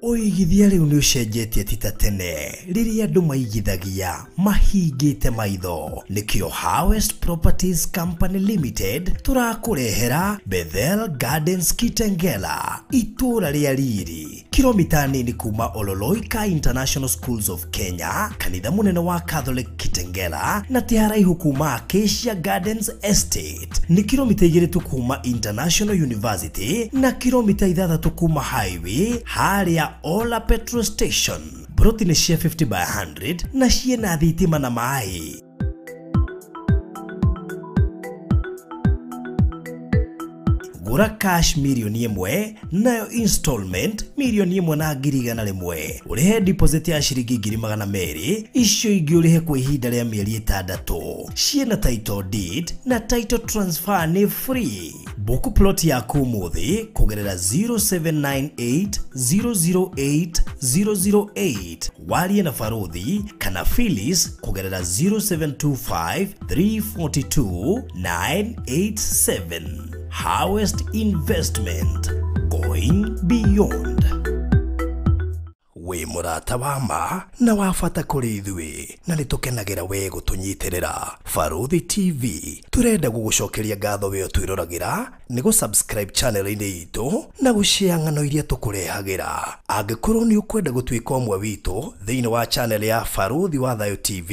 Ũigithia rĩu nĩ ũcenjetie ti ta tene rĩrĩa andũ maigithagia mahingĩte maitho. Nĩkĩo Harvest Properties Company Limited tũrakũrehera Bethel Gardens Kitengela, itũũra rĩa riri, kilomita nini kuma Ololoika International Schools of Kenya, kanitha mũnene wa Catholic Kitengela, na ti haraihu kuma Acacia Gardens Estate. Nĩ kilomita 2 tu kuma International University na kilomita 6 kuma highway harĩa Ola Petrol Station. Broti nĩ cia 50 by 100 na ciĩna thitima na maĩ. Gũra cash 1,000,000 nayo installment 1,100,000. Ũrĩhe deposit ya ciringi 200,000, icio ingĩ ũrĩhe kwa ihinda rĩa mĩeri 6. Ciĩna title deed na title transfer nĩ free. Book plot yaku ũmũthĩ kũgerera 0798 008 008. Warie na Farodhi kana Phyllis kũgerera 0725 342 987. Harvest Investment, going beyond. Wĩ mũrata wa ma na wa bata kũrĩ ithuĩ, na nĩ tũkenagĩra we gũtũnyitĩrĩra. Barũthi TV tũrenda gũgũcokeria ngatho we ũtwĩroragĩra nĩ gũ subscribe channel-inĩ itũ na gũshare ng'ano iria tũkũrehagĩra. Angĩkorwo nĩ ũkwenda gũtuĩka ũmwe witũ thĩinĩ wa channel ya Barũthi wa Thayũ TV,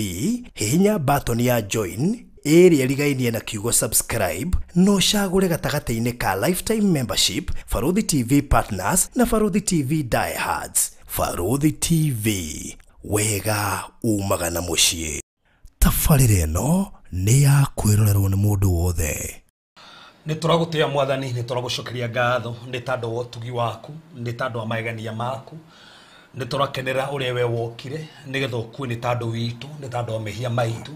hihinya button ya join ĩrĩa ĩrigainie na kiugo subscribe no ũcagũre gatagatĩ-inĩ ka lifetime membership, Barũthi TV partners na Barũthi TV diehards. Barũthi TV, wega umaga na mũciĩ. Tabarĩra ĩno nĩ ya kwĩrorerwo nĩ mũndũ wothe. Nĩ tũragũtĩa Mwathani, nĩ tũragũcokeria ngatho nĩ tondũ wa ũtugi waku, nĩ tondũ wa magegania maku. Nĩ tũrakenera ũrĩa we wokire nĩgetha ũkue nĩ tondũ witũ, nĩ tondũ wa mehia maitũ.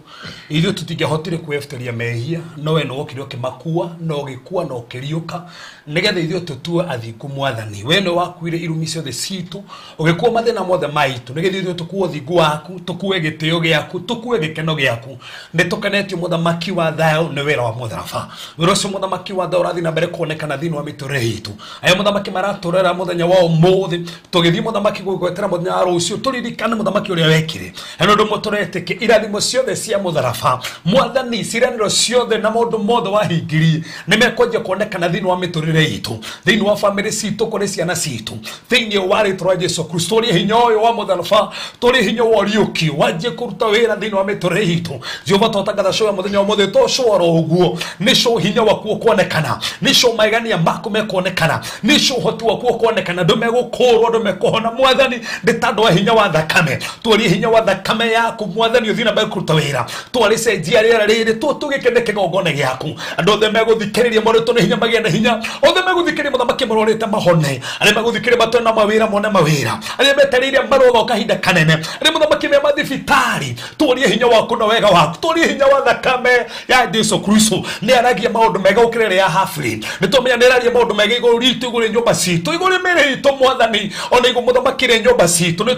Ithuĩ tũtingĩahotire kwĩyeheria mehia, no we nĩ wokire ũkĩmakua, na ũgĩkua na ũkĩriũka nĩgetha ithuĩ tũtue athingu Mwathani. We nĩ wakuire irumi ciothe citũ, ũgĩkua mathĩna mothe maitũ nĩgetha ithuĩ tũkue ũthingu waku, tũkue gĩtĩo gĩaku, tũkue gĩkeno gĩaku. Nĩ tũkenetio Mũthamaki wa thayũ nĩ wĩra wa mũtharaba. Wĩra ũcio Mũthamaki wa thayũ ũrathiĩ na mbere kuonekana thĩinĩ wa mĩtũrĩre itũ. Aya Mũthamaki maratũrera mũthenya wa ũmũthĩ, tũgĩthiĩ Mũthamaki gwetera mũthenya wa rũciũ, tũririkane Mũthamaki ũrĩa wekire. Na nĩ ũndũ ũmwe tũretĩkia irathimo ciothe cia mũtharaba Mwathani, ciĩranĩro ciothe na maũndũ mothe wahingirie nĩ mekwanjia kuonekana thĩinĩ wa mĩtũrĩre itũ, thĩinĩ wa bamĩrĩ citũ, kũrĩ ciana citũ, thĩinĩ wa rĩtwa rĩa Jesũ Kristo. Tũrĩ hinya ũyũ wa mũtharaba, tũrĩ hinya wa ũriũkio wanjie kũruta wĩra thĩinĩ wa mĩtũrĩre itũ. Jehova, twatangatha show ya mũthenya wa ũmũthĩ, to show oro ũguo, nĩ show hinya waku ũkuonekana, nĩ show magegania maku mekuonekana, nĩ show ũhoti waku ũkuonekana, andũ megũkũrwo, andũ mekũhona Mwathani nĩ tondũ wa hinya wa thakame. Twarie hinya wa thakame yaku Mwathani ũthiĩ na mbere kũruta wĩra. Twarĩcenjia rĩera rĩrĩ, tũgĩkene kĩgongona gĩaku. Andũ othe megũthikĩrĩria morĩtwo nĩ hinya magĩe na hinya, othe megũthikĩrĩria Mũthamaki marorĩte mahone, arĩa megũthikĩrĩria matone na mawĩra mone mawĩra, arĩa metereire marũa kahinda kanene, arĩa Mũthamaki me mathibitarĩ, twarie hinya waku na wega waku, twarie hinya wa thakame ya Jesũ Kristo. Nĩ aragia maũndũ mega gũkĩra ĩrĩa ya Hafrĩ. Nĩ tũmenya nĩ aragia maũndũ mega igũrũ ritũ, igũrũ rĩa nyũmba citũ, igũrũ rĩa mĩĩrĩ itũ Mwathani, ona igũrũ Mũthamaki rĩa nyũmba citũ. Nĩ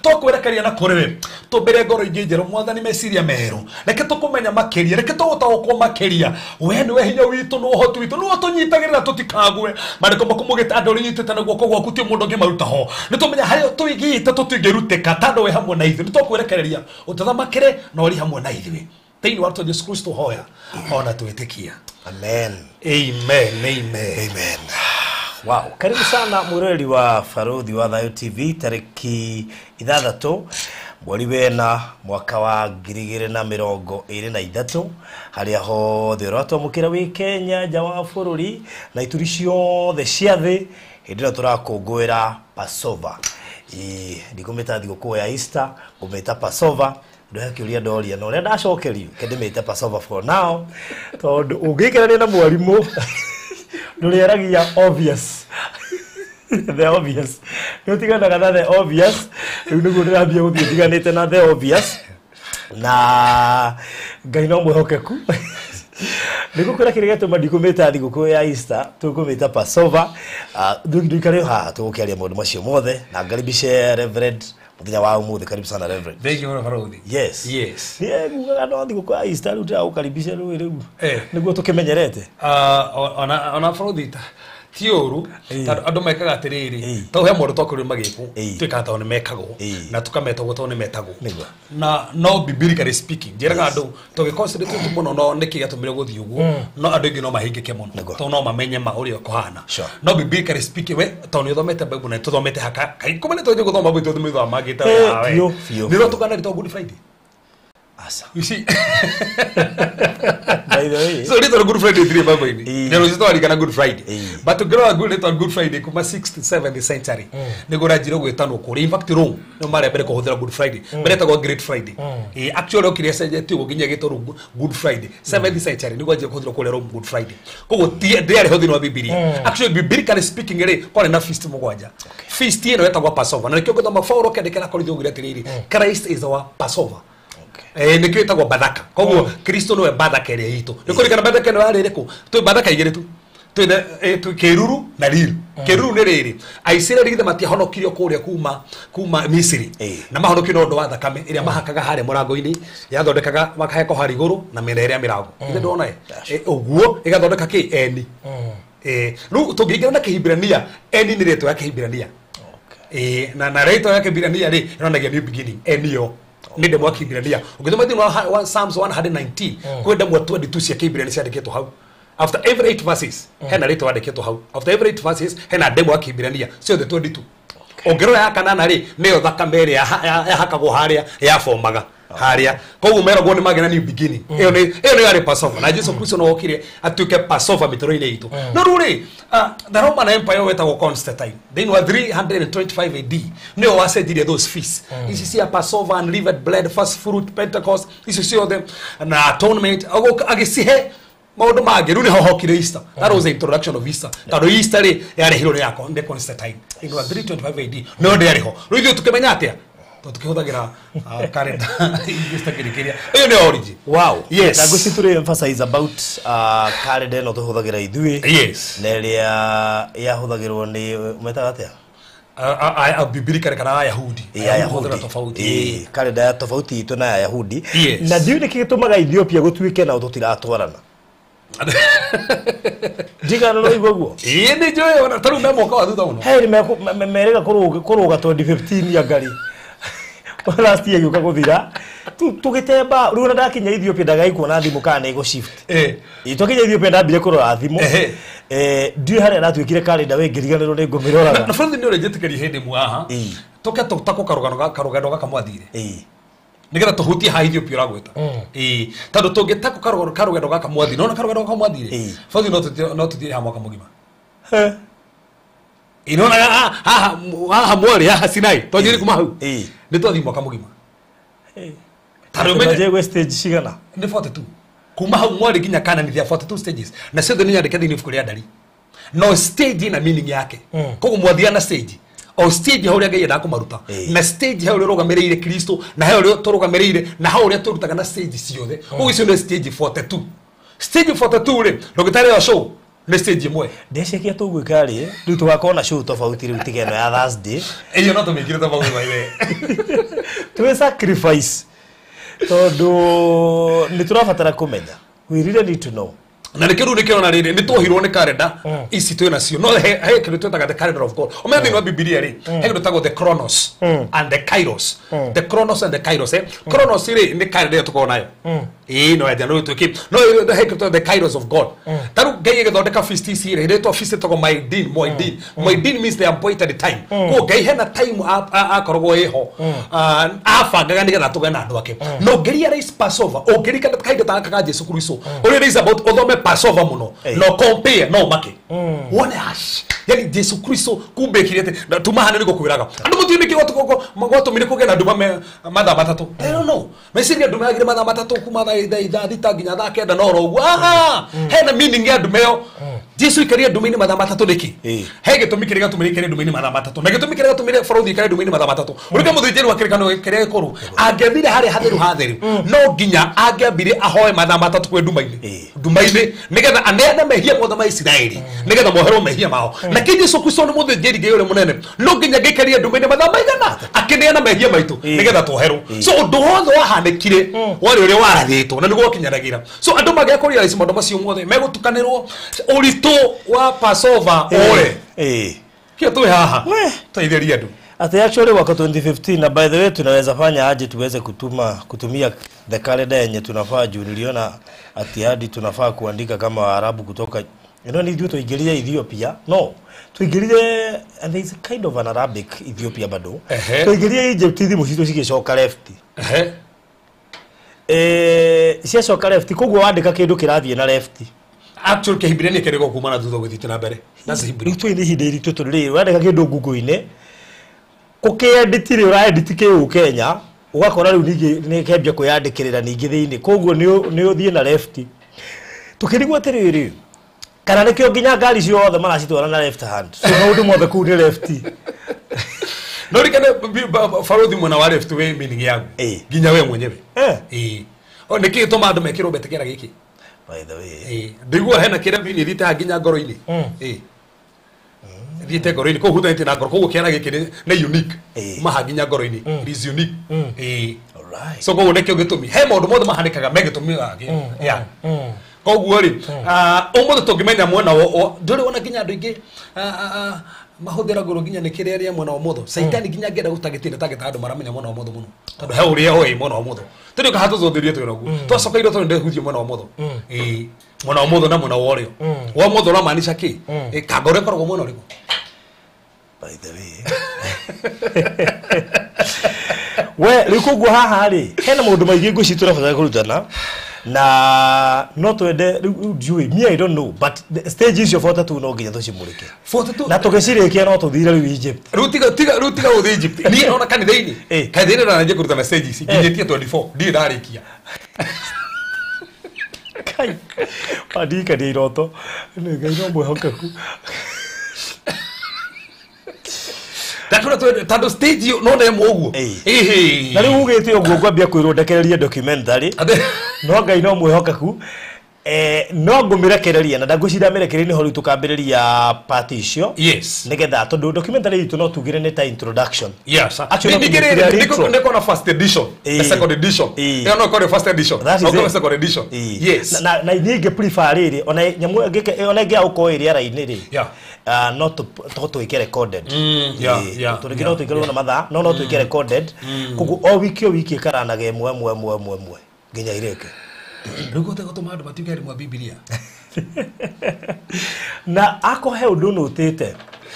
twakwĩrekeria na kũrĩ we, tũmbĩre ngoro ingĩ njerũ Mwathani, meciria merũ, reke tũkũmenya makĩria, reke tũgũtaũkwo makĩria. We nĩwe hinya witũ, nĩwe ũhoti witũ, nĩwe ũtũnyitagĩrĩra tũtikagwe. Maandĩko maku maugĩte andũ arĩa ũnyitĩte na guoko gwaku ti mũndũ ũngĩmaruta ho. Nĩ tũmenya harĩa tũigĩte tũtingĩrutĩka tondũ wĩ hamwe na ithuĩ. Nĩ twakwĩrekereria ũtũthamakĩre na ũrĩ hamwe na ithuĩ. Thĩinĩ wa rĩtwa Jesũ Kristo hoya ona twĩtĩkia. Amen. Amen, amen. Amen. Wow, karibu sana mwĩroreri wa Barũthi wa Thayũ TV tarĩki 6 mweri wena mwaka wa 2023, harĩa hothe ũratwamũkĩra wĩ Kenya, nja wa bũrũri na ituri ciothe cia thĩ, hĩndĩ ĩrĩa tũrakũngũĩra Passover. Ndikũmĩta thigũkũ ya Easter, ngũmĩta Passover. Ndå kĩũria ndoria na ũrĩa ndacokerio ke ndĩmĩte Passover for now, tondũ ũngĩikarania na mwarimũ ndũrĩaragia obvious. The obvious. Nĩ ũtiganaga na the obvious. Rĩu nĩguo ndĩrambia gũthiĩ ndiganĩte na the obvious. Na Ngai no mwĩhokeku. Nĩgũkwĩra kĩrĩa gĩatũma ndikũmĩta thigũkũ ya Easter, tũkũmĩta Passover. Ndũikare haha tũgũkĩaria maũndũ macio mothe na ngaribishe Reverend mũthenya wa ũmũthĩ. Karibu sana Reverend. Thank you Barũthi. Yes. Yes. Niĩ ngugaga no thigũkũ ya Easter rĩu ndĩragũkaribisha rĩu rĩu. Nĩguo tũkĩmenyerete. Ona Barũthi Ti ũru tondũ andũ mekaga atĩrĩrĩ tondũ he mũndũ twakorirwo magĩkwo twĩkaga tondũ nĩ mekagwo na tũkameta ũguo tondũ nĩ metagwo na no biblically speaking njĩraga andũ tũgĩconcentrate mũno no nĩkĩ gĩatũmire gũthiĩ ũguo no andũ aingĩ no mahĩngĩke mũno tondũ no mamenye ma ũrĩa kũhana no biblically speaking we tondũ nĩ ũthomete Bible na tũthomete haka kaingĩ nĩ tũthiĩ gũthoma Bible tũmĩthomagĩte nĩ ũrotũkana rĩtwa Good Friday. Asa. You see? By the way. So little Good Friday three Bible ni. Ndio rũciũ kana Good Friday. But tũngĩrora good little Good Friday kuma 6th to 7th century. Nĩguo ranjire gwĩtanwo kũrĩa. In fact Rome no marĩa mbere kũhũthĩra Good Friday. Mbere ĩtagwo Great Friday. Actually okire cenjetio ũguo nginya gĩtwo Good Friday. 7th century nĩguo anjire kũhũthĩrwo kũrĩa Rome Good Friday. Koguo ndĩarĩ ho thĩinĩ wa Bibilia. Actually biblically speaking rĩ kwarĩ na feast mũgwanja. Feast ĩno ĩtagwo Passover. Na nĩkĩo ngũthoma Paulo akĩandĩkĩra Korintho augire atĩrĩrĩ, Christ is our Passover. Nĩkĩo ĩtagwo Bathaka. Koguo Kristo nĩwe Bathaka ĩrĩa itũ. Nĩ kũririkana Bathaka ĩno yarĩ ĩrĩkũ? Twĩ Bathaka igĩrĩ tu. Twĩ kĩruru na riru. Kĩruru nĩ rĩrĩ. Aisiraeli githĩ matiahonokirio kũrĩa kuma Misiri. Na mahonokirio na ũndũ wa thakame ĩrĩa mahakaga harĩa mũrango-inĩ, yathondekaga makaheko harĩa igũrũ na mĩena ĩrĩa mĩrango. Githĩ ndwona ĩ? Ũguo ĩgathondeka kĩ? Eni. Rĩu tũngĩingĩra na Kĩhibirania, eni nĩ rĩtwa ya Kĩhibirania. Na rĩtwa ya Kĩhibirania rĩ ĩronanagia new beginning. Eni yo. Nĩ ndemwa ya Kĩhibirania. Ũngĩthoma thĩinĩ wa Psalms 119 kwĩ ndemwa 22 cia Kĩhibirania ciandĩkĩtwo hau. After every 8 verses hena rĩtwa rĩandĩkĩtwo hau. After every 8 verses hena ndemwa ya Kĩhibirania ciothe 22. Ũngĩrora ya kanana rĩ nĩyo thakame ĩrĩa yahakagwo harĩa yabomaga harĩa. Koguo meragwo nĩ magĩa na new beginning. Ĩyo nĩ yarĩ Passover. Na Jesu Kristo no okire atuĩke Passover mĩtũrĩre-inĩ itũ. No rĩu rĩ the Roman Empire wetagwo Constantine thĩinĩ wa 325 AD nĩyo wacenjirie those feasts. Ici cia Passover, unleavened bread, first fruit, Pentecost, icio ciothe na atonement agĩcihe maũndũ mangĩ. Rĩu nĩho hokire Easter. That was the introduction of Easter. Tondũ Easter rĩ yarehirwo nĩ Constantine thĩinĩ wa 325 AD. No ndĩarĩ ho. Rĩu ithuĩ tũkĩmenya atĩa? Tondũ tũkĩhũthagĩra calendar ingĩ ĩyo nĩ origin. Wow. Yes. Na ngwĩciria tũrĩ emphasize about calendar ĩno tũhũthagĩra ithuĩ. Yes. Na ĩrĩa yahũthagĩrwo nĩ metaga atĩa? Bibilia kana Ayahudi. Ayahudi tofauti. Calendar ya tofauti itũ na Ayahudi. Na ndiũĩ nĩkĩ gĩtũmaga Ethiopia gũtuĩke nao tũtiratwarana. Ndigana no igua guo. Ĩĩ nĩ njũĩ ona tarĩu me mwaka wa thutha mũno. He merĩga kũrũga 2015 ya ngari. Last year gĩũka gũthira tũgĩtemba rĩu ona ndakinya Ethiopia ndagai kuona thimũ kana nĩ ĩgũ shift. Twakinya Ethiopia ndambire kũrora thimũ. Ndiũĩ harĩa ndatuĩkire calendar we ngĩriganĩrwo nĩ ngũmĩroraga. Na bũrũri nĩ ũrĩnjĩtĩkĩria hĩndĩ ĩmwe haha. Tũke tũtakwo karũgano gaka mwathire. Nĩgetha tũhutie haha Ethiopia ũragwĩta. Tondũ tũngĩtakwo karũgano gaka mwathire. Nona karũgano gaka mwathire. Bũrũri no tũthiĩ haha mwaka mũgima. Inona haha mwari haha Sinai twanjire kuma hau. Nĩ twathiĩ mwaka mũgima. Tarĩ ũmenye stage cigana? Nĩ 42. Kuma hau mwari nginya Canaan there 42 stages. Na ciothe nĩ nyandĩke thĩinĩ ibuku rĩa Ndari. No stage ina meaning yake. Koguo mwathiana na stage. O stage hau ũrĩa Ngai endaga kũmaruta. Na stage hau ũrĩa ũrũgamĩrĩire Kristo, na hau ũrĩa tũrũgamĩrĩire, na hau ũrĩa tũrutaga na stage ciothe. Koguo icio nĩ stage 42. Stage 42 rĩ, ndũngĩtarĩo show. Nĩ stage ĩmwe. Ndeciria tũgwĩka rĩ, rĩu tũgakorwo na show tofauti rĩu tiga ĩno ya Thursday. Ĩyo no tũmĩkire tofauti by the way. Twĩ sacrifice tondũ nĩ tũrabatara kũmenya. We really need to know. Na nĩkĩo rĩu nĩkĩo rĩrĩ nĩ twohirwo nĩ calendar ici twĩ nacio. No he kĩndũ twĩtaga the calendar of God. Ũmenye thĩinĩ wa Bibilia rĩ, he kĩndũ twĩtagwo the Chronos and the Kairos. The Chronos and the Kairos. Chronos rĩ nĩ calendar ĩyo tũkoragwo nayo. Ĩĩ no ya January twĩkĩ. No he kĩndũ twĩtagwo the Kairos of God. Ta rĩu Ngai agĩthondeka feast ici rĩ, ĩrĩtwo feast ĩtagwo Moedim, Moedim. Moedim means the appointed time. Koguo Ngai hena time akoragwo ĩho. Abangaga nĩgetha tũgĩe na andũ ake. No ũngĩrealize Passover, ũngĩririkana kahinda ta gaka ka Jesu Kristo, ũrealize about ũthome Passover mũno. No compare no make. Wone ash. Yani Jesu Kristo kumbe kirete na tumahane niko kwiraga. Andu mutini niki gwatũmire kũgĩa na nduma mathaa matatũ. I don't know. Meciria nduma yagire mathaa matatũ kuma thaa thita nginya thaa kenda no oro ũguo. Hena meaning ya nduma ĩyo. Jesu ikaria nduma-inĩ mathaa matatũ nĩkĩ? He gĩtũmi kĩrĩa gĩatũmire ikare nduma-inĩ mathaa matatũ. Na gĩtũmi kĩrĩa gĩatũmire bũrũri ikare nduma-inĩ mathaa matatũ. Ũrĩa mũthĩnjĩri wa kĩrĩkanĩro kĩrĩa gĩkũrũ angĩathire harĩa hatheru hatheru no nginya angĩambire ahoe mathaa matatũ kwĩ nduma-inĩ. Nduma-inĩ nĩgetha aneane mehia mothe ma Isiraeli nĩgetha moherwo mehia mao. Na kĩ Jesu Kristo nĩ mũthĩnjĩri Ngai ũrĩa mũnene no nginya angĩikaria nduma-inĩ mathaa maigana akĩneana mehia maitũ nĩgetha twoherwo. So ũndũ wothe wahanĩkire warĩ ũrĩa warathĩtwo na nĩguo wakinyanagĩra. So andũ magĩa kũrealize maũndũ macio mothe megũtukanĩrwo ũritũ Wa Passover ore. Kio tu haha. Tuitheria andu. Ati actually wako 2015 na by the way tunaweza fanya aje tuweze kutumia the calendar yenye tunafaa juu niliona ati hadi tunafaa kuandika kama Waarabu kutoka you know, ni tuingilie Ethiopia. No. Tuingilie and there is a kind of an Arabic Ethiopia bado. Tuingilie Egypt thimu citũ cigicoka left. Ciacoka left koguo wandika kindu kirathie na left. Actually kihibirania kirego kuma na thutha gwithiite na mbere. That's Hebrew. Riu twĩ ihinda iritũ tondũ rĩrĩ wandika kindu Google-inĩ kukiedit ri uraedit kiu Kenya ugakora riu ningĩ nĩ kembia kwiyandĩkĩrĩra ningĩ thĩinĩ koguo nĩ ũthiĩ na left. Tukirigwo atĩrĩrĩ kana nĩkĩo nginya ngari ciothe maracitwara na left hand so maũndũ mothe kũu nĩ left. No rikane farodhi mwena wa left we meaning yagu nginya we mwenyewe o nĩkĩ gĩtũma andũ mekĩrwo mbete kĩara gĩkĩ by the way ndiguo hena kĩrĩa mini thiĩte nginya ngoro-inĩ thiĩte ngoro-inĩ kũu huthanĩtie na ngoro koguo kĩara gĩkĩ nĩ unique maha nginya ngoro-inĩ it is unique. Alright. So koguo nĩkĩo gĩtũmi he maũndũ mothe mahanĩkaga me gĩtũmi gakĩo koguo rĩ ũmũthĩ tũngĩmenya mwena ndũrĩ wona nginya andũ aingĩ mahũthĩragwo nginya nĩ kĩrĩa rĩa mwena wa ũmotho caitani nginya angĩenda gũtagĩtĩra tagĩta andũ maramenya mwena wa ũmotho mũno tondũ he ũrĩa oĩ mwena wa ũmotho tũrĩ ũka hatũthũthĩrie twĩra ũguo twacokeirwo tondũ ndĩhutie mwena wa ũmotho mwena wa ũmotho na mwena wa ũrĩo wa ũmotho ũramaanisha kĩ kangoro ĩkoragwo mwena ũrĩkũ by the way we rĩu koguo haha rĩ hena maũndũ maingĩ ngwĩciria tũrabatara kũrutana na no twende rĩu ndiũĩ me I don't know but the stage icio 42 no nginya tũcimũrĩke 42 na tũgĩcirĩkia no tũthire rĩu Egypt rĩu tiga gũthiĩ Egypt niĩ ona kanitha-inĩ kanitha-inĩ ndanjia kũrutana stage ici nginyĩtie 24 ndirĩ ndarĩkia kai wandirikania iroto nĩ Ngai no mwĩhokeku tondũ stage no ndemwo ũguo na rĩu ugĩte ũguo ngwambia kwĩrwo ndekererie documentary no Ngai no mwĩhokeku no ngũmĩrekereria na ndangwĩciria mĩrekererie nĩho rĩu tũkambĩrĩria part icio yes nĩgetha tondũ documentary itũ no tugire nĩ ta introduction. Yes. Nĩkona first edition na second edition ĩyo no ĩkorwo first edition no ĩkorwo second edition. Yes. Na niĩ ingĩ prefer rĩrĩ ona nyamũ ona ĩngĩ gũkorwo ĩ rĩera-inĩ rĩ no tũĩke recorded tondũ nginya no tũikarwo na mathaa no tũĩke recorded koguo o wiki o wiki ĩkaranaga ĩmwe ĩmwe ĩmwe ĩmwe ĩmwe nginya irĩke. Rĩu gũtũma andũ matuĩke arimũ a Bibilia na akorwo he ũndũ nũtĩte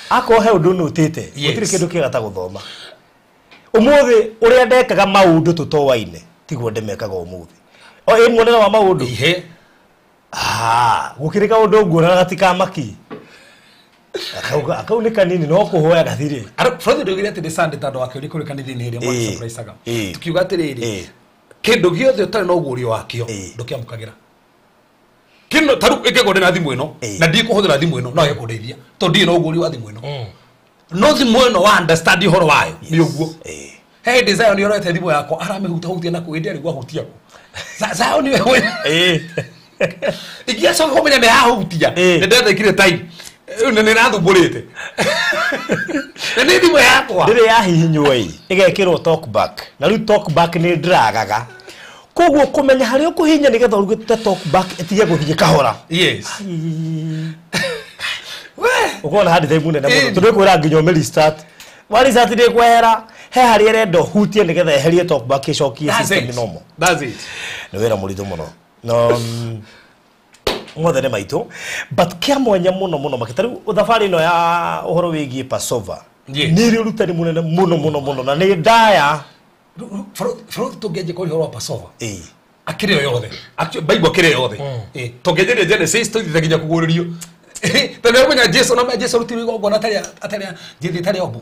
akorwo he ũndũ nũtĩte gũtirĩ kĩndũ kĩega ta gũthoma ũmũthĩ ũrĩa ndekaga maũndũ tũtoaine tiguo ndĩmekaga ũmũthĩ o ĩ muonere wa maũndũ gũkĩrĩ kaũndũ nguona gatikamaki akau nĩ kanini no kũhoya gathirĩ. Frothi ndũgire atĩ nĩ Sunday tondũ wakĩũria kũrĩ kanitha-inĩ ĩrĩa mwana tukiuga atĩrĩrĩ kĩndũ gĩothe ũtarĩ na ũguũrio wakĩo ndũkĩamũkagĩra kĩndũ ta rĩu ĩngĩkorwo ndĩ na thimũ ĩno na ndikũhũthĩra thimũ ĩno no ĩkũndeithia tondũ ndirĩ na ũguũrio wa thimũ ĩno no thimũ ĩno wa understand ũhoro wayo nĩ ũguo he hĩndĩ Zion yorete thimũ yakwa aramĩhutahutia na kũ ĩndĩ arĩguo ahutia kũ Zion we ingĩacoka kũmenya nĩ yahutia nĩ ndethekire time rĩu nĩ nĩrathumbũrĩte na nĩ thimũ yakwa ndĩrĩ yahihinywo ĩ ĩgekĩrwo talk back na rĩu talk back nĩ ndĩragaga koguo kũmenya harĩa ũkũhihinya nĩgetha ũrute talk back ĩtige gũthiĩ kahora. Yes. Ũkona hadi time nene mũno tondũ ĩkwĩra nginya ũmĩ restart wa restart ndĩkwehera he harĩa ĩrenda ũhutie nĩgetha eherie talk back ĩcokie system normal. That's it. Nĩ wĩra mũritũ mũno no mothe nĩ maitũ but kĩa mwanya mũno mũno makĩria rĩu thabarĩ ĩno ya ũhoro wĩgiĩ Passover nĩ ĩrĩ ũrutani mũnene mũno mũno mũno na nĩ ndaya. Frothi tũngĩanjia kwaria ũhoro wa Passover akĩrĩ o yothe Bible akĩrĩ yothe tũngĩanjĩrĩria Genesis tũthiĩte nginya kũguũrĩrio tondũ nĩũmenya Jesu na Jesu arutirwo igongona atarĩ njĩthĩ ĩtarĩ ombwo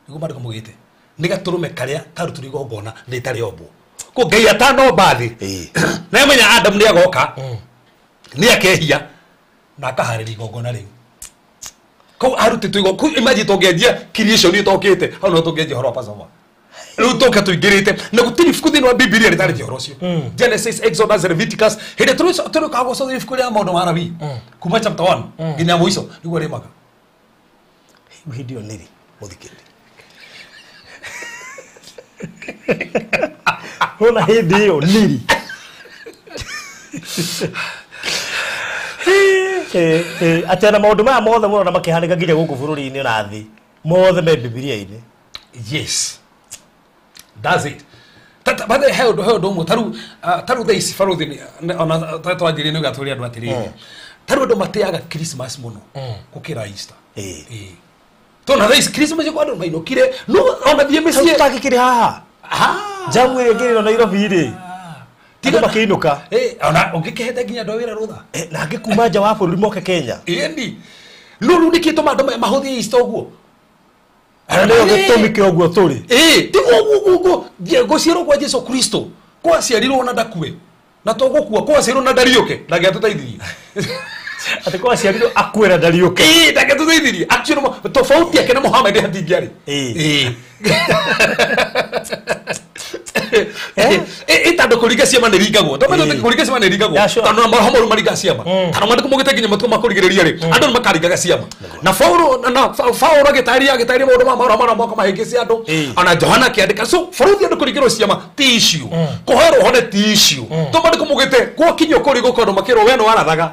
nĩguo maandĩko maugĩte nĩ gatũrũme karĩa karutirwo igongona nĩ ĩtarĩ ombwo kũ Ngai atanomba thĩ na nĩamenya Adamu nĩagoka nĩ akehia na akaharĩria igongona rĩu kũu arutĩtwo igongona kũu imagine tũngĩanjia creation ĩtokĩte hau no tũngĩanjia ũhoro wa Passover rĩu tũke tũingĩrĩte na gũtirĩ ibuku thĩinĩ wa Bibilia rĩtarĩtie ũhoro ũcio Genesis, Exodus, Leviticus hĩndĩ tũrĩũkaga gũcũthĩrĩria ibuku rĩa maũndũ ma Lawi kuma chapter 1 nginya mũico nĩguo rĩmaga hĩndĩ ĩyo nĩrĩ mũthikĩrĩria ona hĩndĩ ĩyo nĩrĩ Atĩ ona maũndũ maya mothe mũrona makĩhanĩka nginya gũkũ bũrũri-inĩ na thĩ mothe me Bibilia-inĩ. Yes, that's it. Tata baada he ũndũ ũmwe taru thaa ici baruthi ona twanjirie nĩ ũgatũria andũ atĩrĩrĩ taru andũ mateaga Christmas mũno gũkĩra Easter. Tondũ thaa ici Christmas kwa andũ mainũkire no ona thiĩ mĩciĩ tũtangĩkĩrĩ haha jamu ĩrĩa ĩngĩrĩrwo Nairobi rĩ tiga makĩinũka ona ũngĩkĩhete nginya andũ a wĩra rũtha na angĩ kuma nja wa bũrũri moke Kenya. Ĩni no rĩu nĩkĩ tũma andũ mahũthie Easter ũguo? Nĩyo gĩtũmi kĩa ũguo tũrĩ. Tiguo gũciarwo kwa Jesu Kristo kwaciarirwo na ndakue na to gũkua kwaciarirwo na ndariũke ndangĩatũteithirie. Atĩ kwaciarirwo akue na ndariũke. Ndangĩatũteithirie. Actually tofauti yake na Muhammad hatingĩarĩ. Tondũ kũringa ciama nĩ ringagwo. Tondũ kũringa ciama nĩ ringagwo. Tondũ maroho moru maringaga ciama. Tondũ maandĩko maugĩte nginya matukũ ma kũrigĩrĩria rĩ, andũ nĩ makaringaga ciama. Na Paulo agĩtarĩria maũndũ ma maroho marĩa moka mahĩngĩce andũ. Ona Johana akĩandĩka. So bũrũri andũ kũringĩrwo ciama ti issue. Kũhoerwo ũhone ti issue. Tondũ maandĩko maugĩte gwakinyio kũrĩ gũkũ andũ makĩrwo we nĩ warathaga.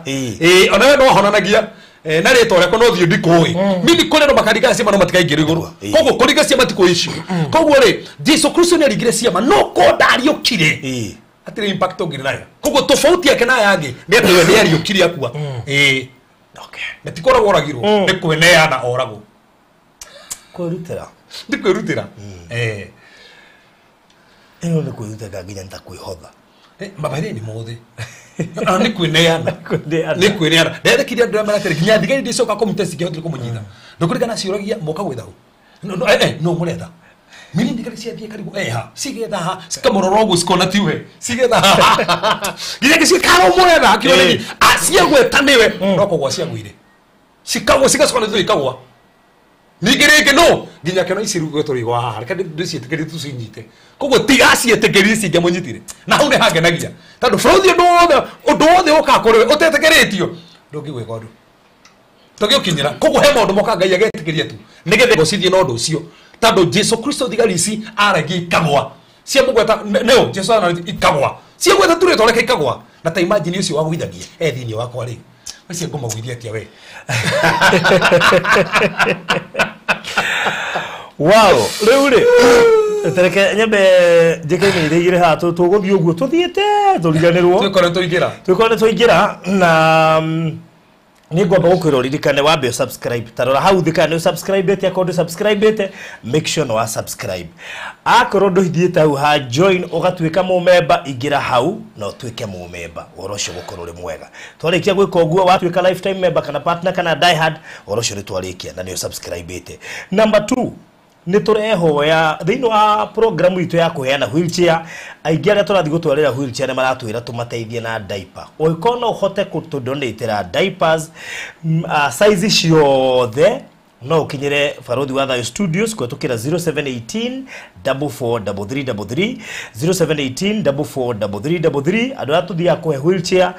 Ona we nĩ wahonanagia. Na rĩtwa rĩakwa no thiĩ ndikũĩ. Mimi kũrĩ andũ makaringaga ciama no matikaingĩra igũrũ. Koguo kũringa ciama ti kwĩ issue. Koguo rĩ, Jesu Kristo nĩ aringire ciama no ko ndariũkire. Hatirĩ impact ũngĩrĩ nayo. Koguo tofauti yake na aya angĩ nĩ atĩ we nĩ ariũkire akua. Na ti kũragwo oragirwo, nĩ kwĩneana oragwo. Kwĩrutĩra. Nĩ kwĩrutĩra. Ĩno nĩ kwĩrutĩra nginya nĩ ta kwĩhotha. Mabarĩ nĩ mothe. Nĩ kwĩneana. Nĩ kwĩneana. Ndetĩkirie andũ arĩa maratĩrĩ nginya thigari ndĩcoka kũmũte cingĩhotire kũmũnyita. Ndũkũririkana ciũragia moka gwĩtha ũ. No mũretha. Mimi thigari ciathiĩ karibu ha cigetha ha cikamũrora ũguo cikona tiwe cigetha ha nginya gĩciĩ mũretha akiona ni ciagweta nĩwe no kũgwa ciagwire cikagwa cigacoka nĩ ikagwa ningĩ rĩngĩ no nginya kĩona ici rĩu tũrĩ igwa haha reke ndĩciĩtĩkĩrie tũcinyite koguo tigaciĩtĩkĩrie cingĩamũnyitire na hau nĩ hangenagia tondũ bũrũri ũndũ wothe ũkaga kũrĩ we ũtetĩkĩrĩtio ndũngĩgwĩka ũndũ tũgĩũkinyĩra. Koguo he maũndũ moka Ngai agetĩkĩria tu nĩgetha gũcithiĩ na ũndũ ũcio tondũ Jesu Kristo thigari ici aragia ikagwa ciamũgweta nĩo Jesu aragia ikagwa ciagweta tu rĩtwa rĩake ikagwa na ta imagine ũcio wagũithagia e thĩinĩ wakwa rĩ ũcio ngũmũgũithia atĩa we. Wow, rĩu rĩ tereke nyambe njĩke imenyithia igĩrĩ haha tũgũthiĩ ũguo tũthiĩte tũriganĩrwo twĩkore tũingĩra twĩkore tũingĩra na nĩ ngwamba gũkwĩra ũririkane wambe subscribe ta rora hau thĩ kana nĩ subscribe akorwo ndũ subscribe make sure nĩ wa subscribe akorwo ndũthiĩte hau ha join ũgatuĩka mũmemba ingĩra hau na ũtuĩke mũmemba ũhoro ũcio gũkorwo ũrĩ mwega twarĩkia gwĩka ũguo watuĩka lifetime member kana partner kana die hard ũhoro ũcio nĩ twarĩkia na nĩ subscribe. Number 2 nĩ tũrehoya thĩinĩ wa program itũ ya kũheana wheelchair aingĩ arĩa tũrathiĩ gũtwarĩra wheelchair nĩ maratwĩra tũmateithie na diaper ũngĩkorwo no ũhote gũtũdonatĩra diapers size ciothe no ũkinyĩre Barothi wa Thayo Studios kũhetũkĩra 0718 443333 0718 443333 andũ arĩa tũthiaga kũhe wheelchair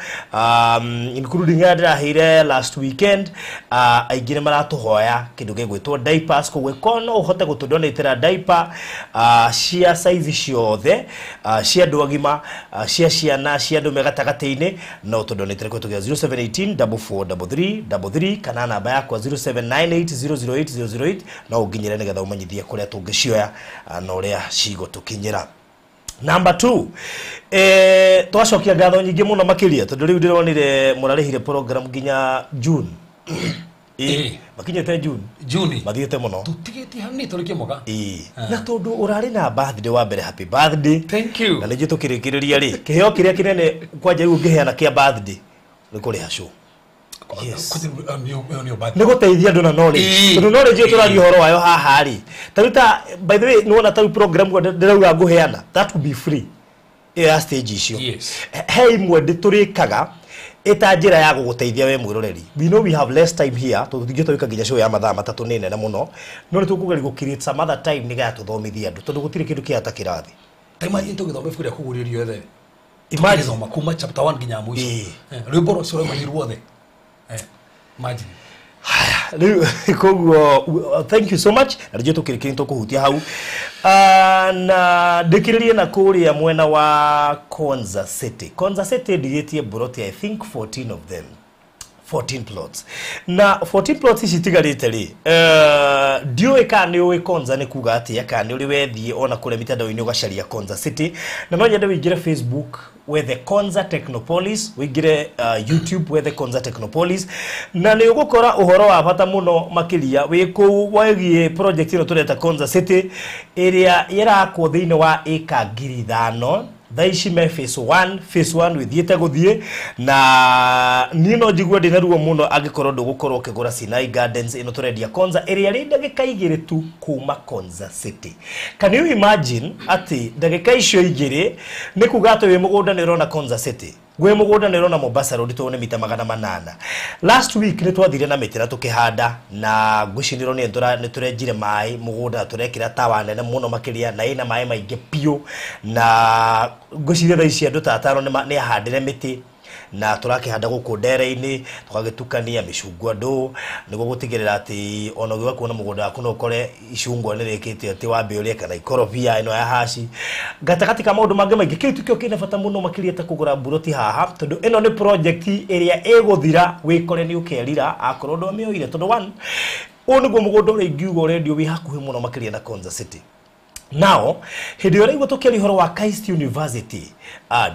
including arĩa ndĩraheire last weekend aingĩ nĩ maratũhoya kĩndũ gĩgwĩtwo diapers koguo ĩkorwo no ũhote gũtũdonatĩra diaper cia size ciothe cia andũ agima cia ciana cia andũ me gatagatĩ-inĩ no ũtũdonatĩre kũhetũkĩra 0718 443333 kana namba yakwa 0798 008 008 no ũnginyĩre nĩgetha ũmenyithie kũrĩa tũngĩcioya na ũrĩa cigũtũkinyĩra. Number 2 twacokia ngatho nyingĩ mũno makĩria tondũ rĩu ndĩronire mũrarĩhire program nginya June. Makinyĩte June mathiĩte mũno tũtigĩtie hanini tũrĩkie mwaka na tondũ ũrarĩ na birthday wa mbere happy birthday thank you na nĩnjũĩ tũkĩrĩkĩrĩria rĩ kĩheo kĩrĩa kĩnene kwanja rĩu ũngĩheana kĩa birthday nĩ kũrĩha show. Yes. Nĩ gũteithia andũ na knowledge tondũ knowledge ĩyo tũraria ũhoro wayo haha rĩ ta rĩu ta by the way nĩwona ta rĩu program ndĩrauga ngũheana that will be free ĩyo ya stage icio he imwe ndĩtũrĩkaga ĩta njĩra ya gũgũteithia we mwĩroreri. We know we have less time here tondũ tũtingĩhota gwĩka nginya show ya mathaa matatũ nĩ nene mũno no nĩ tũkũgeria gũ create some other time nĩgetha tũthomithie andũ tondũ gũtirĩ kĩndũ kĩega ta kĩrathi. Ta imagine tũgĩthoma ibuku rĩa kũgũrĩrio othe tũgĩthoma kuma chapter 1 nginya mũico rwĩmbo rũcio rwaimani ruothe. Imagine. Rĩu koguo thank you so much na rĩngĩ tũkĩrĩkĩria tũkũhutia hau na ndĩkĩrĩrie na kũrĩa mwena wa Konza City. Konza City ndigĩtie mburoti I think 14 of them. 14 plots. Na 14 plots ici itigarĩte rĩ, ndiũĩ kana nĩ ũĩ Konza nĩ kuga atĩa, kana nĩ ũrĩ wethiĩ ona kũrĩa mitandao-inĩ ũgacaria Konza City. Na no nyende wĩingĩre Facebook wethe Konza Technopolis, wĩingĩre YouTube wethe Konza Technopolis, na nĩ ũgũkora ũhoro wa bata mũno makĩria wĩ kũu wĩgiĩ project ĩno tũreta Konza City ĩrĩa ĩrakwo thĩinĩ wa ĩka 5,000. Thaa ici me phase 1, phase 1 wĩthiĩte gũthiĩ, na niĩ no njigue ndĩna ruo mũno angĩkorwo ndũgũkorwo ũkĩgũra Sinai Gardens ĩno tũrendia Konza ĩrĩa ĩrĩ ndagĩka 2 tu kuma Konza City. Can you imagine atĩ ndagĩka icio 2 nĩ kuga atĩ wĩ mũgũnda nĩ ũrona Konza City, gwĩ mũgũnda nĩ ũrona Mombasa Road tondũ nĩ mita 800. Last week nĩ twathire na mĩtĩ na tũkĩhanda, na ngwĩciria nĩ tũrenjire maĩ mũgũnda, tũrekĩra tawa nene mũno makĩria na ĩna maĩ maingĩ piũ, na ngwĩciria thaa ici andũ ta atano nĩ ahandĩre mĩtĩ, na tũrakĩhanda gũkũ ndere-inĩ tũgagĩtukania mĩcungwa ndũ nĩguo gũtigĩrĩra atĩ ona ũgĩũka kuona mũgũnda waku no ũkore icungwa nĩ rĩkĩte atĩ wambe ũrĩe kana ikorobia ĩno ya haci. Gatagatĩ ka maũndũ mangĩ maingĩ, kĩu tikĩo kĩna bata mũno makĩria ta kũgũra mburoti haha, tondũ ĩno nĩ project ĩrĩa ĩgũthira wĩkore nĩ ũkerira akorwo ndwamĩoire, tondũ one ũyũ nĩguo mũgũnda ũrĩa ingiuga ũrendio wĩ hakuhĩ mũno makĩria na Konza City. Now, hĩndĩ ĩrĩa ũraigua tũkĩaria ũhoro wa KAIST University,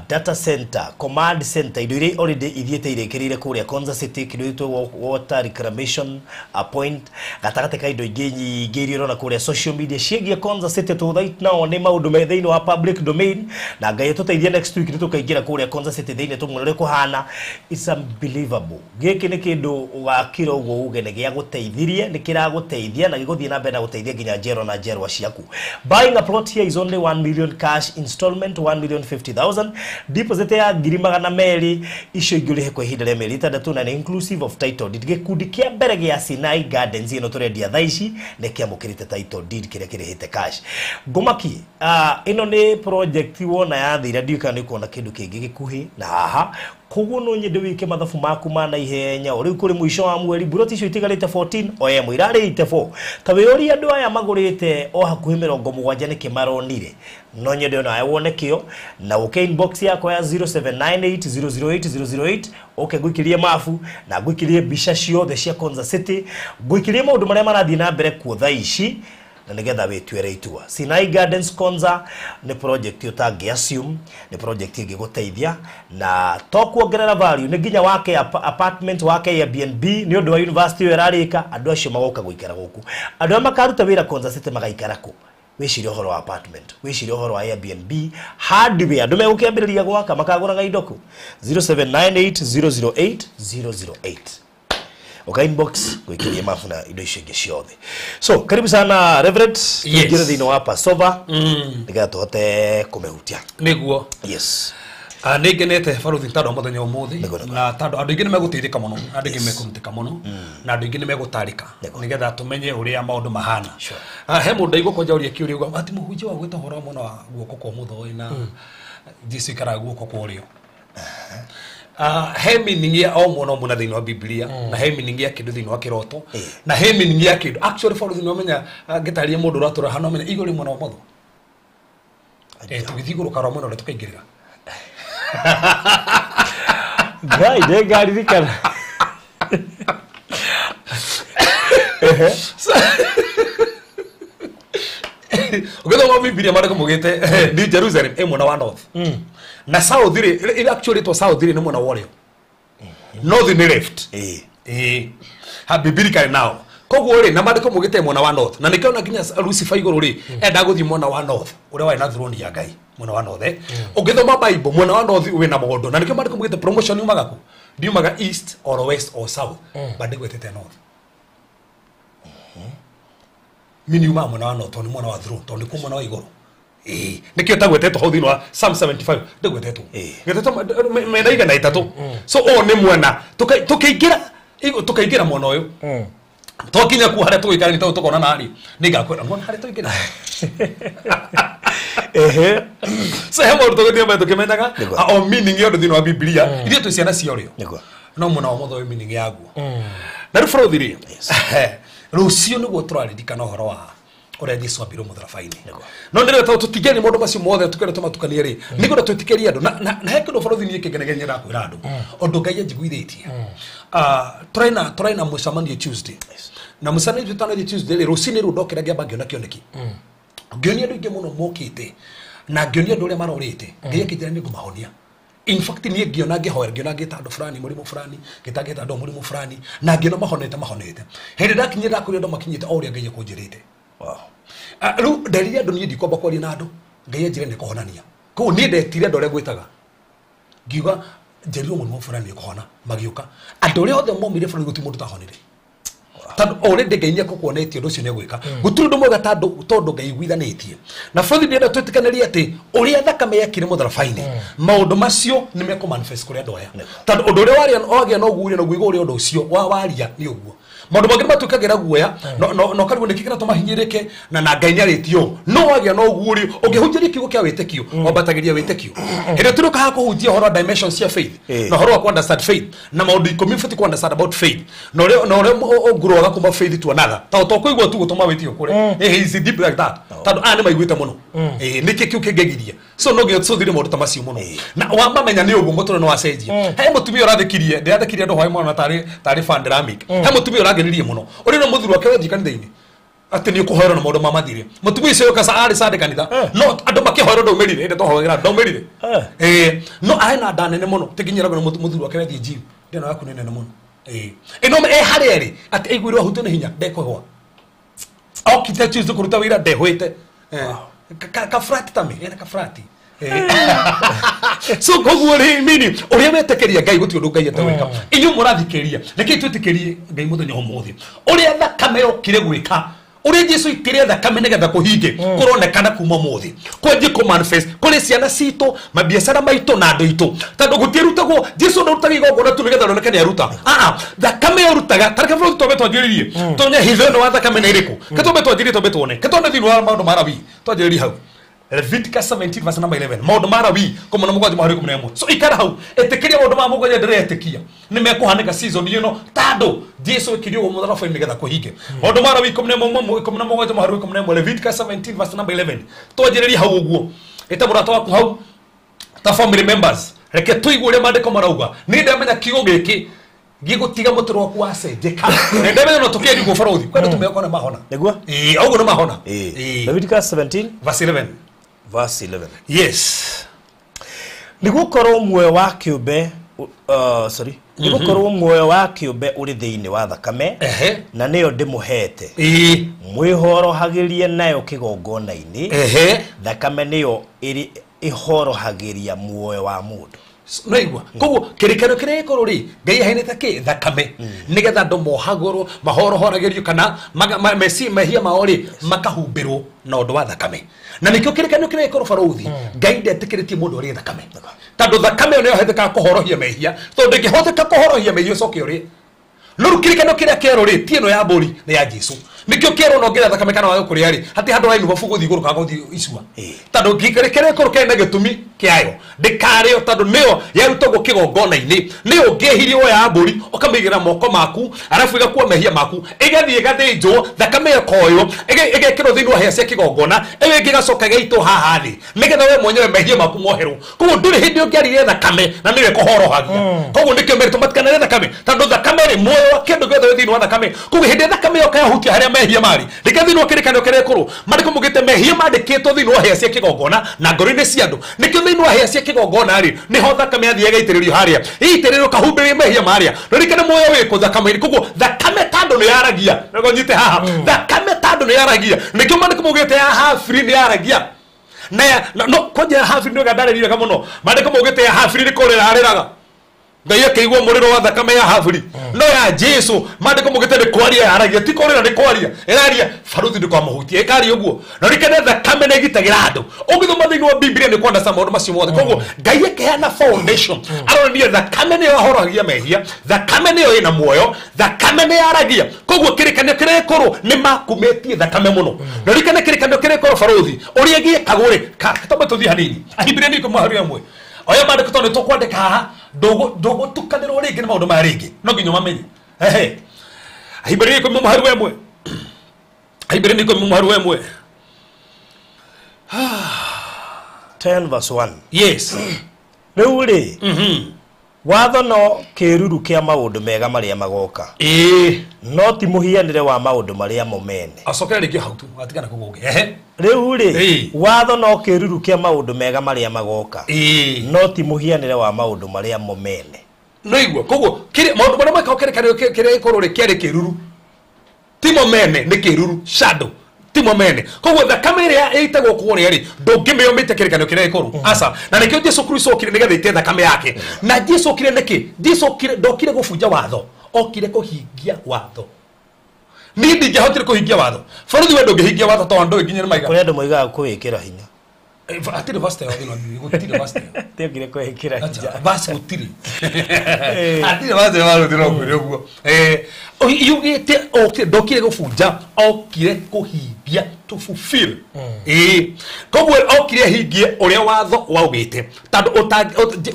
data center, command center, indo iria already ithiĩte irĩkĩrĩire kũrĩa Konza City, kĩndũ gĩtagwo water reclamation point, gatagatĩ ka indo ingĩ nyingĩ iria ũrona kũrĩa social media ciĩgiĩ Konza City tũ right now nĩ maũndũ me thĩinĩ wa public domain, na Ngai atũteithie next week nĩ tũkaingĩra kũrĩa Konza City thĩinĩ tũmuone ũrĩa kũhana. It's unbelievable. Gĩkĩ nĩ kĩndũ ũgakira ũguo uge nĩ gĩagũteithirie, nĩ kĩragũteithia na gĩgũthiĩ na mbere na gũteithia nginya njerwa na njerwa ciaku. Buying a plot here is only 1 million cash installment, 1,050,000 deposit ya 200,000, icio ingĩ ũrĩhe kwa ihinda rĩa mĩeri 6, na nĩ inclusive of title deed. Gĩkundi kĩa mbere gĩa Sinai Gardens ĩno tũrendia thaa ici nĩ kĩamũkĩrĩte title deed kĩrĩa kĩrĩhĩte cash. Ngũmaki, ĩno nĩ project wona yathira, ndiũĩ kana nĩ ũkuona kĩndũ kĩngĩ gĩkuhĩ na haha, koguo no nyende wĩke mathabu maku ma naihenya. O rĩu kũrĩ mũico wa mweri, mburoti icio itigarĩte 14 o ĩmwe irarĩ 84. Ta wĩyũrie andũ aya magũrĩte o hakuhĩ 70 nĩkĩ maronire. No nyende onawe wone kĩo, na ũke inbox yakwa ya 0798008008 ũke ngũikĩrie mabu na ngũikĩrie mbica ciothe cia Konza City, ngũikĩrie maũndũ marĩa marathiĩ na mbere kuo thaa ici, na nĩgetha wĩtuĩre itua. Sinai Gardens Konza nĩ project ũtangĩ assume, nĩ project ĩngĩgũteithia na to kuongerera value, nĩ nginya wake apartment, wake Airbnb nĩ ũndũ wa university ĩyo ĩrarĩka, andũ acio magoka gũikara gũkũ. Andũ arĩa makaruta wĩra Konza City magaikara kũ? Wĩcirie ũhoro wa apartment, wĩcirie ũhoro wa Airbnb, hardware, andũ megũkĩambĩrĩria gwaka makagũraga indo kũ? 0798008008. Uka inbox kuikiria mafu na indo icio ingĩ ciothe. So karibu sana Reverend, tuingĩre thĩinĩ wa Passover nĩgetha tũhote kũmĩhutia. Nĩguo. Yes. Nĩ ngenete baruthi tondũ wa mũthenya ũmũthĩ, na tondũ andũ aingĩ nĩ megũteithĩka mũno, andũ aingĩ mekũrutĩka mũno, na andũ aingĩ nĩ megũtarĩka nĩgetha tũmenye ũrĩa maũndũ mahana. He mũndũ ndaigua kwanja ũria kĩũria uga atĩ mũhunjia wa gwĩta ũhoro mũno wa guoko kwa ũmotho na Jesu ikaraga guoko kwa ũrĩo. He meaning ya o mwana mwana thĩinĩ wa Biblia, na he meaning ya kĩndũ thĩinĩ wa kĩroto, na he meaning ya kĩndũ actually for thĩinĩ wa menya ngĩtaria mũndũ ũratũra hana menya igũrũ mwena wa ũmotho. Tũgĩthiĩ igũrũ karwa mwena ũrĩa tũkaingĩrĩra. Ngai ndĩngaririkana. Ũgĩthoma Biblia maandĩko maugĩte New Jerusalem ĩ mwena wa north. Na south rĩ, actually to south rĩ nĩ mwena wa ũrĩo. North nĩ left. Ha biblically now. Koguo rĩ, na maandĩko maugĩte mwena wa north. Na nĩkĩo na nginya Lucifer igũrũ rĩ, enda gũthiĩ mwena wa north, ũrĩa warĩ na throne ya Ngai, mwena wa north. Ũngĩthoma Bible, mwena wa north wĩna maũndũ. Na nĩkĩo maandĩko maugĩte promotion yumaga kũ? Ndiumaga east or west or south, but ndĩgwetete north. Mini yumaga mwena wa north, tondũ nĩ mwena wa throne, tondũ nĩkuo mwena wa igũrũ. Nĩkĩo tagwetetwo hau thĩinĩ wa Psalm 75 ndĩgwetetwo. Gwetetwo mĩena 103. So ũyũ nĩ mwena tũkĩingĩra tũkaingĩra mwena ũyũ. Twakinya kuo harĩa tũgũikara nĩ tondũ tũkonana rĩ, nĩngakwĩra mwena harĩa tũingĩra. So he maũndũ tũgĩthiĩ mbere tũkĩmenyaga o meaning ya ũndũ thĩinĩ wa Biblia, ithuĩ twĩ ciana cia ũrĩo. No mwena wa ũmotho wĩ meaning yaguo. Na rĩu bũrũthi rĩ, rũciũ nĩguo tũraririkana ũhoro wa Ũrĩa Jesu ambirwo mũtharaba-inĩ. No nĩ rĩo tũtigeni maũndũ macio mothe tukĩra tũmatukanie rĩ. Nĩguo twĩtĩkĩrie andũ na he kĩndũ bũrũri niĩ kĩngenegeria ndakwĩra andũ. Ũndũ Ngai anjiguithĩtie. Tũraina mũcemanio Tuesday. Na mũcemanio tũtanathi Tuesday rĩ, rũcinĩ rũu ndokĩra ngĩamba ngĩona kĩoneki. Ngĩonia andũ aingĩ mũno mokĩte na ngĩonia andũ arĩa marorĩte. Ngai akĩnjĩra nĩ ngũmahonia. In fact niĩ ngĩona ngĩhoera ngĩona ngĩta andũ fulani mũrimũ fulani ngĩta ngĩta andũ mũrimũ fulani na ngĩona mahonete mahonete. Hĩndĩ ndakinyire ndakorire andũ makinyĩte o ũrĩa Ngai ekũnjĩrĩte. Rĩu nderire andũ niĩ ndikwamba kwaria na andũ. Ngai anjĩre nĩ kũhonania. Koguo niĩ ndetire andũ arĩa ngwĩtaga. Ngiuga njerirwo mũrimũ fulani nĩ kũhona magĩũka. Andũ arĩa othe maumire bũrũri gũtirĩ mũndũ ũtahonire. Tondũ already Ngai nĩekũkuonetie ũndũ ũcio nĩegwĩka. Gũtirĩ ũndũ mwega tondũ Ngai iguithanĩtie. Na bũrũri ndĩrenda twĩtĩkanĩrie atĩ ũrĩa thakame yekire mũtharaba-inĩ, maũndũ macio nĩ mekũ-manifest kũrĩ andũ aya. Tondũ ũndũ ũrĩa waria wagĩa na ũguo na ũguo ũrĩa ũndũ ũcio wa waria nĩ ũguo. Maũndũ mangĩ nĩmatuĩkagĩra guoya, no karigwo nĩkĩ kĩratũma hinyĩrĩke na Ngai nĩarĩtie ũũ. No wagĩa na ũguo rĩ, ũngĩhunjĩria kiugo kĩa wĩtĩkio, wambatagĩria wĩtĩkio. Hĩndĩ ĩrĩa tũrĩũka kũhunjia ũhoro wa dimensions cia faith, na ũhoro wa kũ understand faith, na maũndũ 10 ũbatiĩ kũ understand about faith, na ũrĩa ũnguroga kuma faith to another. Ta to kũigua tu gũtũma wĩtĩkio kũre. Is deep like that. Tondũ aya nĩmaiguĩte mũno. Nĩkĩ kĩu kĩngegiria. So no nginya tũthire maũndũ ta macio mũno. Na wamamenya nĩ ũguo mũtũrĩre nĩ wacenjia. He mũtumia ũrathĩkirie, ndĩrathĩkirie andũ hwaĩ mũno na tarĩ pandemic. He mũtumia ũrangenirie mũno. Ũrĩ na mũthuri wake wethiĩ kanitha-inĩ. Atĩ nĩ ũkũhoerwo na maũndũ ma mathirĩ. Mũtumia ũcio yoka arĩ Sunday kanitha. No andũ makĩhoerwo ndaumĩrire, hĩndĩ twahoera ndaumĩrire. No arĩ na nda nene mũno, tĩnginyĩragwo nĩ mũthuri wake wethiĩ gym. Ndĩno yaku nĩ nene mũno. Ĩno harĩa ĩrĩ, atĩ aiguirwo ahutio nĩ hinya, ndekũhũa. Okite Tuesday kũruta wĩra ndehũĩte. Ka frat tame, ena ka frat. So koguo rĩ mini ũrĩa wetĩkĩria Ngai gũtirĩ ũndũ Ngai atawĩka. Inyuĩ mũrathikĩrĩria, reke twĩtĩkĩrie Ngai mũthenya ũmũthĩ. Ũrĩa thakame yokire gwĩka, ũrĩa Jesu aitire thakame nĩgetha kũhinge, kũronekana kuma ũmũthĩ. Kwanjie kũ manifest kũrĩ ciana citũ, mabiacara maitũ na andũ aitũ. Tondũ gũtiarutagwo, Jesu ndarutaga igongona tu nĩgetha roneke nĩ aruta. Thakame ĩrutaga, ta reke bũrũri twambe twanjĩrĩrie. Tuone hitho ĩno wa thakame nĩ ĩrĩkũ. Ke twambe twanjĩrĩrie twambe tuone. Ke tuone thĩinĩ wa maũndũ ma Lawi. Twanjĩrĩrie hau. Leviticus 17 verse number 11. Maũndũ ma Lawi 17 mũhari 11. So ikara hau, ĩtĩkĩria maũndũ ma mũgwanja ndĩretĩkia. Nĩ mekũhanĩka season ĩno tondũ Jesu ekire ũguo mũtharaba-inĩ nĩgetha kũhinge. Maũndũ ma Lawi 17 mũhari 11, Leviticus 17 verse number 11. Twanjĩrĩrie hau ũguo. Ĩta mũrata waku hau ta family members. Reke tũigue ũrĩa maandĩko marauga. Nĩ ndamenya kiugo gĩkĩ gĩgũtiga mũtũrĩre waku wacenjeka. Nĩ ndamenya no tũkĩrigwo bũrũri. Kwenda tũmekona mahona. Nĩguo? Ũguo nĩ mahona. Leviticus 17 verse 11. Verse 11. Yes. Nĩgũkorwo muoyo wa kĩũmbe, sorry. Nĩgũkorwo muoyo wa kĩũmbe ũrĩ thĩinĩ wa thakame, na nĩyo ndĩmũheete. Mwĩhorohagĩrie nayo kĩgongona-inĩ. Thakame nĩyo ĩhorohagĩria muoyo wa mũndũ. Naigua. Koguo kĩrĩkanĩro kĩrĩa gĩkorwo rĩ, Ngai aheanĩte kĩ? Thakame. Nĩgetha andũ mohagũrwo, mahorohoragĩrio kana mehia mao rĩ, makahumbĩrwo na ũndũ wa thakame. Na nĩkĩo kĩrĩkanĩro kĩrĩa gĩkorwo barũthi, Ngai ndetĩkĩrĩtie mũndũ arĩe thakame. Tondũ thakame ĩyo nĩyo ĩhũthĩkaga kũhorohia mehia. Tondũ ndĩngĩhoteka kũhorohia mehia ũcoke ũrĩe. No rĩu kĩrĩkanĩro kĩrĩa kĩerũ rĩ, ti ĩno ya mbũri, nĩ ya Jesu. Nĩkĩo kĩerũ no ngĩrĩa thakame kana wage kũrĩa rĩ, hatirĩ handũ raini mabu gũthiĩ igũrũ kana gũthiĩ icua. Tondũ kĩrĩa gĩkorwo kĩarĩ na gĩtũmi kĩayo, ndĩkarĩo tondũ nĩyo yarutagwo kĩgongona-inĩ. Nĩyo ũngĩehirie woya mbũri, ũkamĩigĩrĩra moko maku, arabu ĩgakua mehia maku, ĩgathiĩ ĩgathĩnjwo, thakame ĩkoywo, ĩgekĩrwo thĩinĩ wa hĩa cia kĩgongona, ĩyo ĩngĩ ĩgacoka ĩgaitwo haha thĩ, nĩgetha we mwenyewe mehia maku moherwo. Koguo ndũrĩ hĩndĩ ũngĩarire thakame na nĩyo ĩkũhorohagia. Koguo nĩkĩo merĩtwo matikanarĩe thakame, tondũ thakame rĩ, muoyo wa kĩndũ gĩothe wĩ thĩinĩ wa thakame. Koguo hĩndĩ ĩrĩa thakame yoka yahutia harĩa mehia marĩ, reke thĩinĩ wa kĩrĩkanĩro kĩrĩa gĩkũrũ, maandĩko maugĩte mehia mandĩkĩtwo thĩinĩ wa hĩa cia kĩgongona na ngoro-inĩ cia andũ. Nĩkĩo thĩinĩ wa hĩa cia kĩgongona rĩ, nĩho thakame yathiaga ĩgaitĩrĩrio harĩa, ĩitĩrĩrio kahumbĩrie mehia marĩa. Ririkana muoyo wĩkũ thakame-inĩ. Koguo thakame tondũ nĩ yaragia, nĩguo nyite haha, thakame tondũ nĩ yaragia, nĩkĩo maandĩko maugĩte ya Habili nĩ yaragia. Na no kwanja ya Habili nĩ ndarĩria wega mũno. Maandĩko maugĩte ya Habili nĩ kũrĩra arĩraga. Ngai akĩigua mũrĩro wa thakame ya Habili. No ya Jesu maandĩko maugĩte nĩ kwaria yaragia, ti kũrĩra nĩ kwaria. Ĩraria baruthi ndũkamũhutie, ĩkaria ũguo. Na ririkane thakame nĩ ĩgitagĩra andũ. Ũngĩthoma thĩinĩ wa Biblia nĩ kwandasa maũndũ macio mothe. Koguo Ngai akĩheana foundation, aronania thakame nĩyo yahorohagia mehia, thakame nĩyo ĩna muoyo, thakame nĩ yaragia. Koguo kĩrĩkanĩro kĩrĩa gĩkũrũ nĩ makumĩtie thakame mũno. Na ririkane kĩrĩkanĩro kĩrĩa gĩkũrũ barũthi, ũrĩa gĩekagwo rĩ, twambe tũthiĩ hanini. Ahibirania nĩ ikũmi mũhari ũmwe. Oya maandĩko tondũ nĩ tũkwandĩka haha, ndũgũtukanĩrwo rĩngĩ nĩ maũndũ maya rĩngĩ. No nginya ũmamenye. Ahibirania ikũmi mũhari wa ĩmwe. Ahibirania 10 mũhari wa 1. 10 verse 1. Yes. Rĩu rĩ, watho no kĩruru kĩa maũndũ mega marĩa magoka. No ti mũhianĩre wa maũndũ marĩa mo mene. Acokera rĩngĩ hau tu, atigana kũu kũngĩ. Ehe. Rĩu rĩ, watho no kĩruru kĩa maũndũ mega marĩa magoka. No ti mũhianĩre wa maũndũ marĩa mo mene. No igua, koguo kĩrĩa maũndũ marĩa mekaga kĩrĩa gĩkorwo rĩ kĩarĩ kĩruru. Ti mo mene, nĩ kĩruru, shadow. Ti mo mene. Koguo thakame ĩrĩa ĩitagwo kũrĩa rĩ, ndũngĩmĩomĩte kĩrĩkanĩro kĩrĩa gĩkũrũ. Aca, na nĩkĩo Jesu Kristo okire nĩgetha ĩte thakame yake. Na Jesu okire nĩkĩ? Jesu okire ndokire gũbunja watho, okire kũhingia watho. Niĩ ndingĩahotire kũhingia watho. Borithi we ndũngĩhingia watho tondũ ndũĩ nginya nĩ maiga. Kũrĩ andũ moigaga kũwĩkĩra hinya. Hatirĩ verse ĩyo thĩinĩ wa Bibilia, gũtirĩ verse ĩyo. Tiokire kwĩkĩra hinya. Verse gũtirĩ. Hatirĩ verse ĩyo barũthi no ngwĩre ũguo. Yugĩte okire, ndokire gũbunja, okire kũhingia, to fulfill. Koguo okire ahingie ũrĩa watho waugĩte. Tondũ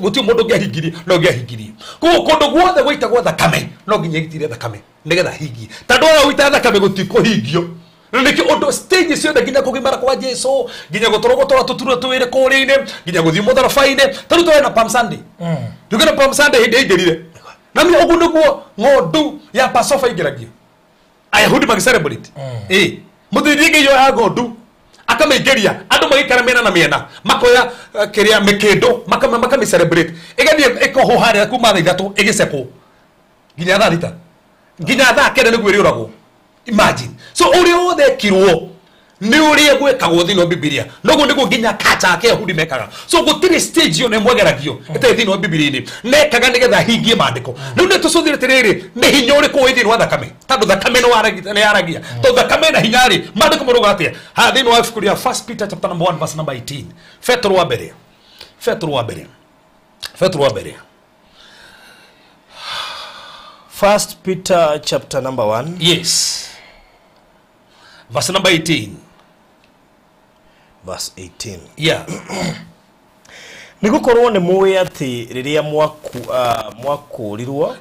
gũtirĩ mũndũ ũngĩahingirie, no ũngĩahingirie. Koguo kũndũ guothe gũitagwo thakame, no nginya ĩitire thakame nĩgetha ahingie. Tondũ ũrĩa ũitaga thakame gũtikũhingio. Na nĩkĩo ũndũ stage ciothe nginya kũgimara kwa Jesu, nginya gũtũrwo tũturwo twĩrĩ kũrĩa-inĩ, nginya gũthiĩ mũtharaba-inĩ. Ta rĩu tũrĩ na Palm Sunday. Tuge na Palm Sunday hĩndĩ ĩingĩrire. Na nĩ ũguo nĩguo ng'ondu ya Passover ĩingĩragio. Ayahudi magĩ celebrate. Mũthĩnjĩri Ngai oya ng'ondu akamĩingĩria, andũ magĩikara mĩena na mĩena, makoya kĩrĩa mĩkĩndũ, makamĩ celebrate. Ĩgathiĩ ĩkohwo harĩa kuma thaa 3 ĩgĩcekwo nginya thaa 6. Nginya thaa 9 nĩguo ĩrĩũragwo. Imagine. So ũrĩa wothe ekirwo nĩ ũrĩa gwĩkagwo thĩinĩ wa Bibilia. Noguo nĩguo nginya kacha ake Ayahudi mekaga. So gũtirĩ stage ĩyo nĩmwegeragio ĩtarĩ thĩinĩ wa Bibilia-inĩ. Mekaga nĩgetha hingie maandĩko. Rĩu nĩ tũcũthĩre atĩrĩrĩ, nĩ hinya ũrĩkũ wĩ thĩinĩ wa thakame? Tondũ thakame nĩ yaragia. Tondũ thakame ĩna hinya rĩ, maandĩko marauga atĩa? Haha thĩinĩ wa ibuku rĩa 1 Peter chapter number 1 verse number 18. Petero wa mbere. Petero wa mbere. Petero wa mbere. 1 Peter chapter number 1. Yes. Verse number 18. Verse 18. Yeah. Nĩgũkorwo nĩ mũĩ atĩ rĩrĩa mwakũũrirwo,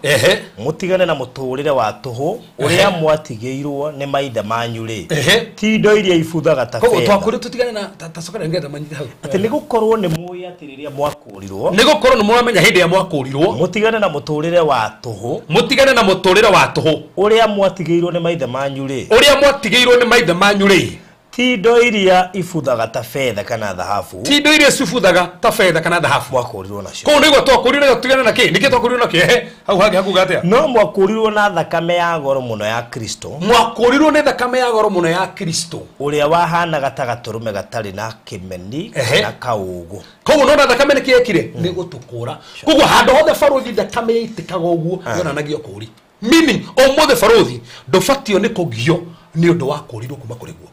mũtigane na mũtũũrĩre wa tũhũ ũrĩa mwatigĩirwo nĩ maithe manyu rĩ, ti indo iria ibuthaga ta Koguo betha. twakũũrirwo tũtigane na ta cokera nĩgetha manyite hau. Atĩ nĩgũkorwo nĩ mũĩ atĩ rĩrĩa mwakũũrirwo, nĩgũkorwo nĩ mũramenya hĩndĩ ĩrĩa mwakũũrirwo, mũtigane na mũtũũrĩre wa tũhũ, mũtigane na mũtũũrĩre wa tũhũ ũrĩa mwatigĩirwo nĩ maithe manyu rĩ, ũrĩa mwatigĩirwo nĩ maithe manyu rĩ, ti indo iria ibuthaga ta betha kana thahabu, ti indo iria cibuthaga ta betha kana thahabu mwakũũrirwo nacio. Koguo nĩguo twakũũrirwo tũtigane na kĩ? Nĩkĩ twakũũrirwo na kĩ? Ehe, hau hangĩ hakuga atĩa? No mwakũũrirwo na thakame ya goro mũno ya Kristo. Mwakũũrirwo nĩ thakame ya goro mũno ya Kristo, ũrĩa wahanaga ta gatũrũme gatarĩ na kĩmeni na kaũgũ. Koguo nona thakame nĩkĩ yekire? Nĩ gũtũkũra. Koguo handũ hothe barũthi thakame yaitĩkaga ũguo, yonanagia ũkũũri. Meaning ũmũthĩ barũthi ndũbatio nĩ kũgio nĩ ũndũ wa kũũrirwo kuma kũrĩ guo.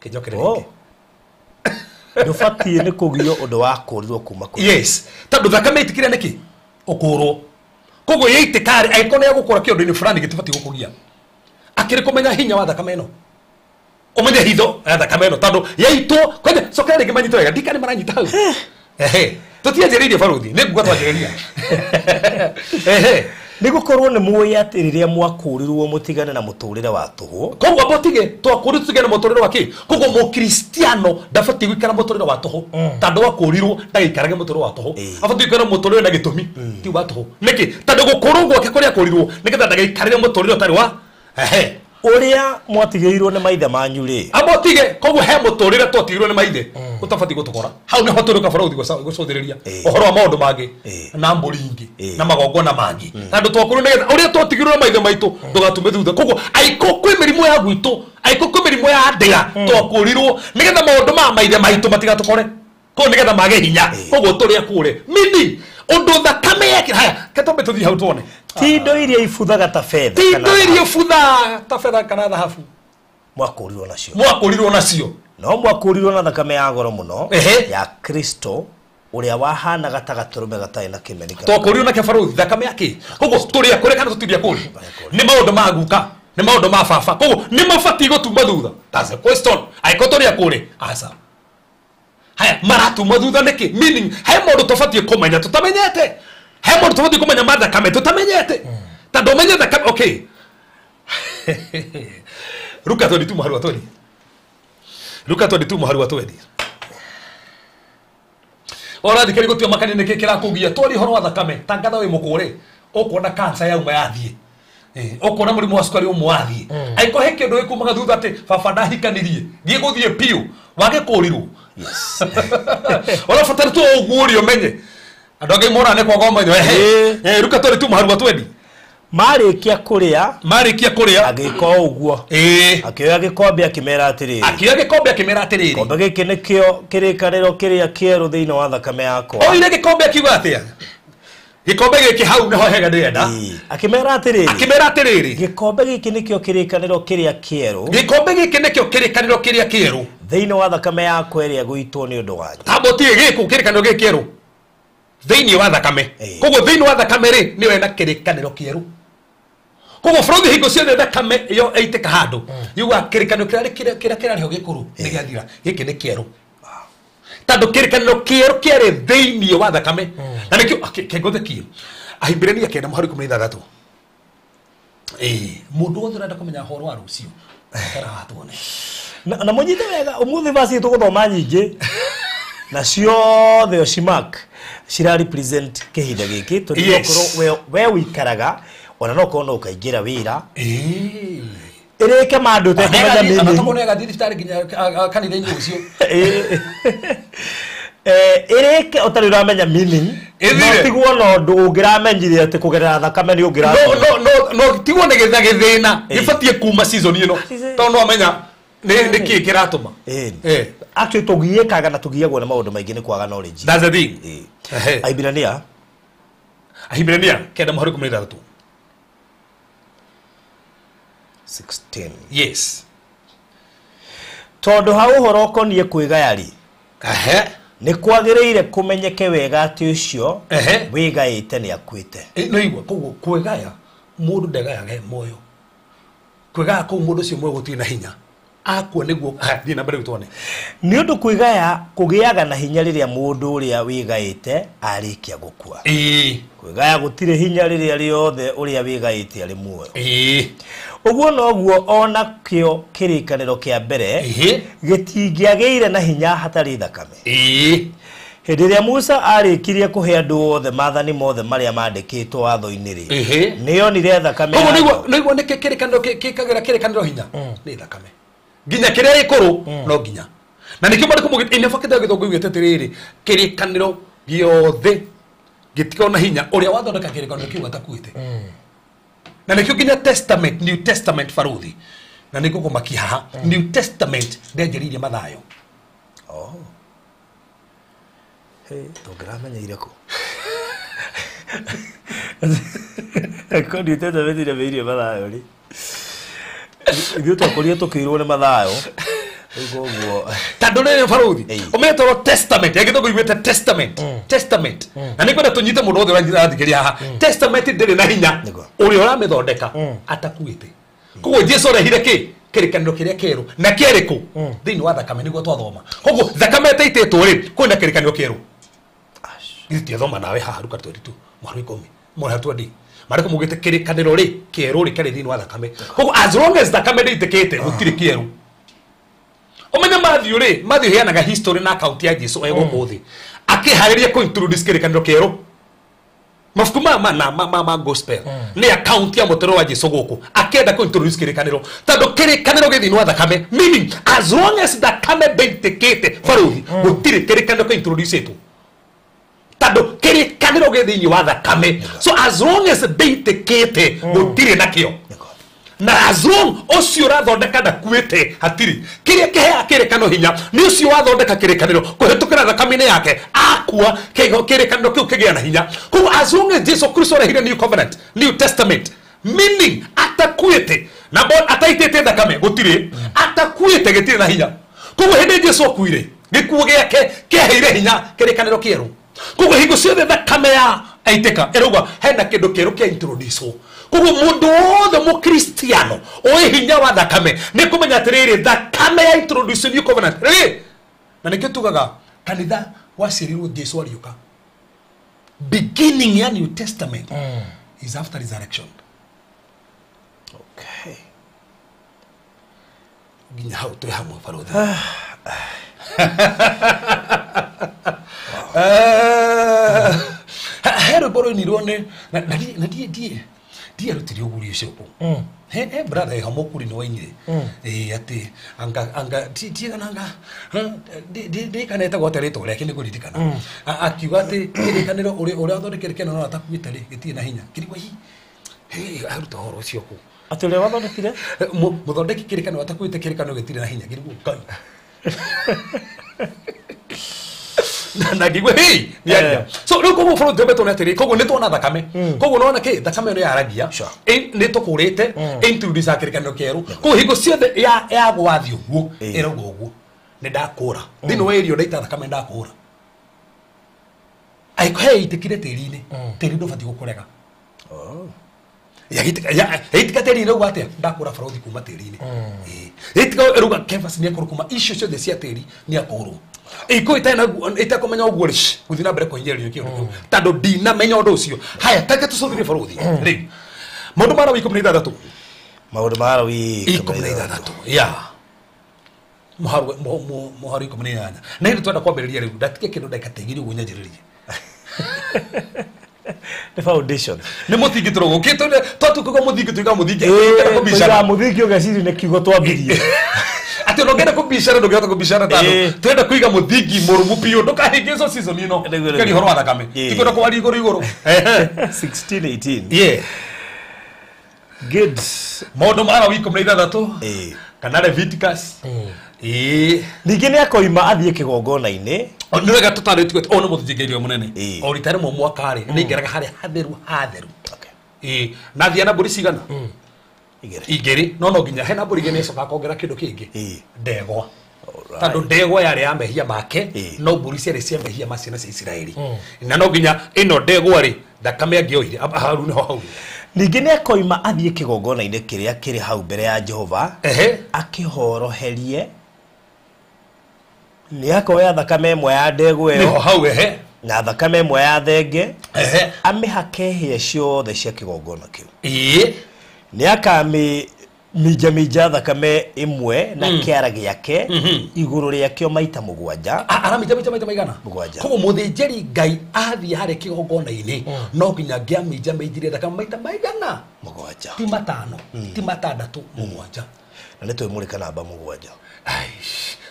Kĩnjokere rĩngĩ. Ndũbatiĩ nĩ kũgio ũndũ wa kũũrirwo kuma kũrĩ. Yes. Tondũ thakame ĩtĩkire nĩkĩ? Ũkũũrwo. Koguo yaitĩka rĩ, angĩkorwo nĩ yagũkũra kĩũndũ-inĩ fulani gĩtibatiĩ gũkũgia. Akĩrĩ kũmenya hinya wa thakame ĩno. Ũmenye hitho ya thakame ĩno tondũ yaitwo, kwanja cokera rĩngĩ manyite wega, ndikane maranyita hau. Ehe. Tũtianjĩrĩirie barũthi, nĩ nguga twanjĩrĩria. Ehe. Nĩgũkorwo nĩ mũĩ atĩ rĩrĩa mwakũũrirwo mũtigane na mũtũũrĩre wa tũhũ. Koguo mũtige twakũũrirwo tũtigane na mũtũũrĩre wa kĩ? Koguo mũkristiano ndabatiĩ gũikara mũtũũrĩre wa tũhũ. Tondũ wakũũrirwo ndagĩikarage mũtũũrĩre wa tũhũ. Abatiĩ gũikara mũtũũrĩre na gĩtũmi ti wa tũhũ. Nĩkĩ? Tondũ gũkũũrwo gwake kũrĩa akũũrirwo nĩgetha ndagaikarĩre mũtũũrĩre ũtarĩ wa ehe. Ũrĩa mwatigĩirwo nĩ maithe manyu rĩ. Amũtige, koguo he mũtũũrĩre twatigĩirwo nĩ maithe ũtabatiĩ gũtũkora. Hau nĩho tũrĩ kabara gũthiĩ gũcũthĩrĩria ũhoro wa maũndũ mangĩ na mbũri ingĩ na magongona mangĩ. Tondũ twakũrirwo nĩgetha ũrĩa twatigĩirwo nĩ maithe maitũ ndũgatume thutha. Koguo angĩkorwo kwĩ mĩrimũ ya gwitũ, angĩkorwo kwĩ mĩrimũ ya ndĩra, twakũrirwo nĩgetha maũndũ ma maithe maitũ matigatũkore. Koguo nĩgetha mage hinya. Koguo tũrĩ akũre. Meaning ũndũ thakame yekĩra haya, reke twambe tũthiĩ hau tuone. Ti indo iria ibuthaga ta betha Ti kana indo iria ibuthaga ta betha kana thahabu. Mwakũũrirwo nacio. Mwakũũrirwo nacio. No mwakũũrirwo na thakame ya goro mũno ya Kristo ũrĩa wahanaga ta gatũrũme gatarĩ na kĩmeni kana Twakũũrirwo na kĩbarũthi thakame ya kĩ? Koguo tũrĩ akũre kana tũtirĩ akũre? Nĩ maũndũ ma guka, nĩ maũndũ ma baba. Koguo nĩ mabatiĩ gũtuma thutha. That's a question. Angĩkorwo tũrĩ akũre, aca. Haya, maratuma thutha nĩkĩ? Meaning he maũndũ tũbatiĩ kũmenya tũtamenyete. He maũndũ tũbatiĩ kũmenya ma thakame tũtamenyete. Tondũ ũmenye thakame, okay. Luka 22 mũhari wa 20. Luka 22 mũhari wa 20. Ora thikari gutio makani niki kirakugia twari horo wa thakame tangatha wi mukure ukuona cancer yauma yathie ukuona murimu wa cukari umwe wathie aiko he kindu gikumaga thutha ati baba ndahikanirie giguthie piu wage kurirwo. Yes. Ora fatari tu ugurio menye andu angi mora ne kwaga umenyo. Luka 22 mũhari wa 20. Marikia kuria agika uguo akioya gikombe akimera atiriri gikombe giki nikio kirikaniro kiria kieru thiini wa thakame yakwa. Oire gikombe akiuga atia? Gikombe giki hau niho hega ndirenda. Akimera atiriri gikombe giki nikio kirikaniro kiria kieru thiini wa thakame yakwa iria guitwo ni undu wanyu. Tambotie giku kirikaniro giki kieru thiini wa thakame. Koguo thiini wa thakame ri niwe na kirikaniro kieru. Koguo bũrũri hingo ciothe thakame ĩyo ĩitĩka handũ yuga kĩrĩkanĩro kĩrĩa kĩrarĩho gĩkũrũ nĩ gĩathira, gĩkĩ nĩ kĩerũ tondũ kĩrĩkanĩro kĩerũ kĩarĩ thĩinĩ wa thakame. Na nĩkĩo kĩngũthekie Ahibirania 9 mũhari 16. Mũndũ wothe ũrenda kũmenya ũhoro wa rũciũ kara tuone na mũnyite wega ũmũthĩ vaci tũgũthoma nyingĩ na ciothe ocimark cira represent kĩhinda gĩkĩ tondũ okorwo we wĩikaraga ona no korwo no ũkaingĩra wĩra ĩrĩke mandũ ũtekũmenya nini. Ona tokorwo nĩagathiĩ thibitarĩ nginya kanitha-inĩ ũcio. Ĩrĩke ũtarĩ ũramenya meaning no tigwo na ũndũ ũngĩramenyire atĩ kũgerera thakame nĩ ũngĩramenya. No tigwo nĩ gĩtha gĩthĩna gĩbatiĩ kuma season ĩno tondũ no amenya nĩ kĩĩ kĩratũma. Actually tũgiĩkaga na tũgiagwo nĩ maũndũ maingĩ nĩ kwaga knowledge. That's the thing. Ahibirania 9 mũhari 16. 16. Yes. Tondũ ha ũhoro ũkoniĩ kwĩgaya rĩ, nĩ kwagĩrĩire kũmenyeke wega atĩ ũcio wĩgaĩte nĩ akuĩte. No igua koguo kwĩgaya mũndũ ndegayaga e muoyo. Kwĩgaya kũu mũndũ ũcio muoyo gũtirĩ na hinya. Akua nĩguo thiĩ na mbere tuone. Nĩ ũndũ kwĩgaya kũgĩaga na hinya rĩrĩa mũndũ ũrĩa wĩgaĩte arĩkia gũkua. Kwĩgaya gũtirĩ hinya rĩrĩa rĩothe ũrĩa wĩgaĩte arĩ muoyo. Ũguo noguo ona kĩo kĩrĩkanĩro kĩa mbere gĩtingĩagĩire na hinya hatarĩ thakame. Hĩndĩ ĩrĩa Musa arĩkirie kũhe andũ othe maathani mothe marĩa mandĩkĩtwo watho-inĩ rĩ, nĩonire thakame. Koguo nĩguo nĩkĩ kĩrĩkanĩro kĩkagĩra kĩrĩkanĩro hinya nĩ thakame nginya kĩrĩa gĩkũrũ no nginya. Na nĩkĩo marĩkũ mũgĩ gĩthũngũ yugĩte atĩrĩrĩ kĩrĩkanĩro gĩothe gĩtikoragwo na hinya ũrĩa wathondeka kĩrĩkanĩro kĩu atakuĩte. Na nĩkĩo nginya testament New Testament baruthi na nĩkĩo kũmakia haha New Testament ndenjeririe Mathayo. Tũngĩramenyeire kũ? Ko New Testament ĩremeirie Mathayo rĩ? Ithuĩ twakorirwo tũkĩirwo nĩ Mathayo. Koguo tondũ rĩrĩ baruthi ũmetwo testament ya gĩthũngũ yugĩte testament testament na nĩngwenda tũnyite mũndũ wothe ũrathikĩrĩria haha. Testament ndĩrĩ na hinya ũrĩa ũramĩthondeka atakuĩte. Koguo Jesu arehire kĩ? Kĩrĩkanĩro kĩrĩa kĩerũ na kĩarĩkũ thĩinĩ wa thakame nĩguo twathoma. Koguo thakame ĩtaitĩtwo rĩ kwĩna kĩrĩkanĩro kĩerũ. Ithuĩ tiathoma nawe haha Luka 22 mũhari 10 mũhari 20 marĩkũ mugĩte kĩrĩkanĩro rĩ kĩerũ rĩ kĩarĩ thĩinĩ wa thakame. Koguo as long as thakame ndĩitĩkĩte gũtirĩ kĩerũ. Ũmenye Matthew rĩ, Matthew heanaga history na account ya Jesu e gũkũ thĩ akĩharĩria kũ introduce kĩrĩkanĩro kĩerũ. Mabuku ma gospel nĩ account ya mũtũrĩre wa Jesu gũkũ akĩenda kũ introduce kĩrĩkanĩro tondũ kĩrĩkanĩro gĩ thĩinĩ wa thakame, meaning as long as thakame ndĩitĩkĩte baruthi gũtirĩ kĩrĩkanĩro kĩ introduce tondũ kĩrĩkanĩro gĩ thĩinĩ wa thakame. So as long as ndĩitĩkĩte gũtirĩ nakĩo. Na as long ũcio ũrathondeka ndakuĩte hatirĩ kĩrĩa kĩheaga kĩrĩkanĩro hinya nĩ ũcio wathondeka kĩrĩkanĩro kũhĩtũkĩra thakame-inĩ yake akua kĩrĩkanĩro kĩu kĩgĩa na hinya. Koguo as long as Jesu Kristo arehire New Covenant, New Testament, meaning atakuĩte na ataitĩte thakame gũtirĩ, atakuĩte gĩtirĩ na hinya. Koguo hĩndĩ Jesu akuire gĩkuũ gĩake kĩaheire hinya kĩrĩkanĩro kĩerũ. Koguo hingo ciothe thakame ya aitĩka ĩrauga hena kĩndũ kĩerũ kĩa introduce. Koguo mũndũ wothe mũkristiano oĩ hinya wa thakame nĩ kũmenya atĩrĩrĩ thakame ya introduce new covenant rĩ. Na nĩkĩo tugaga kanitha waciarirwo Jesu ariũka. Beginning ya New Testament is after resurrection. Okay. Nginya hau twĩ hamwe barothi. He rwĩmbo rũinirwo nĩ na ndiarutire ũguri ũcio kũ. He brother ha mokuri nĩ wainire. Atĩ anga tiigana anga ndikanete gwate rĩtwa rĩake nĩ kũririkana. Akiuga atĩ kĩrĩkanĩro ũrĩa wathondekire kĩrĩkanĩro no atakuĩte rĩ gĩtirĩ na hinya. Kĩrigwo hi aruta ũhoro ũcio kũ. Atĩ ũrĩa wathondekire? Mũthondeki kĩrĩkanĩro atakuĩte kĩrĩkanĩro gĩtirĩ na hinya. Kĩrigwo Ngai. Na ngigua hei ni aria. So rĩu koguo bũrũri twambĩtwo nĩ atĩrĩ koguo nĩ tuona thakame. Koguo nona kĩ thakame ĩno yaragia nĩ tũkũrĩte introduce kĩrĩkanĩro kĩerũ. Koguo hingo ciothe ya gwathiĩ ũguo ĩrauga ũguo nĩ ndakũra. Thĩinĩ wa area ndaita thakame ndakũra. Angĩkorwo he ĩitĩkire tĩri-inĩ tĩri ndũbatiĩ gũkũrega. Yaitika tĩri-inĩ ũguo atĩa ndakũra barothi kuma tĩri-inĩ. Ĩitika ĩrauga Kefas nĩ ekũrwo kuma icio ciothe cia tĩri nĩ akũrwo. Iko itakomenya ũguo rĩ gũthiĩ na mbere kũhinyĩrĩrio kĩũndũ kĩu tondũ ndinamenya ũndũ ũcio. Haya take tũcũthĩrĩrie barothi rĩu maũndũ ma Lawi 16. Maũndũ ma Lawi 16 ya mũharu 18 na hĩndĩ twenda kwambĩrĩria rĩu ndatige kĩndũ ndagĩka ta igĩrĩ ũguo nyanjĩrĩrie. The foundation. Nĩ mũthingi tũrũgũkĩte twatuĩkaga mũthingi tuiga mũthingi tuiga mũthingi ũgeciria nĩ kiugo twambirie. Atĩ ndũngĩenda kũbicana ndũngĩhota kũbicana tondũ twenda kũiga mũthingi mũrũmu biũ ndũkahĩngĩcwo season ĩno kĩaria ũhoro wa thakame tikwenda kwaria igũrũ igũrũ. 16 18. Yeah. Good. Maũndũ ma Lawi 16 kana Leviticus. Ningĩ nĩ akoima athiĩ kĩgongona-inĩ. Nĩ wega tũtarĩtio atĩ ũyũ nĩ mũthĩnjĩri Ngai ũrĩa mũnene. O rita rĩmwe mwaka rĩ nĩ aingĩraga harĩa hatheru hatheru. Na athiĩ na mbũri cigana? Igĩrĩ. No nginya hena mbũri igĩrĩ nĩacokaga akongera kĩndũ kĩngĩ. Ndegwa. Tondũ ndegwa yarĩ ya mehia make no mbũri ciarĩ cia mehia ma ciana cia Isiraeli. Na no nginya ĩno ndegwa rĩ thakame angĩoire Haruni nĩho hau. Ningĩ nĩ akoima athiĩ kĩgongona-inĩ kĩrĩa kĩrĩ hau mbere ya Jehova akĩhoroherie. Nĩ akoya thakame ĩmwe ya ndegwa ĩyo nĩho hau na thakame ĩmwe ya thenge amĩhake hĩa ciothe cia kĩgongona kĩu. Nĩ akamĩminjaminja thakame ĩmwe na kĩara gĩake igũrũ rĩakĩo maita mũgwanja. Araminjaminja maita maigana? Mũgwanja. Koguo mũthĩnjĩri Ngai athiĩ harĩa kĩgongona-inĩ no nginya angĩaminjaminjirie thakame maita maigana? Mũgwanja. Ti matano, ti matandatũ, mũgwanja. Na nĩ twĩmũrĩka namba mũgwanja.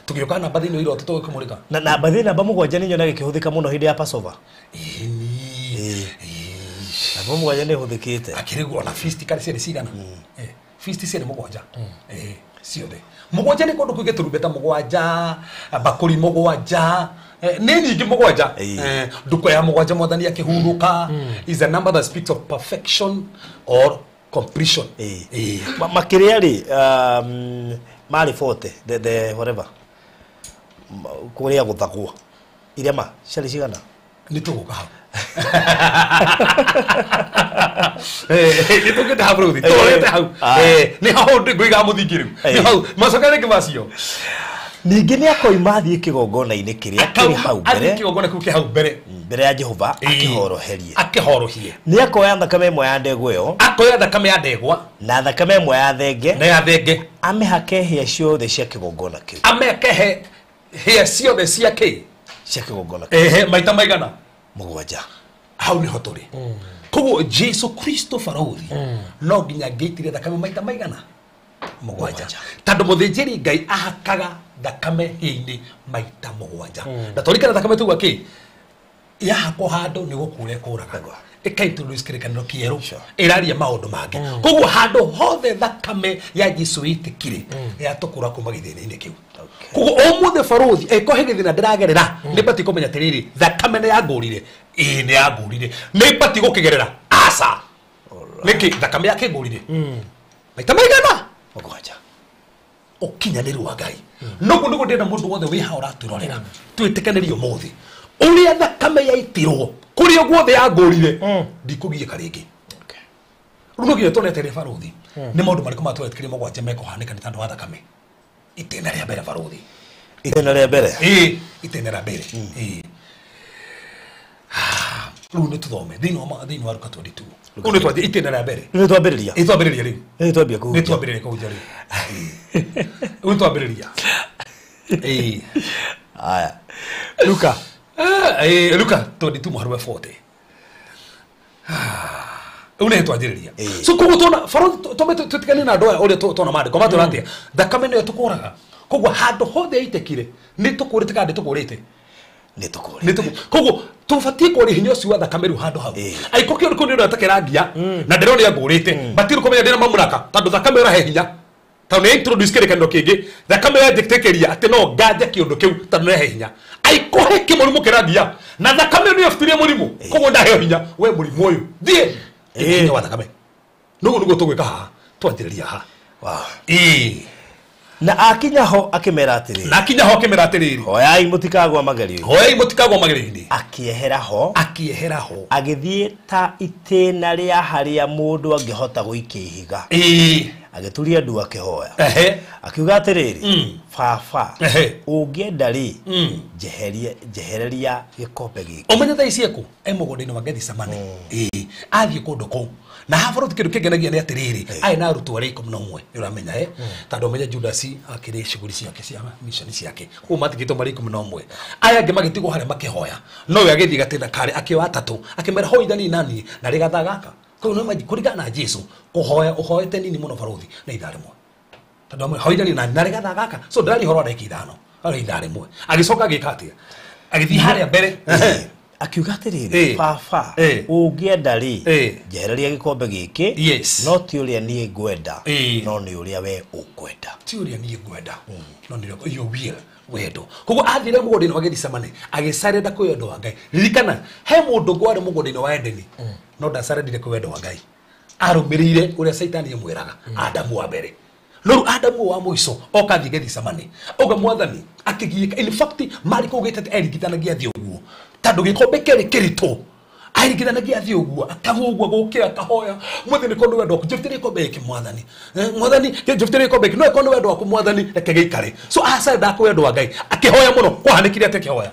Tũgĩũka namba thĩinĩ wa iroto tũgĩkũmũrĩka. Na namba thĩinĩ namba mũgwanja nĩ nyonaga ĩkĩhũthĩka mũno hĩndĩ ya Passover. Namba mũgwanja nĩ ĩhũthĩkĩte. Akĩrĩgwo ona feast karĩ ciarĩ cigana? Feast ciarĩ mũgwanja. Ciothe. Mũgwanja nĩ kũndũ kũingĩ tũrumbeta mũgwanja, mbakũri mũgwanja, nĩ nyingĩ mũgwanja. Nduko ya mũgwanja mwathani akĩhurũka is a number that speaks of perfection or completion. Makĩria rĩ marĩ 40 the whatever kũrĩa gũthagwo irema ciarĩ cigana? Nĩ tũgũka hau. Nĩ tũkĩte hau bũrũri tũrorete hau. Nĩ hau ngũiga mũthingi rĩu. Nĩ hau macoka rĩngĩ macio. Ningĩ nĩ akoima athiĩ kĩgongona-inĩ kĩrĩa kĩrĩ hau mbere. Athiĩ kĩgongona kĩu kĩ hau mbere. Mbere ya Jehova akĩhoroherie. Akĩhorohie. Nĩ akoya thakame ĩmwe ya ndegwa ĩyo. Akoya thakame ya ndegwa. Na thakame ĩmwe ya thenge. Na ya thenge. Amĩhake hĩa ciothe cia kĩgongona kĩu. Amĩhake hĩa ciothe cia kĩ? Cia kĩgongona kĩu. Maita maigana? Mũgwanja. Hau nĩho tũrĩ. Koguo Jesu Kristo barothi no nginya angĩitire thakame maita maigana? Mũgwanja. Tondũ mũthĩnjĩri Ngai ahakaga thakame hĩa-inĩ maita mũgwanja. Na twarikana thakame tuga kĩ? Yahakwo handũ nĩ gũkũra ĩkũraga. Ĩka-introduce kĩrĩkanĩro kĩerũ. Ĩraria maũndũ mangĩ. Koguo handũ hothe thakame ya Jesu ĩitĩkire yatũkũra kuma gĩthĩna-inĩ kĩu. Koguo ũmũthĩ barothi angĩkorwo he gĩthĩna ndĩragerera nĩ batiĩ kũmenya atĩrĩrĩ thakame nĩ yangũrire. Ĩĩ nĩ yangũrire. Nĩ batiĩ gũkĩgerera? Aca. Nĩkĩ thakame yakĩngũrire? Maita maigana? Mũgwanja. Ũkinyanĩru wa Ngai. Noguo nĩguo ndĩrenda mũndũ wothe wĩ haha ũratwĩrorera twĩtĩkanĩrie ũmũthĩ ũrĩa thakame yaitirwo kũrĩa guothe yangũrire ndikũgiĩka rĩngĩ. Rĩu no nginya tuone atĩrĩ barothi nĩ maũndũ marĩkũ matwetĩkĩrie mũgwanja mekũhanĩka nĩ tondũ wa thakame. Itĩna rĩa mbere barothi. Itĩna rĩa mbere? Ĩĩ, itĩna rĩa mbere. Ĩĩ. Rĩu nĩ tũthome thĩinĩ wa Luka 22. Kũu nĩ twathiĩ itĩna rĩa mbere. Nĩ twambĩrĩria. Ĩ twambĩrĩria rĩu. Nĩ twambia kũhunjia. Nĩ twambĩrĩria kũhunjia rĩu. Rĩu nĩ twambĩrĩria. Ĩ. Aya. Luka. Luka 22 mũhari wa 40. Rĩu nĩ twanjĩrĩria. So koguo tona tome tũtigane na andũ aya ũrĩa tona maandĩko matwĩra atĩa. Thakame nĩyo tũkũraga. Koguo handũ hothe yaitĩkire nĩ tũkũrĩte kana ndĩtũkũrĩte. Nĩ tũkũrĩte. Koguo tũbatiĩ kũrĩ hinya ũcio wa thakame rĩu handũ hau. Aiko kĩo nĩ ũrĩa takĩrangia na ndĩrona ngũrĩte. Batirĩ kũmenya ndĩna mamũraka tondũ thakame ĩrahe hinya. Tondũ nĩ introduce kĩrĩkanĩro kĩngĩ thakame yanjĩtĩkĩria atĩ no nganje kĩũndũ kĩu tondũ nĩ ĩrahe hinya. Aiko he kĩmũrimũ kĩrangia na thakame nĩyo ĩbutirie mũrimũ. Koguo ndaheo hinya we mũrimũ ũyũ thiĩ. Hinya wa thakame. Nũguo nĩguo tũgwĩka haha twanjĩrĩria haha. Wow. Na akinya ho akĩmera atĩrĩrĩ. Na akinya ho akĩmera atĩrĩrĩ. Hoyai mũtikagwa magerio-inĩ. Hoyai mũtikagwa magerio-inĩ. Akĩehera ho. Akĩehera ho. Agĩthiĩ ta itĩna rĩa harĩa mũndũ angĩhota gũikia ihiga. Agĩturia ndu akĩhoya. Akiuga atĩrĩrĩ, baba, ũngĩenda rĩ, njehereria gĩkombe gĩkĩ. Ũmenye thaa ici ekũ? E mũgũnda-inĩ wa Gethsemane. Athiĩ kũndũ kũu. Na haha bũrũri kĩndũ kĩngenagia nĩ atĩrĩrĩ, arĩ na arutwo arĩa 11 nĩ ũramenya tondũ ũmenye Judas akĩrĩ shughuli ciake cia mission ciake. Koguo matigĩtwo marĩ 11. Aya angĩ magĩtigwo harĩa makĩhoya. No we agĩthiĩ gatĩna karĩ akĩoya atatũ, akĩmera hoithani nani na rĩ gathaa gaka. Koguo no maji kũringana na Jesu kũhoya ũhoete nini mũno barũthi na ithaa rĩmwe. Tondũ amwe hoithani nani na rĩ gathaa gaka. So ndĩraria ũhoro wa ndagĩka ithano. Arĩ ithaa rĩmwe. Agĩcoka agĩka atĩa? Agĩthiĩ harĩa mbere. Akiuga atĩrĩrĩ, baba, ũngĩenda rĩ, njehereria gĩkombe gĩkĩ, no ti ũrĩa niĩ ngwenda, no nĩ ũrĩa we ũkwenda. Ti ũrĩa niĩ ngwenda, no nĩ ũrĩa your will, wendo. Koguo athire mũgũnda-inĩ wa Gethsemane, agĩcarenda kwĩ wendo wa Ngai. Ririkana, he mũndũ ngwarĩ mũgũnda-inĩ wa Edeni, no ndacarendire kwĩ wendo wa Ngai. Arũmĩrĩire ũrĩa Caitani amwĩraga, Adamu wa mbere. No Adamu wa mũico oka thiĩ Gethsemane. Auga mwathani akĩgiĩka. In fact, Mariko augĩte atĩ erigithanagia thiĩ ũguo. Tondũ gĩkombe kĩarĩ kĩritũ. Airigithanagia thiĩ ũguo, akagwa ũguo gũkĩra akahoya. Mwathani korwo nĩ wendo waku, njĩtĩrie gĩkombe gĩkĩ mwathani. Mwathani, njĩtĩrie gĩkombe gĩkĩ, no korwo nĩ wendo waku mwathani, reke gĩikare. So aca kwĩ wendo wa Ngai. Akĩhoya mũno, kwahanĩkire atĩ akĩhoya.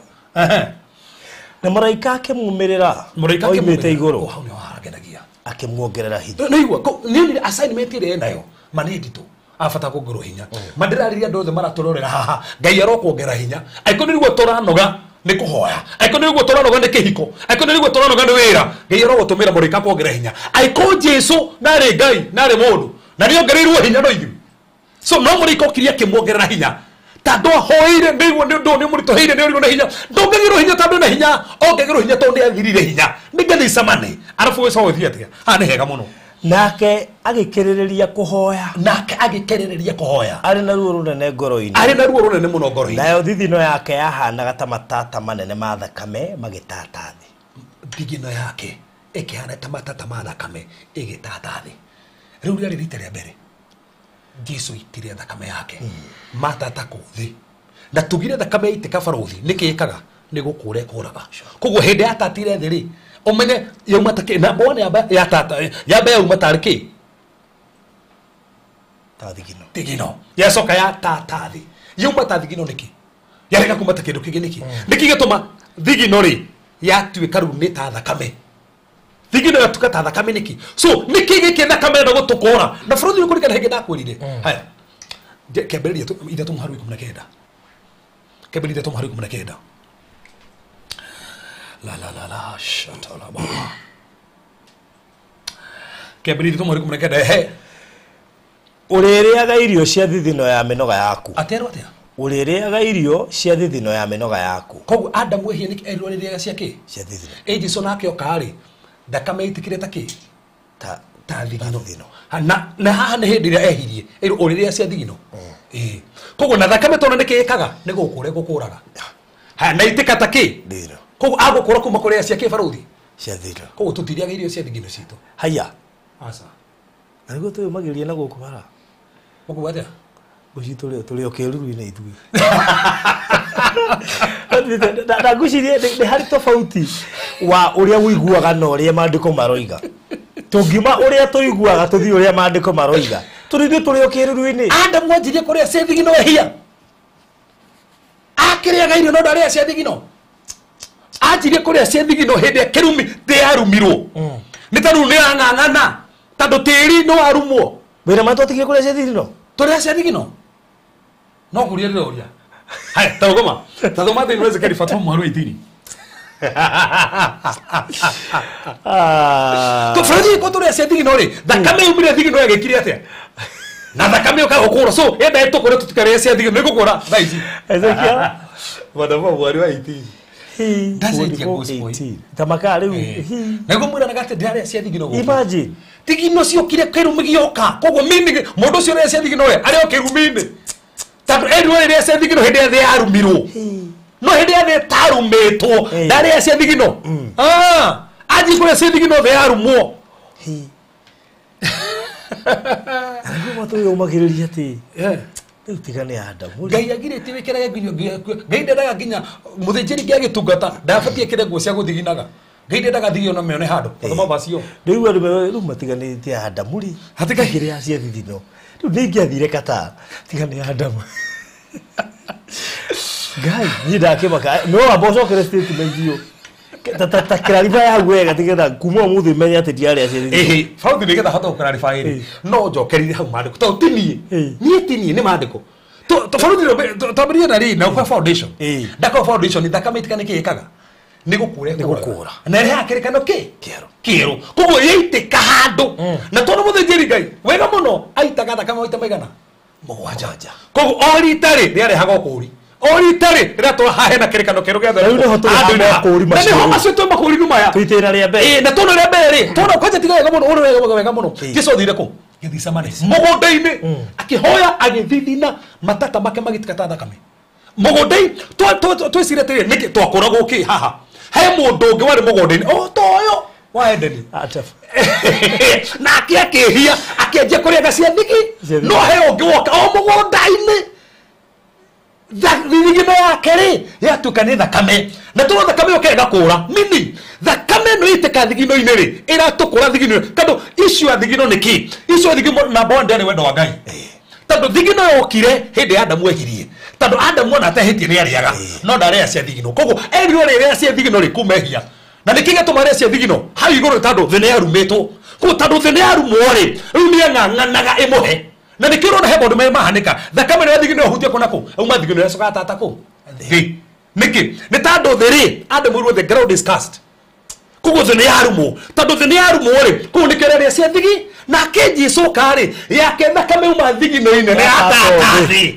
Na mũraika akĩmumĩrĩra oimĩte igũrũ. Hau nĩho harangenagia. Akĩmuongerera hinya. Nĩ igua, nĩ assignment ĩrĩa enayo, ma nĩ nditũ. Abata kuongerwo hinya. Mandĩrarĩria andũ othe maratũrorera haha. Ngai arokuongera hinya. Angĩkorwo nĩguo tũranoga nĩ kũhoya. Angĩkorwo nĩguo tũranoga nĩ kĩhiko. Angĩkorwo nĩguo tũranoga nĩ wĩra. Ngai arogũtũmĩra mũraika kuongerera hinya. Angĩkorwo Jesu narĩ Ngai, narĩ mũndũ, na nĩongereirwo hinya no ithuĩ. So no mũraika okirie akĩmuongerera hinya. Tondũ ahoeire nĩguo nĩ ũndũ nĩ mũritũhĩire nĩ ũrirwo nĩ hinya. Ndongagĩrwo hinya tondũ na hinya, ongagĩrwo hinya tondũ nĩathirire hinya. Nĩ Gethsemane. Arabu gũcoka gũthiĩ atĩa? Haha nĩ hega mũno. Nake agĩkĩrĩrĩria kũhoya. Nake agĩkĩrĩrĩria kũhoya. Arĩ na ruo rũnene ngoro-inĩ. Arĩ na ruo rũnene mũno ngoro-inĩ. Nayo thithino yake yahanaga ta matata manene ma thakame magĩtata thĩ. Thithino yake ĩkĩhana ta matata ma thakame ĩgĩtata thĩ. Rĩu rĩarĩ rita rĩa mbere Jesu aitire thakame yake matata kũ thĩ. Na tugire thakame yaitĩka barũthi nĩkĩ ĩkaga? Nĩ gũkũra ĩkũraga. Koguo hĩndĩ yatatire thĩ rĩ, ũmenye yauma ta kĩ? Namba one yamba yatata, yamba yauma tarĩ kĩ? Ta thigino. Thigino. Yacoka yatata thĩ. Yauma ta thigino nĩkĩ? Yarega kuma ta kĩndũ kĩngĩ nĩkĩ? Nĩkĩ gĩtũma thigino rĩ yatuĩka rĩu nĩ ta thakame? Thigino yatuĩka ta thakame nĩkĩ? So nĩkĩ gĩkĩ thakame ĩrenda gũtũkũra? Na bũrũri ũyũ kũringana hĩndĩ ndakwĩrire. Haya. Kĩambĩrĩria 3:19. Kĩambĩrĩria 3:19. La la la la shatalaba. Kĩambĩrĩria 3:19 ehe. Ũrĩrĩaga irio cia thithino ya mĩnoga yaku. Aterwo atĩa? Ũrĩrĩaga irio cia thithino ya mĩnoga yaku. Koguo Adamu ehia nĩkĩ erirwo arĩrĩaga cia kĩ? Cia thithino. Ĩ Jesu nake oka rĩ, thakame ĩitĩkire ta kĩ? Ta thigino. Na haha nĩ hĩndĩ ĩrĩa ehirie, ĩrwo ũrĩrĩa cia thigino. Koguo na thakame tondũ nĩkĩ ĩkaga? Nĩ gũkũra ĩgũkũraga. Haya na itĩka ta kĩ? Thigino. Koguo agũkũra kuma kũrĩa cia kĩ barũthi? Cia thigino. Koguo tũtirĩaga irio cia thigino citũ. Haya. Aca. Na nĩguo twĩyũmagĩrĩria na gũkũ bara. Ũkuga atĩa? Ngũci tũrĩ o kĩruru-inĩ ithuĩ. Na ngwĩciria nĩ harĩ tofauti wa ũrĩa ũiguaga na ũrĩa maandĩko maroiga. Tũngiuma ũrĩa tũiguaga tũthiĩ ũrĩa maandĩko maroiga. Tũrĩ ithuĩ tũrĩ o kĩruru-inĩ. Adamu anjirie kũrĩa cia thigino ehia. Akĩrĩaga irio no ndarĩaga cia thigino. Anjirie kũrĩa cia thigino hĩndĩ ya kĩrumi thĩ yarumirwo. Nĩ tondũ nĩ ang'ang'ana tondũ tĩri nĩ warumwo. Wĩra ma twatigire kũrĩa cia thigino? Tũrĩa cia thigino? No kũria ndĩroria. Haya, tarũgama. Tathoma thĩinĩ wa Ezekieli Fatuma mwaru 18. Tũbũrũri ko tũrĩa cia thigino rĩ, thakame yumire thigino yagĩkire atĩa? Na thakame yoka gũkũra. So, enda ĩtũkũre tũtikarĩe cia thigino, nĩ gũkũra thaa ici. Ezekiel Madama mwari wa 18. Ndacenjia gospel. Tamaka rĩu. Nĩguo mwĩranaga atĩ ndĩrarĩa cia thigino gũkũ. Imagine. Thigino ciokire kĩrumi gĩoka. Koguo meaning mũndũ ũcio ũrĩa cia thigino rĩ, arĩ o kĩrumi-inĩ. Tondũ erirwo rĩrĩa cia thigino hĩndĩ ĩrĩa thĩ yarumirwo. No hĩndĩ ĩrĩa thĩ ĩtarumĩtwo, ndarĩa cia thigino. Anjie kũrĩa cia thigino thĩ yarumwo. Nĩguo matũyũmagĩrĩria atĩ rĩu tiga nĩ Adamu. Ngai agirĩtie wĩkĩrage nginya Ngai ndendaga nginya mũthĩnjĩri Ngai agĩtungata ndabatiĩ ekĩre nguo cia gũthiginaga. Ngai ndendaga thigi ona mĩone handũ. Thoma vacio. Rĩu andũ rĩu matiganĩte Adamu rĩ. Hatikagĩrĩa cia thigino. Rĩu nĩ ingĩathire Qatar. Tiga nĩ Adamu. Ngai, niĩ ndakĩmaka. No wamba ũcokere statement iyo. Ta clarify hau wega tigetha kuma ũmũthĩ menye atĩ ndiarĩa cia thigino. Ĩhĩ, bauthi nĩgetha hote gũclarify rĩ. No njokerire hau maandĩko. Tondũ ti niĩ. Niĩ ti niĩ nĩ maandĩko. Tũbũrũri twambĩrĩrie na rĩ na kwa foundation. Ndakwa foundation thakame itikanĩkĩ ĩkaga. Nĩ gũkũra ĩkũraga. Na ĩrehaga kĩrĩkano kĩ? Kĩerũ. Kĩerũ. Koguo yaitĩka handũ. Na tondũ mũthĩnjĩri Ngai wega mũno aitaga thakame maita maigana? Mũgwanja. Koguo o rita rĩ rĩarehaga ũkũũri. O rita rĩ rĩratwara haha hena kĩrĩkano kĩerũ gĩa Rĩu nĩho tũrĩ ha makũũri macio. Na nĩho macio twĩ makũũri maya. Tũitĩra rĩa mbere. Na tũna rĩa mbere rĩ, tũna kwanja tiga wega mũno, ũrĩ wega wega mũno. Jesu athire kũ? Gethsemane. Mũgũnda-inĩ. Akĩhoya agĩthithina matata make magĩtuĩka ta thakame. Mũgũnda-inĩ twĩcire atĩrĩrĩ, nĩkĩ twakũragwo kĩ haha? He mũndũ ũngĩ warĩ mũgũnda-inĩ o ta ũyũ wa Edeni. Nake akĩhia akĩanjia kũrĩaga cia thigi, no he ũngĩ woka o mũgũnda-inĩ. Thigino yake rĩ yatuĩka nĩ thakame. Na tondũ thakame yoka ĩgakũra, meaning thakame ĩno ĩitĩka thigino-inĩ rĩ, ĩratũkũra thigino-inĩ. Tondũ issue ya thigino nĩ kĩ? Issue ya thigino number one ndĩarĩ wendo wa Ngai. Tondũ thigino yokire hĩndĩ ya Adamu ehirie. Tondũ Adamu ona atehĩtie nĩ arĩaga, no ndarĩa cia thigino. Koguo erirwo rĩrĩa cia thigino rĩ kuma ehia. Na nĩkĩ gĩatũma arĩe cia thigino? Hau igũrũ tondũ thĩ nĩ yarumĩtwo. Koguo tondũ thĩ nĩ yarumwo rĩ, rĩu nĩ ang'ang'anaga ĩmũhe. Na nĩkĩo ũrona he maũndũ marĩa mahanĩka. Thakame ĩno ya thigino yahutia kũ na kũ? Auma thigino yacoka tata kũ? Thĩ. Nĩkĩ? Nĩ tondũ thĩ rĩ, Adamu erwo the ground is cursed. Koguo thĩ nĩ yarumwo. Tondũ thĩ nĩ yarumwo rĩ, koguo nĩkĩo ĩrarĩa cia thigi. Nake Jesũ oka rĩ, yake thakame yauma thigino-inĩ nĩ yatata thĩ.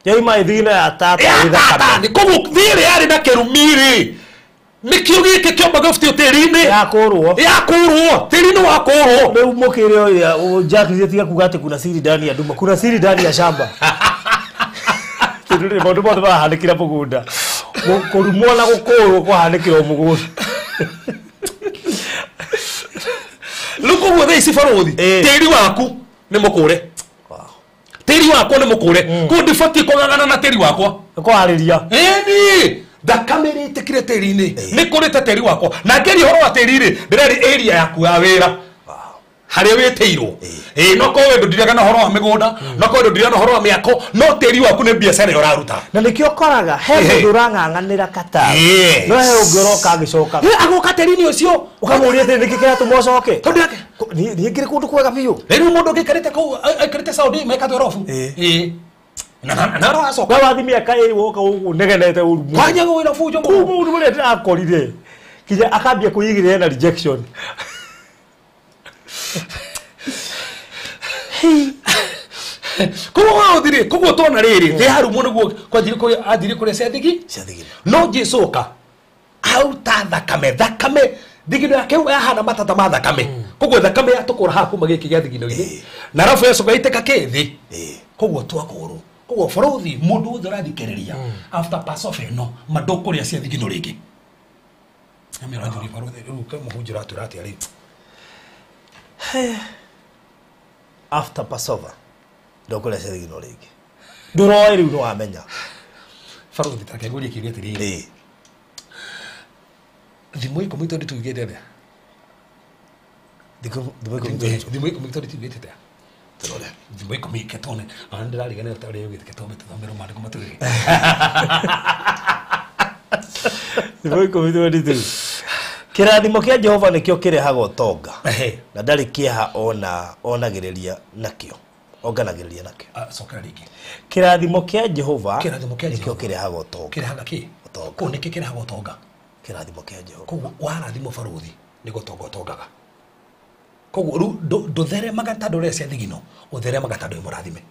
Yauma thigino yatata thĩ thakame. Koguo thĩ ĩrĩa yarĩ na kĩrumi rĩ, nĩkĩo gĩkĩ kĩomba gĩbutio tĩri-inĩ. Yakũrwo. Yakũrwo. Tĩri-inĩ wakũrwo. Rĩu mũkĩre ũrĩa, Jack tiga kuga atĩ kuna siri ndani ya nduma, kuna siri ndani ya shamba. Tondũ rĩ, maũndũ mothe marahanĩkĩra mũgũnda. Kũrumwo na gũkũrwo kũhanĩkĩra o mũgũnda. Rĩu koguo thaa ici barũthi, tĩri waku nĩ mũkũre. Tĩri wakwa nĩ mũkũre. Koguo ndibatiĩ kũng'ang'ana na tĩri wakwa. Kũharĩria. Ĩni. Thakame ĩrĩtĩkire tĩri-inĩ. Nĩ kũrĩte tĩri wakwa. Na ngĩaria ũhoro wa tĩri rĩ, ndĩrarĩ area yaku ya wĩra. Harĩa wĩtĩirwo. No korwo ndũndiraga na ũhoro wa mĩgũnda, no korwo ndũndiraga na ũhoro wa mĩako, no tĩri waku nĩ biacara ĩrĩa ũraruta. Na nĩkĩo ũkoraga he mũndũ ũrang'ang'anĩra Qatar. No he ũngĩ ũroka agĩcokaga. Agoka tĩri-inĩ ũcio. Ũkamũũria atĩrĩ, nĩkĩ kĩratũma ũcoke? Tondũ yake. Niĩ ngĩrĩ kũndũ kwega biũ. Rĩu mũndũ ũngĩ aikarĩte kũu, aikarĩte Saudi mekatwo robu. Na aracoka. We wathi mĩaka ĩrĩ woka ũguo ũnegenete ũru mũno. Kwanja wĩra bunjo mũno. Kuma ũndũ ũrĩa ndĩrakorire. Nginya akambia kwĩigĩrĩra na rejection. Koguo wathire, koguo tona rĩrĩ, thĩ yarumwo nĩguo kwanjire kũrĩa, athire kũrĩa cia thigi? Cia thigino. No Jesũ oka, auta thakame, thakame, thigino yake yahana matata ma thakame. Koguo thakame yatũkũra haha kuma gĩkĩ gĩa thigino-inĩ. Na arabu yacoka ĩitĩka kĩ thĩ. Koguo twakũrwo. Koguo bũrũthi mũndũ wothe ũrathikĩrĩria after Passover ĩno, ma ndũkũrĩa cia thigino rĩngĩ. Nĩ ũranjũria bũrũthi, rĩu mũhunjia ũratwĩra atĩa rĩu? After Passover, ndũkũrĩa cia thigino rĩngĩ. Ndũroĩ rĩu nĩwamenya. Bũrũthi, ta reke ngũrie kĩũria atĩrĩrĩ. Thimũ ikũmi tondũ tuugĩte atĩa? Thimũ ikũmi tondũ tuugĩte atĩa? Tũrore. Thimũ ikũmi ketone. Ona nĩndĩrariganĩrwo ta ũrĩa ugĩte ketome tũthomerwo maandĩko matwĩre. Thimo 10:22. Kĩrathimo kĩa Jehova nĩkĩo kĩrehaga ũtonga. Na ndarĩ kĩeha ona onagĩrĩria nakĩo. Onganagĩrĩria nakĩo. Cokera rĩngĩ. Kĩrathimo kĩa Jehova nĩkĩo kĩrehaga ũtonga. Kĩrehaga kĩ? Ũtonga. Kũu nĩkĩ kĩrehaga ũtonga? Kĩrathimo kĩa Jehova. Koguo warathimwo barũthi nĩ gũtonga ũtongaga. Koguo rĩu ndũtheremaga ta andũ arĩa cia thigino, ũtheremaga ta andũ wĩ mũrathime.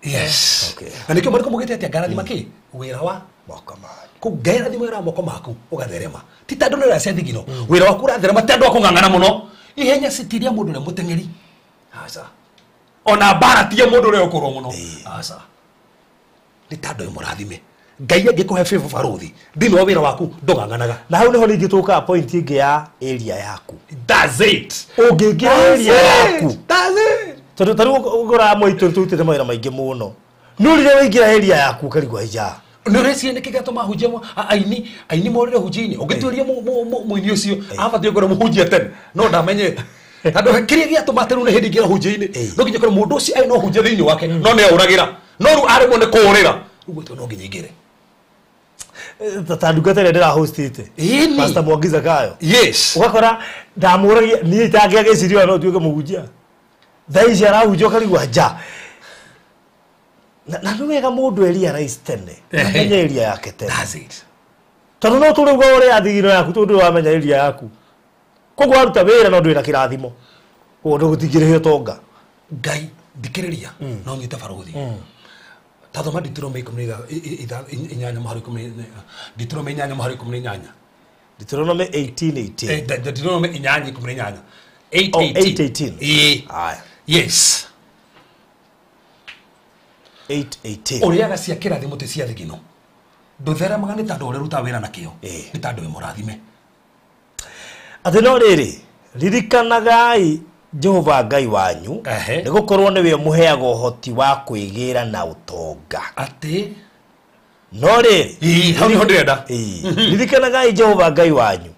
Yes. Okay. Na nĩkĩo marĩkũ mugĩte atĩa ngarathima kĩ? Wĩra wa moko maku. Koguo ngarathima wĩra wa moko maku ũgatherema. Ti ta andũ arĩa cia thigino. Wĩra waku ũratherema ti andũ a kũng'ang'ana mũno. Ihenya citiria mũndũ ũrĩa mũteng'eri. Aca. Ona mbara ti ya mũndũ ũrĩa ũkũrwo mũno. Aca. Nĩ ta andũ wĩ mũrathime. Ngai angĩkũhe favor barũthi thĩinĩ wa wĩra waku ndũng'ang'anaga. Na hau nĩho rĩngĩ tũkaga point ĩngĩ ya area yaku. That's it. Ũngĩingĩra area yaku. That's it. Tondũ ta rĩu ũkoraga mwaitũ nĩtũrutĩte mawĩra maingĩ mũno. No rĩrĩa waingĩra area yaku ũkarigwo ija. Nĩ ũreciria nĩkĩ gĩatũma ahunjia aini morĩre hunjia-inĩ? Ũngĩtuĩria mũini ũcio abatiĩ gũkorwo mũhunjia tene no ndamenyete. Tondũ kĩrĩa gĩatũma atĩ rĩu nĩ hĩndĩ ingĩra hunjia-inĩ no nginya korwo mũndũ ũcio arĩ na ũhunjia thĩinĩ wake no nĩ aũragĩra no rĩu aremwo nĩ kũũrĩra. Rĩu gwĩtwo no nginya ingĩre. Ta ndungata ĩrĩa ndĩrahostĩte. Pastor Mwangi Zakayo. Yes. Ũgakora ndamũragia niĩ itangĩagĩciria no nduĩke mũhunjia. Thaa ici arahunjia ũkarigwo nja. Na nĩ wega mũndũ e realize tene. Amenye area yake tene. That's it. Tondũ no tũrĩ uga ũrĩa thigino yaku tondũ wamenya area yaku. Koguo waruta wĩra no ndwĩ na kĩrathimo. Koguo ndũgũtingĩrĩhio ũtonga. Ngai thikĩrĩria no nyite barũthi. Ta thoma Deuteronomy 18 Deuteronomy 8:18. Deuteronomy 18:18. Deuteronomy 8:18. 8:18. 8:18. Yes. 8:18. Ũrĩaga cia kĩrathimo ti cia thigino. Ndũtheremaga nĩ tondũ ũrĩa ũrutaga wĩra nakĩo. Nĩ tondũ wĩ mũrathime. Atĩ no rĩrĩ, ririkanagai Jehova Ngai wanyu nĩ gũkorwo nĩwe ũmũheaga ũhoti wa kwĩgĩra na ũtonga. Atĩ no rĩrĩ, hau nĩho ndĩrenda. Ririkanagai Jehova Ngai wanyu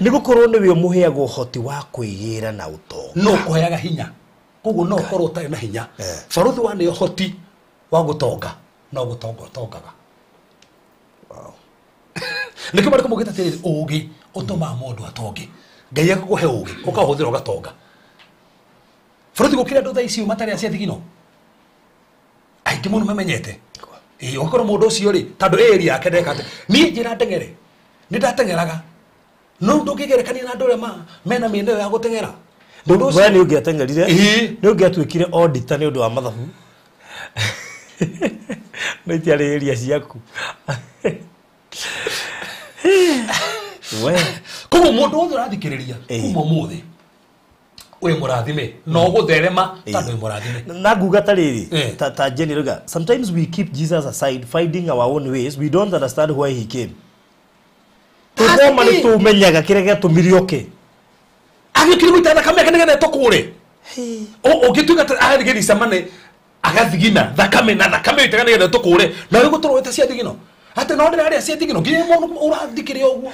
nĩ gũkorwo nĩwe ũmũheaga ũhoti wa kwĩgĩra na ũtonga. No ũkũheaga hinya. Koguo no ũkorwo ũtarĩ na hinya. Barũthi wa nĩ ũhoti wa gũtonga no gũtonga ũtongaga. Nĩkĩo marĩkũ maugĩte atĩrĩrĩ, ũũgĩ ũtũmaga mũndũ atonge. Ngai agakũhe ũũgĩ ũkahũthĩra ũgatonga. Barũthi gũkĩra andũ thaa ici matarĩ acia thigino. Aingĩ mũno mamenyete. Ũgakorwo mũndũ ũcio rĩ tondũ area yake ndeka atĩ niĩ njĩra ndeng'ere nĩ ndateng'eraga no ndũngĩgerekania na andũ arĩa mena mĩena ĩyo ya gũteng'era. Mũndũ ũcio we nĩ ũngĩateng'erire nĩ ũngĩatuĩkire auditor nĩ ũndũ wa mathabu. No itiarĩ area ciaku. We koguo mũndũ wothe ũrathikĩrĩria kuma ũmũthĩ wĩ mũrathime no gũtherema tondũ wĩ mũrathime. Na nguga ta rĩrĩ ta Jenny Ruga, sometimes we keep Jesus aside finding our own ways, we don't understand why he came. Tũthoma nĩ tũmenyaga kĩrĩa gĩatũmire oke. Agĩũkire gũita thakame yake nĩgetha ĩtũkũũre. Ũngĩtuĩka ta agathiĩ Gethsemane agathigina thakame na thakame ĩitaga nĩgetha ĩtũkũũre na rĩu gũtũrwo wĩta cia thigino. Atĩ no ndĩrarĩa cia thigino nginya mũndũ ũrathikĩrĩria ũguo.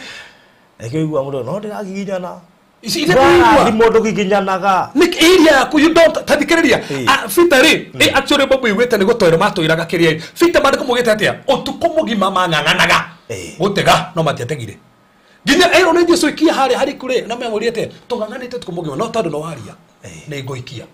Ĩkĩo igua mũndũ no ndĩragiginyana. Ici ithe kuigua. Ni mũndũ giginyanaga. Nĩ area yaku you don't tathikĩrĩria. Fita rĩ actually babu igwĩte nĩ gũtwĩra matwĩraga kĩrĩa. Fita mandĩko maugĩte atĩa? Ũtukũ mũgima mang'ang'anaga. Gũtega no matiategire. Nginya erwo nĩ Jesũ ikia harĩa hariku rĩ na memũrie atĩa? Tũng'ang'anĩte ũtukũ mũgima no tondũ no waria. Nĩ ngũikia.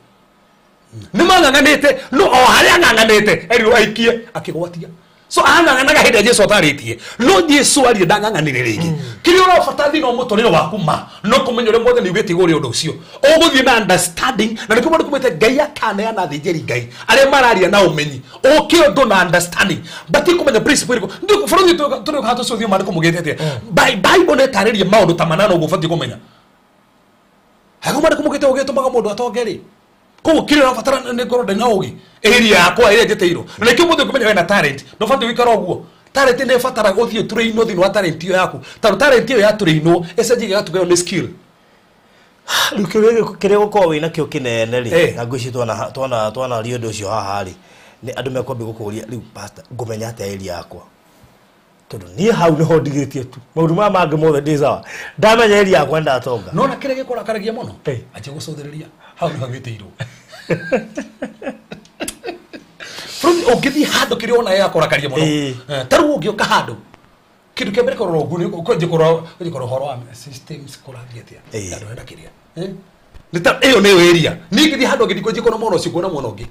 Nĩ mang'ang'anĩte no o harĩa ang'ang'anĩte erirwo aikie akĩgwatia. So ang'ang'anaga hĩndĩ ĩrĩa Jesũ atarĩtie. No Jesũ arie ndang'ang'anire rĩngĩ. Kĩrĩa ũrabatara thĩinĩ wa mũtũrĩre waku ma no kũmenya ũrĩa Mwathani augĩte igũrũ rĩa ũndũ ũcio. Ũgũthiĩ na understanding na nĩkĩo Maandĩko maugĩte Ngai akaneana athĩnjĩri Ngai arĩa mararia na ũmenyi. Ũke ũndũ na understanding. But kũmenya principle ĩrĩkũ. Bũrũri tũrĩ haha tũcũthie Maandĩko maugĩte atĩa. Bible nĩ ĩtarĩrie maũndũ ta manana ũguo ũbatiĩ kũmenya. Hago Maandĩko maugĩte ũgĩ ũtũmaga mũndũ atonge rĩ. Koguo kĩrĩa ũrabatara nĩ ngorwo ndĩ na ũgĩ. Area yakwa ĩrĩa njĩtĩirwo. Na nĩkĩo mũthĩ ũkũmenya wĩna talent. Ndũbatiĩ gũikara ũguo. Talent nĩ ĩbataraga ũthiĩ ũtũrĩinwo thĩinĩ wa talent ĩyo yaku. Tondũ talent ĩyo yatũrĩinwo ĩcenjagia ĩgatuĩka nĩ skill. Rĩu kĩrĩa ũgũkorwo wĩna kĩo kĩnene rĩ, na ngwĩciria twanaria ũndũ ũcio haha rĩ, nĩ andũ mekwambia gũkũria rĩu pastor ngũmenya atĩa area yakwa. Tondũ niĩ hau nĩho ndigĩtie tu. Maũndũ maya mangĩ mothe ndĩ sawa. Ndamenya area yakwa ndatonga. No na kĩrĩa gĩkũrakaragia mũno anjia gũcũthĩrĩria hau nĩho wĩtĩirwo. Ũngĩthiĩ handũ kĩrĩa ona yakũrakaria mũno. Ta rĩu ũngĩũka handũ kĩndũ kĩa mbere kũrora ũguo nĩ kũrora ũhoro wa systems kũrathiĩ atĩa. Andũ hena kĩrĩa. Nĩ ta ĩyo nĩyo area. Niĩ ngĩthiĩ handũ ngĩthiĩ kwanjia kuona mwana ũcio kuona mwana ũngĩ.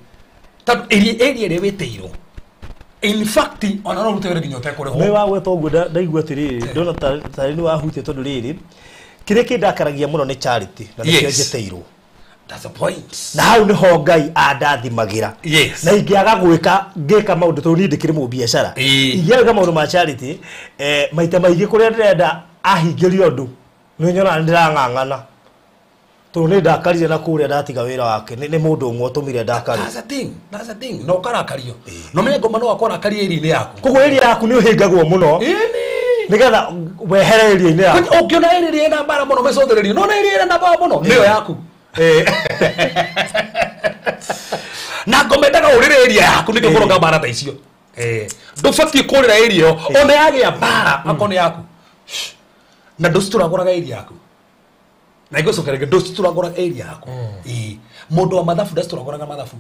Tondũ area ĩrĩa wĩtĩirwo. In fact, ona no rute wĩra nginya ũtekũrĩhwo. Nĩ wagweta ũguo ndaigua atĩrĩrĩ, ndona tarĩ nĩ wahutia tondũ rĩrĩ kĩrĩa kĩndakaragia mũno nĩ charity na nĩkĩo njetĩirwo. That's the point. Na hau nĩho Ngai andathimagira. Yes. Na ingĩaga gwĩka ngĩka maũndũ tondũ niĩ ndĩkĩrĩ mũbiacara. Ingĩaga gwĩka maũndũ ma charity, maita maingĩ kũrĩa ndĩrenda ahingĩrio ũndũ nĩ nyonaga nĩndĩrang'ang'ana. Tondũ nĩ ndakarire na kũrĩa ndatiga wĩra wake nĩ mũndũ ũmwe ũtũmire ndakare. That's a thing. That's a thing. Na ũkarakario. No menye ngoma no akwarakaria area-inĩ yaku. Koguo area yaku nĩ ũhĩngagwo mũno. Nĩgetha wehere area-inĩ yaku. Ũngĩona area ĩna mbara mũno mĩcũthĩrĩrio. No na area ĩna mbara mũno nĩyo yaku. Na ngoma endaga ũrĩre area yaku nĩkĩo kũronga mbara ta icio. Ndũbatiĩ kũrĩra area ĩyo ona yagĩa mbara akorwo nĩ yaku. Na ndũcitũragũraga area yaku. Na igũcoka rĩngĩ ndũcitũragũraga area yaku. Mũndũ wa mathabu ndacitũragũraga mathabu.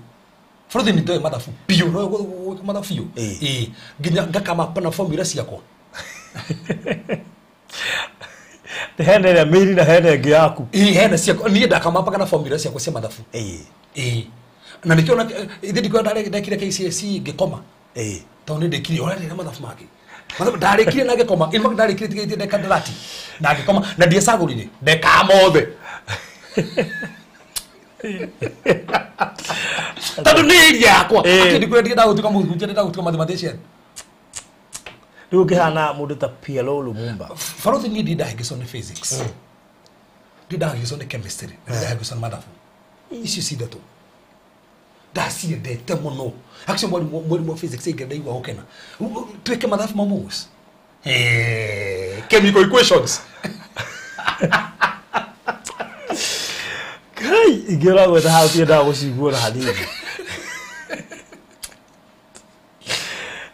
Bũrũri nĩ ndoĩ mathabu biũ, no gwĩka mathabu biũ. Nginya ngakamapa na formula ciakwa. Hena ĩrĩa mĩiri na hena ĩngĩ yaku. Hena ciakwa. Niĩ ndakamapaga na formula ciakwa cia mathabu. Na nĩkĩo ona ithe ndikuona ndekire KCSE ngĩkoma. Tondũ nĩ ndĩkirie ũrarĩra mathabu mangĩ. Mathabu ndarĩkirie na ngĩkoma. In fact ndarĩkirie tigĩtie ndeka na ngĩkoma na ndiecagũrire ndekaga mothe. Tondũ nĩ area yakwa. Akĩ ndikuona ndĩndagũtuĩka mũhunjia ndĩndagũtuĩka mathematician. Rĩu ũngĩhana mũndũ ta PLO Lumumba. Barothi niĩ ndindahĩngĩcwo nĩ physics. Ndindahĩngĩcwo nĩ chemistry. Ndindahĩngĩcwo nĩ mathabu. Icio ci ithatũ. Ndaciendete mũno. Actually mwarimu wa physics aingĩra ndaigua gũkena. Twĩke mathabu mamos. Chemical equations. Ngai ingĩũra gwetha hau tiendaga gũciguo na hanini.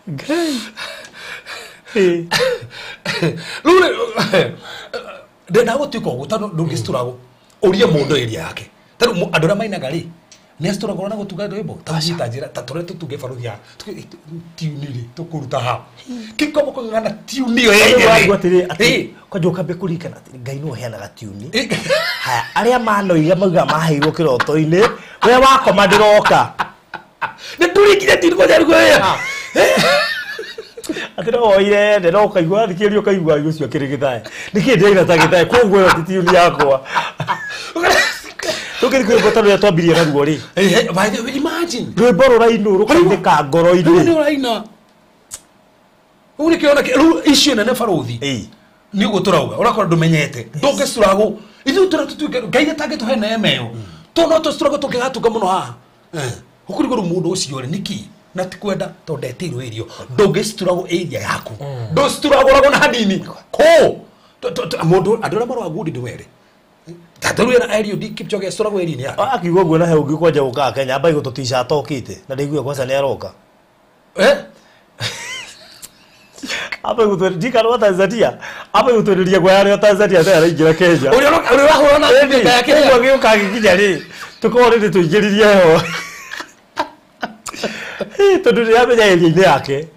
Ngai. Rĩu ndendaga gũtuĩka ũguo tondũ ndũngĩcitũragwo ũrie mũndũ area yake. Tondũ andũ arĩa mainaga rĩ nĩ acitũragwo na gũtunga rwĩmbo ta ta njĩra ta tũrĩa tũtunge baruthi haha tiuni rĩ tũkũruta ha kĩkomo kũng'ang'ana tiuni ĩyo yenyewe. Waigua atĩrĩ atĩ kwanja ũkambia kũririkana atĩ Ngai nĩwe ũheanaga tiuni. Haya arĩa manoiga mauga maheirwo kĩroto-inĩ we wakoma ndĩroka. Nĩ ndũrĩkire tiuni kwanja rĩu ĩyo. Atĩ no woire ende no ũkaigua thikĩrĩria ũkaigua ũcio akĩrĩ gĩthae. Nĩkĩĩ ndĩraina ta gĩthae koguo ĩyo ti tiuni yakwa. Tũkĩthiĩ kwĩ rwĩmbo ta rũrĩa twambirie naruo rĩ. By the way, imagine. Rwĩmbo rũrainwo rũkainĩka ngoro-inĩ. Rĩu nĩ ũraina. Rĩu nĩkĩo ona rĩu icio nene barothi. Nĩ ũguo tũrauga ũrakora ndũmenyete. Ndũngĩcuragwo. Ithuĩ tũrĩa tũtuĩke Ngai atangĩtũhe neema ĩyo. Tondũ no tũcuragwo tũngĩgatunga mũno haha. Ũkũrigwo rĩu mũndũ ũcio rĩ nĩkĩ? Na ti kwenda tondũ ndetĩirwo irio. Ndũngĩcituragwo area yaku. Ndũcituragũragwo na hanini. Kũ? Mũndũ andũ arĩa marũaga ngundi ndĩwere. Tondũ wĩra Eliud Kipchoge acuragwo area-inĩ yake. Akiuga ũguo na he ũngĩ kwanja gũkaga Kenya amba igũtũtica atokĩte na ndaiguire kwanza nĩ aroka. Amba igũtwĩrĩria ndikana wa Tanzania. Amba igũtwĩrĩria guoya arĩ o Tanzania atĩ araingĩra Kenya. Ũrĩa ũrahũra na ngĩka ya Kenya. Ũguo agĩũka agĩkinya rĩ tũkorwo rĩrĩ tũingĩririe heho. Tondũ nĩamenya area-inĩ yake.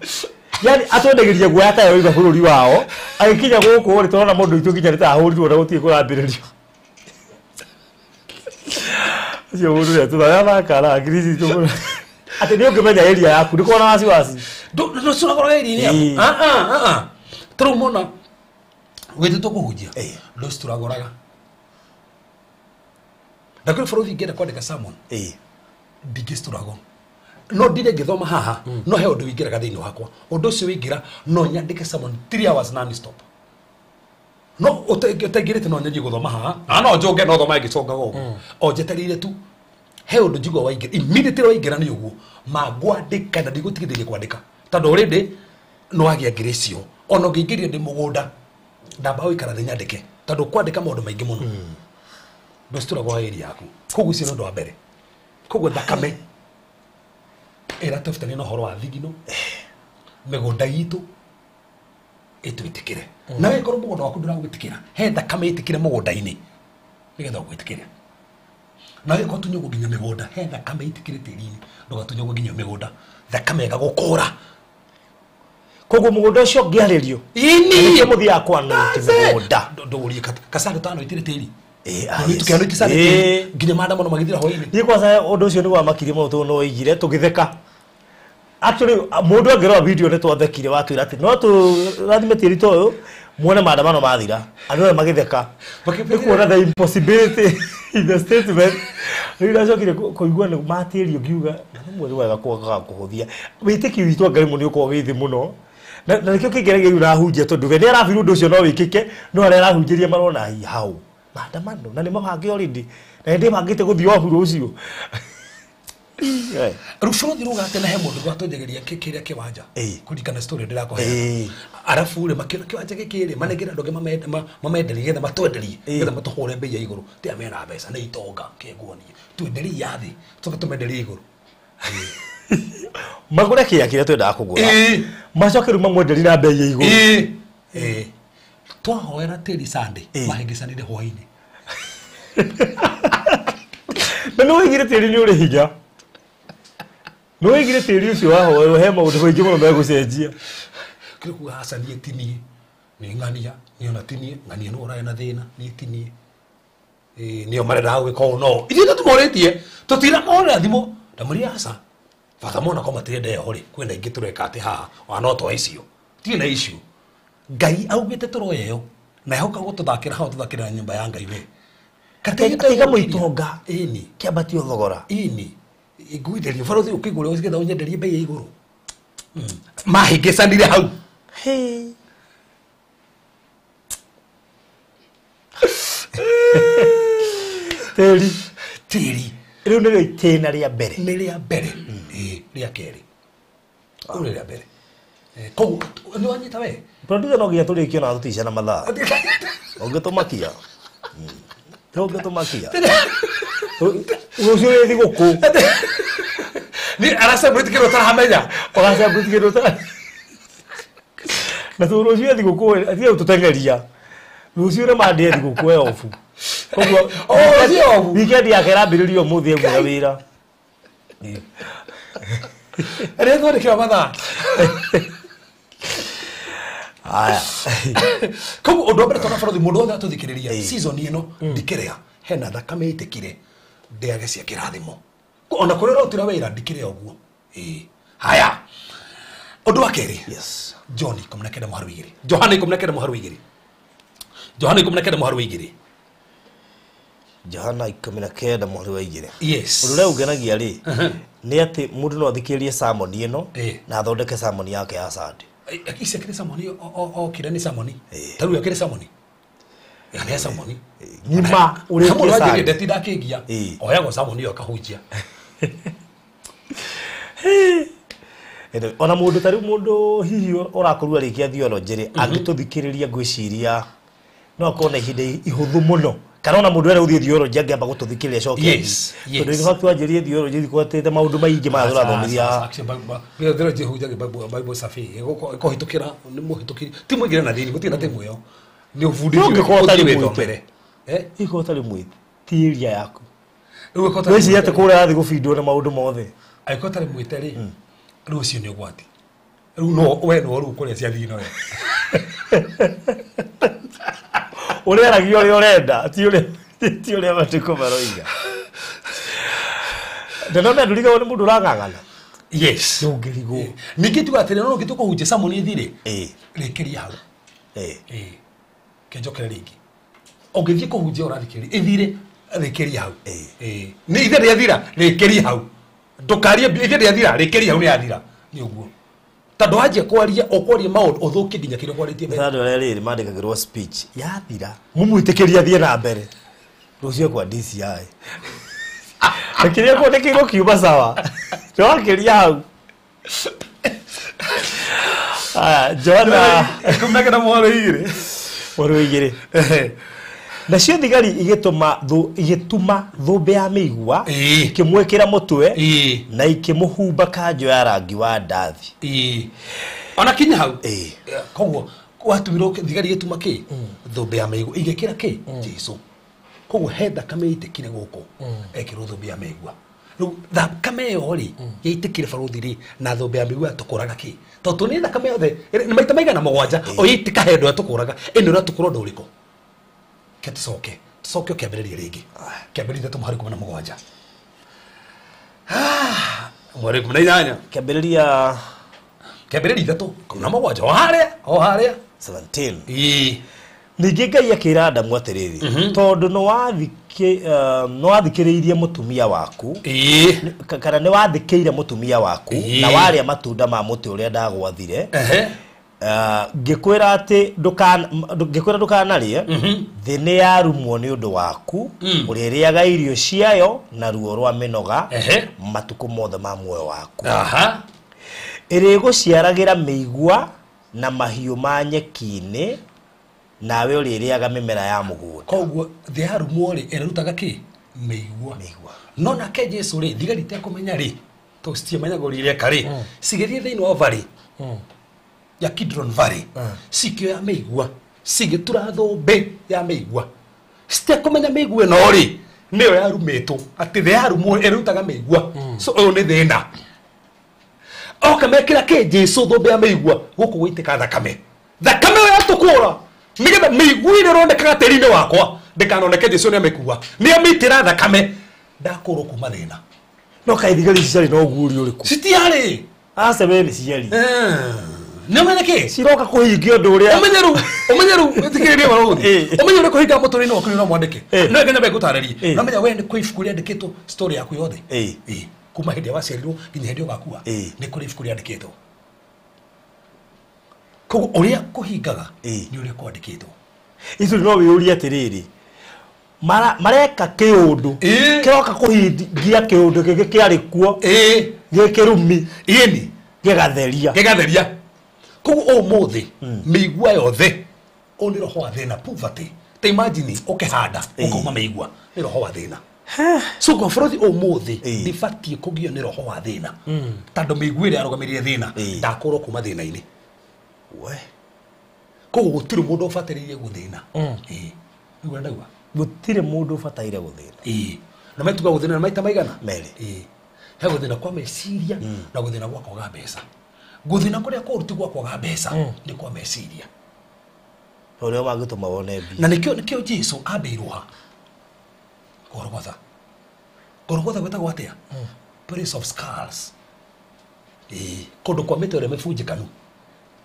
Yaani atwendagĩria guoya ta yoiga bũrũri wao agĩkinya gũkũ rĩ tũrona mũndũ witũ nginya nĩtahũrirwo na gũtirĩ kũrambĩrĩrio. Ũcio mũndũ ũrĩa tũthayathaka na ngiri citũ mũno. Atĩ nĩ ũngĩmenya area yaku ndũkorwo na wasiwasi. Ndũcuragũraga area-inĩ yaku. Ta rĩu mona wĩtĩ tũkũhunjia ndũcituragũraga. Na kũrĩ bũrũri ingĩenda kwandĩka sermon ndingĩcituragwo. No ndire ngĩthoma haha no he ũndũ wĩingĩraga thĩinĩ wakwa. Ũndũ ũcio wĩingĩra no nyandĩke sermon 3 hours non stop. No ũtaingĩrĩte no nyanjie gũthoma haha na no njũnge no thoma ĩngĩcongaga ũguo. O njetereire tu he ũndũ njigua waingĩra immediately waingĩra nĩ ũguo mangwandĩka na ndigũtigithĩria kwandĩka tondũ already no wagĩa grace ĩyo. Ona ũngĩingĩria ndĩ mũgũnda ndamba gũikara thĩ nyandĩke tondũ kwandĩka maũndũ maingĩ mũno. Ndũcituragwo area yaku. Koguo ũcio nĩ ũndũ wa mbere. Koguo thakame ĩratũbutania na ũhoro wa thigino mĩgũnda itũ ĩtwĩtĩkĩre. Na wĩkorwo mũgũnda waku ndũragwĩtĩkĩra he thakame ĩtĩkĩre mũgũnda-inĩ nĩgetha ũgwĩtĩkĩre. Na gĩkorwo tunyũgwo nginya mĩgũnda, he thakame itikĩrĩ tĩri-inĩ, ndũgatunyũgwo nginya mĩgũnda, thakame ĩgagũkũra. Koguo mũgũnda ũcio ũngĩarĩrio. Ini. Nĩkĩo mũthiaga kwanũti mũgũnda. Ndũrie kasarĩ tano itirĩ tĩri. Yes. Tukĩanũti sarĩ tĩri nginya maandamano magĩthira hwaĩ-inĩ. Niĩ kwanza ũndũ ũcio nĩ wamakirie mũno tondũ no oigire tũgĩtheka. Actually mũndũ angĩrora video nĩ twathekire watwĩra atĩ no tũrathime tĩri ta ũyũ muone maandamano mathira. Andũ othe magĩtheka. Nĩ kuona the impossibility in the statement. Rĩu ndacokire kũigua nĩ matĩrio ngiuga na nĩ mweri wega kwaga kũhũthia. Wĩtĩkio witũ wa Ngai mũno nĩ ũkoragwo wĩ thĩ mũno. Na nĩkĩo kĩngeragia rĩu ũrahunjia tondũ we nĩ arabirwo ũndũ ũcio no wĩkĩke no arĩa arahunjĩria marona hi hau maandamano na nĩ mabange already na nĩ ndĩbangĩte gũthiĩ obu rũciũ. Rĩu bũrũri ruga atĩ na he mũndũ gwatwenjagĩria kĩrĩa kĩwanja kũringana story ndĩrakũhe. Arabu rĩ makĩona kĩwanja gĩkĩ rĩ manengera andũ angĩ mamenderie getha matwenderie getha matũhũre mbei ya igũrũ tia mena mbeca nĩ itonga kĩnguonie twenderie ya thĩ tũke tũmenderie igũrũ. Magũre kĩrĩa kĩrĩa twendaga kũgũra macoke rĩu mamwenderie na mbei ya igũrũ. Twahoera tĩri Sunday mahĩngĩcanire hwaĩ-inĩ. Na nĩ woigire tĩri nĩ ũrĩ hinya. Nĩ woigire tĩri ũcio wahoerwo he maũndũ maingĩ mũno megũcenjia. Kĩrĩ kuga aca niĩ ti niĩ nĩ ng'ania niĩ ona ti niĩ ng'ania nĩwe ũrarĩ na thĩna niĩ ti niĩ. Nĩo marendaga gwĩka ũũ no ithuĩ tũtimorĩtie tũtiramorĩra thimũ ndamwĩrire aca bata mona ko matirenda ĩyo rĩ kwĩna ingĩ tũreka atĩ haha ona no twa icio tirĩ na issue. Ngai augĩte tũroya ĩyo na ehoka gũtũthakĩra hau tũthakĩra nyũmba ya Ngai we. Tiga mũitonga ĩni kĩambatio thogora ĩni ngwĩnderie barothi ũkĩgũra ũgetha ũnyenderie mbei ya igũrũ. Mahĩngĩcanire hau. Tĩri tĩri rĩu nĩrĩo itĩna rĩa mbere. Nĩ rĩa mbere. Rĩa kerĩ. Rĩu nĩ rĩa mbere. Koguo nĩ wanyita we? Producer no nginya tũrĩkie na tũticana mathaa. Ũngĩtũmakia. Ũngĩtũmakia. Rũciũ rĩ thigũkũ. Nĩ aracelebrate kĩndũ ũtaramenya. Ũracelebrate kĩndũ ũtara. Na tondũ rũciũ thigũkũ atiga gũtũteng'eria. Rũciũ nĩ Monday thigũkũ e off. Koguo weekend yake ĩrambĩrĩria ũmũthĩ egwetha wĩra. Rĩrĩa twandĩkĩrwo mathaa. Aya. Koguo ũndũ wa mbere twana bũrũri mũndũ wothe atũthikĩrĩria season ĩno ndikĩrĩa hena thakame ĩtĩkire ndĩage cia kĩrathimo. Ona kũrĩa ũrarutĩra wĩra ndikĩrĩa ũguo. Haya. Ũndũ wa kerĩ. Yes. John 19 mũhari wa 2. Johana 19 mũhari wa 2. Johana 19 mũhari wa 2. Johana 19 mũhari wa 2. Yes. Ũndũ ũrĩa ũngenagia rĩ nĩ atĩ mũndũ no athikĩrĩrie sermon ĩno na athondeke sermon yake ya Sunday. Ici akĩrĩ sermon okire nĩ sermon. Ta rĩu akĩrĩ sermon. Nĩ sermon. Ng'ima ũrĩkie Sunday. Ndetinda akĩngia. Oyagwo sermon ĩyo akahunjia. Ona mũndũ ta rĩu mũndũ hihi ũrakorwo arĩkia theology rĩ angĩtũthikĩrĩria ngwĩciria no akorwo na ihinda ihũthũ mũno kana ona mũndũ ũrĩa ũthiĩ theology angĩamba gũtũthikĩrĩria acoke. Yes. Tondũ in fact wanjĩrie theology thikwatĩte maũndũ maingĩ marĩa tũrathomithia. Theology hujage Bible safi ĩkũhĩtũkĩra nĩ mũhĩtũkĩri ti mũingĩre na thĩinĩ gũtirĩ na timu ĩyo nĩ ũbundithio ũngĩkorwo ũtarĩ wĩthomere. Ĩkorwo ũtarĩ mwĩtĩ ti area yaku. Rĩu ĩkorwo ũtarĩ Wĩcirie atĩ kũrĩa ũrathiĩ gũbindwo nĩ maũndũ mothe. Angĩkorwo ũtarĩ mwĩte rĩ rĩu ũcio nĩ ũgwati. Rĩu no we no rĩu kũrĩa ciathiĩ nowe. Ũrĩaragia ũrĩa ũrenda ti ũrĩa matukũ maroiga. Ndĩrona ndũrigagwo nĩ mũndũ ũrang'ang'ana. Yes. Ndũngĩrigwo. Ningĩ tuga atĩrĩ no ũngĩtua kũhunjia sermon ĩthire rĩkĩria hau. Kĩnjokere rĩngĩ. Ũngĩthiĩ kũhunjia ũrathikĩrĩria ĩthire rĩkĩria hau. Nĩ ithe rĩathira rĩkĩria hau. Ndũkarie ithe rĩathira rĩkĩria hau nĩ yathira. Nĩ ũguo. Tondũ wanjia kwaria ũkwaria maũndũ ũthũkie nginya kĩrĩa ũkwarĩtie mbere. Andũ arĩa rĩrĩ mandĩkagĩrwo speech yathira mũmwĩtĩkĩrie athiĩ na mbere rũciũ kwa DCI. Na kĩrĩa kwandĩkĩirwo kiuma sawa. Ndwakĩria hau. Aya Johana 19 mũhari 2. Mũhari 2. Nacio thigari igĩtũma thũmbĩ ya mĩigua ikĩmwĩkĩra mũtwe na ikĩmũhumba kanjũ ya rangi wa ndathi. Ona kinya hau. Koguo watumirwo thigari igĩtuma kĩ? Thũmbĩ ya mĩigua igĩkĩra kĩ? Jesũ. Koguo he thakame ĩitĩkire gũkũ ekĩrwo thũmbĩ ya mĩigua. Rĩu thakame ĩyo rĩ yaitĩkire barothi rĩ na thũmbĩ ya mĩigua yatũkũraga kĩ? Tondũ nĩ thakame yothe nĩ maita maigana mũgwanja o yaitĩka he ũndũ yatũkũraga ĩno ĩratũkũra ũndũ ũrĩkũ? Ke tũcoke tũcoke ũkĩambĩrĩria rĩngĩ. Kĩambĩrĩria 3 mũhari 17. Mũhari 18. Kĩambĩrĩria Kĩambĩrĩria 3 17 o harĩa o harĩa 17. Ĩĩ. Ningĩ Ngai akĩra Adamu atĩrĩrĩ, tondũ nĩwathikĩrĩirie mũtumia waku, Ĩĩ. kana nĩwathĩkĩire mũtumia waku Ĩĩ. na warĩa matunda ma mũtĩ ũrĩa ndagwathire, Ehe. ngĩkwĩra atĩ ngĩkwĩra ndũkanarĩe, thĩ nĩ yarumwo nĩ ũndũ waku, ũrĩrĩaga irio ciayo na ruo rwa mĩnoga Ehe. matukũ mothe ma muoyo waku. Aha. Ĩrĩgũciaragĩra mĩigua na mahiũ ma nyeki-inĩ, nawe ũrĩrĩaga mĩmera ya mũgũnda. Koguo thĩ yarumwo rĩ ĩrarutaga kĩ? Mĩigua. Mĩigua. No nake Jesu rĩ thigari itekũmenya rĩ tondũ citiamenyaga ũrĩa ireka rĩ cigĩthiĩ thĩinĩ wa valley ya Kidron Valley cikĩoya mĩigua cigĩtura thũmbĩ ya mĩigua citekũmenya mĩigua ĩno rĩ nĩyo yarumĩtwo atĩ thĩ yarumwo ĩrutaga mĩigua. So ũyũ nĩ thĩna. Oka mekĩra kĩ Jesu thũmbĩ ya mĩigua gũkũ gũitĩka thakame. Thakame ĩyo yatũkũra nĩgetha mĩigua ĩrĩa ĩronekaga tĩri-inĩ wakwa ndĩkanoneke Jesu nĩamĩkua nĩamĩitĩra thakame ndakũrwo kuma thĩna. No kaĩ thigari ici ciarĩ na ũguũrio ũrĩkũ? Citiarĩ. Aca we nĩ ciarĩ. Nĩ ũmenye kĩ? Ciroka kũhingia ũndũ ũrĩa. Ũmenye rĩu, ũmenye rĩu, thikĩrĩria barũthi. Ĩĩ. Ũmenye ũrĩa kũhinga mũtũrĩre-inĩ waku nĩ mwandĩke. Ĩĩ. No nginya ngũtarĩrie. Ĩĩ. No menya we nĩ kwĩ ibuku rĩandĩkĩtwo story yaku yothe. Ĩĩ. Ĩĩ. Kuma hĩndĩ ĩrĩa waciarirwo nginya hĩndĩ ĩrĩa ũgakua. Ĩĩ. Nĩ kũrĩ ibuku rĩandĩkĩtwo. Koguo ũrĩa kũhingaga Ĩĩ. nĩ ũrĩa kwandĩkĩtwo. Ithuĩ no wĩyũrie atĩrĩrĩ, mareka kĩũndũ Ĩĩ. kĩroka kũhingia kĩũndũ gĩkĩ kĩarĩ kuo Ĩĩ. gĩkĩrumi Ĩni. gĩgatheria. Gĩgatheria. Koguo ũmũthĩ mĩigua yothe ũyũ nĩ roho wa thĩna poverty. Ta imagine ũkĩhanda Ĩĩ. ũkauma mĩigua nĩ roho wa thĩna. So kwa bũrũri ũmũthĩ Ĩĩ. ndibatiĩ kũgio nĩ roho wa thĩna tondũ mĩigua ĩrĩa yarũgamĩrĩire thĩna Ĩĩ. ndakũrwo kuma thĩna-inĩ. We. Koguo gũtirĩ mũndũ ũbataire gũthĩna. Ĩĩ. Nĩguo ndauga. Gũtirĩ mũndũ ũbataire gũthĩna. Ĩĩ. Na maituga gũthĩna na maita maigana? Merĩ. Ĩĩ. He gũthĩna kwa meciria na gũthĩna gwa kwaga mbeca. Gũthĩna kũrĩa kũũru ti gwa kwaga mbeca, nĩ kwa meciria. Ũrĩa wangĩtũma wone mbia. Na nĩkĩo Jesu ambĩirwo ha? Golgotha. Golgotha gwĩtagwo atĩa? Place of skulls. Ĩĩ, kũndũ kwa mĩtwe ĩrĩa mĩbunjĩkanu.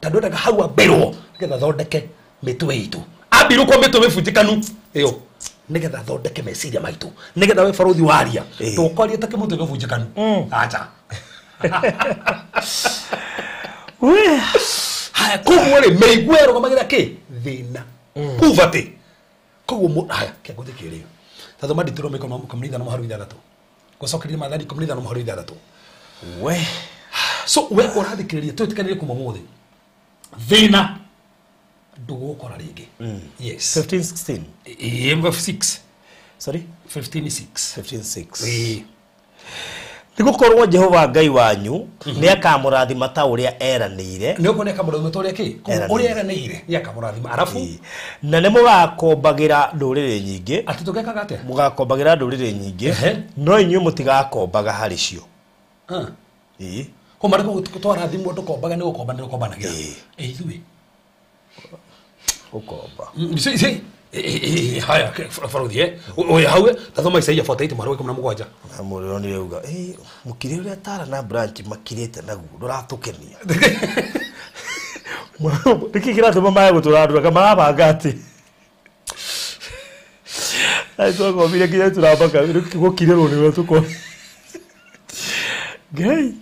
Tondũ endaga hau ambĩrwo nĩgetha athondeke mĩtwe itũ. Ambĩrwo kwa mĩtwe mĩbunjĩkanu ĩyo nĩgetha athondeke meciria maitũ. Nĩgetha we barũthi waria, Ĩĩ. ndũkwaria ta kĩmũtwe gĩbunjĩkanu. Acha. We. Haya, koguo rĩ mĩigua ĩrũgamagĩrĩra kĩ? Thĩna. Poverty. Koguo haya, kĩangũthĩ kĩrĩ. Tathoma Deuteronomy 15:6. Gũcokeria Maathani 15:6. We. So we ũrathikĩrĩria twĩtĩkanĩrie kuma ũmũthĩ. Thĩna ndũgũkora rĩngĩ. Yes. 15 16. Ĩĩ, 6. Sorry? 15 6. 15 6. Ĩĩ. Nĩgũkorwo Jehova Ngai wanyu nĩakamũrathima ta ũrĩa eranĩire. Nĩ ũkuona akamũrathima ta ũrĩa kĩ? Koguo Eranĩire. ũrĩa eranĩire nĩ akamũrathima. Arabu Ĩĩ. Na nĩmũgakombagĩra ndũrĩrĩ nyingĩ. atĩ tũgekaga atĩa? Mũgakombagĩra ndũrĩrĩ nyingĩ. Ehe. No inyuĩ mũtigakombaga harĩ cio. Ah. Ĩĩ. Ko marĩkũ twarathimwo ndũkombaga nĩ gũkomba nĩ gũkombanagĩra. Ĩĩ. Ĩ ithuĩ. Gũkomba. Si haya barothi eh oya hau tathoma Isaia 48 mũhari wa 17. Na mũrĩro nĩ auga, "Ĩ, mũkire ũrĩa Tara na branch makirĩte naguo ndũratũkenia." Nĩkĩ kĩratũma maya gũtũrandũra marabanga atĩ? Ai twakomire nginya tũrambaka gũkirĩrwo nĩ ũrĩa tũko. Ngai.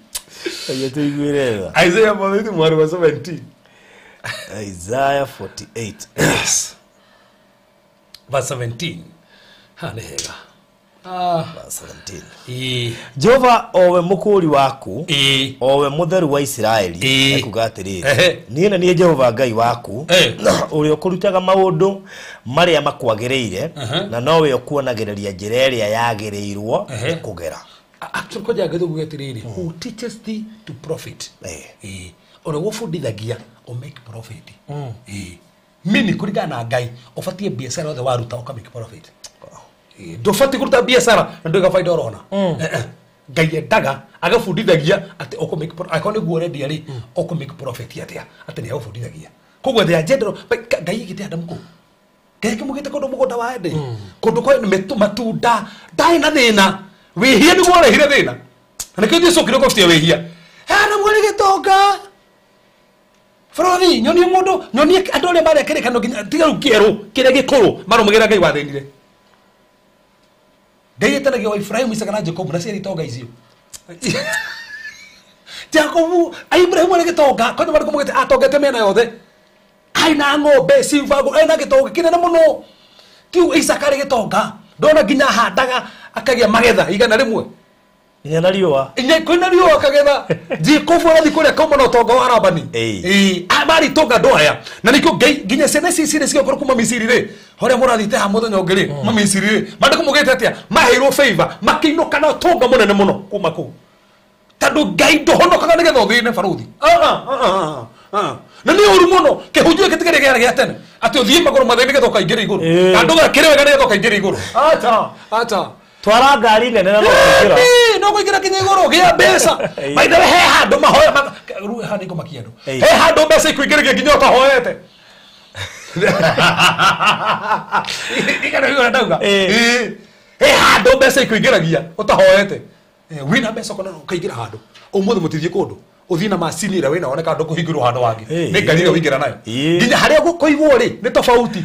Ngai tũiguĩre tha. Isaiah 48 mũhari wa 17. Isaiah 48. Yes. Verse 17. Ha nĩ hega. Verse 17. Ĩĩ. Jehova owe mũkũũri waku Ĩĩ. owe mũtheru wa Isiraeli Ĩĩ. ekuga atĩrĩrĩ, Ehe. niĩ na niĩ Jehova Ngai waku ũrĩa ũkũrutaga maũndũ marĩa makwagĩrĩire na nowe ũkuonagĩrĩria njĩra ĩrĩa yagĩrĩirwo Ehe. nĩ kũgera. Actually koja gĩthũngũ gĩatĩrĩrĩ, who teaches thee to profit. Ĩĩ. Ĩĩ. Ũrĩa gũbundithagia ũ make profit. Ĩĩ. Mini kũringana na Ngai ũbatiĩ biacara yothe waruta ũka make profit. Ndũbatiĩ kũruta biacara na ndũiga baida ũrona. Ngai endaga agabundithagia atĩ ũkũ akorwo nĩguo ũrendia rĩ ũkũ make profit atĩa atĩ nĩ agũbundithagia. Koguo the agenda Ngai igĩte Adamu kũ Ngai akĩmũgĩte kũndũ mũgũnda wa Eden kũndũ kwa matunda ndarĩ na thĩna wĩhia nĩguo warehire thĩna na nĩkĩo Jesũ okire kũbutia wĩhia. Adamu arĩ gĩtonga Bũrũri nyonie mũndũ nyonie andũ arĩa marĩa kĩrĩkanĩro nginya tiga rĩu kĩerũ kĩrĩa gĩkũrũ marũmagĩrĩra Ngai wathĩnire. Ngai etanagia wa Ibrahimu Isaka na Jacobu na ciarĩ itonga icio. Jacobu Ibrahimu arĩ gĩtonga kwani marĩ kũmũgĩte atongete mĩena yothe aina ng'ombe cibago aina gĩtonga kĩnene mũno tiu Isaka arĩ gĩtonga ndona nginya ahandaga akagĩa magetha 100 nginya na riũa inya kwĩna riũa akagetha Jacobu arathiĩ kũrĩa kauma na ũtonga wa Labani marĩ itonga andũ aya na nĩkĩo Ngai nginya ciana ici cirĩ cigakorwo kuma Misiri rĩ harĩa mũrathiĩte ha mũthenya ũngĩ rĩ kuma Misiri rĩ maandĩko maugĩte atĩa maheirwo favor makĩinũka na ũtonga mũnene mũno kuma kũu tondũ Ngai ndũhonokaga nĩgetha ũthĩne barũthi na nĩ ũru mũno kĩhunjio gĩkĩ ti kĩrĩa gĩa tene atĩ ũthiĩ magũrũ matheri nĩgetha ũkaingĩra igũrũ na ndũgakĩre wega nĩgetha ũkaingĩra igũrũ acha acha twara ngari nene na no kũingĩra no kũingĩra nginya igũrũ gĩa mbeca by the way he handũ mahoya rĩu haha nĩngũmakia andũ he handũ mbeca ikũingĩragia nginya ũtahoete ndigana ũrĩa ndauga he handũ mbeca ikũingĩragia ũtahoete wĩna mbeca ũkona ũkaingĩra handũ ũmũthĩ mũtithiĩ kũndũ ũthiĩ na macini ĩrĩa wĩna wone kana ndũkũhingĩrwo handũ hangĩ nĩ ngari ĩrĩa ũingĩra nayo nginya harĩa ũkũigwo rĩ nĩ tofauti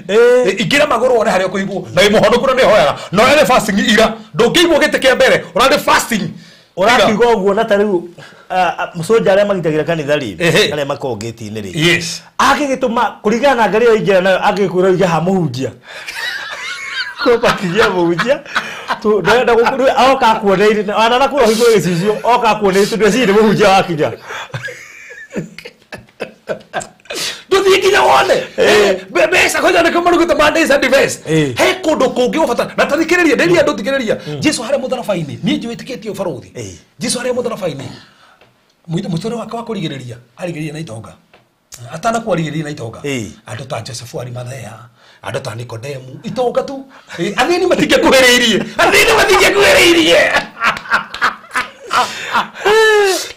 ingĩra magũrũ wone harĩa ũkũigwo na wĩ mũhonoku na nĩ hoyaga na ũrarĩ fasting ira ndũngĩigwo gĩtĩ kĩa mbere ũrarĩ fasting ũrakiuga ũguo na ta rĩu mũcũnja arĩa magitagĩra kanitha rĩ arĩa makoragwo gĩti-inĩ rĩ angĩgĩtũma kũringana na ngari ĩyo ingĩra nayo angĩkwĩra ũige ha mũhunjia kũbakigia mũhunjia ndĩrenda gũkũ oka akuoneire ona na kũrĩa ũhingũre gĩcicio oka akuoneire tondũ eciria nĩ mũhunjia wakinya ndũthiĩ nginya wone mbeca kwanja nĩkĩo marugĩte Mondays and Device he kũndũ kũngĩ ũbatara na ta thikĩrĩria ndĩria andũ thikĩrĩria Jesũ harĩa mũtharaba-inĩ niĩ njĩtĩkĩtie ũbarũthi Jesũ harĩa mũtharaba-inĩ mũtũrĩre wake wa kũrigĩrĩria arigĩrĩria na itonga atanakuwa arigĩrĩria na itonga andũ ta Josefu Arimathea andũ ta Nikodemu itonga tu athĩni matingĩkuhĩrĩirie athĩni matingĩkuhĩrĩirie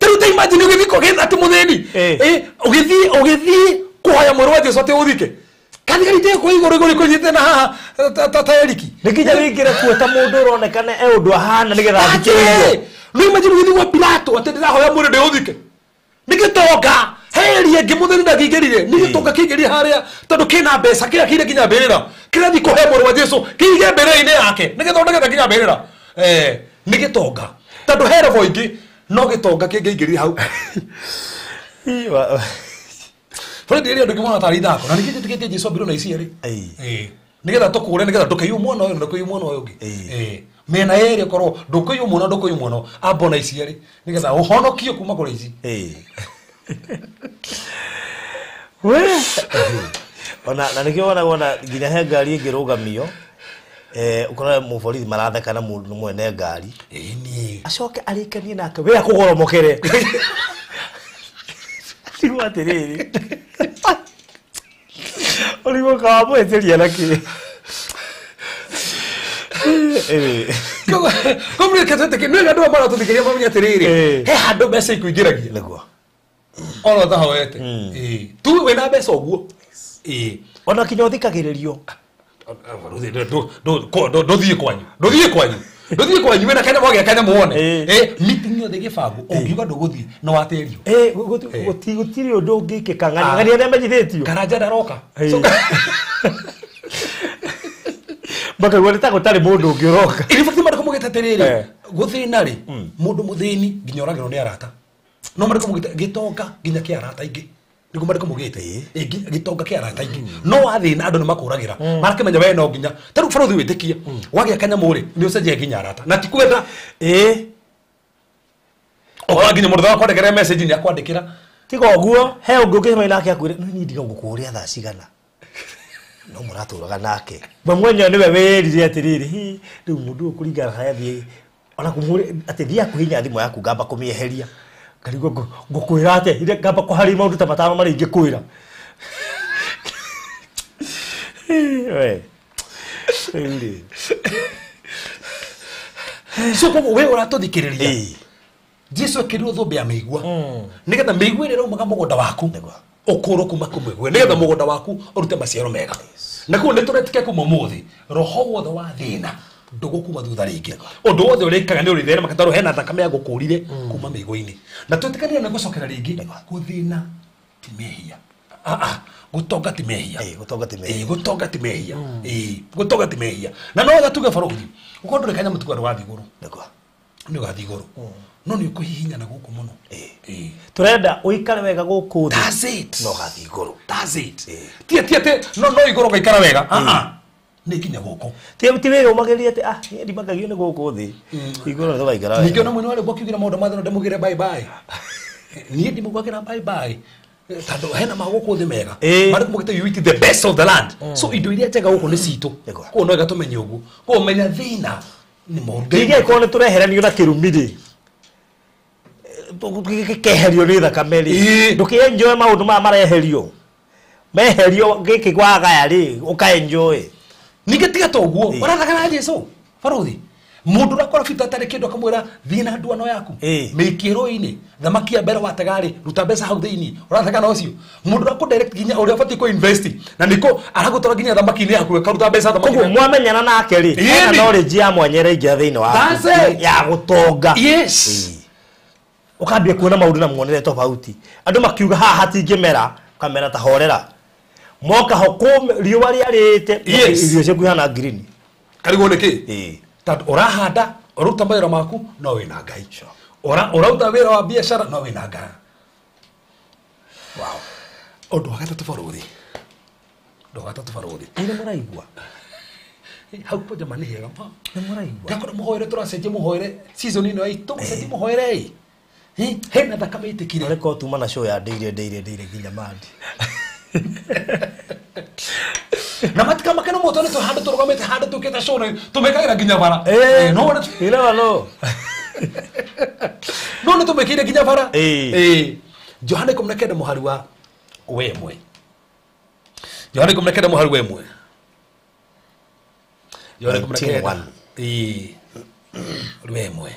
tarĩu ta imagine ũgĩthiĩ kũgĩtha atĩ mũthĩni ũgĩthiĩ kũhoya mwĩrĩ wa Jesũ atĩ ũthike kathigari te kũ igũrũ igũrũ kũnyitĩte na haha ta Eriki nĩ nginya wĩingĩre kuo ta mũndũ ũronekana e ũndũ ahana nĩgetha athikĩrĩrio no imagine ũgĩthiĩ gwa Pilato atĩ ndĩrahoya mwĩrĩ ndĩũthike nĩ gĩtonga heri ĩngĩ mũthĩni ndangĩingĩrire nĩ gĩtonga kĩingĩrire harĩa tondũ kĩna mbeca kĩrĩa kĩire nginya mbĩrĩra kĩrathiĩ kũhe mwĩrĩ wa Jesũ kĩige mbĩrĩra-inĩ yake nĩgetha nĩgetha nginya mbĩrĩra nĩ gĩtonga tondũ he robo ingĩ no gĩtonga kĩngĩingĩrire hau Fred ĩrĩa andũ ngĩmona tarĩ ithako na nĩkĩo njĩtĩkĩtie Jesũ ambirwo na ici erĩ nĩgetha tũkũre nĩgetha ndũkaiywo mwena ũyũ na ndũkaiywo mwena ũyũ ũngĩ mĩena yerĩ ũkorwo ndũkũiywo mwena ndũkũiywo mwena amba na ici erĩ nĩgetha ũhonokio kuma kũrĩ ici we ona na nĩkĩo wona wona nginya he ngari ĩngĩrũgamio ũkora mũborithi maratheka na mũndũ mwene ngari acoke arĩkanie nake we akũgoromokere tigwo atĩrĩrĩ ũrigwo kawamũhĩtĩria na kĩ koguo reke twĩtĩkie nĩ andũ maratũthikĩrĩria mamenye atĩrĩrĩ he handũ mbeca ikũingĩragia nĩguo ona ũtahoete tu wĩna mbeca ũguo ona kinya ũthikagĩrĩrio ndũthiĩ kwanyu ndũthiĩ kwanyu ndũthiĩ kwanyu wĩna kanyamũ wagĩa kanyamũ wone meeting yothe ĩgĩbangwo ũngiuga ndũgũthiĩ no watĩrio gũtirĩ ũndũ ũngĩkĩka ng'ania nĩ amenyithĩtio Karanja ndaroka makaigua nĩ ta gũtarĩ mũndũ ũngĩ ũroka in fact maandĩko maugĩte atĩrĩrĩ gũthĩna rĩ mũndũ mũthĩni nginya oragĩrwo nĩ arata no maandĩko maugĩte gĩtonga nginya kĩa arata aingĩ nĩguo maandĩko maugĩte gĩtonga kĩa arata aingĩ no wathĩna andũ nĩ makũragĩra marakĩmenya we no nginya ta rĩu barũthi wĩtĩkie wagĩa kanyamũ rĩ nĩ ũcenjagia nginya arata na ti kwenda ũkora nginya mũndũ akwandĩkĩra message nĩ akwandĩkĩra tiga ũguo he ũngĩ ũngĩcemania nake akwĩre no niĩ ndiga ngũkũũria thaa cigana no mũratũraga nake we mwenyewe nĩwe wĩrire atĩrĩrĩ hi rĩu mũndũ ũyũ kũringana harĩa athiĩ ona kũmũrĩ atĩ thiĩ akũhinya thimũ yaku ngamba kũmĩeheria ngarigwo ngũkwĩra atĩa ngamba kũharĩria maũndũ ta matano marĩa ingĩkwĩra we rĩu rĩ So koguo we ũratũthikĩrĩria Jesu akĩrirwo thũmbĩ ya mĩigua nĩgetha mĩigua ĩrĩa ĩraumaga mũgũnda waku ũkũrwo kuma kũmĩigua nĩgetha mũgũnda waku ũrute maciaro mega. Na koguo nĩtũretĩkia kuma ũmũthĩ roho wothe wa thĩna ndũgũkuma thutha rĩngĩ. Ũndũ wothe ũrĩkaga nĩ ũrĩtheremaga tondũ hena thakame ya gũkũrire kuma mĩigua-inĩ. Na twĩtĩkanĩre nĩ gũcokera rĩngĩ gũthĩna ti mehia. Gũtonga ti mehia. Gũtonga ti mehia. Gũtonga ti mehia. Gũtonga ti mehia. Na no wega tuge barũthi ũkorwo ndũrĩ kanyamũ tuga ndũgathiĩ igũrũ. Nĩ ũgathiĩ igũrũ. No nĩ ũkũhihinyana gũkũ mũno. Tũrenda ũikare wega gũkũ thĩ. That's it. No ũgathiĩ igũrũ. That's it. Ti atĩ no igũrũ ũgaikara wega. Nĩ nginya gũkũ. Ti wĩra ũmagĩrĩrie atĩ niĩ ndimakagia nĩ gũkũ thĩ. Igũrũ nĩ tũgaikara wega. Ningĩ ona mwene wa rwĩmbo akiugĩra maũndũ ma thĩ no ndĩmugĩre bye bye. Niĩ ndimugagĩra bye bye. Tondũ hena ma gũkũ thĩ mega. Marĩ mũgĩte you eat the best of the land. So indo iria njega gũkũ nĩ citũ. Koguo no wega tũmenye ũguo. Koguo menya thĩna nĩ mũũru. Ningĩ angĩkorwo nĩ tũreheranio na kĩrumi rĩ, gĩkeherio nĩ thakame rĩ, ndũkĩenjoy maũndũ maya mareherio. Meherio gĩkĩ wagaya rĩ, ũkaenjoy. Ningĩ tiga ta ũguo, ũrathaka na Jesu barũthi. Mũndũ ũrakora bita atarĩ kĩndũ akamwĩra thiĩ na nduano yaku. Mĩikie rũĩ-inĩ, thamaki ya mbere watega rĩ, ruta mbeca hau thĩinĩ, ũrathaka na ũcio. Mũndũ ũrakũ direct nginya ũrĩa ũbatiĩ kũ invest, na nĩkũ aragũtwara nginya thamaki-inĩ yaku ĩkaruta mbeca thamaki-inĩ. Koguo mwamenyana nake rĩ, hena knowledge ya mwanya ĩraingĩra thĩinĩ waku ya gũtonga. Yes. Ũkambia kuona maũndũ na muonere tofauti. Andũ makiuga haha hatingĩmera, ũkamera ta horera. Moka ho riũa rĩarĩte, irio ciaku ihana green. Karigwo nĩkĩ? Tondũ ũrahanda, ũruta mawĩra maku, no wĩna Ngai. Ũrauta wĩra wa biacara, no wĩna Ngai. Wow. Ũndũ wa gatatũ barũthi. Ũndũ wa gatatũ barũthi. Nĩ mũraigua? Hau po jamani hega. Nĩ mũraigua? Ndakora mũhoere tũracenjia mũhoere season ĩno itũ, mũcenjie mũhoere. Hena thakame ĩtĩkire. Areko tuma na show ya ndĩire nginya mandi. Na matikamake no mũtwe nĩ handũ tũrũgamĩte handũ tũkĩte show tũmĩkagĩra nginya bara. No no nĩ tũmĩkĩire nginya bara. Johana 19 mũhari wa 1. Johana 19 mũhari wa 1. Johana 19. 1.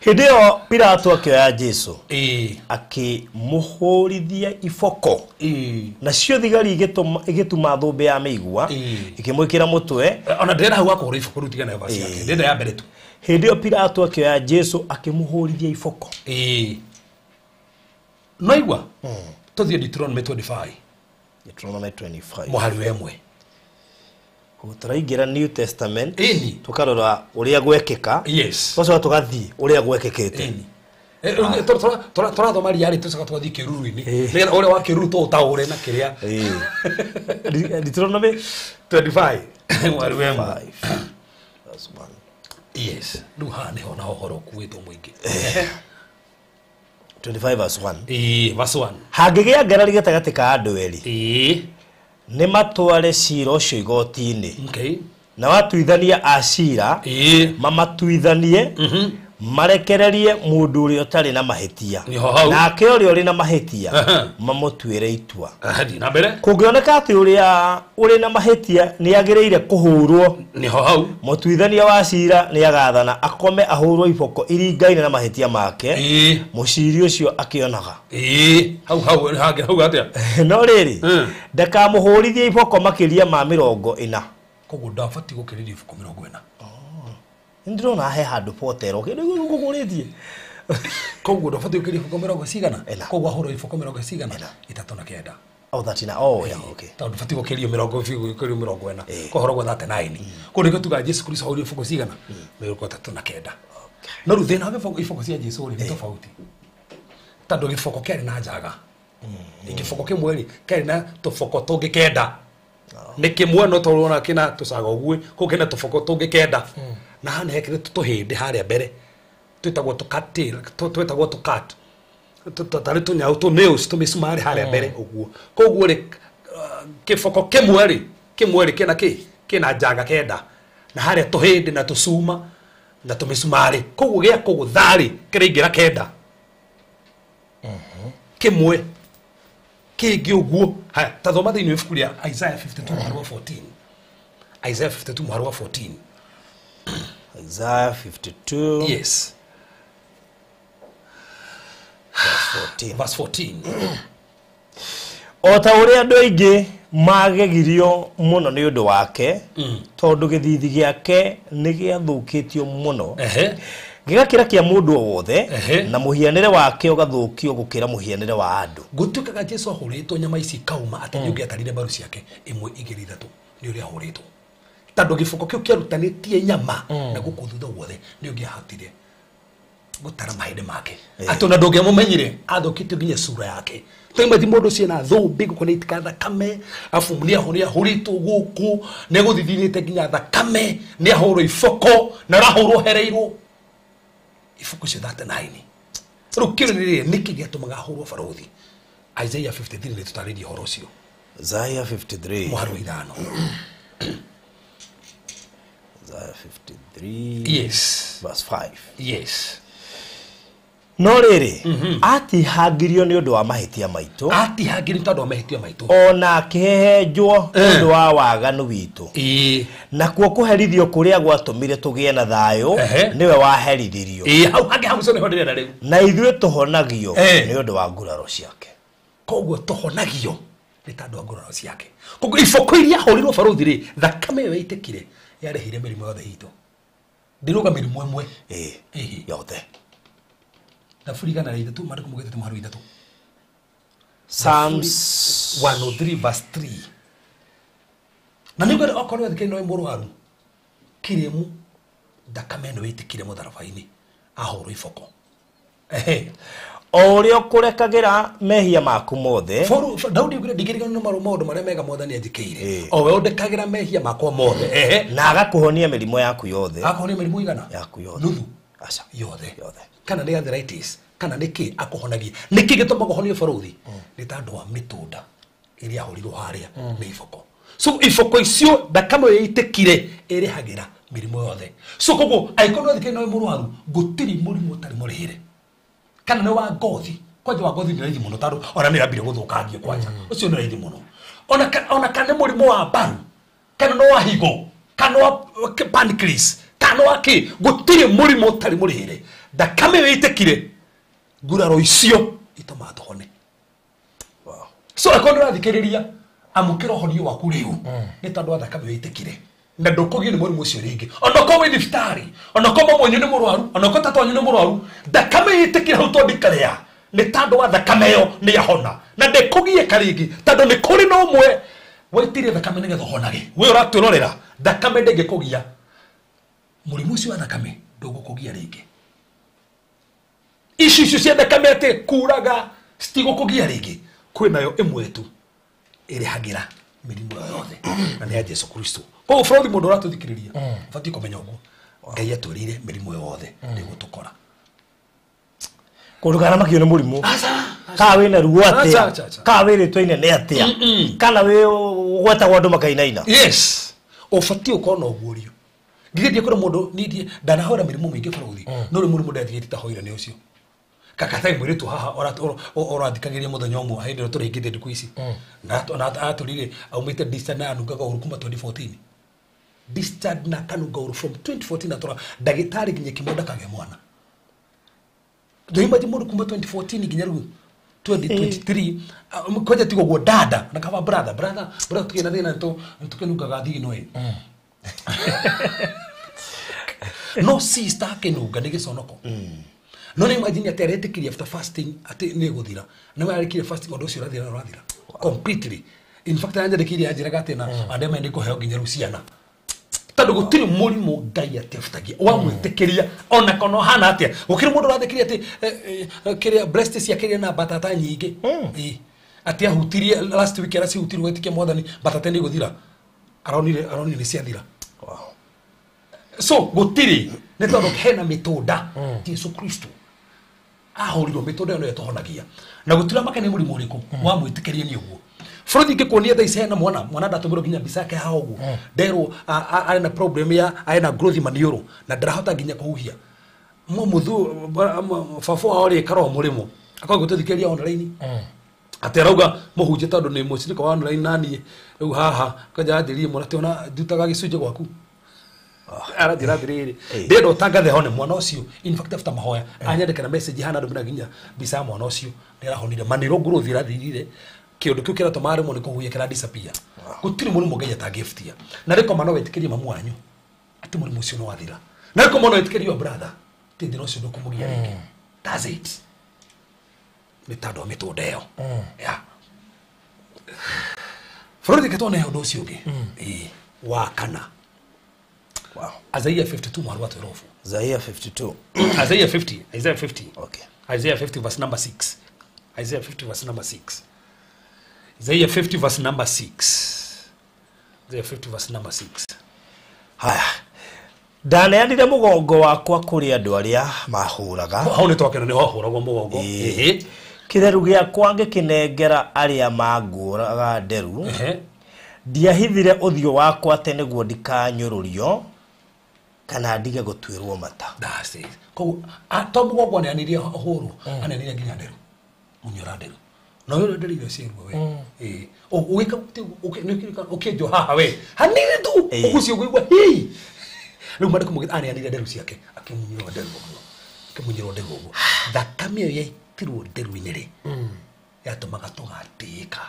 Hĩndĩ ĩyo Pilato akĩoya Jesu akĩmũhũrithia iboko. Nacio thigari igĩtuma thũmbĩ ya mĩigua ikĩmwĩkĩra mũtwe. Ona ndĩrenda hau akũhũra iboko rĩu tigana na verse yake. Ndĩrenda ya mbere tu. Hĩndĩ ĩyo Pilato akĩoya Jesu akĩmũhũrithia iboko. No igua? Tũthiĩ Deuteronomy 25. Deuteronomy 25. Mũhari wa 1. Tũraingĩra New Testament tũkarora ũrĩa gwekĩka. Yes. Tũcoka tũgathiĩ ũrĩa gwekĩkĩte. Tũrathoma riarĩ tũcoka tũgathiĩ kĩruru-inĩ. Nĩgetha ũrĩa wa kĩruru tũũtaũre na kĩrĩa. Deuteronomy 25. Mũhari wa 1. That's one. Yes. Rĩu haha nĩho na ũhoro ũkuĩtwo mũingĩ. 25 verse 1. Verse 1. Hangĩgĩa ngarari gatagatĩ ka andũ erĩ. Nĩ matware cira ũcio igoti-inĩ. Na watuithania a cira mamatuithanie marekererie mũndũ ũrĩa ũtarĩ na mahĩtia. Nake ũrĩa ũrĩ na mahĩtia mamũtuĩre itua. Kũngĩoneka atĩ ũrĩa ũrĩ na mahĩtia nĩ agĩrĩire kũhũrwo, mũtuithania wa cira nĩ agathana akome ahũrwo iboko iringaine na mahĩtia make, mũciri ũcio akĩonaga. Hau atĩa? No rĩrĩ, ndakamũhũrithie iboko makĩria ma 40. Koguo ndabatiĩ gũkĩrĩria iboko 40. Ndĩrona he handũ potero kĩndũ gũkũrĩtie. Koguo ndabatiĩ gũkĩria iboko mĩrongo cigana? Koguo ahũrwo iboko mĩrongo cigana? 39. Oh, 39. Oh, yeah, okay. Tondũ ndũbatiĩ gũkĩrio mĩrongo 40. Koguo ahũragwo 39. Koguo nĩkĩo tugaga Jesu Kristo ahũrire iboko cigana? 39. No rĩu thĩna wa iboko cia Jesu rĩ nĩ tofauti. Tondũ gĩboko kĩarĩ na njaga. Gĩboko kĩmwe rĩ kĩarĩ na tũboko tũngĩ 9. Nĩ kĩmwe no tũrona kĩna tũcaga ũguo, kũu kĩna tũboko tũngĩ 9. Na haha nĩ hekĩrĩtwo tũhĩndĩ harĩa mbere twĩtagwo tũkat, twĩtagwo tũkat, tarĩ tũnyau tũ nails tũmĩcumarĩ harĩa mbere ũguo. Koguo rĩ kĩboko kĩmwe rĩ kĩna kĩ kĩna njanga 9 na harĩa tũhĩndĩ na tũcuma na tũmĩcumarĩ. Koguo gĩa kũgũtha rĩ kĩraingĩra 9. Kĩmwe kĩngĩ ũguo. Haya, ta thoma thĩinĩ wa ibuku rĩa Isaiah 52 mũhari wa 14. Isaiah 52 mũhari wa 14. Isaiah 52. Yes. Verse 14. Verse 14. O ta ũrĩa andũ aingĩ magegirio mũno nĩ ũndũ wake, tondũ gĩthithi gĩake nĩ gĩathũkĩtio mũno. Gĩgakĩra kĩa mũndũ o wothe, na mũhianĩre wake ũgathũkio gũkĩra mũhianĩre wa andũ. Gũtuĩkaga Jesu ahũrĩtwo nyama ici ikauma atĩ nĩ ũngĩatarire mbaru ciake ĩmwe igĩrĩ ithatũ nĩ ũrĩa ahũrĩtwo. Tondũ gĩboko kĩu kĩarutanĩtie nyama na gũkũ thutha guothe nĩ ũngĩahotire gũtara mahĩndĩ make. Atĩ ona ndũngĩamũmenyire athũkĩtio nginya sura yake. Tũimwe mũndũ ũcio na thũmbĩ gũkũ nĩ itika thakame, afu nĩ ahũrĩtwo gũkũ, nĩ agũthithithĩte nginya thakame, nĩ ahũrwo iboko na arahũrwo hereirwo iboko icio 39. Rĩu kĩrĩ nĩ rĩrĩ, nĩkĩ gĩatũmaga ahũrwo barothi? Isaiah 53 nĩ tũtarĩrie ũhoro ũcio. Isaiah 53. Mũhari wa 5. Isaiah 53. Yes. Verse 5. Yes. No rĩrĩ, atihangirio nĩ ũndũ wa mahĩtia maitũ. Atihangirio tondũ wa mahĩtia maitũ. Ona akĩhehenjwo nĩ ũndũ wa waganu witũ. Nakuo kũherithio kũrĩa gwatũmire tũgĩe na thayũ, nĩwe waherithirio. Hau hangĩ hau nĩho ndĩrenda rĩu. Na ithuĩ tũhonagio nĩ ũndũ wa nguraro ciake. Koguo tũhonagio nĩ tondũ wa nguraro ciake. Koguo iboko iria ahũrirwo barothi rĩ, thakame ĩyo yaitĩkire yarehire mĩrimũ yothe itũ. Ndĩrauga mĩrimũ ĩmwe. Yothe. Thaburi 103 maandĩko maugĩte mũhari wa 3. Psalms 103 verse 3. Na nĩngwenda okorwo thikĩrĩria no mũrwaru kĩrĩmu thakame ĩno ĩtĩkire mũtharaba-inĩ ahũrwo iboko. O ũrĩa ũkũrekagĩra mehia maku mothe. Daudi augire ndingĩriganĩrwo nĩ maũndũ marĩa mega Mwathani anjĩkĩire. O we ũndekagĩra mehia makwa mothe. Na agakũhonia mĩrimũ yaku yothe. Akũhonia mĩrimũ igana? Yaku yothe. Nuthu. Aca. Yothe. Yothe. Kana nĩ arthritis, kana nĩ kĩ akũhonagia. Nĩ kĩ gĩtũmaga ũhonio barothi? Nĩ tondũ wa mĩtũnda ĩrĩa ahũrirwo harĩa nĩ iboko. So iboko icio thakame ĩyo ĩitĩkire ĩrĩhagĩra mĩrimũ yothe. So koguo angĩkorwo no thikĩrĩria no wĩ mũrwaru, gũtirĩ mũrimũ ũtarĩ mũrĩhĩre. Kana nĩ wa ngothi, kwanja wa ngothi nĩ raithi mũno tondũ ona nĩ ĩrambire gũthũkangio kwanja. Ũcio nĩ raithi mũno. Ona kana nĩ mũrimũ wa mbaru, kana nĩ wa higo, kana wa pancreas, kana wa kĩ, gũtirĩ mũrimũ ũtarĩ mũrĩhĩre. Thakame ĩyo ĩitĩkire, nguraro icio itũmaga tũhone. So akorwo nĩ ũrathikĩrĩria, amũkĩra ũhonio waku rĩu nĩ tondũ wa thakame ĩyo ĩitĩkire. Na ndũkũgio nĩ mũrimũ ũcio rĩngĩ. Ona okorwo wĩ thibitarĩ, ona okorwo mama wanyu nĩ mũrwaru, ona okorwo tata wanyu nĩ mũrwaru, thakame ĩyo ĩitĩkire hau tondũ ndikaria. Nĩ tondũ wa thakame ĩyo nĩ yahona. Na ndĩkũgiĩka rĩngĩ tondũ nĩ kũrĩ na ũmwe waitire thakame nĩgetha ũhonage. We ũratwĩrorera, thakame ndĩngĩkũgia. Mũrimũ ũcio wa thakame ndũgũkũgia rĩngĩ. Ici icio cia thakame atĩ kuraga citigũkũgia rĩngĩ. Kwĩnayo ĩmwe tu ĩrĩhagĩra mĩrimũ yothe na nĩ ya Jesu Kristo. Koguo bũrũri mũndũ ũratũthikĩrĩria ũbatiĩ kũmenya ũguo Ngai atwĩrĩire mĩrimũ yothe nĩgũtũkora. Kũndũ kana makio nĩ mũrimũ. Kana wĩna ruo atĩa, kana wĩrĩtwo inene atĩa, kana wĩ ũgwetagwo andũ makainaina. Yes. Ũbatiĩ ũkorwo na ũguũrio. Ngĩgeria kũrĩ mũndũ niĩ ndanahoera mĩrimũ mĩingĩ bũrũri, no rĩu mũrimũ ndathiĩte tahoire nĩ ũcio. Kakatai mwĩrĩtu haha ũrathikagĩria mũthenya ũmwe hĩndĩ ĩrĩa tũrĩngĩte ndukũ ici. Na atũrire aumĩte discharge na anungaga ũru kuma 2014. Discharge na kanunga ũru from 2014 atũra ndagĩtarĩ nginya kĩmwe ndakagĩa mwana. Ndoimagine mũndũ kuma 2014 nginya rĩu 2023 kwanja tigo guo dada na kaba brother tukĩna thĩna nĩtũkĩnungaga thigino ĩ. No sister akĩnunga nĩ gĩconoko. No nĩ imagine atĩ aretĩkirie after fasting atĩ nĩ gũthira. Nĩ warĩkirie fasting ũndũ ũcio ũrathira na ũrathira completely. In fact anjandĩkĩire anjĩraga atĩ na andũ aya nĩ kũheo nginya rĩu ciana. Tondũ gũtirĩ mũrimũ Ngai atebutagia wamwĩtĩkĩria ona kana ũhana atĩa. Gũkĩrĩ mũndũ ũrathĩkĩria atĩ kĩrĩa breast ciake irĩ na mbatata nyingĩ. Atĩ ahutirie last week aracihutirie gwĩtĩkia Mwathani mbatata nĩ igũthira. Aronire nĩ ciathira. So gũtirĩ nĩ tondũ hena mĩtũnda Jesu Kristo ahũrirwo mĩtũnda ĩyo nĩyo ĩtũhonagia. Na gũtirĩ maka nĩ mũrimũ ũrĩkũ wamwĩtĩkĩria nĩ ũguo. Bũrũri ingĩkuonia thaa ici hena mwana ndatũmĩrwo nginya mbica yake haha ũguo. Nderwo arĩ na problem ya arĩ na growth maniũrũ na ndarahota nginya kũhuhia. Baba wao rĩ karoo mũrĩmo akorwo gũtũthikĩrĩria online. Atĩ arauga mũhunjia tondũ nĩ mũcirika wa online naniĩ rĩu haha kwanja anjĩrire mũno atĩ ona ndutaga gĩcunjĩ gwaku. Aranjĩra atĩrĩrĩ, ndĩrenda ũtangathe hone mwana ũcio. In fact, after mahoya anyandĩkĩra message hana ndũmĩra nginya mbica ya mwana ũcio nĩarahonire manĩro growth irathirire. Kĩũndũ kĩu kĩratũma aremwo nĩ kũhuhia kĩra disappear. Gũtirĩ mũrimũ Ngai atangĩbutia. Na rĩko ma no wĩtĩkĩrie mamu wanyu atĩ mũrimũ ũcio nĩ wathira. Na rĩko ma no wĩtĩkĩrie your brother atĩ thĩna ũcio ndũkũmũgia rĩngĩ. That's it. Nĩ tondũ wa mĩtũnda ĩyo. Yeah. Bũrũri reke tuone ũndũ ũcio ũngĩ. Ĩĩ, wa kana. Wow. Isaiah 52 mwaro wa 12. Isaiah 52. Isaiah 50, Isaiah 50. Okay. Isaiah 50 verse number 6. Isaiah 50 verse number 6. Isaiah 50 verse number 6. Isaiah 50 verse number 6. Haya. Ndaneanire mũgongo wakwa kũrĩ andũ arĩa mahũraga. Hau nĩ twakena nĩ hahũragwo mũgongo. Ĩĩ. Kĩreru gĩakwa ngĩkĩnengera arĩa mangũraga nderu. Ndiahithire ũthiũ wakwa atĩ nĩguo ndikanyũrũrio kana ndige gũtuĩrwo mata. That's it. Koguo to mũgongo aneanire hũrwo, aneanire nginya nderu. Munyora nderu. No ũyũ nderu iria ciĩruo we. Ĩĩ. Ũgĩka ũkĩenjwo haha we. Hanini tu ũgucio ũkũigua hii. Rĩu mandĩko maugĩte aneanire nderu ciake akĩmunyĩrwo nderu ũguo. Akĩmunyĩrwo nderu ũguo. Thakame ĩyo yaitirwo nderu-inĩ rĩ, yatũmaga tũgatĩĩka.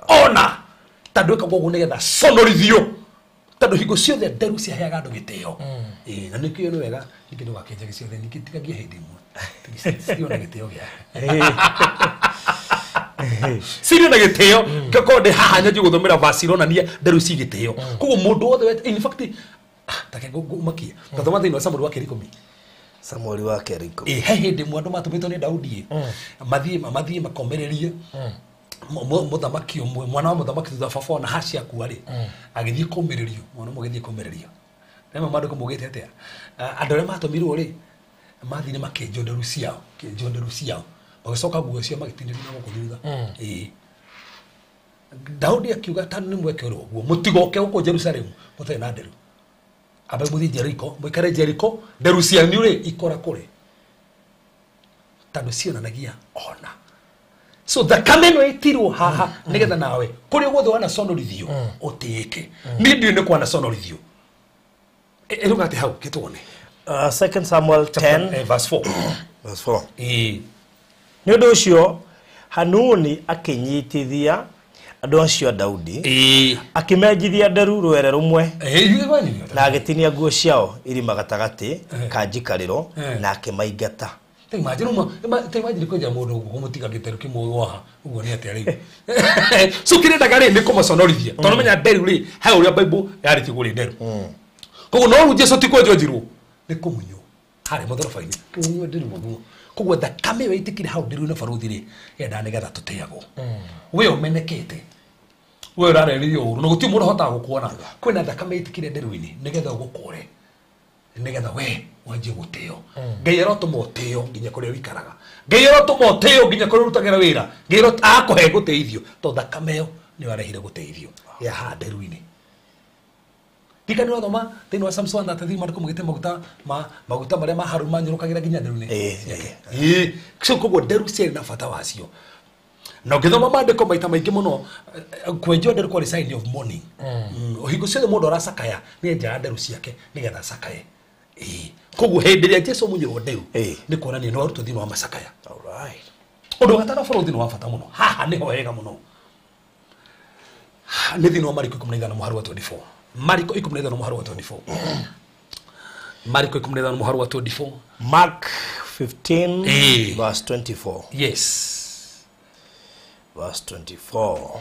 Ona tondũ ĩkagwo ũguo nĩgetha conorithio. Tondũ hingo ciothe nderu ciaheaga andũ gĩtĩo. Ĩĩ, na nĩkĩo nĩ wega ningĩ ndũgakĩenjage ciothe, ningĩ tigagia hĩndĩ ĩmwe. Cirĩ na gĩtĩo gĩake. Cirĩ na gĩtĩo. Ngĩkorwo ndĩ haha nyanjie gũthomera verse ironania nderu ci gĩtĩo. Koguo mũndũ wothe in fact take ngũmakie. Tathoma thĩinĩ wa Samueli wa kerĩ 10. Samueli wa kerĩ 10. Ĩĩ, he hĩndĩ ĩmwe andũ matũmĩtwo nĩ Daudi mathiĩ makomererie mũthamaki ũmwe, mwana wa mũthamaki thutha baba ona Hashi akua rĩ, agĩthiĩ kũmĩrĩrio, mwana ũmwe agĩthiĩ kũmĩrĩrio. Rĩmwe maandĩko maugĩte atĩa? Andũ arĩa matũmirwo rĩ, mathire makĩenjwo nderu ciao, kĩenjwo nderu ciao. Magĩcoka nguo ciao magĩtinĩrio na gũkũ thutha. Ĩĩ. Daudi akiuga tondũ nĩ mweke ũrĩa ũguo, mũtigoke gũkũ Jerusalemu mũtarĩ na nderu. Ambe mũthiĩ Jeriko, mũikare Jeriko, nderu cianyu rĩ ikora kũrĩ. Tondũ cionanagia ona. So thakame ĩno ĩtirwo haha nĩgetha nawe kũrĩa guothe wanaconorithio ũtĩĩke. Niĩ ndiũĩ nĩ kwanaconorithio. Ĩruga atĩ hau kĩtuone. 2 Samuel 10 verse 4. Verse 4. Ĩĩ. Nĩ ũndũ ũcio Hanuni akĩnyitithia andũ acio a Daudi. Ĩĩ. Akĩmenjithia nderu rwere rũmwe. Ĩĩ, na agĩtinia nguo ciao irima gatagatĩ ka njikarĩro na akĩmaingata. Imagine kwenja mũndũ ũguo kũmũtiga gĩteru kĩmwe gwaha ũguo nĩ atĩa rĩu. So kĩrendaga rĩ nĩ kũmaconorithia. Tondũ menya nderu rĩ he ũrĩa Bible yarĩtie kũrĩ nderu. Koguo no rĩu Jesũ ti kwenjwo njirwo nĩ kũmunywo harĩa mũtharaba-inĩ kũmunywo nderu ũguo. Koguo thakame ĩyo ĩitĩkire hau nderu-inĩ barũthi rĩ yendaga nĩgetha tũtĩagwo. We ũmenekete, we ũrareririo ũru na gũtirĩ mũndũ ũhotaga gũkuona. Kwĩna thakame ĩitĩkire nderu-inĩ nĩgetha ũgũkũre, nĩgetha we wanjie gũtĩo. Ngai arotũma ũtĩo nginya kũrĩa ũikaraga. Ngai arotũma ũtĩo nginya kũrĩa ũrutagĩra wĩra. Ngai akũhe gũteithio tondũ thakame ĩyo nĩyo arehire gũteithio ya haha nderu-inĩ. Ndikani wathoma thĩinĩ wa Psalms 133 maandĩko maugĩte maguta ma maguta marĩa ma Harũni manyũrũkagĩra nginya nderu-inĩ. Ĩĩ. So koguo nderu ciarĩ na bata wacio. Na ũngĩthoma maandĩko maita maingĩ mũno, kwenjwo nderu kwarĩ sign of mourning. Hingo ciothe mũndũ aracakaya nĩ enjaga nderu ciake nĩgetha acakaye. Ĩĩ. Koguo hĩndĩ ĩrĩa Jesũ amunyirwo nderu nĩ kuonania nĩ warutwo thĩinĩ wa macakaya. Alright. Ũndũ wa gatano bũrũri nĩ wa bata mũno. Haha nĩho hega mũno. Nĩ thĩinĩ wa Mariko 15 mũhari wa 24. Mariko 15 mũhari wa 24. Mariko 15 mũhari wa 24. Mark 15 verse 24. Yes. Verse 24.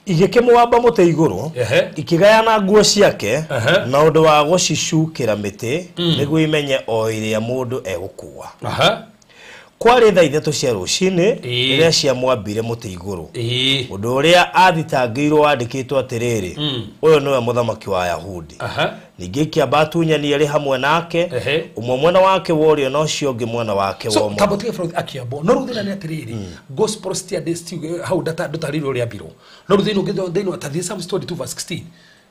Igĩkĩmwamba mũtĩ igũrũ, ikĩgayana nguo ciake na ũndũ wa gũcicukĩra mĩtĩ nĩguo imenye o ĩrĩa mũndũ egũkua. Kwarĩ thaa 3 cia rũcinĩ rĩrĩa ciamwambire mũtĩ igũrũ. Ũndũ ũrĩa athitangĩirwo wandĩkĩtwo atĩrĩrĩ, ũyũ nĩwe mũthamaki wa Ayahudi. Ningĩ ikĩamba atunyani erĩ hamwe nake, ũmwe mwena wake wa ũrĩo na ũcio ũngĩ mwena wake wa So ũmotho. tamba tige bũrũri akĩambwo. No rĩu thĩna nĩ atĩrĩrĩ, gospel citia hau ndũtarĩirio ũrĩa ambirwo. No rĩu thĩinĩ ũngĩ thĩinĩ wa tathiĩ Psalms 22 verse 16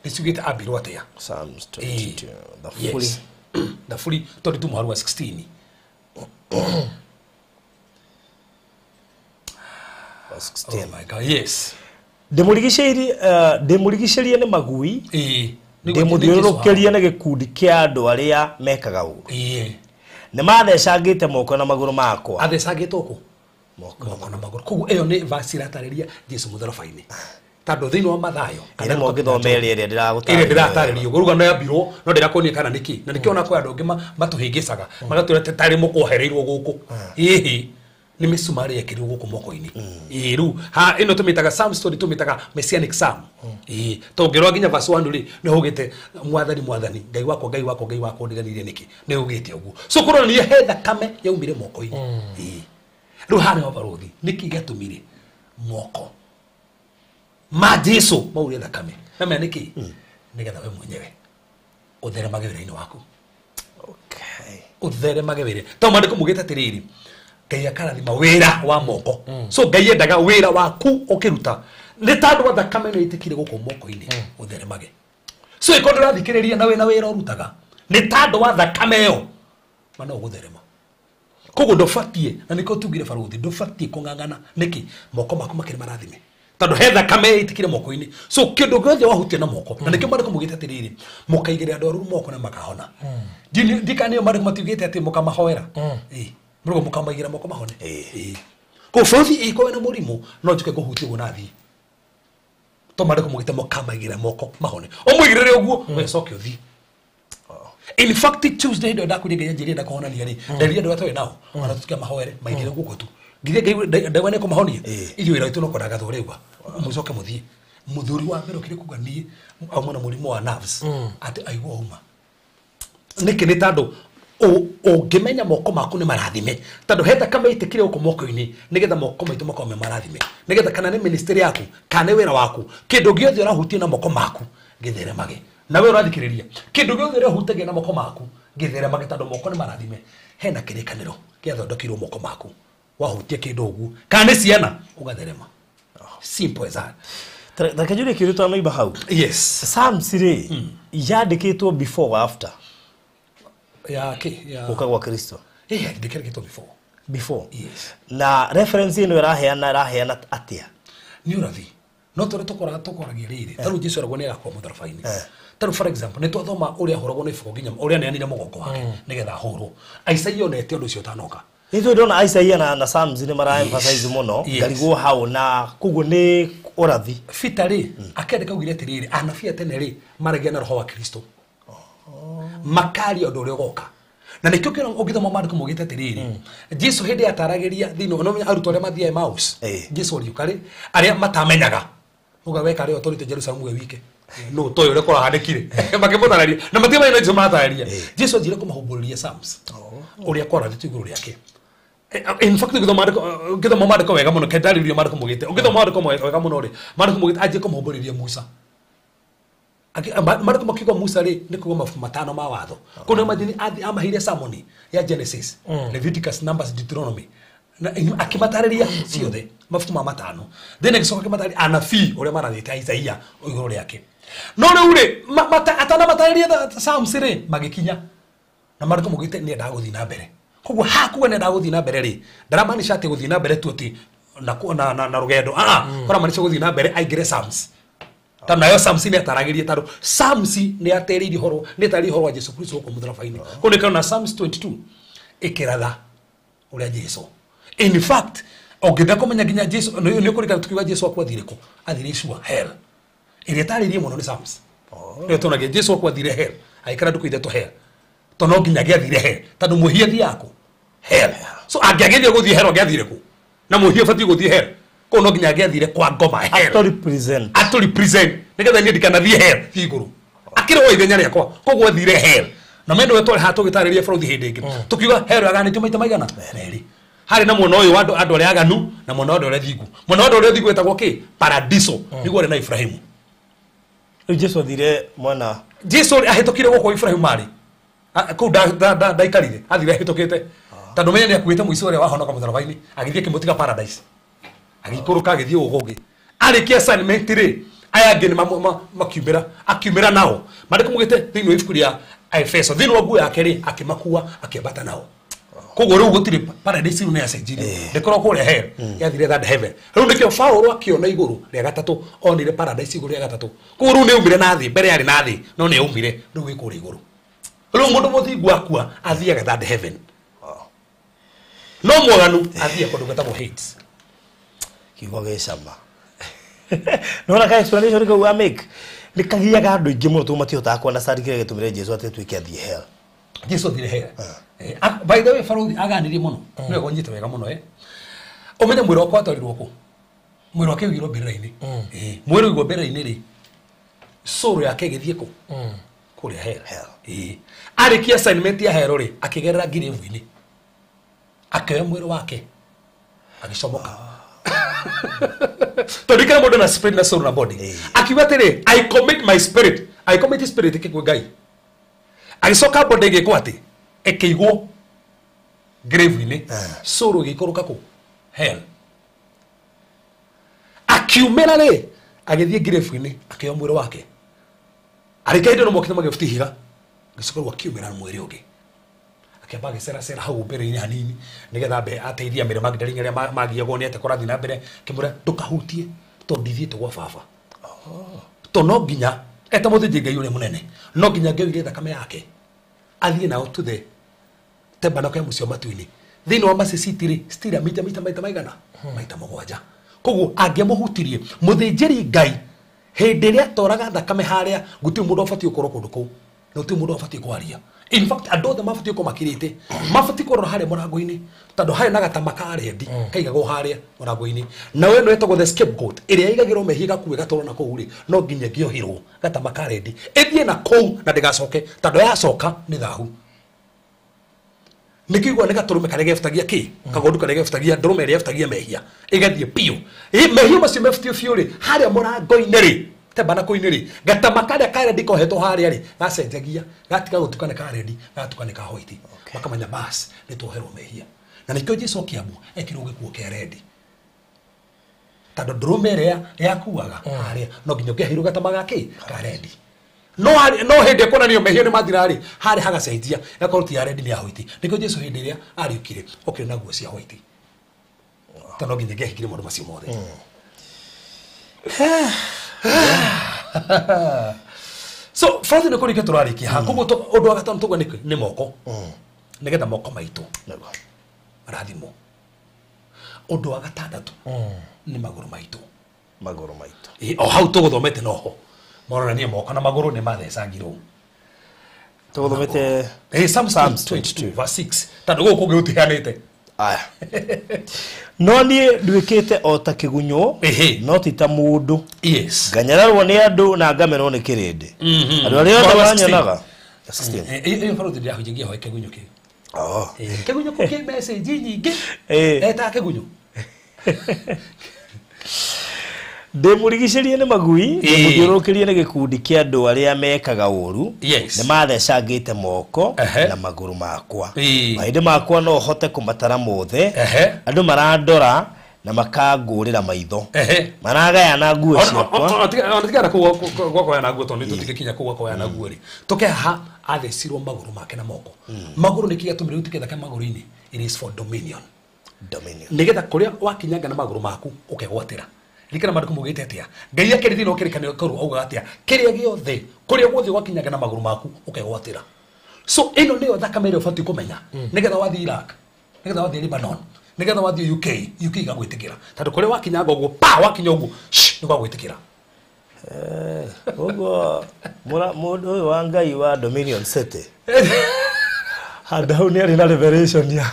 nĩ ciugĩte ambirwo atĩa. Psalms 22, Thaburi. Yes. Thaburi 22 mũhari wa 16. Verse 16. Oh my God, yes. Ndĩmũrigicĩrie nĩ magui. Ndĩmũthiũrũrũkĩrie nĩ gĩkundi kĩa andũ arĩa mekaga ũũru. Nĩ mathecangĩte moko na magũrũ makwa. Athecangĩte ũkũ? Moko na magũrũ. Koguo ĩyo nĩ verse ĩratarĩria Jesu mũtharaba-inĩ. Tondũ thĩinĩ wa Mathayo kana mũngĩthoma ĩrĩa ĩrĩa ndĩragũtarĩria. Ũguo rugano yambirwo no ndĩrakuonia kana nĩkĩ. Na nĩkĩo ona kwĩ andũ angĩ matũhĩngĩcaga magatwĩra tarĩ mũkwohereirwo gũkũ. Ĩhĩ nĩ mĩcumarĩ yekĩrirwo gũkũ moko-inĩ. Ĩĩ rĩu ha ĩno tũmĩtaga psalm story, tũmĩtaga messianic psalm. Ĩĩ tũngĩrora nginya verse 1 rĩ nĩ hũgĩte mwathani mwathani Ngai wakwa Ngai wakwa Ngai wakwa ndiganĩire nĩkĩ, nĩ hũgĩte ũguo. So kũronania he thakame yaumire moko-inĩ. Ĩĩ rĩu harĩ wa barũthi nĩkĩ gĩatũmire moko ma Jesu maure thakame na menya nĩkĩ? Nĩgetha we mwenyewe ũtheremage wĩra-inĩ waku. Okay. Ũtheremage wĩra. Tondũ maandĩko maugĩte atĩrĩrĩ, Ngai akarathima wĩra wa moko. So Ngai endaga wĩra waku ũkĩruta nĩ tondũ wa thakame nĩ ĩtĩkire gũkũ moko-inĩ ũtheremage. So ĩkorwo ndũrathikĩrĩria na wĩna wĩra ũrutaga nĩ tondũ wa thakame ĩyo ma no ũgũtherema. Koguo ndũbatiĩ, na nĩkĩo tugire barũthi, ndũbatiĩ kũng'ang'ana. Nĩkĩ? Moko maku makĩrĩ marathime. Tondũ he thakame ĩtĩkire moko-inĩ. So kĩndũ gĩothe wahutia na moko, na nĩkĩo maandĩko maugĩte atĩrĩrĩ, mũkaigĩrĩra andũ arũru moko na makahona. Ndikana nĩyo maandĩko matiugĩte atĩ mũkamahoera. Ĩĩ. Mũrũgo mũkamaigĩra moko mahone. Ĩĩ. Koguo bũrũri ĩkorwo wĩna mũrimũ no njuke ngũhutie ũguo na thiĩ. To maandĩko maugĩte mũkamaigĩrĩra moko mahone. Ũmũigĩrĩre ũguo, we coke ũthiĩ. In fact Tuesday ndo ndakwire Ngai anjĩrire ndakũhonania rĩ, nderire andũ arĩa twarĩ nao, ona tũtige mahoere, maigĩre guoko tu. Ngithĩ Ngai ndauga nĩekũmahonia? Ithuĩ wĩra witũ no kwendaga thũrĩgwa. Mũcoke mũthiĩ. Mũthuri wa mbere ũkire kuga niĩ auma na mũrimũ wa nerves, atĩ aigua auma. Nĩkĩ? Nĩ tondũ ũngĩmenya moko maku nĩ marathime, tondũ he thakame ĩtĩkire gũkũ moko-inĩ nĩgetha moko maitũ makorwo me marathime, nĩgetha kana nĩ ministry yaku kana nĩ wĩra waku, kĩndũ gĩothe ũrahutia na moko maku gĩtheremage. Na we ũrathikĩrĩria, kĩndũ gĩothe ũrahutagia na moko maku gĩtheremage, tondũ moko nĩ marathime. Hena kĩrĩkanĩro gĩathondekirwo moko maku, wahutia kĩndũ ũguo kana nĩ ciana ũgatherema. Simple as that. Reke njũrie kĩũria twanoimba hau. Yes. Psalms rĩ yandĩkĩtwo before or after ya kĩ? Ya gũka gwa Kristo? Eh, yandĩkĩtwo before. Before. Yes. Na reference ĩno ĩraheana atĩa? Nĩ ũrathi. No tũrĩa tũkoragia rĩrĩ, tarĩu Jesu aragwo nĩ agakua mũtharaba-inĩ. Tarĩu for example, nĩ twathoma ũrĩa ahũragwo na iboko nginya ũrĩa aneanire mũgongo wake nĩgetha ahũrwo. Isaia onete ũndũ ũcio ũtanoka. Nĩ tũĩ ndona Isaia na Psalms nĩ mara emphasize mũno, ngarigwo hau na koguo nĩ ũrathi. Peter rĩ, akĩandĩka augire atĩrĩrĩ, anabii a tene rĩ, maragia na roho wa Kristo. Makaria ũndũ ũrĩa ũgoka. Na nĩkĩo kĩo ũngĩthoma maandĩko maugĩte atĩrĩrĩ, Jesu hĩndĩ ataragĩria thĩinĩ, no menya arutwo arĩa mathiaga Emmaus, Jesu ariũka rĩ, arĩa matamenyaga, uga weka rĩ ũtũrĩte Jerusalem we wike. No toĩ ũrĩa kũrahanĩkire. Makĩmũtarĩria. Na matiamenyaga Jesu maratarĩria. Jesu anjire kũmahumbũrĩria Psalms. Ũrĩa kwarathĩtwo igũrũ rĩake. In fact, ũngĩthoma maandĩko wega mũno, kendarĩria maandĩko maugĩte. Ũngĩthoma maandĩko wega mũno rĩ, maandĩko maugĩte anjie kũmahumbũrĩria Musa. Maandĩko makiuga Musa rĩ, nĩ kuuga mabuku matano ma watho. Kũu nĩ mathini amaheire sermon ya Genesis, Leviticus, Numbers, Deuteronomy. Na akĩmatarĩria ciothe mabuku ma matano. Then agĩcoka akĩmatarĩria anabii ũrĩa marathĩte Isaia igũrũ rĩake. No rĩu rĩ, atanamatarĩria Psalms rĩ, magĩkinya. Na maandĩko maugĩte nĩ endaga gũthiĩ na mbere. Koguo hakuga nĩ endaga gũthiĩ na mbere rĩ, ndaramaanisha atĩ gũthiĩ na mbere tu atĩ na rũgendo. Kũramaanisha gũthiĩ na mbere aingĩre Psalms. Tondũ nayo Psalms nĩ ataragĩria, tondũ Psalms nĩ aterĩirie ũhoro, nĩ atarĩirie ũhoro wa Jesu Kristo gũkũ mũtharaba-inĩ. Kũu nĩ kĩrona Psalms 22 ĩkĩratha ũrĩa Jesu. In fact, ũngĩenda kũmenya nginya Jesu, nĩ ũkũririkana tukiuga Jesu akua athire kũ? Athire icua, hell. Ĩrĩa ĩtarĩirie mũno nĩ Psalms. Nĩyo tuonagia Jesu akua athire hell, agĩikara ndukũ ithatũ hell. Tondũ no nginya angĩathire hell, tondũ mwĩhia athiaga kũ? Hell. So angĩagĩrĩire gũthiĩ hell, angĩathire kũ? Na mwĩhia ũbatiĩ gũthiĩ hell. Kũu no nginya angĩathire kwa ngoma hell. Atũ represent. Atũ represent. Nĩgetha niĩ ndikanathiĩ hell, thiĩ igũrũ. Akĩrĩ wa ithenya rĩakwa, koguo athire hell. Na mendo we twarĩ haha tũgĩtarĩria bũrũri hĩndĩ ĩngĩ. Tũkiuga hell yaganĩtio maita maigana? Merĩ. Harĩ na mwena ũyũ wa andũ arĩa aganu na mwena wa andũ arĩa thingu. Mwena wa andũ arĩa thingu wĩtagwo kĩ? Paradiso. Nĩguo arĩ na Ibrahimu. Rĩu Jesu athire mwena. Jesu ahĩtũkire gũkũ Ibrahimu arĩ. Kũu ndaikarire, athire ahĩtũkĩte. Tondũ menya nĩakuĩte mũici ũrĩa wahonoka mũtharaba-inĩ, agĩthiĩ akĩmũtiga paradise. Agĩikũrũka agĩthiĩ gũkũ ũngĩ. Arĩkia assignment rĩ, aya angĩ nĩ makiumĩra, akiumĩra nao. Maandĩko maugĩte thĩinĩ wa ibuku rĩa Efeso, thĩinĩ wa nguo yake rĩ, akĩmakua, akĩambata nao. Koguo rĩu gũtirĩ paradise rĩu nĩ yacenjirie. Ndĩkorwo kũrĩa hell yathire third heaven. Rĩu nĩkĩo Paũlũ akĩona igũrũ rĩa gatatũ onire paradise igũrũ rĩa gatatũ. Koguo rĩu nĩ aumire na thĩ, mbere yarĩ na thĩ no nĩ aumire rĩu wĩ kũrĩa igũrũ. Rĩu mũndũ mũthingu akua athiaga third heaven. No mwaganu athiaga kũndũ gwĩtagwo Hades. Kiugo gĩ cama. Nona ka explanation kau wa make nĩ kagiaga andũ aingĩ mũno tondũ matihotaga ku understand kĩrĩa gĩtũmire Jesu atĩ tuĩke athiĩ hell. Jesu athire hell. By the way Farothi aganirie mũno. Nĩwe gũnyite wega mũno Ũmenye mwĩrĩ wakwa watwarirwo kũ? Mwĩrĩ wake ũigirwo mbĩrĩra-inĩ. Mwĩrĩ ũigwo mbĩrĩra-inĩ rĩ, soul yake ĩgĩthiĩ kũ? Kũrĩa hell. Arĩkia assignment ya hell rĩ, akĩgerera grave-inĩ. Akĩoya mwĩrĩ wake agĩcomoka. Tondũ kila mũndũ na spirit na soul na body. Akiuga atĩrĩ, I commit my spirit. I commit spirit kwĩ Ngai. Agĩcoka body ĩgĩkwo atĩ ĩkĩigwo grave-inĩ. Soul ĩgĩikũrũka kũ? Hell. Akiumĩra rĩ, agĩthiĩ grave-inĩ akĩoya mwĩrĩ wake. Arĩkia hĩndĩ ĩno mokĩte magĩbuta ihiga, agĩcoka rĩu akiumĩra na mwĩrĩ ũngĩ. Akĩamba agĩceracera hau mbere-inĩ hanini nĩgetha ambe ateithie Mary Magdalene arĩa magiagwo nĩ atĩ kũrathiĩ na mbere, akĩmwĩra ndũkahutie tondũ ndithiĩte gwa baba. Tondũ no nginya eta mũthĩnjĩri Ngai ũrĩa mũnene, no nginya angĩoire thakame yake athiĩ nao to the tabernacle ya mũciĩ wa matu-inĩ. Thĩinĩ wa Mercy Seat rĩ, still mita mita maita maigana? Maita mũgwanja. Koguo angĩamũhutirie mũthĩnjĩri Ngai hĩndĩ ĩrĩa atoraga thakame harĩa, gũtirĩ mũndũ ũbatiĩ gũkorwo kũndũ kũu na gũtirĩ mũndũ ũbatiĩ kwaria. In fact andũ othe mabatiĩ gũkorwo makirĩte, mabatiĩ kũrora harĩa mũrango-inĩ tondũ harĩ na gatama ka rendi kaigagwo harĩa mũrango-inĩ, na we ĩno ĩtagwo the scapegoat ĩrĩa ĩigagĩrwo mehia ĩgakuo ĩgatwarwo na kũu rĩ, no nginya ĩngĩohirwo gatama ka rendi ĩthiĩ na kũu na ndĩgacoke, tondũ yacoka nĩ thahu. Nĩkĩo igua nĩ gatũrũme karĩa gebutagia kĩ? Kagondu karĩa gebutagia ndũrũme ĩrĩa yebutagia mehia ĩgathiĩ biũ. Mehia macio mebutio biũ rĩ, harĩa mũrango-inĩ rĩ, tabernacle-inĩ rĩ, gatama karĩa ka rendi kohetwo harĩa rĩ, gacenjagia gatiga gũtuka nĩ ka rendi gatuka nĩ ka white. Makamenya bas nĩ tuoherwo mehia. Na nĩkĩo Jesu akĩambwo ekĩrwo gĩkuo kĩa rendi, tondũ ndũrũme ĩrĩa yakuaga harĩa no nginya ũngĩaheirwo gatama gakĩ ka rendi. No hĩndĩ ĩkuonanio mehia nĩ mathira rĩ, harĩa hagacenjia gakorwo ti ya rendi nĩ ya white. Nĩkĩo Jesu hĩndĩ ĩrĩa ariũkire okire na nguo cia white, tondũ no nginya angĩahingire maũndũ macio mothe. So Father nĩ kũrĩkia tũrarĩkia haha. Koguo ũndũ wa gatano tũgwe nĩ moko, nĩgetha moko maitũ marathimwo. Ũndũ wa gatandatũ nĩ magũrũ maitũ. Magũrũ maitũ. O hau tũgũthomete noho moronania moko na magũrũ nĩ mathecangirwo. Tũgũthomete Psalms 22 verse 6 tondũ gũkũ kũngĩ gũtihanĩte. Aya. No niĩ nduĩkĩte o ta kĩgunyũ, no ti ta mũndũ. Yes. Nganyararwo nĩ andũ na ngamenwo nĩ kĩrĩndĩ. Andũ arĩa othe manyonaga. 16. Ĩyo Farothi ndĩrahunjagia ho kĩgunyũ kĩu. Kĩgunyũ kĩu kĩ message nyingĩ. Eta kĩgunyũ. Ndĩmũrigicĩrie nĩ magui, ndĩmũthiũrũrũkĩrie nĩ gĩkundi kĩa andũ arĩa mekaga ũru, nĩ mathecangĩte moko na magũrũ makwa. Mahĩndĩ makwa no hote kũmatara mothe, andũ marandora na makangũrĩra maitho. Maragayana nguo ciakwa. Ona tigana kũu gwakoyana nguo tondũ tũtingĩkinya kũu gwakoyana nguo rĩ. Tũke haha athecirwo magũrũ make na moko. Magũrũ nĩkĩ gĩatũmire ũtuĩke thakame magũrũ-inĩ? It is for dominion. Dominion. Nĩgetha kũrĩa wakinyanga na magũrũ maku ũkegwatĩra. Ririkana maandĩko maugĩte atĩa? Ngai akĩrĩ thĩinĩ wa kĩrĩkanĩro kĩerũ augaga atĩa? Kĩrĩa gĩothe, kũrĩa guothe wakinyaga na magũrũ maku ũkegwatĩra. So ĩno nĩyo thakame ĩrĩa ũbatiĩ kũmenya nĩgetha wathiĩ Iraq, nĩgetha wathiĩ Lebanon, nĩgetha wathiĩ UK, UK igagwĩtĩkĩra. Tondũ kũrĩa wakinyanga ũguo, pa wakinya ũguo, nĩ gwagwĩtĩkĩra. Ũguo mũndũ ũyũ wa Ngai wa Dominion City handũ hau nĩ arĩ na revelation ya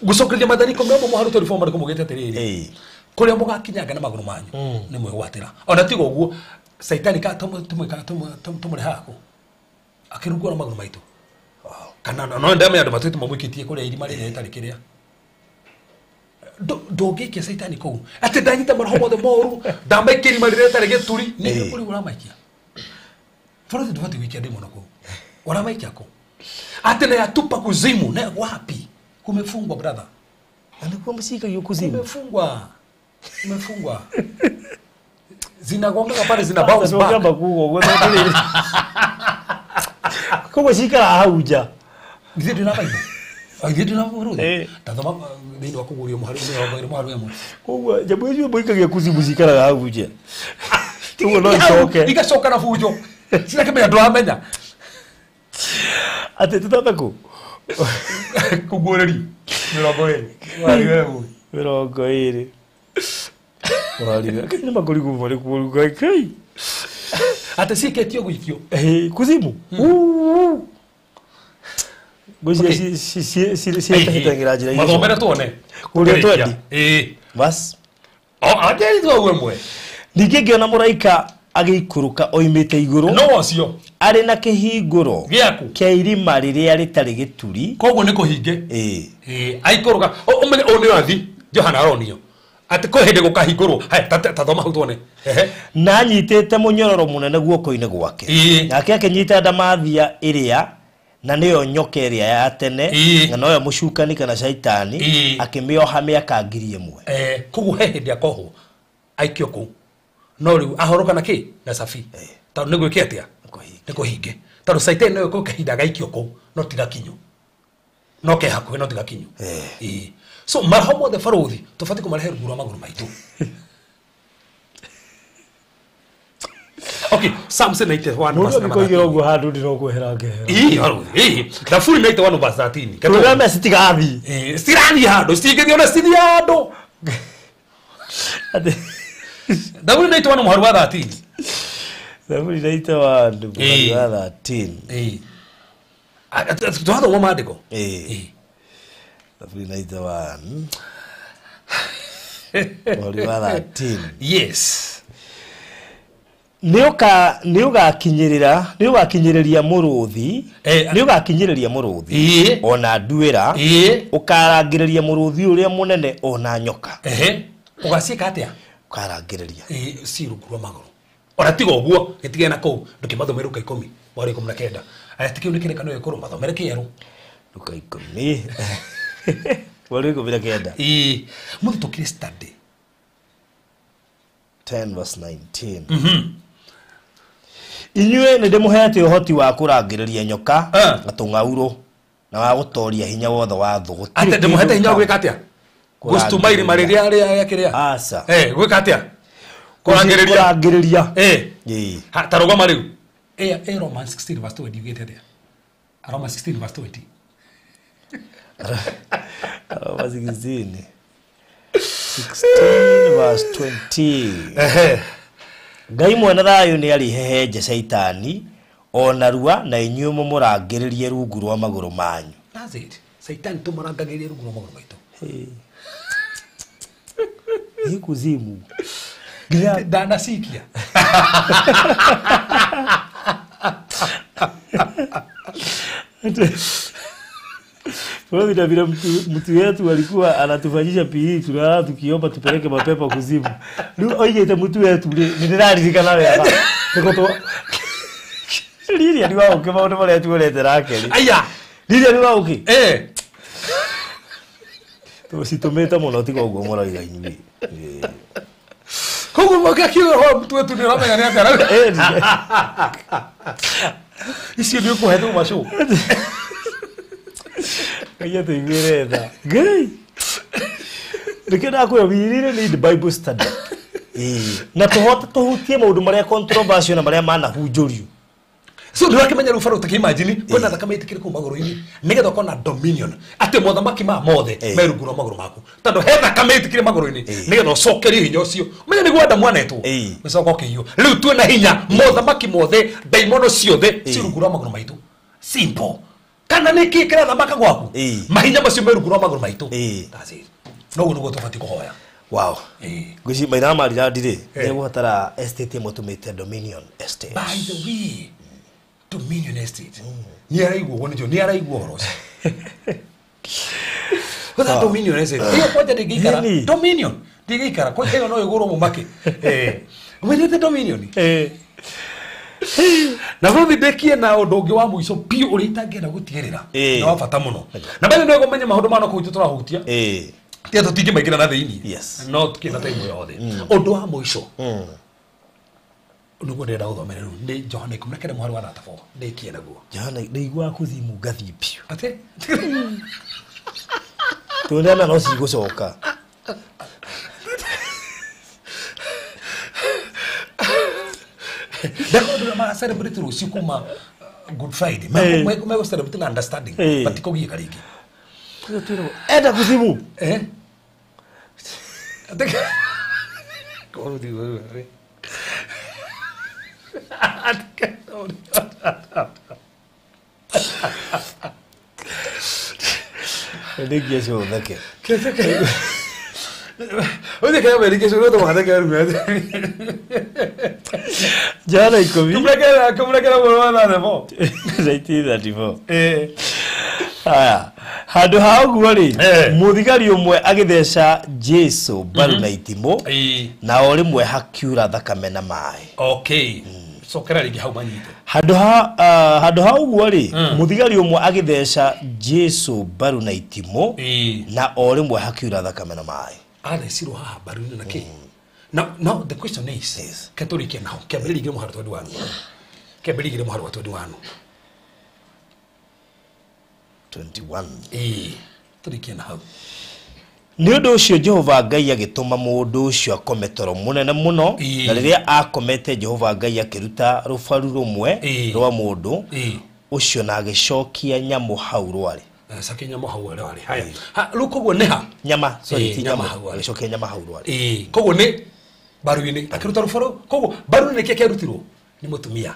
gũcokeria mathani ikũmi na ũmwe mũharu 24 maandĩko maugĩte atĩrĩrĩ, kũrĩa mũgakinyanga na magũrũ manyu nĩ mwĩgwatĩra. Ona tiga ũguo Saitani ka tũmũrehaga kũ akĩrungwo na magũrũ maitũ. Kana no ndamenya andũ matuĩte mamũikĩtie kũrĩa irima rĩrĩa rĩtarĩ kĩrĩa. Ndũngĩikia Saitani kũu atĩ ndanyita maroho mothe moru ndamaikia irima rĩrĩa rĩtarĩ gĩturi. Nĩ kũrĩ ũramaikia. Bũrũri ndũbatiĩ gũikia ndĩmono kũu. Ũramaikia kũ? Atĩ na yatupa kuzimu na wapi? Kumefungwa brother. Na nĩkuo mũcikagio kuzimu. Kumefungwa. Kumefungwa. Zinagongaga pale zina bounce back. Koguo cikaraga hau nja. Githĩ ndwĩ na Bible? Ithuĩ ndĩ na bũrũri tathoma thĩinĩ wa kũguũrio mũhari 20 mũhari 1. Koguo nyamũ icio mũikagia kuzimu cikaraga hau nja. Ũguo no icoke. Igacoka na bunjo. Cirakĩmenya ndũramenya. Atĩ tũthome kũ? Kũguũrĩrio 20 mũhari 1. 20. Mũhari. Ngai nĩ makũrigwo marĩkũ Ngai kai. Atĩ ciĩkĩtio gũikio. Kuzimu. Ngwĩciria ciĩtahĩtagĩra njĩra icio. Mathomere tuone. Kũrĩa twendi. Ĩĩ. Bas. O atĩ twaguo ĩmwe. Ningĩ ngĩona mũraika agĩikũrũka oimĩte igũrũ. No ũcio. Arĩ na kĩhingũro gĩaku kĩa irima rĩrĩa rĩtarĩ gĩturi. Koguo nĩ kũhinge. Ĩĩ. Aikũrũka. Ũmenye ũyũ nĩ ũrathi Johana aronio. Atĩ kwĩ hĩndĩ gũkahingũrwo. Haya tathoma hau tuone. Na anyitĩte mũnyororo mũnene guoko-inĩ gwake. Nake akĩnyita ndamathia ĩrĩa na nĩyo nyoka ĩrĩa ya tene na noyo mũcukani kana caitani akĩmĩoha mĩaka 1000. Koguo he hĩndĩ akohwo aikio kũu no rĩu ahoroka na kĩ na cabi tondũ nĩ gwĩke atĩa nĩ kũhinge tondũ caitani noyo kwĩ kahinda gaikio kũu no tigakinyu no ke hakuhĩ no tigakinyu. So maroho mothe barũthi tũbatiĩ kũmarehe rungu rwa magũrũ maitũ. Okay, Psalms 91 verse number. Mũndũ ũguo handũ ndĩrokwehera ngehera. Ĩĩ barũthi, ĩĩ. Thaburi 91 verse 13. Tũrame citigathiĩ. Ĩĩ, citirathiĩ handũ, citingĩthiĩ ona cithiĩ handũ. Atĩ Thaburi 91 mũhari wa 13. Thaburi 91 mũhari wa 13. Ĩĩ. Twathoma maandĩko. Ĩĩ. Thaburi 91 mũhari wa 13. Yes. Nĩ ũgakinyĩrĩria mũrũthi, nĩ ũgakinyĩrĩria mũrũthi ona nduĩra, ũkarangĩrĩria mũrũthi ũrĩa mũnene ona nyoka. Ũgaciĩka atĩa? Ũkarangĩrĩria. Ci rungu rwa magũrũ. Ona tiga ũguo gĩtigane na kũu ndũkĩmathomere Luka 10 mweri 19. Aya ti kĩu nĩ kĩrĩkanĩro gĩkũrũ mathomere kĩerũ. Luka 10 mweri 19. Ĩĩ. Mũthĩ tũkire study. 10 verse 19. Inyuĩ nĩ ndĩmũheete ũhoti wa kũrangĩrĩria nyoka na tũng'aurũ na wa gũtooria hinya wothe wa thũ. Atĩ ndĩmũheete hinya wa gwĩka atĩa? Gũcituma irima rĩrĩa rĩa kĩrĩa? Aca. Gwĩka atĩa? Kũrangĩrĩria. Kũrangĩrĩria. Ĩĩ. Ta rũgama rĩu. Romans 16 verse 20 yugĩte atĩa? Romans 16 verse 20. Romans 16. 16 verse 20. Ngai mwene thayũ nĩ arĩhehenje caitani o narua na inyuĩ mũmũrangĩrĩrie rungu rwa magũrũ manyu. That's it. Caitani tũmũrangagĩrĩrie rungu rwa magũrũ maitũ. Nĩ kuzimu. Ndanacikia. Kwa vile mtu wetu alikuwa anatufanyisha PE tunalala tukiomba tupeleke mapepo kuzimu. Rĩu oigĩte mtu wetu rĩ nĩ ndĩraririkana wega. Nĩko Lilia ni waũke maũndũ marĩa tuonete nake rĩ. Aya. Lilia ni waũke. Eh. Tũcitũmĩte mũno tiga ũguo mũroiga inyuĩ. Koguo mũngĩakiuga ũhoro mtu wetu nĩ ũramenya nĩ atĩa. Icio nĩ ũkũhe thuma cũ. Ngai atũiguĩre tha. Ngai. Nĩkĩo ndakwĩra we really need Bible study. Na tũhote tũhutie maũndũ marĩa controversial na marĩa manahunjũrio. So ndĩrakĩmenya rĩu barũ takĩimagine kwĩna thakame ĩtĩkĩre kũu magũrũ-inĩ nĩgetha ũkorwo na dominion atĩ mothamaki ma mothe me rungu rwa magũrũ maku tondũ he thakame ĩtĩkĩre magũrũ-inĩ nĩgetha ũcokerie hinya ũcio ũmenye nĩguo Adamu anetwo ũcoka ũkĩiywo rĩu twĩna hinya mothamaki mothe ndaimono ciothe ci rungu rwa magũrũ maitũ simple kana nĩ kĩĩ kĩrathamaka gwaku mahinya macio me rungu rwa magũrũ maitũ. That's it. Noguo nĩguo tũbatiĩ kũhoya. Wow. Ngwĩciria maitha marirandi rĩ nĩgũbatara estate ĩmwe tũmĩte Dominion Estate. By the way, Dominion Estate. Ni araigua ũguo nĩkĩo nĩ araigua ũhoro ũcio. Gũtha Dominion Estate. Ĩyo kwanja ndĩngĩikara. Dominion ndĩngĩikara kwanja ĩyo no ĩgũrwo mũmake. Wendete Dominion? Na rũthi ndĩkie na ũndũ ũngĩ wa mũico biũ ũrĩa itangĩenda gũtigĩrĩra na wa bata mũno. Na mbere nĩ ũkũmenya maũndũ mana kũu tũrahutia. Tiga tũtingĩmaingĩra na thĩinĩ. No tũkĩna time yothe. Ũndũ wa mũico. Nĩguo ndĩrenda gũthomera rĩu nĩ Johana 19 mũhari wa 34 ndĩkie naguo. Johana ndĩiguaga kuzimu ngathiĩ biũ. Atĩ? Tuonana no cigũcoka. Ndakondura ma celebrate rũciũ kuma Good Friday. Mego celebrate na understanding. Batikogiĩka rĩngĩ. Enda kuzimu. Eh? Nĩngia cio theke. Jana 10. 1934. Haya, handũ ha ũguo rĩ, mũthigari ũmwe agĩtheca Jesu mbaru na itimũ, na o rĩmwe hakiura thakame na maĩ. Okay. Cokera rĩngĩ hau manyite. Handũ ha ũguo rĩ, mũthigari ũmwe agĩtheca Jesu mbaru na itimũ, na o rĩmwe hakiura thakame na maĩ. Athecirwo haha mbaru-inĩ na kĩ? Now the question is, ketũrĩkie naho, kĩambĩrĩria igĩrĩ mũhari 21. Kĩambĩrĩria igĩrĩ mũhari wa 21. 21. Tũrĩkie na hau. Nĩ ũndũ ũcio Jehova Ngai agĩtũma mũndũ ũcio akome toro mũnene mũno, na rĩrĩa akomete Jehova Ngai akĩruta rũbaru rũmwe rwa mũndũ ũcio na agĩcokia nyamũ hau rwarĩ. Cokia nyamũ hau rwarĩ. Haya. Rĩu koguo nĩ ha? Nyama, sorry, ti nyama. Agĩcokia nyama hau rwarĩ. Koguo nĩ mbaru-inĩ akĩruta rũbaru. Koguo mbaru-inĩ nĩkĩo kĩarutirwo nĩ mũtumia.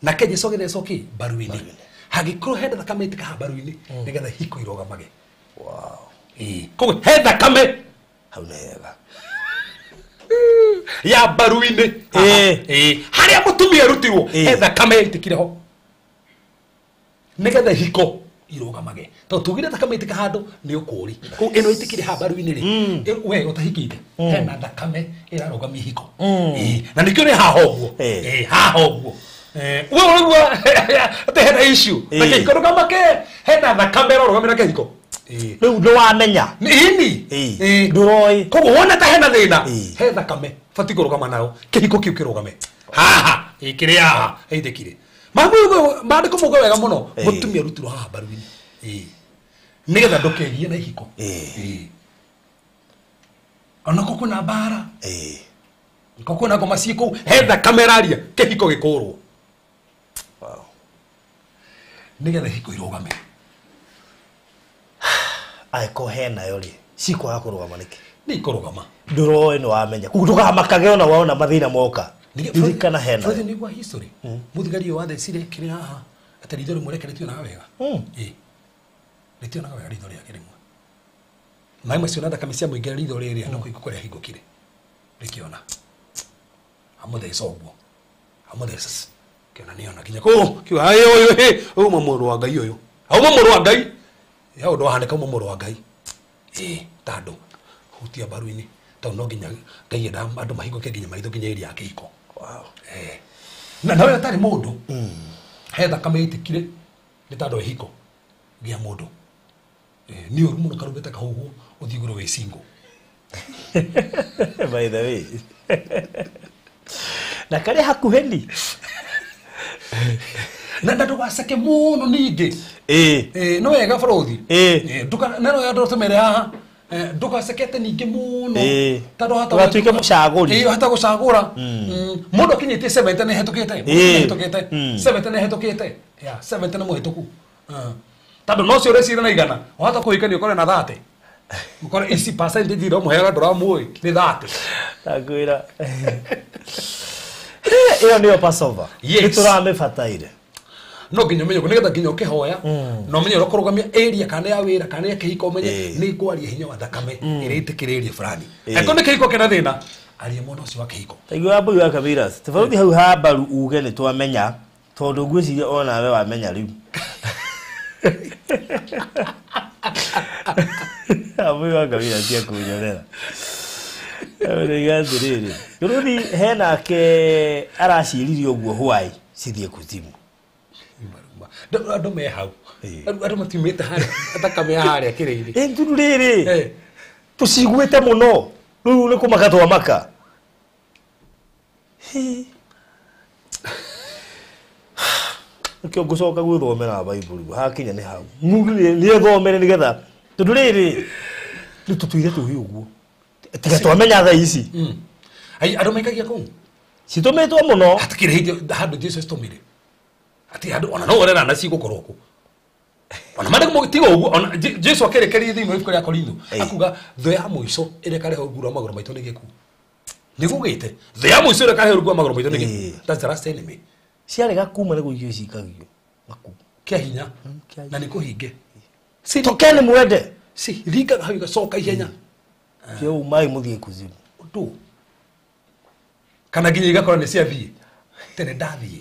Nake Jesũ agĩthecwo kĩ? Mbaru-inĩ. Hagĩkorwo hena thakame ĩtĩka haha mbaru-inĩ nĩgetha hiko irũgamage. Wow. Koguo he thakame hau nĩ hega ya mbaru-inĩ. Harĩa mũtumia arutirwo he thakame ĩtĩkire ho nĩgetha hiko irũgamage. Tondũ tugire thakame ĩtĩka handũ nĩ ũkũũri. Koguo ĩno ĩtĩkire haha mbaru-inĩ rĩ, we ũtahikĩte hena thakame ĩrarũgamia hiko. Na nĩkĩo nĩ haha ũguo. Haha ũguo. We ũraigua atĩ hena issue na kĩhiko ndũkamake, hena thakame ĩrarũgamĩra kĩhiko. Rĩu nĩwamenya. Ĩni. Ndũroĩ. Koguo wona ta hena thĩna, he thakame batiĩ kũrũgama nayo, kĩhiko kĩu kĩrũgame. Haha, kĩrĩ haha, ĩitĩkire. Maandĩko mauga wega mũno, mũtumia arutirwo haha mbaru-inĩ. Nĩgetha ndũkegie na ihiko. Ona ko kwĩna mbara. Ko kwĩna ngoma ciĩ kũu, he thakame ĩraria, kĩhiko gĩkũrwo. Nĩgetha hiko irũgame. Angĩkorwo henayo rĩ, cikwaga kũrũgama nĩkĩ? Nĩ ikũrũgama. Ndũroĩ nĩ wamenya. Koguo ndũkamakage ona wona mathĩna moka. Ririkana henayo. Bũrũri nĩ gwa history. Mũthigari ũyũ wathecire kĩrĩa haha, atĩ ritho rĩmwe rĩake rĩtionaga wega. Rĩtionaga wega ritho rĩake rĩmwe. Maĩ macio na thakame cia mũingĩra ritho rĩrĩa no kũhingũka rĩahingũkire. Rĩkĩona. Amũtheca ũguo. Amũtheca. Kĩona nĩona nginya kũu kiuga aĩ ũyũ hĩ auma mũrũ wa Ngai ũyũ. Auma mũrũ wa Ngai. Ya ũndũ wahanĩka auma mũrũ wa Ngai. Tandũ hutia mbaru-inĩ tondũ no nginya Ngai endaga andũ mahingũke nginya maitho nginya area ya kĩhiko. Wow. Na nawe atarĩ mũndũ he thakame ĩtĩkire nĩ tondũ ihiko gĩa mũndũ. Nĩ ũru mũno karumbeta kahuhwo ũthiĩ igũrũ wĩ single. By the way. Na karĩ hakuhĩ ni. Na ndũgaceke mũno ningĩ. No wega bũrũthi. Na no andũ tũmere haha. Ndũgacekete ningĩ mũno. Tondũ hata ũgatuĩka mũcagũri. Hata gũcagũra. Mũndũ akinyĩtie 70 nĩ hetũkĩte. Nĩ 70 nĩ hetũkĩte. Ya 70 nĩ mũhetũku. Tondũ no cio ũreciria na igana. Wahota kũhikania ũkore na 30. Ũkore ici percentage iria ũmũheaga ndũramũĩ nĩ 30. Ndakwĩra. Ĩyo nĩyo Passover. Yes. Nĩtũramĩbataire. No nginya ũmenye nĩgetha nginya ũkĩhoya na ũmenye ũrĩa ũkũrũgamia area kana ya wĩra kana ya kĩhiko ũmenye nĩ ngwaria hinya wa thakame ĩrĩa ĩtĩkĩrĩrie area fulani. Angĩkorwo nĩ kĩhiko kĩna thĩna aria mwena ũcio wa kĩhiko. Taigua mbui wa Kabiras. Tofauti hau ha mbaru uge nĩ twamenya tondũ ngwĩciria onawe wamenya rĩu. Mbui wa Kabiras tia kũnyonera. Ũrĩga atĩrĩrĩ. Rũthi henake araciririe ũguo hwai cithiĩ kuzimu. Andũ me hau. Andũ matiumĩte harĩa thakame ya harĩa kĩrĩire. Nturu rĩrĩ. Tũciguĩte mũno. Rĩu nĩ kũmaka twamaka. Nĩkĩo ngũcoka gwĩthomera Baibuli hakinya nĩ hau. Nĩ thomere nĩgetha Tondu riri riu tutuire twi uguo tiga twamenya thaa ici. Ai andu maikagia kuu citumitwo muno hatikiri hindi handu Jesu citumire ati handu ona no urera na cigukorwo ku ona mande tiga uguo ona Jesu akerekeria thiini wa ibuku ria Korintho akuga thũ ya mũico ĩrĩa ĩkarehe rungu rwa magũrũ maitũ nĩ gĩkuũ nĩgũgĩte thũ ya mũico ĩrĩa ĩkarehe rungu rwa magũrũ maitũ nĩ gĩkuũ. That's the last enemy. Ciarega kuma nĩ gũikio cikagio gakuũ kĩa hinya na nĩ kũhinge. Tokeni mwende si ringaga hau igacoka ihenya kĩu mai mũthiĩ kuzimu ũndũ kana nginya igakora nĩ ciathiĩ tene ndathiĩ.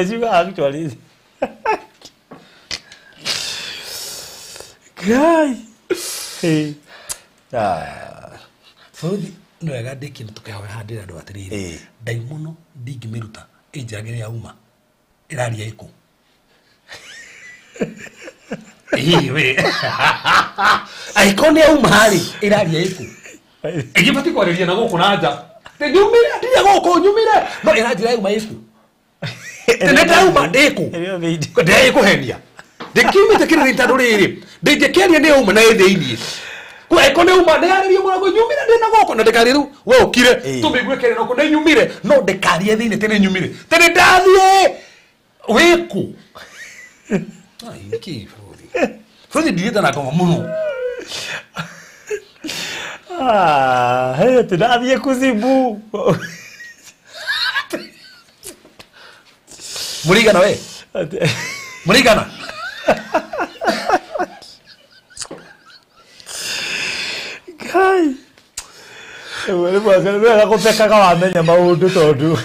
Ciuga actually Guy. Hey. Bũrũri nĩ wega ndĩkie tũkehoya handĩre andũ atĩrĩrĩ ndaimono ndingĩmĩruta ĩnjagĩre yauma ĩraria ĩkũ. Ĩĩ we angĩkorwo nĩ yauma rĩ ĩraria ĩkũ ĩngĩbatiĩ kwarĩria na gũkũ na nja nyumire ndirĩ gũkũ nyumire no ĩranjĩra yauma ĩkũ tene ndauma ndĩkũ ndĩkũhenia ndikiumĩte kĩrĩrĩ tondũ rĩrĩ ndingĩkĩaria nĩ yauma na ĩ thĩiniĩ eko nĩ uma ndĩarĩrie mũrango nyumire ndĩ na gũkũ na ndĩkarie rĩu we ũkire tũmĩigue kĩrĩ noko nĩ nyumire no ndĩkarie thĩiniĩ tene nyumire tene ndathiĩ wĩkũ. Ai nĩkĩ bũrũri bũrũri ndirĩte na ngoma mũno. Ah, hey, ndathiĩ kuzimu. Mũrigana we mũrigana. Kai. Rĩu wega gũthekaga wamenya maũndũ tondũ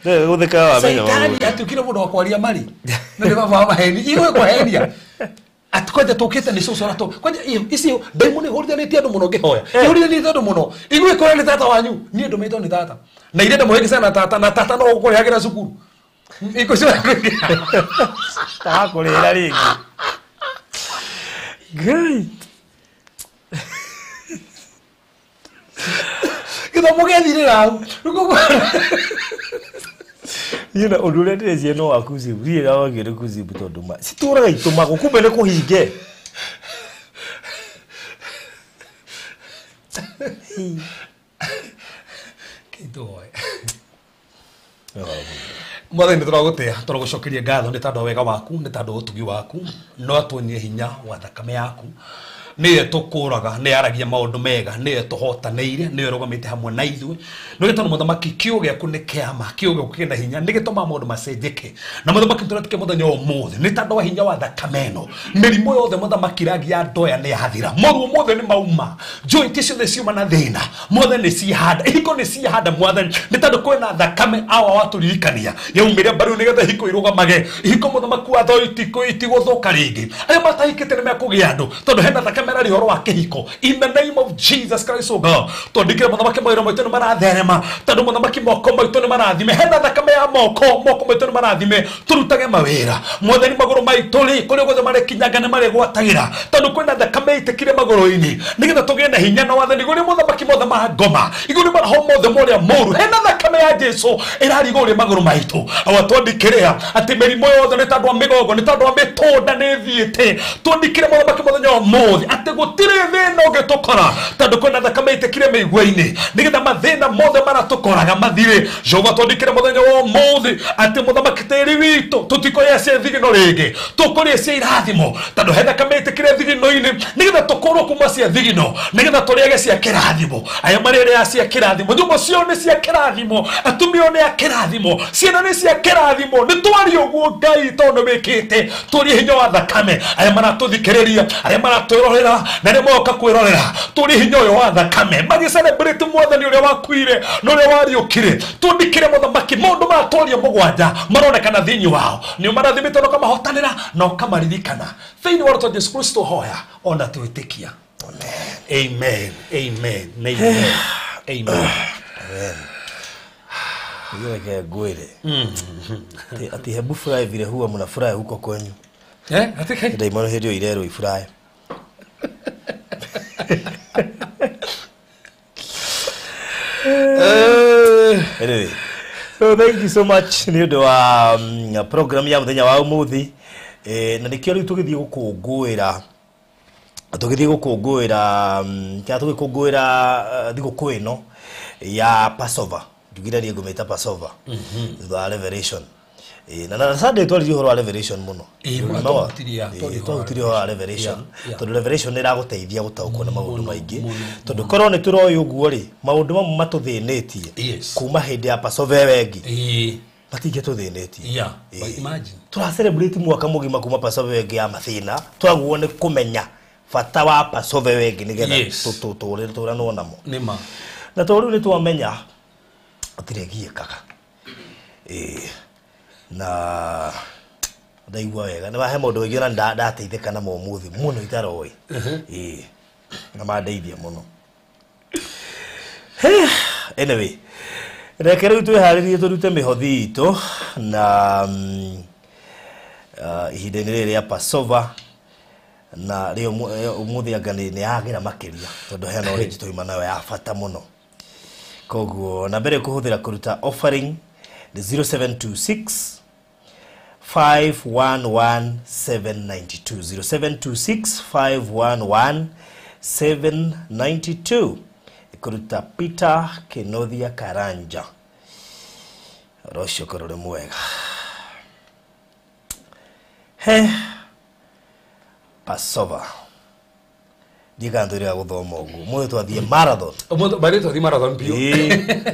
wega gũthekaga wamenya maũndũ. Caitani atuĩkire mũndũ wa kwaria mari na nĩ baba wa maheni igwe kũhenia ati kwanja tũkĩte nĩ cũcũ ratũ kwanja ici ndaimono ihũrithanĩtie andũ mũno ngĩhoya ihũrithanĩtie andũ mũno igue kũrĩa nĩ tata wanyu niĩ ndũmĩtwo nĩ tata na irenda mũhĩngĩcana na tata na tata no gũkũrĩhagĩra cukuru ikũcio takũrĩra rĩngĩ. Ngai. Gĩthomo gĩathirĩra hau. Niĩ na ũndũ ũrĩa ndĩreciria no wa kuzimu niĩ ndawagire nĩ kuzimu tondũ ma citũraga itũmagwo kumbe nĩ kũhinge. Kĩndoe. Mwathani nĩ tũragũtĩa tũragũcokeria ngatho nĩ tondũ wa wega waku nĩ tondũ wa ũtugi waku no atuonie hinya wa thakame yaku nĩyo tũkũraga nĩ yaragia maũndũ mega nĩyo tũhotanĩire nĩyo ĩrũgamĩte hamwe na ithuĩ nĩ gĩtũma mũthamaki kiugo gĩaku nĩ kĩama kiugo gĩaku kĩna hinya nĩ gĩtũmaga maũndũ macenjeke na mũthamaki tũretĩkia mũthenya wa ũmũthĩ nĩ tondũ wa hinya wa thakame ĩno mĩrimũ yothe mũthamaki rangi ya ndoya nĩ yathira moruo mothe nĩ mauma joint ciothe ciuma na thĩna mothe nĩ ciahanda ihiko nĩ ciahanda mwathani nĩ tondũ kwĩna thakame awa watũririkania yaumĩre mbaru nĩgetha ihiko irũgamage ihiko mũthamaki watho itigũthũka rĩngĩ arĩa matahikĩte nĩ mekũgĩa andũ tondũ hena thakame rari horo wa kĩhiko in the name of Jesus Christ o God twandĩkĩre mũthamaki mawĩra maitũ nĩ maratherema tondũ mũthamaki moko maitũ nĩ marathime hena thakame ya moko moko maitũ nĩ marathime tũrutage mawĩra mwathani magũrũ maitũ rĩ kũrĩa guothe marekinyanga nĩ marĩgwatagĩra tondũ kwĩna thakame ĩitĩkire magũrũ-inĩ nĩgetha tũgĩe na hinya na wathani igũrũ mũthamaki mothe ma ngoma igũrũ maroho mothe ma ũrĩa mũũru hena thakame ya Jesu ĩrarĩ igũrũ magũrũ maitũ awa twandĩkĩre atĩ mĩrimũ yothe nĩ tondũ wa mĩgongo nĩ tondũ wa mĩtũnda nĩ ĩthiĩte twandĩkĩre mũthamaki mũthenya wa ũmũthĩ atĩ gũtirĩ thĩna ũngĩtũkora tondũ kwĩna thakame ĩitĩkire mĩigua-inĩ nĩgetha mathĩna mothe maratũkoraga mathire. Jehova twandĩkĩre mũthenya wa ũmũthĩ atĩ mũthamaki tĩri witũ tũtikũrĩa cia thigino rĩngĩ tũkũrĩa cia irathimo tondũ he thakame ĩitĩkire thigino-inĩ nĩgetha tũkũrwo kuma cia thigino nĩgetha tũrĩage cia kĩrathimo aya marĩrĩa cia kĩrathimo nyũmba ciao nĩ cia kĩrathimo atumia nĩ a kĩrathimo ciana nĩ cia kĩrathimo nĩ twarie ũguo Ngai tondũ wĩkĩte tũrie hinya wa thakame aya maratũthikĩrĩria aya maratwĩrorera na nĩ moka kwĩrorera tũrie hinya ũyũ wa thakame magĩcelebrate mwathani ũrĩa wakuire na ũrĩa wariũkire twandĩkĩre mũthamaki maũndũ maratwaria mũgwanja maronekana thĩinĩ wao nĩ ũmarathimĩte na ũkamahotanĩra na ũkamaririkana thĩinĩ wa rĩtwa Jesu Kristo hoya ona twĩtĩkia. Amen. Amen. Amen. Amen. Reke ngwĩre ati hebu furahi vile huwa mnafurahi huko kwenyu. Ati kai ndaimono hĩndĩ ĩyo irerwo ifurahi. Anyway, so thank you so much nĩ ũndũ wa program ya mũthenya wa ũmũthĩ. Na nĩkĩo rĩu tũgĩthiĩ gũkũngũĩra kana tũgĩkũngũĩra thigũkũ ĩno ya Passover. Njugire niĩ ngũmĩta Passover thutha wa Revelation. Na Sunday twaririe ũhoro wa Revelation mũno. Twahutirie ũhoro wa Revelation tondũ Revelation nĩ ĩragũteithia gũtaũkwo nĩ maũndũ maingĩ, tondũ korwo nĩ tũroĩ ũguo rĩ, maũndũ mamwe matũthĩnĩtie kuma hĩndĩ ya Passover ĩyo ĩngĩ matingĩtũthĩnĩtie. Tũra celebrate mwaka mũgima kuma Passover ĩyo ĩngĩ ya mathĩna, twaguo nĩ kũmenya bata wa Passover ĩyo ĩngĩ nĩgetha tũtũranwo namo. Na tondũ rĩu nĩ twamenya gũtirĩ giĩkaga. Na ndaigua wega nĩ wahe maũndũ maingĩ ona ndateithĩka namo ũmũthĩ mũno itaroĩ. Na mandeithia mũno. Anyway, reke rĩu twĩharĩrie tũrute mĩhothi itũ na ihinda-inĩ rĩrĩ rĩa Passover, na rĩo ũmũthĩ anga nĩ yagĩra makĩria tondũ hena knowledge tũima nayo ya bata mũno. Koguo na mbere kũhũthĩra kũruta offering ni 0726 511 792 0726 511 792 kuruta Peter Kenothia Karanja. Rosho korore mwega. He Passover. Ndiga gũthoma ũguo. Mũthĩ twathiĩ marathon. Ũmũthĩ bari twathiĩ marathon biũ.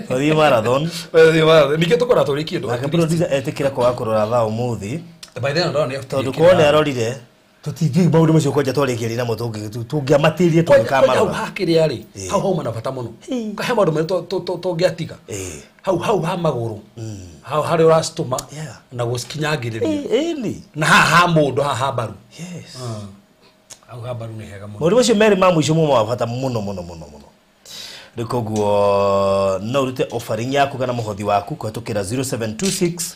Twathiĩ marathon. Twathiĩ marathon. Ningĩ tũkora tũrĩkie ndũ. Nake producer etĩkĩra kwaga kũrora thaa ũmũthĩ. By then ndona nĩ tondũ korwo nĩ arorire tũtingĩ maũndũ macio kwanja twarĩkĩrie namo tũngĩamatirie tũgĩka marathon. Hau hakĩrĩa rĩ, hau hauma na bata mũno. He maũndũ merĩ tũngĩatiga. Hau hau ha magũrũ. Hau harĩa ũracitũma na gũcikinyangĩrĩria. Na haha ha mũndũ haha ha mbaru. Yes. Au habaru nĩ hega mũno. Maũndũ macio merĩ ma mũico mũma wa bata mũno mũno mũno mũno. Rĩu koguo no ũrute offering yaku kana mũhothi waku kũhetũkĩra 0726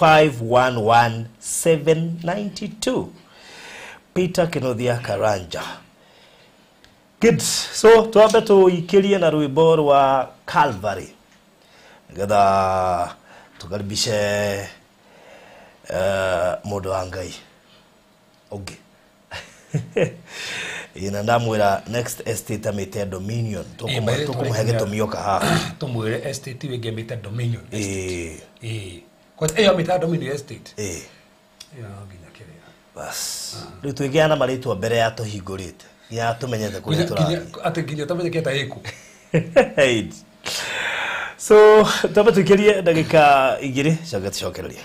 511 792 Peter Kenothia Karanja. Good. So twambe tũikĩrie na rwĩmbo rwa Calvary nĩgetha tũkaribishe mũndũ wa Ngai ũngĩ. Ina ndamwĩra next estate amĩte Dominion. Tũkũmũhe gĩtũmi oka haha. Tũmwĩre estate ĩngĩ amĩte Dominion Estate. Kwa ĩyo amĩte Dominion Estate. Ĩyo nginya kĩrĩa. Bas. Rĩu twĩgĩa na marĩtwa mbere ya tũhingũrĩte. Nginya tũmenyete kũrĩa tũrathiĩ. Atĩ nginya tũmenyekete ĩkũ. So twambe tũikĩrie ndagĩka igĩrĩ coke tũcokererie.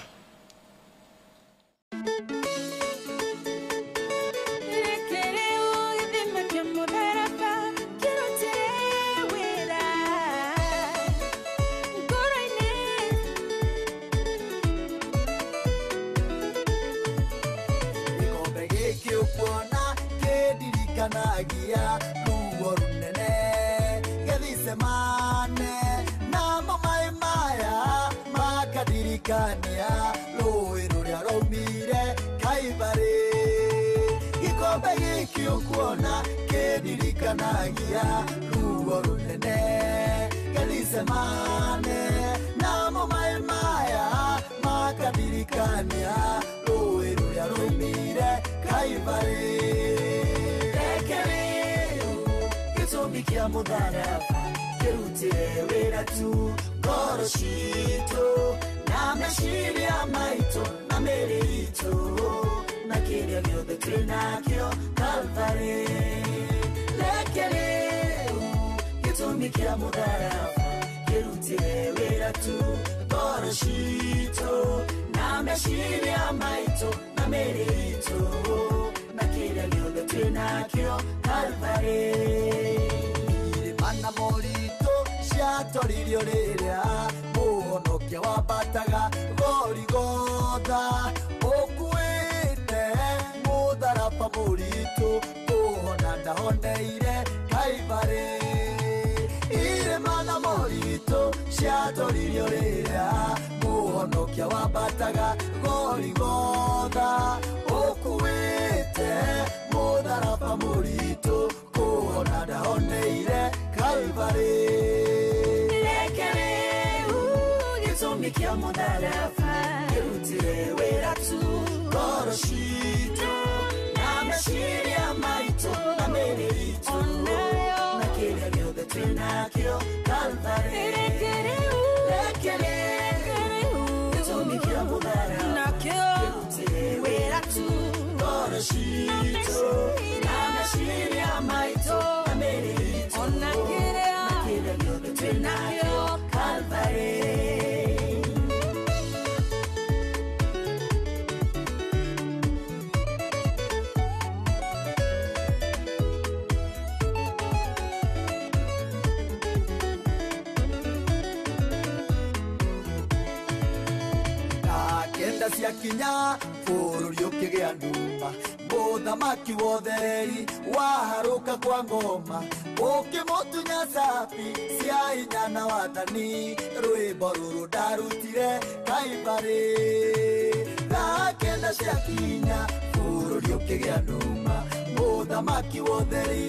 Kia mũtharaba, kĩrutire wĩra tu, ngoro citũ. tu ngoro citũ na meciria maitũ na mĩĩrĩ itũ Ona kĩrĩa na kĩrĩa gĩothe twĩnakĩo Calvary. Kenda ciakinya bũrũri ũkĩgĩa nduma mũthamaki wothereri waharũka kwa ngoma ũkĩmũtunya cabi cia hinya na wathani rwĩmbo rũrũ ndarutire Kaibarĩ. Thaa kenda ciakinya bũrũri ũkĩgĩa nduma mũthamaki wotheri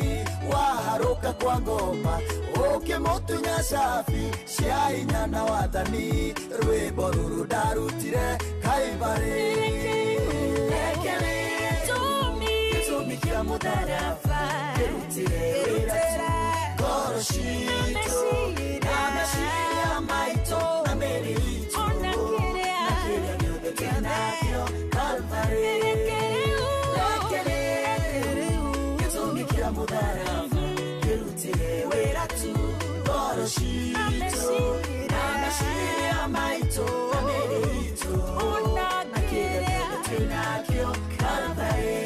waharũka kwa ngoma ũkĩmũtunya cabi cia hinya na wathani rwĩmbo rũrũ ndarutire Kaibarĩ. Gĩtũmi kĩa mũtharaba kĩrutire wĩra tu ngoro citũ na meciria maitũ na mĩĩrĩ itũ Ona kĩrĩa na kĩrĩa gĩothe twĩnakĩo Calvary. Reke rĩu gĩtũmi kĩa mũtharaba kĩrutire wĩra tu ngoro citũ na meciria maitũ na mĩĩrĩ itũ Ona na kĩrĩa gĩothe twĩnakĩo Calvary.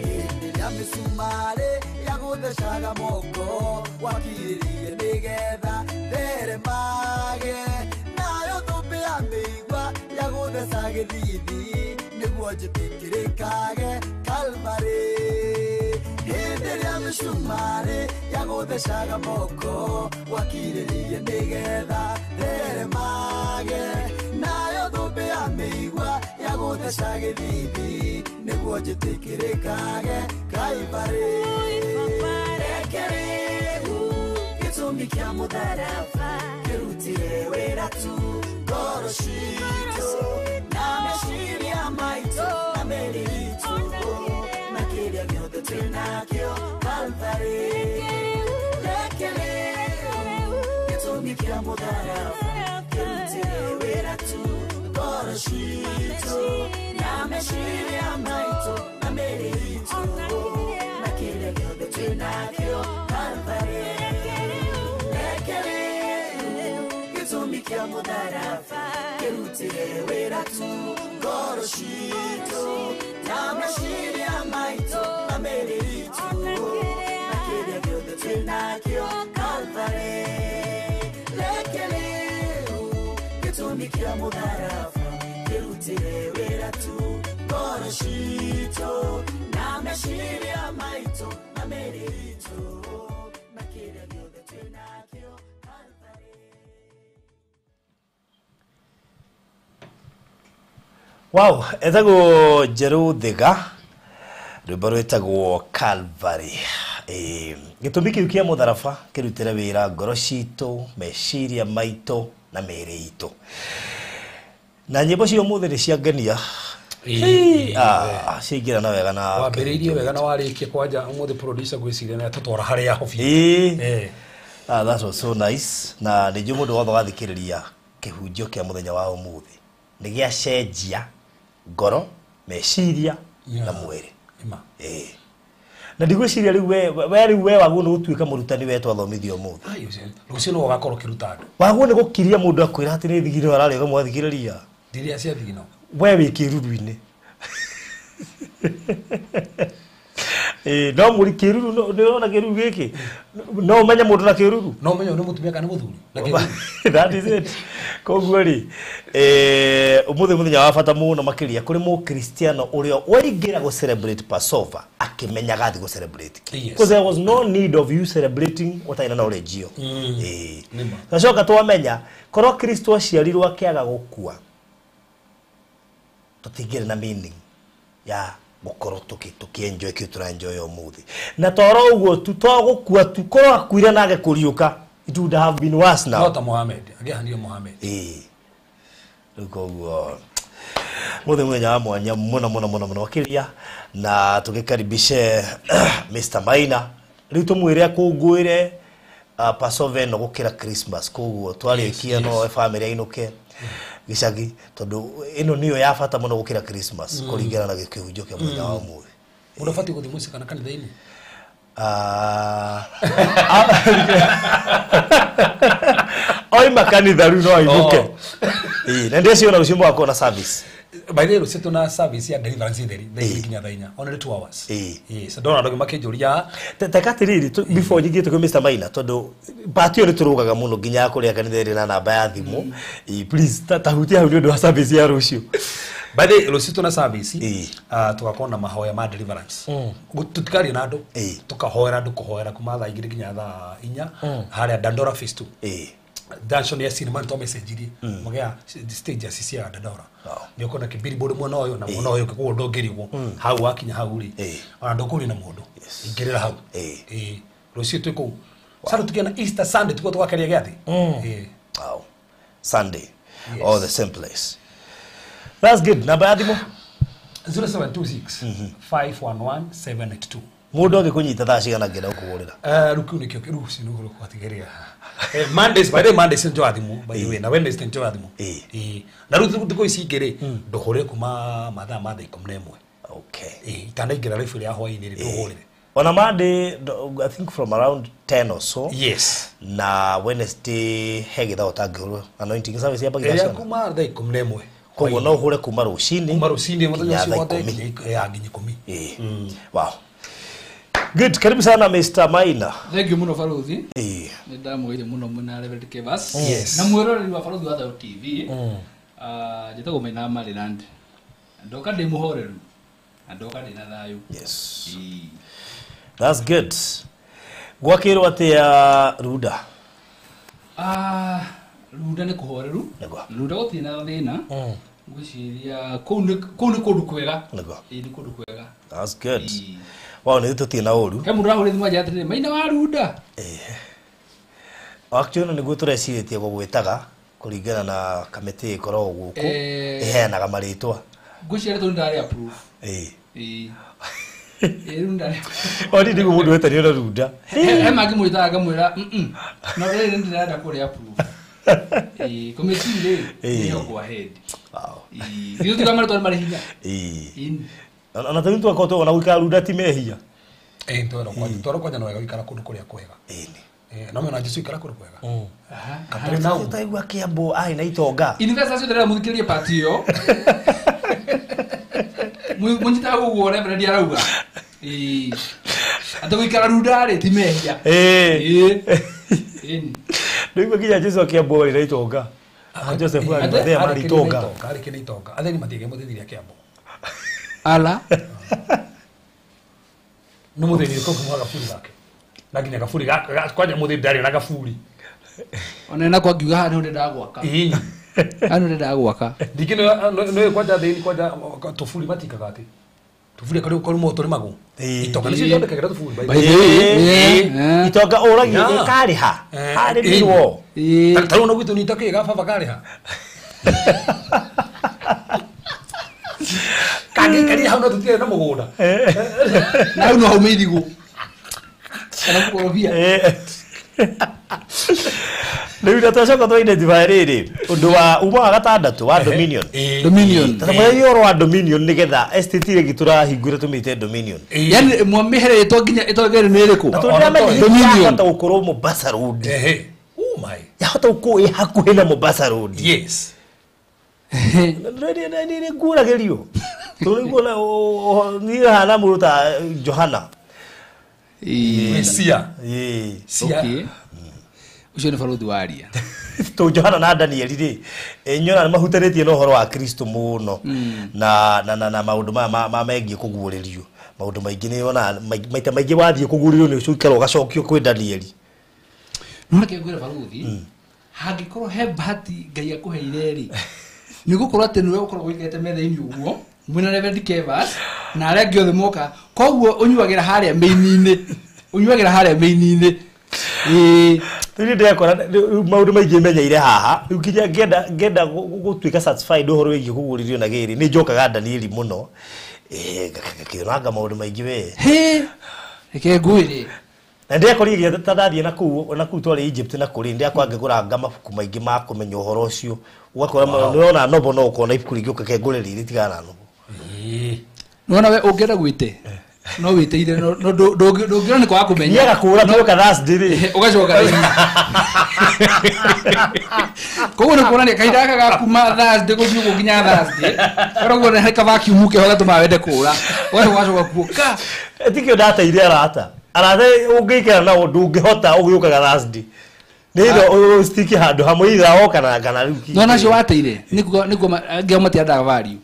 Hĩndĩ ĩrĩa mĩcumarĩ yagũthecaga moko wakirĩrĩirie nĩgetha theremage nayo thũmbĩ ya mĩigua yagũtheca gĩthithi nĩguo njĩtĩkĩrĩkage Calvary. Hĩndĩ ĩrĩa mĩcumarĩ yagũthecaga moko wakirĩrĩirie nĩgetha theremage nayo thũmbĩ ya mĩigua yagũtheca gĩthithi nĩguo njĩtĩkĩrĩkage Calvary. Reke rĩu gĩtũmi kĩa mũtharaba kĩrutire wĩra tu ngoro citũ na meciria maitũ na mĩĩrĩ itũ na kĩrĩa gĩothe twĩnakĩo Calvary. Reke rĩu gĩtũmi kĩa mũtharaba kĩrutire wĩra tu ngoro citũ na meciria maitũ na mĩĩrĩ itũ na kĩrĩa gĩothe twĩnakĩo Calvary. Reke rĩu gĩtũmi kĩa mũtharaba kĩrutire wĩra tu ngoro citũ na meciria maitũ na mĩĩrĩ itũ na kĩrĩa gĩothe twĩnakĩo Calvary. Reke rĩu gĩtũmi kĩa mũtharaba kĩrutire wĩra tu ngoro citũ na meciria maitũ na mĩĩrĩ itũ na kĩrĩa gĩothe twĩnakĩo Calvary. Wow, etagwo Njerũ Thiga rwĩmbo rwĩtagwo Calvary. Gĩtũmi kĩu kĩa mũtharaba kĩrutĩre wĩra ngoro citũ meciria maitũ na mĩĩrĩ itũ na nyĩmbo cia ũmũthĩ nĩ ciangenia. Ciaingĩra na wega na wambĩrĩirie wega na warĩkia kwanja ũmũthĩ producer ngwĩciria nĩ atũtwara harĩa ho biũ. Ĩĩ. That was so nice. Na nĩ njũĩ mũndũ wothe wathikĩrĩria kĩhunjio kĩa mũthenya wa ũmũthĩ nĩ gĩacenjia ngoro meciria na mwĩrĩ. Nĩma. Ĩĩ. Na ndigwĩciria rĩu we rĩu we wagwo nĩ gũtuĩka mũrutani we twathomithio ũmũthĩ. Ai, ũcio- rũciũ no ũgakorwo ũkĩruta andũ Wagwo nĩ gũkiria mũndũ akwĩra atĩ nĩ thigino ararĩa ũkamwathikĩrĩria. Ndiria cia thigino. We wĩ kĩruru-inĩ. No mũri kĩruru nĩ ũrona kĩruru gĩkĩ no ũmenye mũndũ na kĩruru. No ũmenye ũyũ nĩ mũtumia kana nĩ mũthuri na kĩruru. That is it. Koguo rĩ ũmũthĩ mũthenya wa bata mũno makĩria kũrĩ mũkristiano ũrĩa waingĩra gũ celebrate Passover akĩmenyaga athiĩ gũ celebrate. Yes. Because there was no need of you celebrating ũtarĩ na knowledge ĩyo. Nĩma. Twacoka twamenya korwo Kristo aciarirwo akĩaga gũkua tũtingĩrĩ na meaning ya gũkorwo tũkĩenjoy kĩu tũraenjoy ũmũthĩ na toro ũguo tu to gũkua tu korwo akuire na age kũriũka it would have been worse now. No ta Mohamed angĩahanire Mohamed. Ĩĩ. Rĩu koguo mũthĩ mũthenya wa mwanya mũno mũno mũno mũno makĩria na tũgĩkaribishe Mr. Maina rĩu tũmwĩre akũngũĩre Passover ĩno gũkĩra Christmas koguo twarĩkia no family ainũke. Gĩcagi tondũ ĩno nĩyo ya bata mũno gũkĩra Christmas kũringana na gĩkĩhunjio kĩa mũthenya wa ũmũthĩ. Mũndũ abatiĩ gũthiĩ mũciĩ kana kanitha-inĩ? Oima kanitha rĩu no ainũke. Na ndĩreciria ona rũciũ mũgakorwo na service. By the way, rũciũ tũna service ya deliverance theri thaa igĩrĩ nginya thaa inya, only 2 hours. So ndona andũ makĩnjũria Teka atĩrĩrĩ, before nyingĩte kwĩ Mr. Maina, tondũ part ĩyo nĩ tũrũgaga mũno nginya kũrĩa kanitha ĩrĩ na namba ya thimũ. Please tahutia hau nĩ ũndũ wa service ya rũciũ. By the way, rũciũ tũna service, tũgakorwo na mahoya ma deliverance. Tũtikaria na andũ, tũkahoera andũ kũhoera kuma thaa igĩrĩ nginya thaa inya harĩa Dandora Phase 2. Dungeon ya cinema nĩ message magea stage ya CC ya Dandora. Nĩ ũkona kĩbillboard mwena ũyũ na mwena ũyũ koguo ndũngĩrigwo hau wakinya hau rĩ ona ndũkũria na mũndũ ingĩrĩra hau. Rũciũ twĩ kũu Saturday tukiona Easter Sunday tuko twakeria gĩathĩ. Wow. Sunday. All the same place. That's good. Namba ya thimũ? 0726 511 782. Mũndũ angĩkũnyita thaa cigana angĩenda gũkũhũrĩra? Rĩu kĩu nĩkĩo rũciũ nĩguo rũgwatigĩrĩra. Mondays, by the way, Mondays nĩ njoya thimũ, by the way, na Wednesday nĩ njoya thimũ. Na rĩu thikũ ici ingĩ rĩ, ndũhũrĩre kuma mathaa ma thaa 11. Okay. Itanaingĩra live ya hwaĩ-inĩ rĩ, ndũhũrĩre. Ona Monday, I think from around 10 or so. Yes. Na Wednesday he gĩthaa ũtangĩhũrwo. Anointing service yambagia thaa Ĩrĩa cigana? kuma thaa 11. Koguo no ũhũre kuma rũcinĩ. Kuma rũcinĩ mũthenya nginya ũcio thaa wothe ikũmi. nginya 10. Wow. Good. Karibu sana Mr. Maina. Thank you muno Baruthi. Nĩ ndamwĩire mũno mwĩna Reverend Kevas. Yes. Na mwĩroreri wa Baruthi wa Thayo TV. Njĩtagwo Maina Maryland. Ndoka ndĩ mũhoreru. Na ndoka ndĩ na thayũ. Yes. That's good. Gwakĩrwo atĩa Runda? Runda nĩ kũhoreru. Nĩguo. Runda gũtirĩ na thĩna. Ngwĩciria kũu nĩ kũndũ kwega. Nĩguo. Nĩ kũndũ kwega. That's good. Wow, nĩ tũtirĩ na ũru. He mũndũ ũrahũrire thimũ anjĩra atĩrĩrĩ, Maina wa Runda. Actually nĩguo tũrecirĩtie gũgwĩtaga kũringana na kamĩtĩ ĩkoragwo gũkũ ĩheanaga marĩtwa. Ngwĩciria rĩtwa nĩ ndarĩ approve. Rĩu ndarĩ. Oni nĩguo mũndũ wetanio na Runda. He mangĩ mwĩtaga ngamwĩra no rĩrĩ nĩ ndĩrenda kũrĩa approve. Committee rĩ nĩyo go ahead. Wow. Ithuĩ tuga marĩtwa nĩ marĩ hinya. Ona tondũ twakorwo tuona gũikara Runda ti mehia. Twero kwanja no wega gũikara kũndũ kũrĩa kwega. Na mena Jesu ikara kũndũ kwega. Kapernaum taigua Kiambu arĩ na itonga. Investors ciothe rĩrĩa mũthikĩrĩrie part ĩyo. Mũnyitaga ũguo Reverend arauga. Atĩ gũikara Runda rĩ ti mehia. Nĩguo nginya Jesu Kiambu arĩ na itonga. Joseph Arimathea marĩ itonga. Arĩ kĩrĩ itonga. Atheni matingĩ mũthĩni Kiambu. Ala. Nĩ mũthĩni ũrĩkũ ũngĩmũha gaburi gake? Na nginya gaburi kwanja mũthĩni ndarĩ na gaburi. Ona na kwa ngiuga haha nĩho ndĩrendaga gwaka. Haha nĩho ndĩrendaga gwaka. Ningĩ nĩ kwanja thĩni kwanja tũburi matikaga atĩ. Tũburi karĩ karĩ tũrĩmagwo. Itonga nĩcio ithondekagĩra tũburi. Itonga ũragia ĩkarĩha. Harĩmĩrwo. Ta rĩu ona gwitũ nĩ itakĩĩ ga baba karĩha. Kangĩikaria hau no tũtigane na mũgũnda. Na hau no haume irigũ. Kana mũkorobia. Rĩu na twacoka twa identify rĩrĩ ũndũ wa uma wa gatandatũ wa Dominion. Dominion. Tũmũrerie ũhoro wa Dominion nĩgetha estate ĩrĩa ĩngĩ tũrahingũra tũmĩte Dominion. Yaani mwamĩhere ĩtwa nginya ĩtwa ĩrĩ nĩ ĩrĩkũ? Na tondũ ndĩramenya Dominion. yahota gũkorwo Mombasa Road. Oh my. Yahota gũkorwo ĩ hakuhĩ na Mombasa Road. Yes. Nĩ ngũragĩrio. Tondũ nĩguona niĩ hana mũndũ ta Johana. Sia. Sia. Okay. Ũcio nĩ Baruthi wa aria. To Johana na Daniel rĩ, nyona nĩ mahutanĩtie na ũhoro wa Kristo mũno na na na maũndũ maya megiĩ kũguũrĩrio. Maũndũ maingĩ nĩ ona maita maingĩ wathiĩ kũguũrĩrio nĩ ũcukera ũgacokio kwĩ Daniel. No reke ngwĩre Baruthi, hangĩkorwo he bahati Ngai akũheire rĩ, nĩ gũkorwo atĩ nĩwe ũkoragwo ũikarĩte metha-inĩ ũguo mwĩna Reverend Kevas na arĩa angĩ othe moka, koguo ũnyuagĩra harĩa main-inĩ. Ũnyuagĩra harĩa main-inĩ. Rĩu ndĩrakora maũndũ maingĩ menyeire haha rĩu nginya ngĩenda gũtuĩka satisfied ũhoro wĩgiĩ kũguũrĩrio na gĩrĩ nĩ njokaga Danieli mũno ngakĩonanga maũndũ maingĩ we. Hĩ, reke ngwĩre Na ndiakorire ta ndathiĩ na kũu twarĩ Egypt na kũrĩ ndiakwa ngĩgũranga mabuku maingĩ ma kũmenya ũhoro ũcio. Ũgakora nĩũrona novel no ũkona ibuku rĩngĩ ũkake ngũre rĩrĩ tigana na novel. Nĩwona we ũngĩenda gwĩte no wĩteire no ndũngĩona nĩ kwaga kũmenya. Nĩaga kũra tuoka Thursday rĩ. Ũgacoka rĩ. Koguo nĩ kuonania kahinda gaka ga kuma Thursday gũthiĩ ũguo nginya Thursday. Ũraguo nĩ harĩ ka vacuum keho gatũmaga wende kũra. Ũgacoka kuoka. Tikĩo ndateire arata. Arata ũngĩikara nao ndũngĩhota ũgĩũkaga Thursday. Nĩ itho ũstiki handũ hamwe itha woka na kana rĩu. No nacio wateire nĩkuo angĩ matiendaga value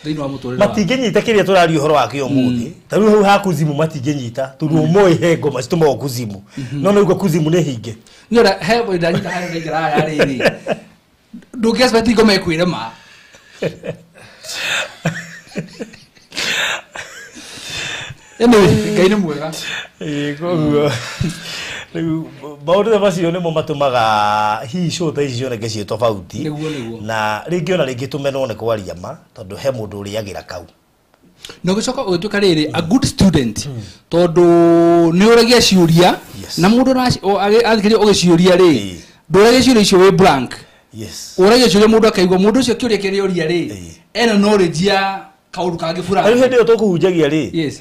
thĩinĩ wa mũtũrĩre wao. Matingĩnyita kĩrĩa tũraria ũhoro wakĩo ũmũthĩ. Ta rĩu hau ha kuzimu matingĩnyita tondũ ũmũĩ he ngoma citũmagwo kuzimu. No nĩ uga kuzimu nĩ hinge. Nĩ he ndanyita harĩa ndaingĩra haya rĩrĩ. Ndũngĩ expect ngoma ĩkwĩre ma. Anyway, Ngai nĩ mwega. Koguo rĩu maũndũ macio nĩmo matũmaga hihi show ta ici cioneke ciĩ tofauti. Nĩguo. Na rĩngĩ ona rĩngĩ tũmenwo nĩ kwaria ma tondũ he mũndũ ũrĩagĩra kau. Na ũgĩcoka ũgĩtuĩka rĩrĩ a good student tondũ nĩ ũragia ciũria na mũndũ athikĩrĩria ũgĩciũria rĩ ndũragia ciũria icio wĩ blank. Yes. Ũragia ciũria mũndũ akaigua mũndũ ũcio kĩũria kĩrĩa ũria rĩ ena knowledge ya kaũndũ kangĩ fulani. Rĩu hĩndĩ ĩyo tũkũhunjagia rĩ. Yes.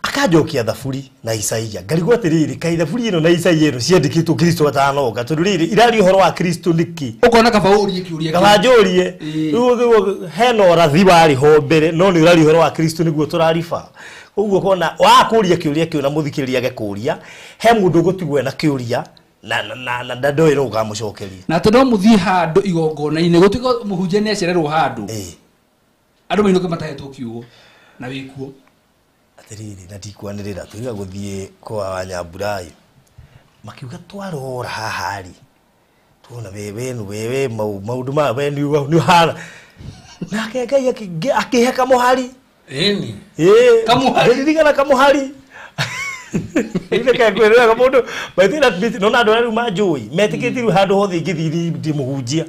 Akanjokia thaburi na Isaia ngarigwo atiriri kai thaburi ino na Isaia ino ciandikitwo Kristo atanoka tondu riri iraria uhoro wa Kristo niki ukona kaba urie kiuria kaba njurie riu hena ũrathi warĩ ho mbere no nĩ ũraria ũhoro wa Kristo nĩguo tũrariba ũguo kona wakũria kĩũria kĩu na mũthikĩrĩria agekũria he mũndũ ũgũtigwo na kĩũria na na na ndoĩ no ũkamũcokeria na tondũ no mũthiĩ handũ igongona-inĩ gũtuĩka mũhunjia nĩ acererwo handũ andũ mainũke matahetwo kiugo na wĩkuo atiriri na ndikwanĩrĩra tũiga gũthiĩ kwa Wanyamburai makiuga twarora haha rĩ tuona we maũndũ ma we nĩ ũhana nake Ngai akĩhe kamũhari ĩni kamũhari ririkana kamũhari ile kakwĩrĩra mũndũ maithira nona andũ arĩa rĩu manjũĩ metĩkĩtie rĩu handũ hothe ingĩthiĩ ndĩmũhunjia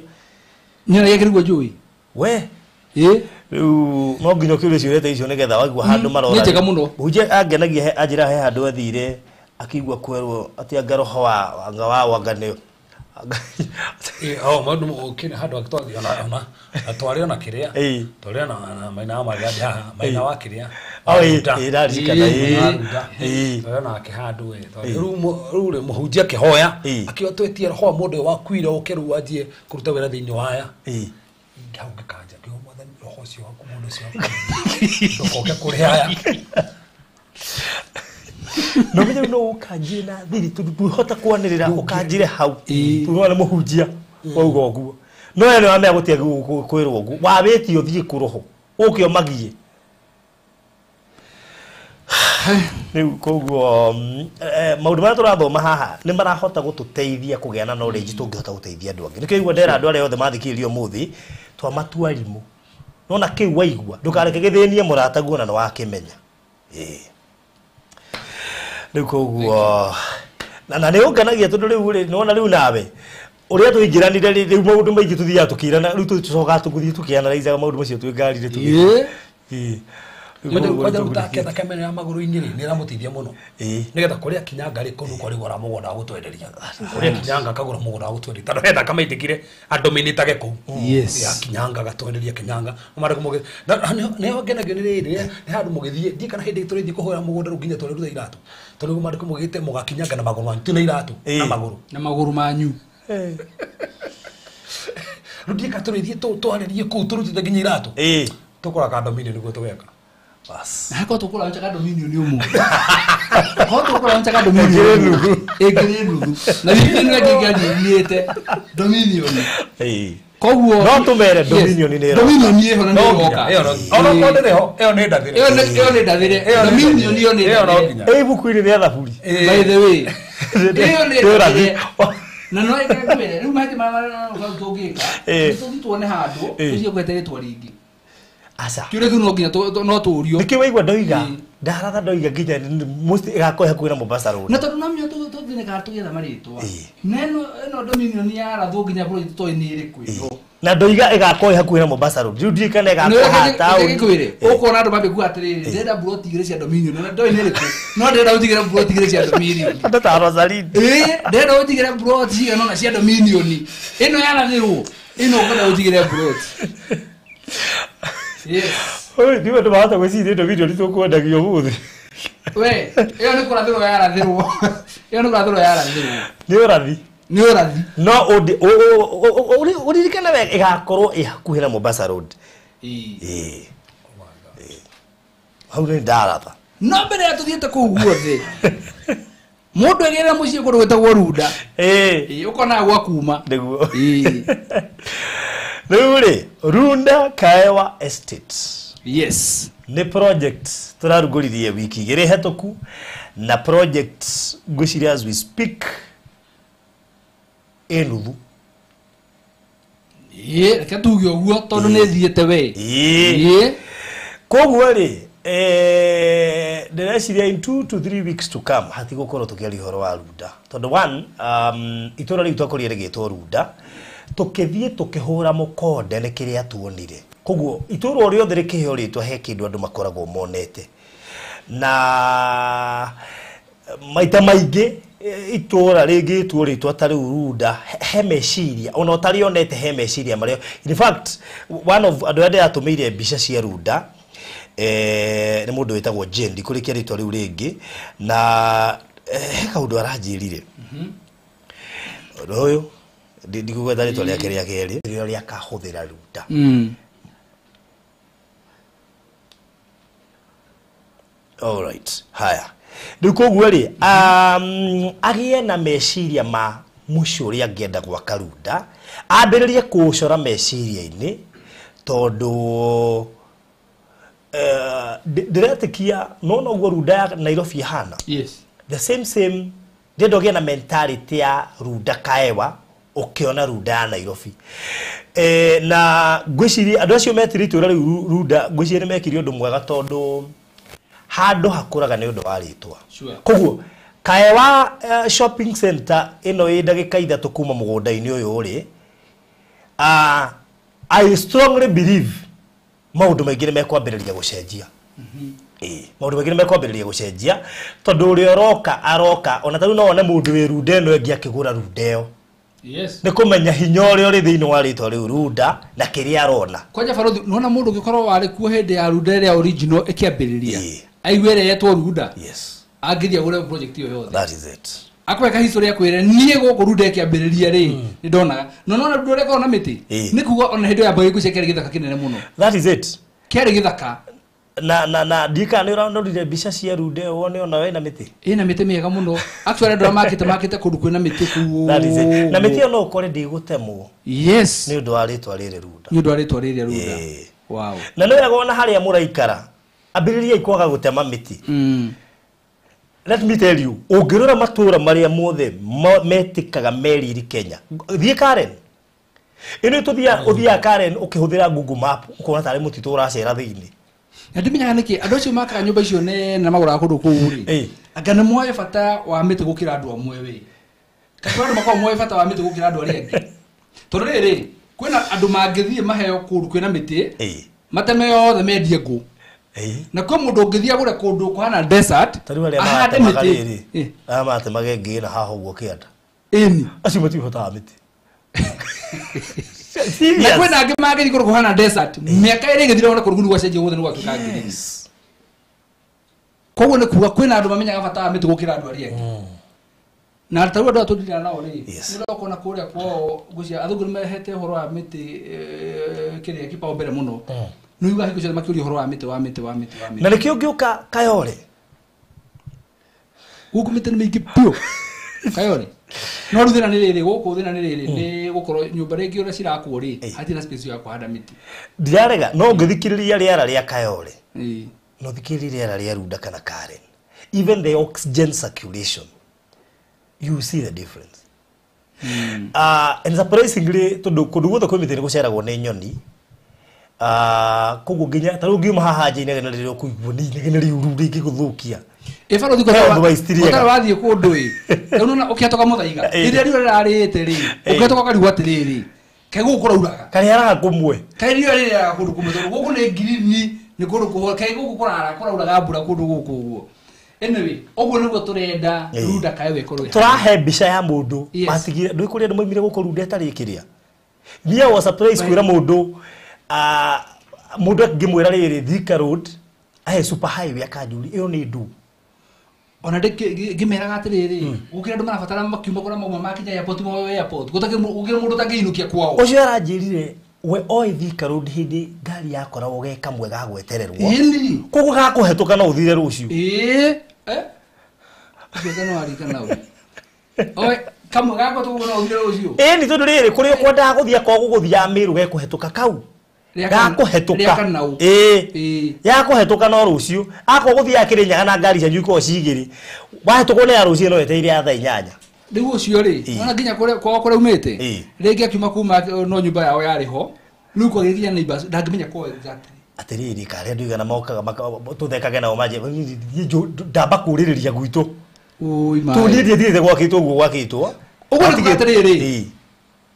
nyona gĩkĩrĩguo njũĩ we rĩu no nginya ũkĩũrie ciũria ta icio nĩgetha waigua handũ marora nĩ njega mũno mũhunjia angenagia anjĩra he handũ athire akĩigua kwerwo atĩ anga roho wa anga wa wanga nĩ o maũndũ ũkĩrĩ handũ agĩtwathiĩ ona twarĩ ona kĩrĩa twarĩ ona maina wa magadi haha maina wa kĩrĩa ĩraririkana twarĩ onake handũ rĩu rĩ mũhunjia akĩhoya akiuga twetie roho wa mũndũ ũyũ wakuire ũke rĩu anjie kũruta wĩra thĩinĩ waya hau ngĩkanja ngiuga mwathani roho ũcio waku mũndũ ũcio waku ndũkoke kũrĩ aya no menye no ũkanjire na thiri tondũ ndũhota kwanĩrĩra ũkanjire hau tondũ nĩ mũhunjia wauga ũguo no we nĩwamenya gũtiga kwĩrwo ũguo wawĩtio ũthiĩ kũ roho ũke ũmagie rĩu koguo maũndũ marĩa tũrathoma haha nĩ marahota gũtũteithia kũgĩa na knowledge tũngĩhota gũteithia andũ angĩ nĩkĩo igua ndera andũ arĩa othe mathikĩrĩria ũmũthĩ twamatua arimũ nona kĩu waigua ndũkareke gĩthĩnie mũrataguo na nĩwakĩmenya rĩu koguo na nĩ ũngenagia tondũ rĩu rĩ nĩwona rĩu nawe ũrĩa tũingĩranire rĩu maũndũ maingĩ tũthiaga tũkĩrana rĩu tũcokaga tũgũthiĩ tũkĩanalizaga maũndũ macio twĩ ngari-inĩ tũgĩthiĩ kwanja rĩu take thakame ya magũrũ-inĩ rĩ nĩ ĩramũteithia mũno nĩgetha kũrĩa kinyanga rĩ kũndũ kwarĩ gwara mũgũnda wa gũtwenderia kũrĩa kinyanga akagũra mũgũnda wa gũtwenderia tondũ he thakame ĩitĩkire andũmĩnĩtage kũu ya kinyanga agatwenderia kinyanga nĩho ngenagio nĩ rĩrĩ nĩ handũ mũgĩthiĩ ndiĩ kana hĩndĩ tũrĩthiĩ kũhoera mũgũnda rĩu nginya tũrĩruta iratũ tondũ mandĩko mũgĩte mũgakinyanga na magũrũ manyu ti na iratũ na magũrũ na magũrũ manyu rĩu ndiĩ kana tũrĩthiĩ twarĩrie kũu tũrutĩte nginya iratũ tũkũra kandomini nĩguo tũgeka bas hako tukula ncha dominion yomu hako tukula ncha dominion egere nuthu na bibi ni ngingani niete dominion koguo no tumere dominion ni dominion ni ho na ni goka iyo no ono ko ndire ho iyo ni ndathire iyo ni ndathire dominion iyo ni ndathire ibuku-inĩ rĩa thaburi by the way iyo ni ndathire na no ĩngĩkwĩre rĩu mahĩtia marĩa tũngĩka tũthiĩ tuone handũ tũthiĩ gwetha rĩtwa rĩngĩ aca kiuria kiu no nginya no tũrio nĩkĩo waigua ndoiga ndaratha ndoiga nginya most ĩgakorwo hakuhĩ na Mombasa Road na tondũ namio tũthĩnĩkaga tũgĩetha marĩtwa na ĩno dominion yarathwo nginya bũrũri tũtoĩ nĩ ĩrĩkũ ĩno Na ndoiga ĩgakorwo ĩ hakuhĩ na Mombasa Road. Rĩu ndiũĩ kana ĩgakorwo haha taũni. Nĩkwĩre ũkona andũ mambie kuga atĩrĩrĩ, ndĩrenda buroti igĩrĩ cia Dominion, na ndoĩ nĩ ĩrĩkũ, no ndĩrenda ũnjigĩre buroti igĩrĩ cia Dominion. Andũ ta Rosaline. Ĩĩ, ndĩrenda ũnjigĩre buroti cigana ũna cia Dominion. Ĩno yarathĩrwo, ĩno ngwenda ũnjigĩre buroti. Yes. Oi, ndiwe andũ mahota gwĩciria Dominion tũkwendagia ũmũthĩ. We, ĩyo nĩ kũrathĩrwo yarathĩrwo. Ĩyo nĩ kũrathĩrwo yarathĩrwo. Nĩ ũrathi. Nĩ ũrathi. No ũririkane wega ĩgakorwo ĩ hakuhĩ na Mombasa Road. Ĩĩ. Ĩĩ. Hau nĩ ndaratha. No mbere ya tũthiĩte kũu guothe, mũndũ agĩrĩra mũciĩ kũndũ gwĩtagwo Runda. Ĩĩ. Ĩĩ, ũkonaga gwa kuma. Nĩguo. Ĩĩ. Rĩu rĩ, Runda Kaewa Estate. Yes. Nĩ project tũrarugũririe wiki igĩrĩ hetũku, na project ngwĩciria as we speak ĩ nuthu. Ĩĩ, reke tuge ũguo tondũ nĩ thiĩte we. Ĩĩ. Ĩĩ. Koguo rĩ, ndĩreciria in 2 to 3 weeks to come hatigũkorwo tũkĩaria ũhoro wa Runda. Tondũ one, itũra rĩu twakorire rĩgĩtwo Runda, tũkĩthiĩ tũkĩhũra mũkonde nĩ kĩrĩa tuonire. Koguo itũra o rĩothe rĩkĩheo rĩtwa he kĩndũ andũ makoragwo monete. Na maita maingĩ itũra rĩngĩtwo rĩtwa ta rĩu Runda, he meciria ona ũtarĩonete he meciria marĩa. In fact, one of andũ arĩa ndĩratũmĩire mbica cia Runda, nĩ mũndũ wĩtagwo Jane, ndikũrĩkia rĩtwa rĩu rĩngĩ, na he kaũndũ aranjĩrire. Ũndũ ũyũ ndigũgweta rĩtwa rĩake rĩa kerĩ, rĩrĩa rĩakahũthĩra Runda. All right. Haya. Rĩu koguo rĩ, agĩe na meciria ma mũciĩ ũrĩa angĩenda gwaka Runda, ambĩrĩrie kũũcora meciria-inĩ, tondũ ndĩretĩkia no noguo Runda ya Nairobi ĩhana. Yes. The same ndĩrenda ũgĩe na mentality ya Runda Kaewa ũkĩona Runda ya Nairobi. Na ngwĩciria andũ acio metire itũra rĩu Runda, ngwĩciria nĩ mekire ũndũ mwega tondũ handũ hakũraga nĩ ũndũ wa rĩtwa. Sure. Koguo Kaewa shopping center ĩno ĩ ndagĩka ithatũ kuma mũgũnda-inĩ ũyũ rĩ, I strongly believe maũndũ maingĩ nĩ mekwambĩrĩria gũcenjia. Ĩĩ, maũndũ maingĩ nĩ mekwambĩrĩria gũcenjia tondũ ũrĩa ũroka aroka ona ta rĩu no wone mũndũ wĩ Runda ĩno ĩngĩ akĩgũra Runda ĩyo. Yes. Nĩ kũmenya hinya ũrĩa ũrĩ thĩinĩ wa rĩtwa rĩu Runda na kĩrĩa arona. Kwanja barothi, nĩwona mũndũ ũngĩkorwo warĩ kuo hĩndĩ ya Runda ĩrĩa original ĩkĩambĩrĩria. Ĩĩ. Aigue ĩrĩa yetwo Runda. Yes. Angĩthiĩ agũre project ĩyo yothe. That is it. Akwe ka history akwĩre niĩ gũkũ Runda ĩkĩambĩrĩria rĩ, nĩ ndonaga. No nona Runda ũrĩa ĩkoragwo na mĩtĩ. Ĩĩ. Nĩ kuga ona hĩndĩ ya Mbaĩ ngwĩciria kĩarĩ gĩthaka kĩnene mũno. That is it. Kĩarĩ gĩthaka. Na ndika nĩ ũranorire mbica cia Runda ĩyo wone ona wĩna mĩtĩ. Ĩna mĩtĩ mĩega mũno. Actually andũ arĩa makĩte kũndũ kwĩna mĩtĩ kũu. That is it. Na mĩtĩ ĩyo no ũkore ndĩgũtemwo. Yes. Nĩ ũndũ wa rĩtwa rĩrĩ Runda. Nĩ ũndũ wa rĩtwa rĩrĩ Runda. Ĩĩ. Wow. Na nĩ wega ona harĩa mũraikara ambĩrĩriai kwaga gũtema mĩtĩ. Let me tell you, ũngĩrora matũra marĩa mothe metĩkaga meriri Kenya, thiĩ Karen. Ĩno ũthiaga Karen ũkĩhũthĩra Google Map ũkona tarĩ mũtitũ ũracera thĩinĩ. Na ndimenyaga nĩkĩ andũ acio makaga nyũmba icio nene na magũraga kũndũ kũu rĩ. Ĩĩ. Anga nĩ moĩ bata wa mĩtĩ gũkĩra andũ amwe wĩ. Kana andũ makoragwo moĩ bata wa mĩtĩ gũkĩra andũ arĩa angĩ. Tondũ rĩrĩ, kwĩna andũ mangĩthiĩ maheo kũndũ kwĩna mĩtĩ, Ĩĩ. mateme yothe mendie ngũ. Ĩĩ. Na kwĩ mũndũ ũngĩthiĩ agũre kũndũ kũhana desert, Ta rĩu arĩa ahande maratemaga mĩtĩ. rĩrĩ, Ĩĩ. arĩa maratemaga ngĩna haha ũguo kĩanda. Ĩni. Acio matihotaga mĩtĩ. Na Serious. kwĩna angĩ mangĩthiĩ kũndũ kũhana desert, mĩaka ĩrĩ ĩgĩthira wone kũndũ kũu nĩ gwacenjia guothe nĩ gwatuĩka green. Yes. Koguo nĩ kuga kwĩna andũ mamenyaga bata wa mĩtĩ gũkĩra andũ arĩa angĩ. Na ta rĩu andũ aya tũndiraga nao rĩ, Yes. nĩ ũkona kũrĩa kwao ngwĩciria athũngũ nĩ mehete ũhoro wa mĩtĩ, kĩrĩa kĩbao mbere mũno. Nĩ ũiguaga hingo ciothe makĩũria ũhoro wa mĩtĩ, wa mĩtĩ, wa mĩtĩ, wa mĩtĩ. Na nĩkĩo ũngĩũka Kayole. Gũkũ mĩtĩ nĩ mĩingĩ biũ. Kayole. No rĩu thĩna nĩ rĩrĩ, gũkũ thĩna nĩ rĩrĩ, nĩ gũkorwo nyũmba rĩngĩ ũrĩa cirakwo rĩ, Ĩĩ. hatirĩ na space ya kũhanda mĩtĩ. Ndirarega, no ũngĩthikĩrĩria rĩera rĩa Kayole. Ĩĩ. No thikĩrĩrie rĩera rĩa Runda kana Karen. Even the oxygen circulation, you will see the difference. And surprisingly, tondũ kũndũ guothe kwĩ mĩtĩ nĩ gũceragwo nĩ nyoni. Koguo nginya ta rĩu ngiuma haha nja inegene rĩrĩa ũkũigua nĩ inegene rĩũru rĩngĩgũthũkia. Ĩ barothi He ũndũ wa istiriega. ũtarĩ wathiĩ kũndũ ĩ. Rĩu nĩwona ũkĩhĩtũka Mũthaiga. Ĩ. Rĩrĩa riũa rĩrarĩte rĩ, Ĩ. ũkĩhĩtũka ũkarigwo atĩrĩrĩ, Kaĩ gũkũ kũrauraga? Karĩaraga kũmwe. Kaĩ riũa rĩrĩaraga kũndũ kũmwe tondũ gũkũ nĩ ngirini nĩ kũndũ kũhoro kaĩ gũkũ kũrara kũrauraga mbura kũndũ gũkũ ũguo. Anyway, ũguo nĩguo tũrenda Runda Kaewa ĩkorwo ĩhana. Tũrahe mbica ya mũndũ Yes. matigire ndũĩ kũrĩa andũ maumire gũkũ Runda ĩtarĩ kĩrĩa. Niĩ was surprised kwĩra mũndũ mũndũ ngĩmwĩra rĩrĩ Thika Road ahe super highway akanjũria ĩyo nĩ ndũ. Ona ngĩmeraga atĩrĩrĩ gũkĩra andũ marabatara makiuma kũrĩa mauma makinya airport moe airport gũkĩra mũndũ ũtangĩinũkia kwao. Ũcio aranjĩrire we oĩ Thika Road hĩndĩ ngari yakoragwo ge kamwe ga gwetererwo. Ĩni. Koguo gakũhetũka no ũthire rũciũ. Ĩĩ. Eh? Ũcio no arikana we. Oe kamwe gakwa tũguo no ũthire rũciũ. Ĩni tondũ rĩrĩ kũrĩa ũkwendaga gũthiĩ akorwo gũgũthiaga Mĩrũ gekũhetũka kau. Gakũhetũka. Ĩĩ. Yakũhetũka no rũciũ. Akorwo gũthiaga Kĩrĩnyaga na ngari cianyu ikoragwo ci igĩrĩ. Wahetũkwo nĩ ya rũciũ no wetereire ya thaa inyanya. Rĩu ũcio rĩ, ona nginya kũrĩa kwao kũrĩa umĩte, rĩngĩ akiuma kuma no nyũmba yao yarĩ ho, rĩu kwagĩkinya neighbors ndangĩmenya kwao exactly. Atĩrĩrĩ karĩa andũ igana mokaga tũthekage nao manjie ndamba kũrĩrĩria gwitũ. Oi maĩ. Tondũ niĩ ndiathiĩte gwakĩtwo ũguo gwakĩtwo. Ũguo nĩ kuga atĩrĩrĩ,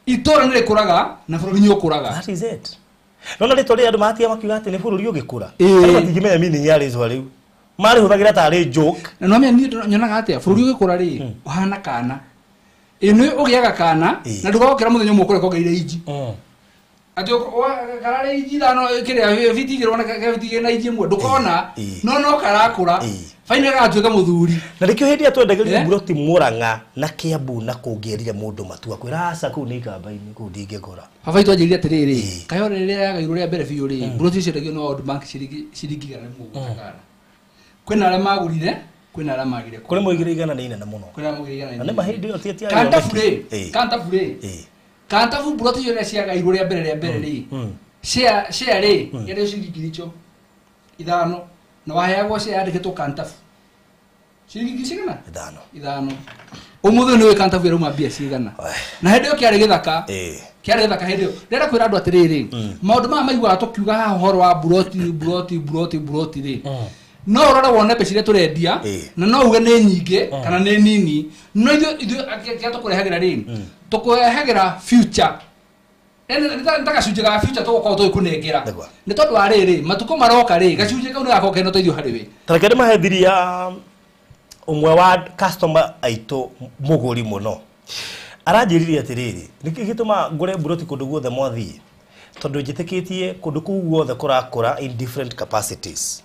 itũũra nĩ rĩkũraga na bũrũri nĩ ũkũraga. That is it. No na rĩtwa rĩrĩa andũ matiga makiuga atĩ nĩ bũrũri ũgĩkũra. Andũ matingĩmenya meaning ya rĩtwa rĩu. Marĩhũthagĩra tarĩ joke. Na no niĩ nyonaga atĩa bũrũri ũgĩkũra rĩ, ũhana kana. Ĩ nĩ ũgĩaga kana na ndũgokĩra mũthenya ũmwe ũkore kongereire inji. Atĩ kararĩ inji ithano kĩrĩa biti igĩrĩ wona ke biti igĩrĩ na inji ĩmwe ndũkona no karakũra. Finally gagatuĩka mũthuri. Na nĩkĩo hĩndĩ ĩrĩa twendagĩrio mburoti Murang'a na Kiambu na kũngĩerire mũndũ matua kwĩra aca kũu nĩ ikamba-inĩ kũu ndingĩgũra. Baba itũ anjĩrire atĩrĩrĩ, Kayore rĩrĩa yagairwo rĩa mbere biũ rĩ, mburoti ciendagio nĩ World Bank ciringi igana rĩmwe ũguo kana. Kwĩna arĩa magũrire, kwĩna arĩa magire. Kũrĩ moigire igana nĩ inene mũno. Kwĩna arĩa moigire igana Na nĩ mahĩndĩ ĩyo ti Kantabu rĩ, Kantabu rĩ. Kantabu mburoti icio rĩrĩa ciagairwo rĩa mbere rĩ, share rĩ, yarĩ ciringi ngiri icio ithano na waheagwo share yandĩkĩtwo Kantabu. Ciringi ngiri cigana? Ithano. Ũmũthĩ nĩ ũĩ Kantabu ĩrauma mbia cigana. Na hĩndĩ ĩyo kĩarĩ gĩthaka. Kĩarĩ gĩthaka hĩndĩ ĩyo. Ndĩrenda kwĩra andũ atĩrĩrĩ, maũndũ maya maiguaga tũkiuga haha ũhoro wa mburoti mburoti mburoti mburoti rĩ, no ũrore wone mbeca iria tũrendia na no uge nĩ nyingĩ kana nĩ nini, no ithuĩ kĩrĩa tũkũrehagĩra rĩ, tũkũrehagĩra future. Nĩ ta gacunjĩ ga future tũgũkorwo tũgĩkũnengera. Nĩ tondũ wa rĩrĩ, matukũ maroka rĩ, gacunjĩ kau nĩ gakorwo kena ũteithio harĩ we. Ta reke ndĩmahe thiri ya ũmwe wa customer aitũ mũgũri mũno. Aranjĩrire atĩrĩrĩ, nĩkĩ gĩtũma ngũre mburoti kũndũ guothe mwathiĩ? Tondũ njĩtĩkĩtie kũndũ kũu guothe kũrakũra in different capacities.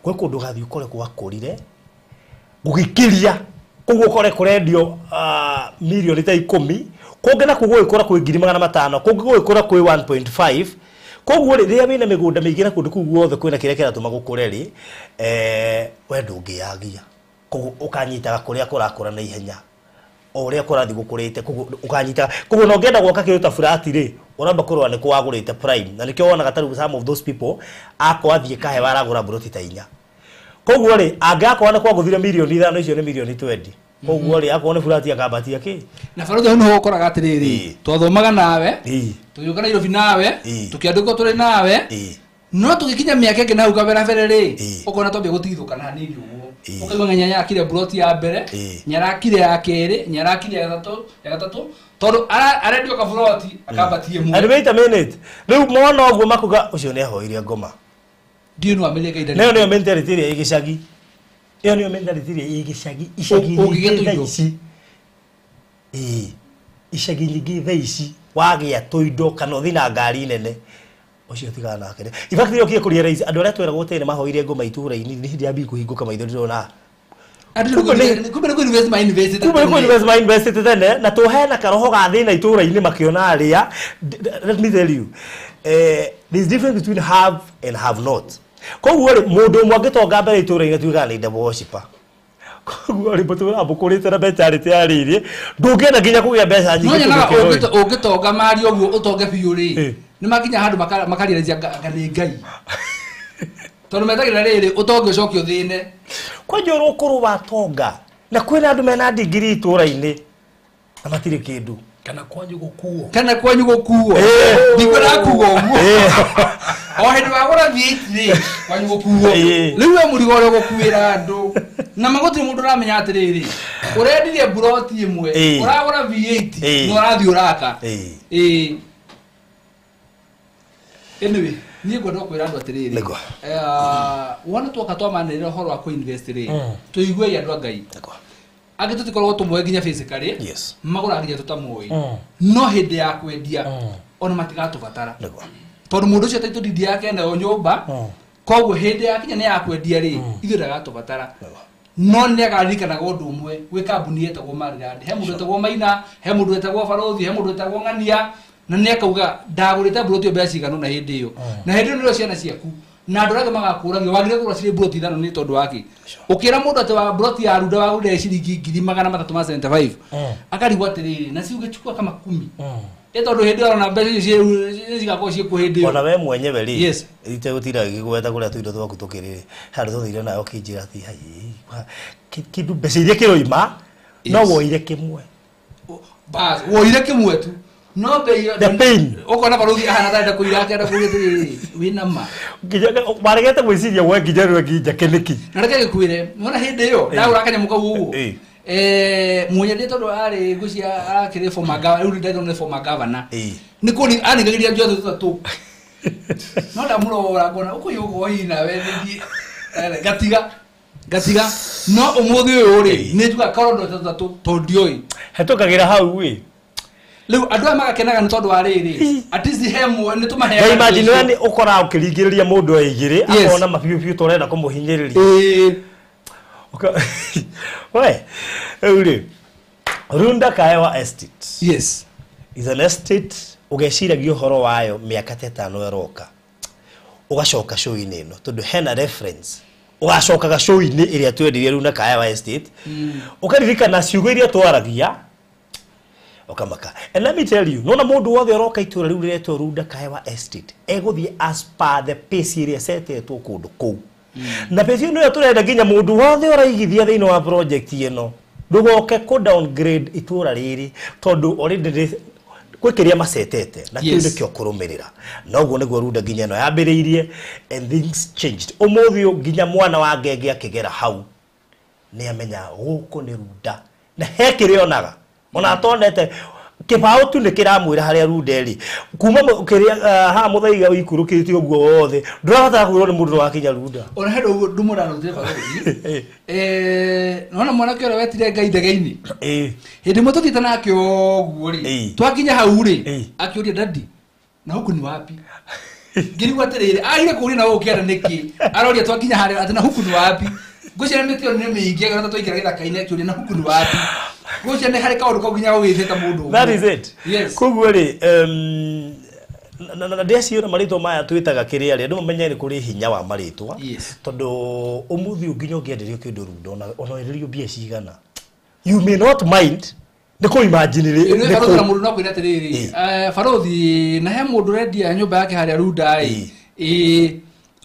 Kwĩ kũndũ gathiĩ ũkore gwakũrire gũgĩkĩria, koguo ũkore kũrendio mirioni ta 10, kũngĩ nakuo gũgĩkũra kwĩ 500,000, kũngĩ gũgĩkũra kwĩ 1.5. Koguo rĩ, rĩrĩa wĩna mĩgũnda mĩingĩ na kũndũ kũu guothe kwĩna kĩrĩa kĩratũma gũkũre rĩ, we ndũngĩyagia. Koguo ũkanyitaga kũrĩa kũrakũra na ihenya o ũrĩa kũrathiĩ gũkũrĩte, koguo ũkanyitaga. Koguo na ũngĩenda gwaka kĩndũ ta flat rĩ, ũramba kũrora nĩ kũ wagũrĩte prime, na nĩkĩo wonaga ta rĩu some of those people akorwo athiĩ Kahewa aragũra mburoti ta inya. Koguo rĩ, angĩakorwo nĩ kwagũthire mirioni 5 icio nĩ mirioni 20. Koguo rĩ, akorwo nĩ flat akambatia kĩ. Na barũthi hau nĩho ũkoraga atĩrĩrĩ, twathomaga nawe, tũgĩũka Nairobi nawe, tũkĩandĩkwo tũrĩ nawe, no tũgĩkinya mĩaka ĩngĩ na hau kabere kabere rĩ, ũkona twambia gũtigithũkana hanini ũguo. Ũkaigua ng'enya nĩarakire mburoti ya mbere, nĩarakire ya kerĩ, nĩarakire ya gatatũ, tondũ arendio kaburoti akambatie ĩmwe. And wait a minute. Rĩu mona ũguo makuga ũcio nĩahoire ngoma. Ndiũĩ no amĩrĩe kahinda Nayo nĩyo mentality ĩrĩa ĩ gĩcagi. Ĩyo nĩyo mentality ĩrĩa ĩ gĩcagi. Icagi nyingĩ thaa ici. Icagi nyingĩ thaa ici wagĩa tũindo kana ũthiĩ na ngari nene. Ũcio tigana nake. In fact, rĩrĩa ũkire kũria raici, andũ arĩa tweragwo tene mahoire ngoma itũũra-inĩ, nĩ hĩndĩ yambia kũhingũka maitho ndĩrona. Kumbe nĩ kũ-invest ma invest Kumbe nĩ kũ-invest ma invest tene, na tũhena karoho ga thĩna itũũra-inĩ makĩona arĩa. Let me tell you, there's difference between have and have not. Koguo rĩ, mũndũ ũmwe angĩtonga mbere itũũra-inĩ tuigaga nĩ devil worshipper. Koguo rĩ, mũtũũra mũkũrĩte na mentality ya rĩrĩ, ndũngĩenda nginya kũgĩa mbeca nyingĩ No nyonaga kũndũ kĩroi. ũngĩtonga mari ũguo ũtonge biũ rĩ, nĩ makinya handũ makarealize anga nĩ Ngai. Tondũ metagĩrĩra rĩrĩ, ũtonge ũcoke ũthĩne. Kwanja ũrĩa ũkũrũ wa tonga, na kwĩna andũ mena ndigiri itũũra-inĩ, na matirĩ kĩndũ. Kana kwanyu gũkuo. Kana kwanyu gũkuo. Ndikwenda kuga ũguo. O hĩndĩ wagũra V8 rĩ, kwanyu gũkuo. Rĩu we mũrigo ũrĩa ũgũkuĩra andũ. Na magũtirĩ mũndũ ũramenya atĩrĩrĩ, ũrendirie mburoti ĩmwe, ũragũra V8, na ũrathiĩ ũraka. Anyway, niĩ ngwenda kwĩra andũ atĩrĩrĩ. Nĩguo. Wona twoka twamanĩrĩra ũhoro wa kũ-invest rĩ, tũiguei andũ a Ngai. Nĩguo. Angĩ tũtikoragwo tũmoĩ nginya physically. Yes. Magũraga nginya tũtamoĩ. No hĩndĩ ya kwendia ona matigatũbatara. Nĩguo. Tondũ mũndũ ũcio title deed yake nayo nyũmba, koguo hĩndĩ ya kinya nĩ ya kwendia rĩ, ithuĩ ndagatũbatara. Nĩguo. No nĩ akaririkanaga ũndũ ũmwe, gwĩ kambuni yetagwo Maryland, he mũndũ wetagwo Maina, he mũndũ wetagwo Barũthi, he mũndũ wetagwo Ng'ania, na nĩ akauga ndagũrĩte mburoti ĩyo mbeca cigana ũna hĩndĩ ĩyo. Na hĩndĩ ĩyo nĩrĩo ciana ciaku na andũ arĩa angĩ magakũragia wagĩrĩire kũgũra cirĩ mburoti ithano nĩ tondũ wa kĩ? Ũkĩra mũndũ atĩ wa mburoti ya Runda wagũrire ciringi 375,000, akarigwo atĩrĩrĩ, na si ũgĩchukua kama 10. Ĩ tondũ hĩndĩ ĩyo arona mbeca icio cigakorwo ciĩkuo hĩndĩ ĩyo. Ona we mwenyewe rĩ, Yes. itegũtinda ngĩgweta kũrĩa tũindo twaku tũkĩrĩ, handũ tũthire nawe ũkĩnjĩra atĩ hai, kĩndũ mbeca iria kĩroima, no Yes. woire kĩmwe. Bas, woire kĩmwe tu. No bei The pain. Ũkona barũthi ahana ta arenda kũira, akenda kũria atĩrĩrĩ, wĩna ma. Nginya maregete gwĩciria we nginya rĩu nginya kĩnĩki. Na reke ngĩkwĩre, nĩwona hĩndĩ ĩyo ndagũra kanyamũ kau ũguo. Mũnyendie tondũ arĩ ngwĩciria arakĩrĩ former governor, rĩu ndĩrona nĩ former governor. Nĩ kũni aningagĩria njothi tũtatũ. No ndamũrora ngona ũkũiyũkwo hihi nawe nĩthiĩ. Ngatiga. Ngatiga. No ũmũthĩ ũyũ rĩ, nĩ njugaga korwo ndote tũtatũ tondũ ndiũĩ. Hetũkagĩra hau ĩ. Rĩu andũ aya magakenaga nĩ tondũ wa rĩrĩ, at least he mwe nĩ tũmaheaga Ngai imagine ũcio. we nĩ ũkoraga ũkĩringĩrĩria mũndũ aigĩrĩ, Yes. akona mabiũ biũ ta ũrenda kũmũhinyĩrĩria. We, rĩu rĩ, Runda Kaewa Estate. Yes. Is an estate ũgeciragia ũhoro wayo mĩaka ta ĩtano ĩroka. Ũgacoka show-inĩ ĩno tondũ hena reference. Ũgacokaga show-inĩ ĩrĩa twendirie Runda Kaewa Estate. Ũkaririkana ciugo iria twaragia. Ũkamaka. And let me tell you, nona mũndũ wothe ũroka itũra rĩu rĩretwo Runda Kaewa Estate, egũthiĩ as per the pace ĩrĩa ĩcetetwo kũndũ kũu. Na pace ĩyo nĩyo tũrenda nginya mũndũ wothe ũraigithia thĩinĩ wa project ĩno. Ndũgoke kũ downgrade itũra rĩrĩ tondũ already gwĩ kĩrĩa macetete na kĩu Yes. nĩkĩo kũrũmĩrĩra. Na ũguo nĩguo Runda nginya ĩno yambĩrĩirie and things changed. Ũmũthĩ ũyũ nginya mwana wa ngenge akĩgera hau nĩ amenya gũkũ nĩ Runda na he kĩrĩa onaga ona atonete kĩbaũ tu nĩ kĩramwĩra harĩa Runda ĩrĩ kuma kĩrĩa haha mũthaiga ũikũrũkĩte ũguo wothe ndũrabatara kwĩrwo nĩ mũndũ wakinya Runda. Ona he ndũmũranũtire barũthi. Nona mwanake ũrĩa wetire Ngai ndege-inĩ. Hĩndĩ ĩmwe tũthiĩte nake ũguo rĩ, twakinya hau rĩ, akĩũria daddy, na huku ni wapi? Ngĩrigwo atĩrĩrĩ, agire kũũria na gũkũ kĩanda nĩkĩ? Aroria twakinya harĩa atĩ na huku ni wapi? Ngwĩciria mĩtĩ ĩyo nĩ mĩingĩ, agĩona ta twaingĩra gĩthaka-inĩ akĩũria na huku ni wapi? Ngwĩciria nĩ harĩ kaũndũ kau nginya gũgĩtĩte mũndũ ũguo. That is it. Yes. Koguo rĩ, na ndĩaciũra marĩtwa maya twĩtaga kĩrĩa rĩ, andũ mamenye nĩ kũrĩ hinya wa marĩtwa. Yes. Tondũ ũmũthĩ ũyũ nginya ũngĩenderio kĩndũ Runda, ona wenderio mbia cigana, you may not mind nĩ kũ imagine rĩ, Ĩno nĩ barũthi na kũ- mũndũ no kwĩra atĩrĩrĩ, barũthi na he mũndũ ũrendia nyũmba yake harĩa Runda ĩ,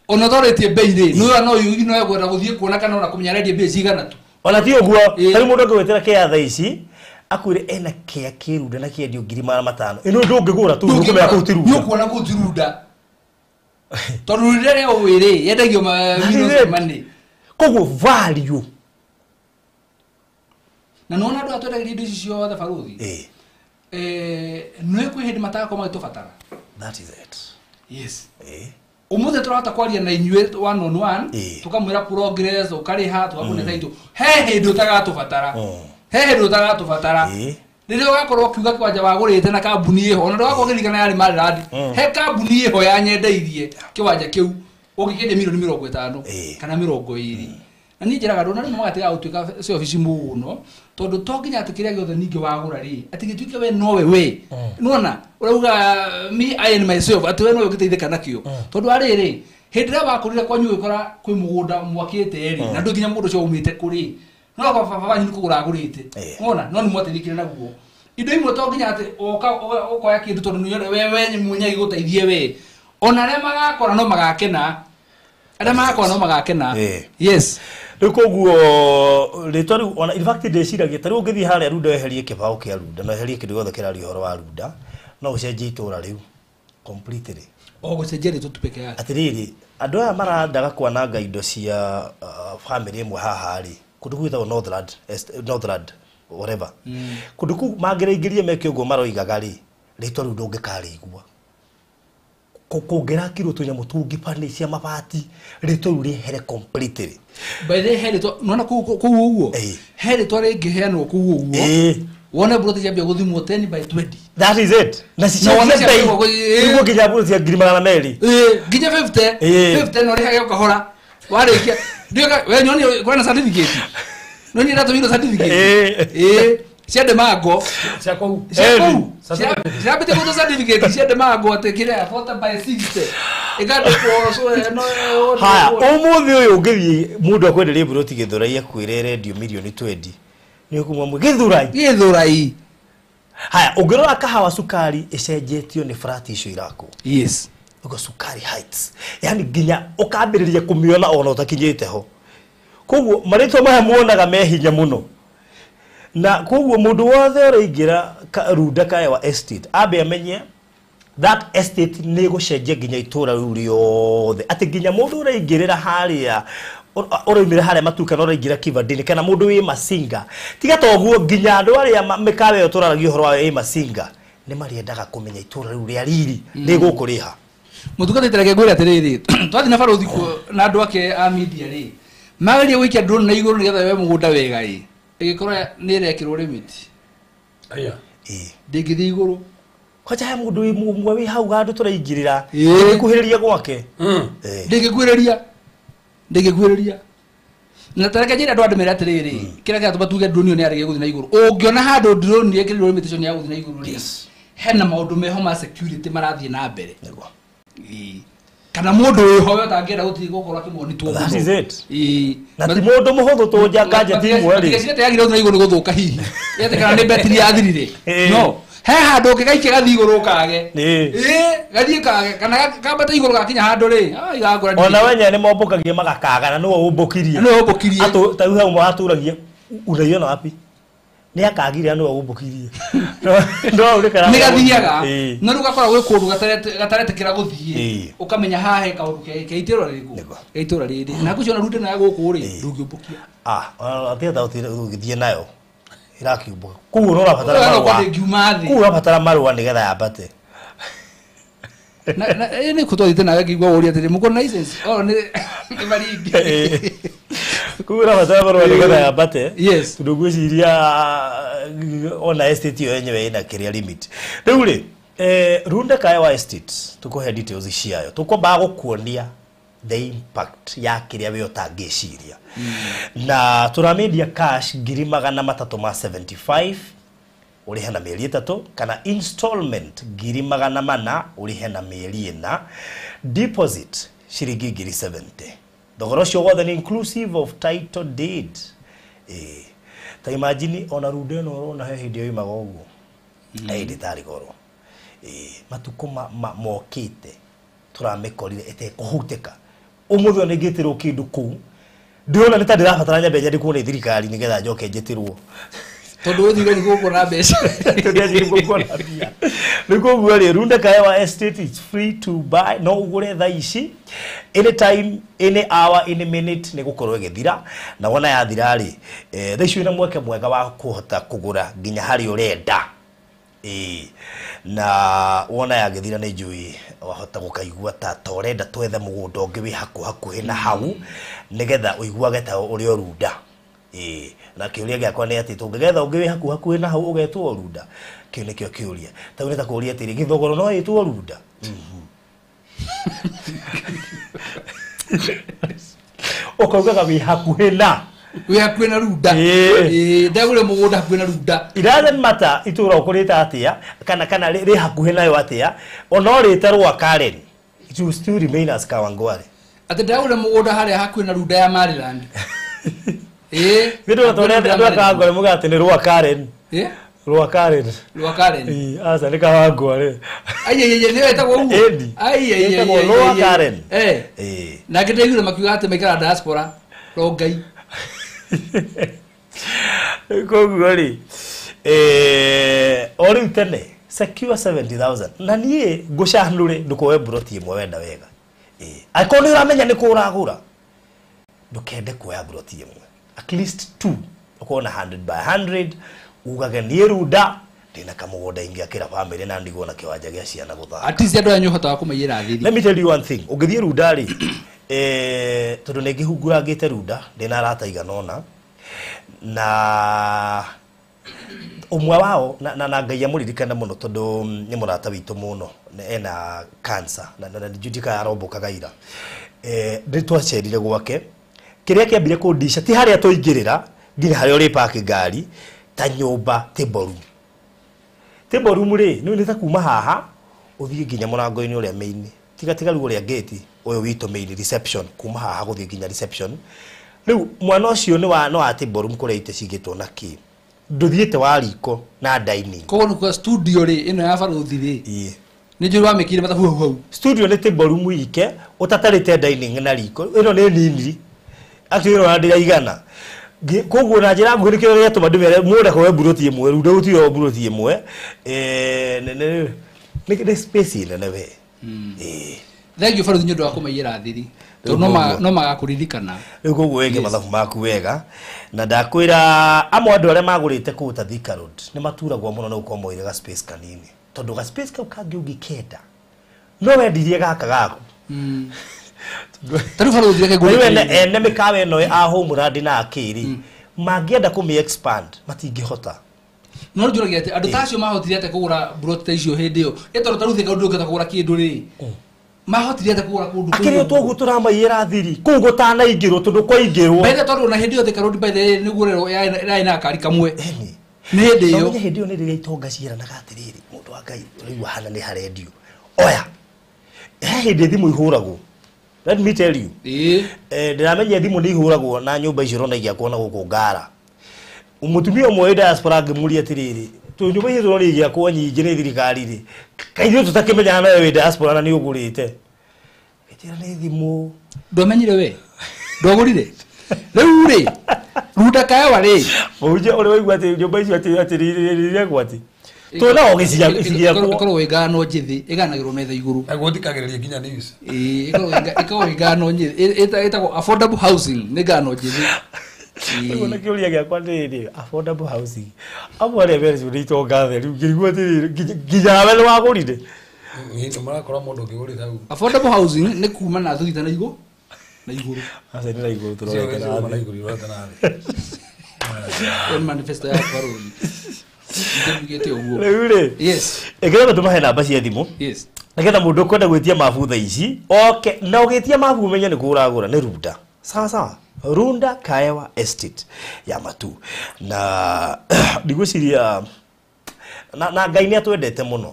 ona ũtorĩtie bei rĩ, nĩ no yugi no egwenda gũthiĩ kuona kana ona kũmenya arendia mbia cigana tu. Ona ti ũguo, tarĩu mũndũ angĩgwĩtĩra kĩa thaa ici, akwĩre ena kĩa kĩrunda na kĩendio 500,000. Ĩno ndũngĩgũra tu, ndũkũmenya kũu ti Runda. Nĩ ũkuona kũu ti Runda. Tondũ rĩrĩa rĩa ũĩ rĩ, yendagio That is millions it. money. Koguo value. Na nĩwona andũ aya twendagĩria indo ici ciothe barũthi? Nĩ kwĩ hĩndĩ matagakorwo magĩtũbatara. That is it. Yes. Ũmũthĩ tũrahota kwaria na inyuĩ one on one, tũkamwĩra progress, ũkarĩha, tũgakũne title. He hĩndĩ ũtagatũbatara. He hĩndĩ ũtagatũbatara. Rĩrĩa ũgakorwo ũkiuga kĩwanja wagũrĩte na kambuni ĩho, ona ndũgakorwo ũkĩririkana yarĩ Maryland. He kambuni ĩho yanyendeirie kĩwanja kĩu, ũngĩkĩendia mirioni 50 kana 20. Na niĩ njĩraga andũ, na rĩmwe magatiga gũtuĩka selfish mũno, tondũ to nginya atĩ kĩrĩa gĩothe ningĩ wagũra rĩ, atĩ gĩtuĩke we nowe we. Nĩwona? Ũrauga me I and myself, atĩ we nowe ũngĩteithĩka nakĩo. Tondũ arĩrĩ, hĩndĩ ĩrĩa wakũrire kwanyu ũgĩkora kwĩ mũgũnda mwakĩte rĩ, na ndũĩ nginya mũgũnda ũcio umĩte kũrĩ. No kwa baba wanyu nĩ kũgũra agũrĩte. Nĩwona? No nĩ mwateithĩkire naguo. Indo imwe to nginya atĩ ũkoya kĩndũ tondũ nĩ we mwenyewe gĩgũteithie we. Ona arĩa magakora no magakena. Arĩa magakora no magakena. Yes. Rĩu koguo rĩtwa rĩu ona in fact ndĩciragia ta rĩu ũngĩthiĩ harĩa Runda weherie kĩbaũ kĩa Runda na weherie kĩndũ gĩothe kĩraria ũhoro wa Runda, no ũcenjie itũra rĩu completely. O gũcenjia rĩtwa tu peke yake. Atĩrĩrĩ, andũ aya marandaga kwananga indo cia family ĩmwe haha rĩ, kũndũ kũu gwĩtagwo Northland, Northland whatever. Kũndũ kũu mangĩraingĩria meke ũguo maroigaga rĩ, rĩtwa rĩu ndũngĩkarĩigua. Kũngĩrakirwo tũnyamũ tũngĩ pane cia mabati rĩtwa rĩu rĩehere completely. By the way, rĩtwa nona kũu ũguo he rĩtwa rĩngĩheanwo kũu ũguo wone buroti ciambia gũthimwo 10 by 20. That is it. Na cicenjie bei nĩguo nginya buroti cia 200,000 nginya 50 50 no rĩhage ũkahora warĩkia we nyoni kwĩna certificate no ni ratũmirwo certificate cia Demango cia kũu ciambĩte gũtwo certificate cia Demango atĩ kĩrĩa 40 by 60 ĩkandĩkwo so no. Haya ũmũthĩ ũyũ ũngĩthiĩ mũndũ akwenderie buroti Gĩthũrai akwĩre rendio mirioni 20 nĩ ũkumwa Gĩthũrai Gĩthũrai. Haya ũngĩrora kahawa cukari ĩcenjetio nĩ frat icio irakwo. Yes. Ugo Sukari Heights yani nginya ũkambĩrĩria kũmĩona ona ũtakinyĩte ho. Koguo marĩtwa maya muonaga me hinya mũno. Na koguo mũndũ wothe ũraingĩra Runda Kaewa Estate ambe amenye that estate nĩ gũcenjia nginya itũra rĩu rĩothe, atĩ nginya mũndũ ũraingĩrĩra harĩa ũraumĩra harĩa Matuka na ũraingĩra Kivandini kana mũndũ wĩ Masinga tiga toguo nginya andũ arĩa mĩkawa ĩyo tũraragia ũhoro wayo ĩ Masinga nĩ marĩendaga kũmenya itũra rĩu rĩa riri nĩ gũkũrĩha. Mũtungatĩri reke ngwĩre atĩrĩrĩ twathiĩ na barũthi na andũ ake a media rĩ magerie gũikia drone na igũrũ nĩgetha yoe mũgũnda wega ĩ ĩgĩkorwo nĩ ĩrekĩrwo limit. Aya ndĩngĩthiĩ igũrũ kwanja he mũndũ ũmwe wĩ hau handũ tũraingĩrĩra ndĩngĩkuhĩrĩria gwake ndĩngĩkuhĩrĩria ndĩngĩkuhĩrĩria na tareke njĩre andũ andũ mere atĩrĩrĩ kĩrĩa kĩratũma tuge drone ĩyo nĩ yarĩkia gũthiĩ na igũrũ ũngĩona handũ drone ĩkĩrĩrwo limitation ya gũthiĩ na igũrũ rĩ hena maũndũ meho ma security marathiĩ na mbere kana mũndũ wĩho we ũtangĩenda gũthiĩ gũkorwo akĩmonitwo. That is it. Na ti mũndũ mũhũthũ tũnja kanja ti imwe rĩ tigacirete yagire gũthiĩ na igũrũ gũthũka hihi yetĩkana nĩ betiri yathirire no he handũ ũngĩgaikia gathiĩ igũrũ kage gathiĩ kage kana kambate igũrũ gakinya handũ rĩ igakora ona wenyewe nĩ mombũkagia magakaga na nĩwe ũmbũkirie nĩwe ũmbũkirie ta rĩu hau matũragia unaiona wapi nĩ akagire nĩwe ũmbũkirie no ũrĩkara nĩ gathiaga no rĩu gakora gwĩ kũndũ gataretĩkĩra gũthiĩ ũkamenya haha he kaũndũ ke itũra rĩrĩkũ ke itũra rĩrĩ na ngũciona runde nayo gũkũ rĩ ndũngĩũmbũkia atiga ũgĩthiĩ nayo irakiumbũka koguo no ũrabatara marũa koguo ũrabatara marũa nĩgetha yambate na nĩ kũtwathiĩte nawe ngĩigua ũria atĩrĩ mũkũ na license o nĩ maringi koguo ũrabatara marũa nĩgetha yambate. Yes. Tondũ ngwĩciria ona estate ĩyo yenyewe ĩna kĩrĩa limit rĩu rĩ Runda Kaewa Estate tũkũhe details ciayo tũkwambaga gũkuonia the impact ya kĩrĩa we ũtangĩciria na tũramendia cash 375,000 ũrĩhe na mĩeri 3 kana installment 400,000 ũrĩhe na mĩeri 4 deposit ciringi 70,000 thogora ũcio wothe nĩ inclusive of title deed. Ta imagine ona Runda ĩno ũrona he hĩndĩ yoimaga ũguo he hĩndĩ ĩtarĩ goro matukũ mokĩte tũramĩkorire ĩtekũhutĩka ũmũthĩ ona ingĩtĩrwo kĩndũ kũu ndĩrona nĩ ta ndĩrabatara nyambe nyandĩkwo nĩ thirikari nĩgetha njoke njĩtĩrwo tondũ ũthire nĩ gũkũ mbeca tondũ nĩ gũkũ na mbia rĩu koguo rĩ Runda Kaewa Estate is free to buy no ũgũre thaa ici anytime any hour any minute nĩ gũkorwo ĩgĩthira na wona yathira rĩ thaa ici wĩna mweke mwega wa kũhota kũgũra nginya harĩa ũrenda na wona yagĩthira nĩ njũĩ wahota gũkaigua ta ũrenda twethe mũgũnda ũngĩ wĩ hakuhakuhĩ na hau nĩgetha ũiguage ta ũrĩ o Runda na kĩũria gĩakwa nĩ atĩ tũngĩgetha ũngĩ wĩ hakuhakuhĩ na hau ũgetwo Runda kĩu nĩkĩo kĩũria ta rĩu nĩ ta kũũria atĩrĩ Gĩthogoro no ĩtwo Runda ũkaugaga wĩ hakuhĩ na wĩ hakuhĩ na Runda ndagũre mũgũnda hakuhĩ na Runda it doesn't matter itũra ũkũrĩte atĩa kana rĩ hakuhĩ nayo atĩa ona ũrĩte rwa Karen it will still remain as Kawangware atĩ ndagũre mũgũnda harĩa hakuhĩ na Runda ya Maryland Gĩndũ tũrĩa andũ a Kawangware muga atĩ nĩ rwa Karen rwa Karen rwa Karen aca nĩ Kawangware aiaiai nĩyo ĩtagwo ũguo ĩtagwo rwa Karen nake ndaiguire makiuga atĩ maikara diaspora Rongai koguo rĩ o rĩu tene secure 70,000 na niĩ ngũcanũre ndũkoe buroti ĩmwe wenda wega angĩkorwo nĩ ũramenya nĩ kũ ũragũra ndũkende kuoya buroti ĩmwe at least 2 ũkorwo na 100 by 100 ugage niĩ Runda Ndĩna kamũgũnda ingĩakĩra bamĩrĩ na ndigwo na kĩwanja gĩa ciana gũthaka. At least andũ aya nĩũhotaga kũmaiyĩra thiri. Let me tell you one thing. Ũngĩthiĩ Runda rĩ, tondũ nĩ ngĩhungurangĩte Runda, ndĩna arata igana ũna, na ũmwe wao na Ngai amũririkane mũno tondũ nĩ mũrata witũ mũno, ena cancer na ndiũĩ kana arombokaga ira. Nĩ twacerire gwake, kĩrĩa kĩambire kũndica ti harĩa tũingĩrĩra nginya harĩa ũrĩ park ngari ta nyũmba table room. Table room rĩ, nĩ ta kuma haha ũthiĩ nginya mũrango-inĩ ũrĩa main, tiga tiga rĩu ũrĩa gate ũyũ witũ main reception, kuma haha gũthiĩ nginya reception. Rĩu mwana ũcio nĩ wa table room kũrĩa itĩ cigĩtwo na kĩ, ndũthiĩte wa riko na dining. Koguo nĩ kuga studio rĩ ĩno ya barothi rĩ, nĩ njũĩ wamĩkire mathabu hau hau. Studio nĩ table room ike ũtatarĩte dining na riko, ĩno nĩ nini actually ĩno ndĩraigana. Koguo na njĩra nguhĩ nĩkĩo gĩatũma ndĩmere mũndũ akoe mburoti ĩmwe, Runda gũtirĩ mburoti ĩmwe, nĩ space nene we. Thank you barothi nĩ ũndũ wa kũmaiyĩra thiri, tondũ no magakũririkana. Rĩu koguo wĩke mathabu maku wega, na ndakwĩra amwe andũ arĩa magũrĩte kũu ta Thika Road nĩ maturagwo mũno nĩ gũkorwo moire ga space kanini, tondũ ga space kau kangĩ ũngĩkenda no wendirie gaka gaku. Tarĩu barothi reke ngũrie. Rĩu ene mĩkawa ĩno a Homeland na akĩrĩ mangĩenda kũmĩ expand matingĩhota. No njũragia atĩ andũ ta acio mahotire atĩa kũgũra mburoti ta icio hĩndĩ ĩyo, ĩ tondũ tarĩu Thika Road ndũngĩhota kũgũra kĩndũ rĩ, mahotire atĩa kũgũra kũndũ kũu? Akĩrĩ toguo tũramaiyĩra thiri kũu gũtanaingĩrwo, tondũ kwaingĩrwo By the tondũ ona hĩndĩ ĩyo Thika Road by the way nĩguo rero yarĩ na gakari kamwe. Nĩ hĩndĩ ĩyo. Hĩndĩ ĩyo nĩ rĩrĩa itonga ciĩranaga atĩrĩrĩ, mũndũ wa Ngai rĩu ahana nĩ harendio, oya he hĩndĩ thimũ ihũragwo. Let me tell you. Ndĩramenya thimũ nĩ ihũragwo na nyũmba icio ũrona igĩakwo na gũkũ Ngara. Mũtumia ũmwe wĩ diaspora ngĩmũria atĩrĩrĩ, nyũmba icio tũrona igĩakwo nyingĩ nĩ thirikari rĩ, kaĩ ithuĩ tũtakĩmenyaga nawe wĩ diaspora na nĩ ũgũrĩte? Ngĩnjĩra nĩ thimũ. Ndwamenyire we? Ndwagũrire? Rĩu rĩ, Runda Kaewa rĩ. Mũhunjia ũrĩa waigua atĩ nyũmba icio atĩ atĩ atĩ tuona ũgĩciakwo. Ĩkoragwo ĩ ngano njĩthĩ, ĩganagĩrwo metha igũrũ. Naguo thikagĩrĩria nginya news. Ĩĩ, ĩkoragwo ĩ ngano njĩthĩ, ĩtagwo affordable housing, nĩ ngano njĩthĩ. Rĩu na kĩũria gĩakwa nĩ rĩrĩ, affordable housing. Amwe arĩa merĩtwo nĩ itonga theri, ngĩrigwo atĩrĩrĩ, nginya we nĩ wagũrire? Nĩ marakora mũndũ ũngĩgũrĩte hau. Affordable housing nĩ kuma na thutha na igũrũ. Na igũrũ. Aca nĩ na igũrũ tũrorete na thĩ. Na igũrũ tũrorete na thĩ. Ĩyo nĩ manifesto ya barothi. Ndĩmugĩte ũguo. Rĩu rĩ. Yes. Ĩkĩra tũmahe namba cia thimũ. Yes. Nĩgetha mũndũ ũkwenda gwĩtia mabu thaa ici, oke na ũgĩtia mabu ũmenye nĩ kũ ũragũra, nĩ Runda. Sawa sawa. Runda Kaewa Estate ya Matu. Na ndigwĩciria na Ngai nĩ atwendete mũno,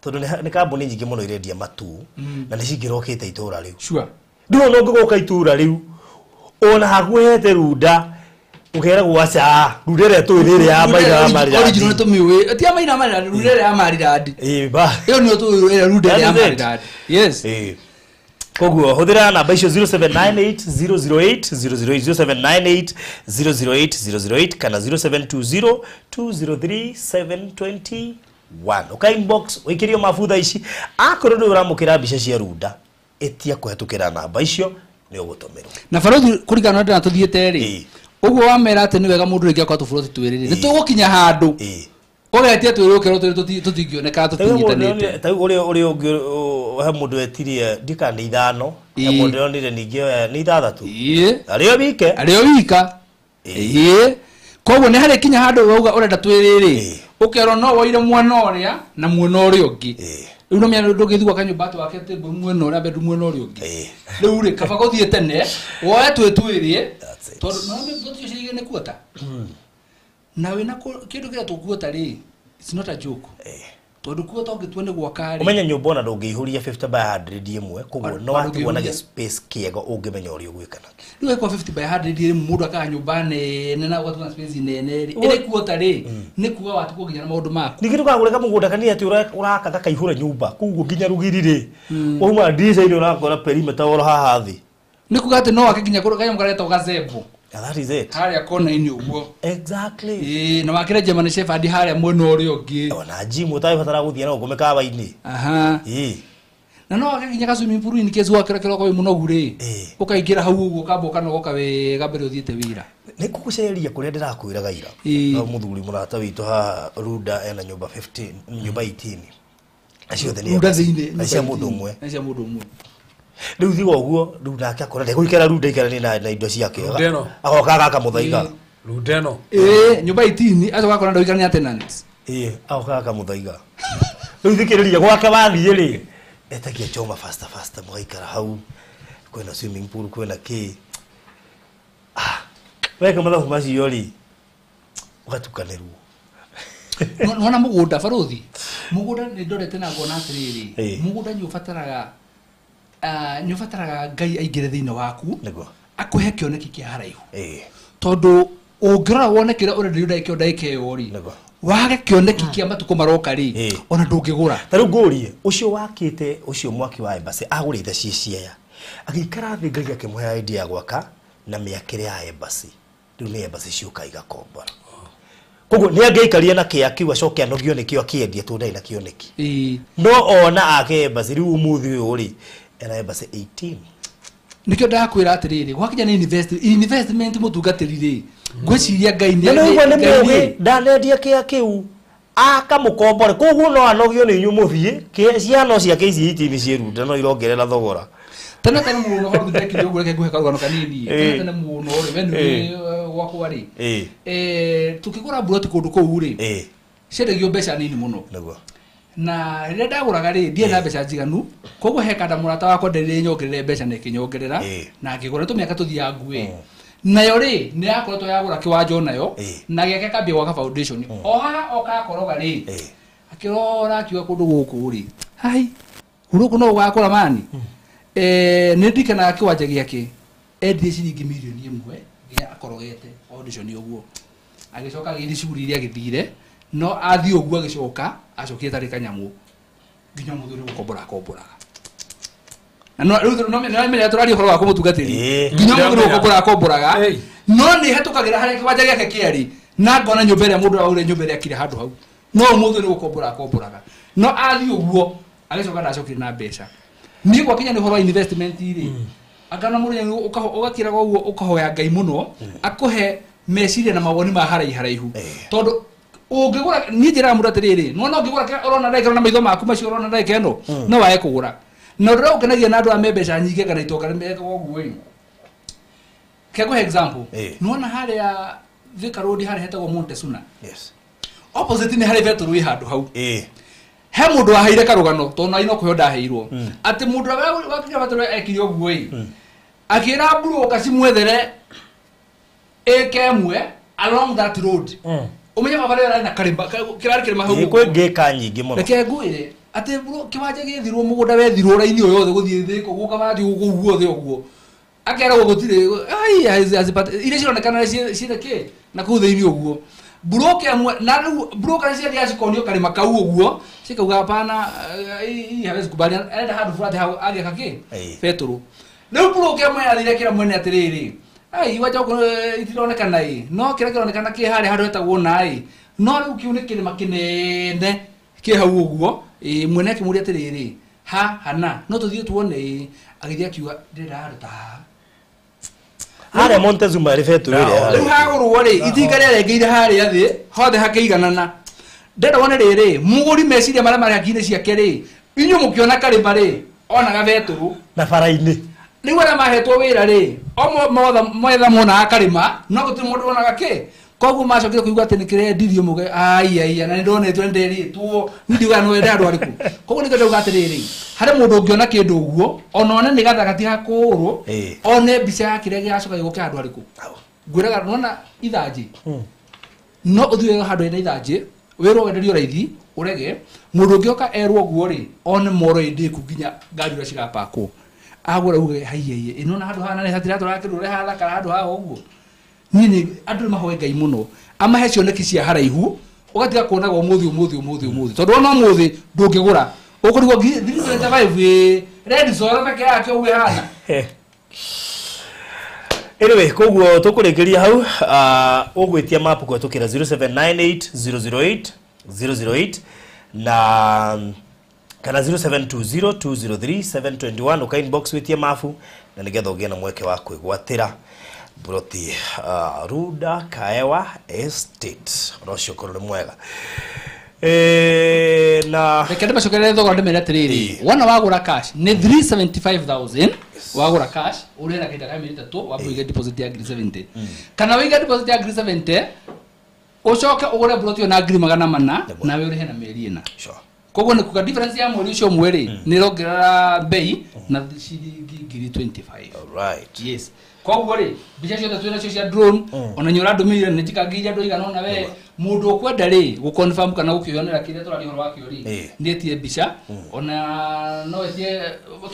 tondũ nĩ kambuni nyingĩ mũno irendia Matu, na nĩ cingĩrokĩte itũra rĩu. Sure. Ndũrona ũngĩgoka itũra rĩu ona hakuhĩ Runda ũkeragwo aca Runda ĩrĩa tũĩ nĩ ĩrĩa ya Maina Maridadi. Original nĩ tũmĩũĩ, ti ya Maina Maridadi, Runda ĩrĩa ya Maridadi. Ĩĩ ba. Ĩyo nĩyo tũĩ ĩrĩa Runda ĩrĩa ya Maridadi. Yes. Ĩĩ. Koguo hũthĩra namba icio 0798 008 008, 0798 008 008 kana 0720 203 721. Ũka inbox ũikĩrio mabutha ici, akorwo ndũrĩ ũramũkĩra mbica cia Runda, ĩtia kũhetũkĩra namba icio nĩ ũgũtũmĩrwo. Na barothi kũringana na ndĩna tũthiĩte rĩ, ũguo wamera atĩ nĩ wega mũndũ rĩngĩ akorwo tũburoti twĩrĩ rĩ, nĩ tũgũkinya handũ ũgetia twĩrĩ ũkerwo twĩrĩ tũtingĩoneka tũtinyitanĩte. Ta rĩu ũrĩa ũngĩ he mũndũ wetirie ndika nĩ ithano, he mũndũ ũronire ningĩ nĩ ithathatũ. Arĩo wike. Arĩo wika. Ĩĩ. Koguo nĩ harĩ kinya handũ wauga ũrenda twĩrĩ rĩ, ũkerwo no woire mwena ũrĩa na mwena ũrĩa ũngĩ. Rĩu no menya ndũngĩthiĩ gwaka nyũmba atĩ wake table mwena ũrĩa bedroom mwena ũrĩa ũngĩ. Rĩu rĩ kaba gũthiĩ tene woe twĩ twĩrĩ, tondũ no tũcio ciigĩ nĩ kuota. Na wĩna kĩndũ kĩrĩa tũkuota rĩ, it's not a joke. Tondũ kuota ũngĩtua nĩ gwaka rĩ, ũmenye nyũmba ona ndũngĩihũria 50 by 100 ĩmwe, koguo no watigwo na space kĩega ũngĩmenya ũrĩa ũgwĩka nakĩo. Rĩu ĩkwa 50 by 100 rĩ, mũndũ akaga nyũmba nene na ũgatua na space nene rĩ, ĩrĩ kuota rĩ, nĩ kuga watigwo nginya na maũndũ maku. Ningĩ ndũkagũre kamũgũnda kanini atĩ ũraka gakaihũra nyũmba, koguo nginya rũgiri rĩ, wauma ndirica-inĩ ũrakora perimeter oro haha thĩ. Nĩ kuga atĩ no wake nginya kanyamũ karĩa getagwo gazebo. That is it. Harĩa kona-inĩ ũguo. Exactly. Ĩĩ, na wakĩre German Shepherd harĩa mwena ũrĩa ũngĩ. Ona gym ũtagĩbatara gũthiĩ na gũkũ mĩkawa-inĩ. Aha. Ĩĩ. Na no wake nginya ka swimming pool in case wakĩra kĩroko wĩ mũnogu rĩ, ũkaingĩra hau ũguo ũkamba ũkanogoka wega mbere ũthiĩte wĩra. Nĩ kũgũceria kũrĩa ndĩrakwĩraga ira. Ĩĩ. No mũthuri mũrata witũ haha Runda ena nyũmba 15, nyũmba 18. Acio othe nĩ Runda embassy. thĩinĩ Na cia mũndũ ũmwe. Na cia mũndũ ũmwe. Rĩu thiga ũguo, rĩu nake akora ndegũikara Runda aikaranie na indo ciake. Runda ĩno. Agoka agaka mũthaiga. Runda ĩno. Ĩĩ, nyũmba 18 acoka akora ndagũikarania tenants. Ĩĩ, agoka agaka mũthaiga. Rĩu thikĩrĩria gwake wathiĩ rĩ, etagia choma faster faster mũgaikara hau. Kwĩna swimming pool, kwĩna kĩ. Weka mathabu macio rĩ, ũgatukanĩrwo. Nona mũgũnda barothi. Mũgũnda nĩ ndorete na ngona atĩrĩrĩ. Ĩĩ. Mũgũnda nĩ ũbataraga Ngai aingĩre thĩinĩ waku. Nĩguo. Akũhe kĩoneki kĩa haraihu. Ĩĩ. Tondũ ũngĩrora wone kĩrĩa ũrenderio ndagĩka ĩyo ndagĩka ĩyo rĩ, Nĩguo. wage kĩoneki kĩa matukũ maroka rĩ, Ĩĩ. ona ndũngĩgũra. Ta rĩu ngũrie, ũcio wakĩte ũcio mwaki wa embassy agũrĩte ciĩ Siaya. Agĩikara thĩ Ngai akĩmũhe idea ya gwaka na mĩakĩre ya embassy. Rĩu nĩ embassy ciũka igakombora. Koguo nĩ angĩaikarire na kĩa kĩu acoke anogio nĩkĩo akĩendie tondũ ndarĩ na kĩoneki. Ĩĩ. No ona ake embassy rĩu ũmũthĩ ũyũ rĩ, ena embassy 18. Nĩkĩo ndakwĩra atĩrĩrĩ, gwakinya nĩ investment mũtungatĩri rĩ, ngwĩciria Ngai nĩ Na nĩũigua nĩ Ngai mũgĩ, nĩ- ndanendia kĩa kĩu akamũkombore. Koguo no anogio nĩ inyuĩ mũthiĩ, ciana ciake ici 18 ciĩ Runda no irongerera thogora. Tene tene mũno baruthi ndekire ũguo, reke ngũhe karũgano kanini. Tene Ĩĩ. tene mũno rĩ, we nĩ gwakwa rĩ. Ĩĩ. Tũkĩgũra mburoti kũndũ kũu rĩ, Ĩĩ. ciendagio mbeca nini mũno. Nĩguo. Na rĩrĩa ndagũraga rĩ, ndiarĩ na mbeca njiganu, koguo he kanda mũrata wakwa nderire nyongerere mbeca na ĩkĩnyongerera, Ĩĩ. na ngĩgũra tũmĩaka tũthiaga nguĩ. Nayo rĩ, nĩ yakoretwo yagũra kĩwanja onayo, Ĩĩ. na gĩake kambia gwaka foundation. O haha oka akoroga rĩ, Ĩĩ. akĩrora akiuga kũndũ gũkũ rĩ, hai, kũndũ gũkũ no gũgakũra mani. Nĩ ndirikanaga kĩwanja gĩake, endirie ciringi mirioni 1 nginya akorogete foundation ũguo. Agĩcoka agĩthiĩ cuguri iria agĩthire, no athiĩ ũguo agĩcoka, acokire tarĩ kanyamũ. Nginya ũmũthĩ ũrĩ gũkombora akomboraga. Na no rĩu no menya tũraria ũhoro wa kũmũtungatĩri. Ĩĩ. Nginya ũmũthĩ ũrĩ gũkombora akomboraga. Ĩĩ. No nĩ hetũkagĩra harĩa kĩwanja gĩake kĩarĩ, na ngona nyũmba ĩrĩa mũndũ araugire nyũmba ĩrĩa akire handũ hau. No ũmũthĩ ũrĩ gũkombora akomboraga. No athiĩ ũguo, agĩcoka ndacokire na mbeca. Niĩ gwakinya nĩ ũhoro wa investment rĩ, akana mũndũ ũgakĩraga ũguo ũkahoya Ngai mũno, akũhe meciria na mawoni ma haraihu haraihu. Tondũ ũngĩgũra, niĩ njĩraga mũndũ atĩrĩrĩ, nĩwona ũngĩgũra kĩrĩa ũrona ndagĩka ĩno na maitho maku macio ũrona ndagĩka ĩno, no wage kũgũra. Na ũndũ ũrĩa ũngenagia na andũ aya me mbeca nyingĩ kana itonga nĩ mekaga ũguo ĩ. Ke ngũhe example. Nĩwona harĩa Thika Road harĩa hetagwo Montesuna. Yes. Opposite nĩ harĩ betũrũ ĩ handũ hau. Ĩĩ. He mũndũ waheire karũgano tondũ na no kũheo ndaheirwo. Atĩ mũndũ ũrĩa wakinya betũrũ ekire ũguo ĩ. Akĩra mburũka cimwethere ĩka ĩmwe along that road. Ũmenye baba rĩrĩa arĩ na karĩma, kĩrarĩ kĩrĩma hau Ĩĩ, ũguo. kwĩ ngĩka nyingĩ mũno. Reke ngwĩre atĩ kĩwanja gĩethirwo mũgũnda wethirwo raini ũyũ yothe gũthiĩ thĩ kũu gũkabatĩ kũu guothe ũguo. Akeragwo gũtirĩ, ai, iria cironekana ciĩna kĩ na kũu thĩinĩ ũguo. Mburũka ĩmwe, na rĩu mburũka nĩ ciathiaga cikonio karĩma kau ũguo, cikauga hapana, hii hawezi kubali, arenda handũ fulani hau agĩaka kĩ? Ĩĩ. Betũrũ. Rĩu mburũka ĩmwe yathire ĩkĩra mwene atĩrĩrĩ, ai, iwanja gũkũ itironekana ĩ, no kĩrĩa kĩronekana kĩ harĩa handũ hetagwo na ĩ, no rĩu kĩu nĩ kĩrĩma kĩnene kĩ hau ũguo. Ĩ, mwene akĩmũria atĩrĩrĩ, ha hana, no tũthiĩ tuone ĩ. Agĩthiĩ akiuga ndĩrenda handũ ta haha. Harĩa Montezuma rĩ betũrũ ĩrĩa Rĩu harĩa. hagũrwo rĩ, itinga rĩarengeire harĩa thĩ, hothe hakĩiganana. Ndĩrenda wone rĩrĩ, mũgũri meciria marĩa marĩ hakiri-inĩ ciake rĩ, inyuĩ mũkĩona karĩma rĩ, onaga betũrũ. Na bara-inĩ. Rĩu arĩa mahetwo wĩra rĩ, o mwetha monaga karĩma, no gũtirĩ mũndũ wonaga kĩ. Koguo macokire kũigua atĩ nĩ kĩrendirio mũge, ai, ai, na nĩ ndonetwo nĩ nderĩtwo, niĩ ndiugaga nĩ wende andũ arĩkũ. Koguo nĩkĩo ndauga atĩrĩrĩ, harĩ mũndũ ũngĩona kĩndũ ũguo, ona one nĩ gathaka ti hakũrwo, one mbica ya kĩrĩa gĩgacoka gĩgũke handũ harĩkũ. Ngwĩraga nĩwona ithanjĩ. No ũthiĩ handũ hena ithanjĩ, wĩrwo wenderio raithi, ũrege, mũndũ ũngĩ oka erwo ũguo rĩ, one moro ĩndĩku nginya ngari ũrĩa cirapakwo. Agũra uge, haiya, haiya, ĩno na handũ haha na nĩ hatiratũra kĩndũ ũrĩa hathakara handũ haha ũguo. Niĩ nĩ andũ nĩ mahoe Ngai mũno, amahe cioneki cia haraihu, ũgatiga kuonaga ũmũthĩ, ũmũthĩ, ũmũthĩ, ũmũthĩ. Tondũ wona ũmũthĩ ndũngĩgũra. Ũkũrigwo 325 ĩ, Red Zone peke yake ũguo ĩhana. Anyway, koguo tũkũrĩkĩria hau, ũgwĩtia map kũhetũkĩra 0798 008 008 na kana 0720 203 721 ũka inbox wĩtie mabu na nĩgetha ũgĩe na mweke wa kwĩgwatĩra. Broti Ruda Kaewa Estate rocio korwo nĩ mwega na reke ndĩmacokerere thogora ndĩmere atĩrĩrĩ wona wagũra cash nĩ 375,000 wagũra cash ũrĩhe na kahinda ka mĩeri 3 wambe ũige deposit ya 70 kana ũige deposit ya 70 ũcoke ũgũre broti ĩyo na 400,000 nawe ũrĩhe na mĩeri 4. Sure. Koguo nĩ kuga difference ya mweri ũcio ũmwe rĩ nĩ ĩrongerera bei na ciringi 25. Alright. Yes. Koguo rĩ mbica ciothe twĩ nacio cia drone ona nĩ ũrandũmĩire nĩ njikangĩirie andũ aigana ũna we mũndũ ũkwenda rĩ gũconfirm kana gũkĩonera kĩrĩa tũraria ũhoro wakĩo rĩ nĩ etie mbica ona no etie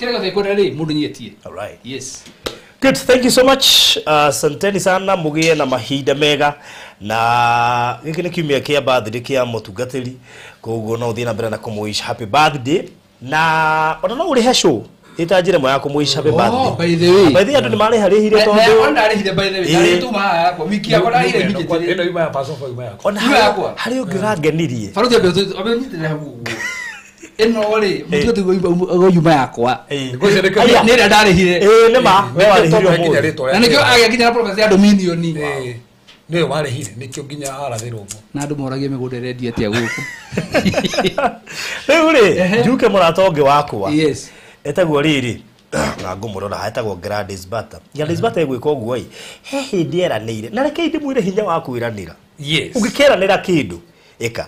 kĩrĩa gĩothe ekwenda rĩ mũndũ nĩ etie. Alright. Yes. Good, thank you so much. Asanteni sana mugie na mahinda mega na giki nĩ kiumia kĩa birthday kĩa mũtungatĩri koguo no ũthiĩ na mbere na kũmũwish happy birthday na ona no ũrĩhe show ĩta njĩra ĩmwe ya kũmũwish happy birthday. By the way. By the way andũ nĩ marĩharĩhire tondũ ona ndarĩhire by the way ndarĩ tuma haha yakwa wiki yakwa ndarĩhire immediately. Ĩno yuma ya Passover yuma yakwa. Ona harĩ ũngĩ ũrangenirie. Baruthi ambe nyitĩrĩre hau ũguo. Ĩno rĩ mũtugo yuma yakwa nĩ ĩrĩa ndarĩhire. Nĩ ma we warĩhire ũmũthĩ. Na nĩkĩo agĩkinya na prophecy ya Dominion. Nĩwe warĩhire nĩkĩo nginya arathĩrwo ũguo. Na andũ moragie mĩgũnda ĩrendio atĩa gũkũ. Rĩu rĩ njuke mũrata ũngĩ wakwa. Yes. Etagwo rĩrĩ na ngũmũrora etagwo Gladys Bata. Gladys Bata ĩgwĩka ũguo ĩ he hĩndĩ eranĩire na reke ndĩmwĩre hinya wa kwĩranĩra. Yes. Ũngĩkeranĩra kĩndũ ĩka.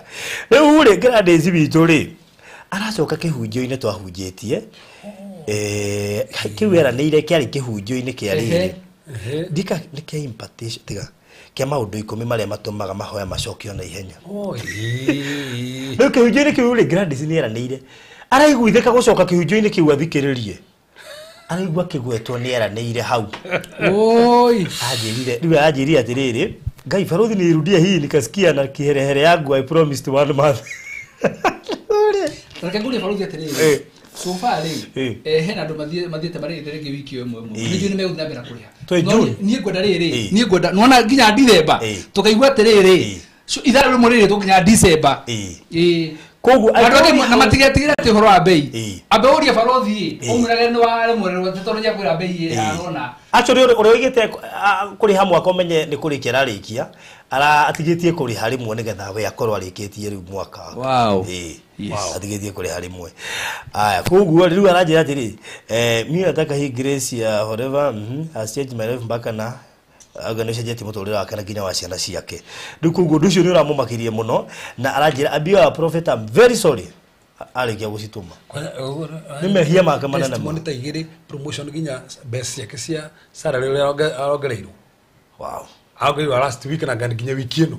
Rĩu rĩ Gladys witũ rĩ aracoka kĩhunjio-inĩ twahunjĩtie kĩu eranĩire kĩarĩ kĩhunjio-inĩ kĩa rĩrĩ ndika nĩ kĩa impartation tiga kĩa maũndũ 10 marĩa matũmaga mahoya macokio na ihenya. Rĩu kĩhunjio-inĩ kĩu rĩ Gladys nĩ eranĩire araiguithĩka gũcoka kĩhunjio-inĩ kĩu athikĩrĩrie araigua kĩgwetwo nĩ eranĩire hau. Oi anjĩrire rĩu anjĩrire atĩrĩrĩ Ngai baruthi nirudia hii nikasikia na kiherehere yangu I promised one month. Reke ngurie baruthi atĩrĩrĩ so far rĩ hena andũ mathiĩte marĩhĩte rĩngĩ wiki ĩmwe ĩmwe nĩ njũĩ nĩ megũthiĩ na mbere na kũrĩha no niĩ ngwenda rĩrĩ niĩ ngwenda nĩwona nginya December tũkaigua atĩrĩrĩ ithaa rĩmwe rĩrĩ tũkinya December koguo andũ angĩ na matigetigĩre atĩ ũhoro wa bei ambe ũrie barothi ũmwĩrage nĩ waremwererwo atĩ tondũ nĩakwĩra bei ĩhana ũna. Actually ũrĩa ũigĩte kũrĩha mwaka ũmenye nĩ kũrĩkia ararĩkia atigĩtie kũrĩha rĩmwe nĩgetha we akorwo arĩkĩtie rĩu mwaka. Wow. Yes. Atigĩtie kũrĩha rĩmwe. Aya koguo rĩu aranjĩra atĩrĩ mimi nataka hii grace ya whatever has changed my life mpaka na aga nĩ ũcenjetie mũtũrĩre wake na nginya wa ciana ciake. Rĩu koguo ũndũ ũcio nĩ ũramũmakirie mũno na aranjĩra ambia prophet I'm very sorry arĩkia gũcitũma. Nĩ mehia make manene mũno. Testimony ta igĩrĩ promotion nginya mbeca ciake cia salary ũrĩa arongereirwo. Wow. Arongereirwo last week na nginya wiki ĩno.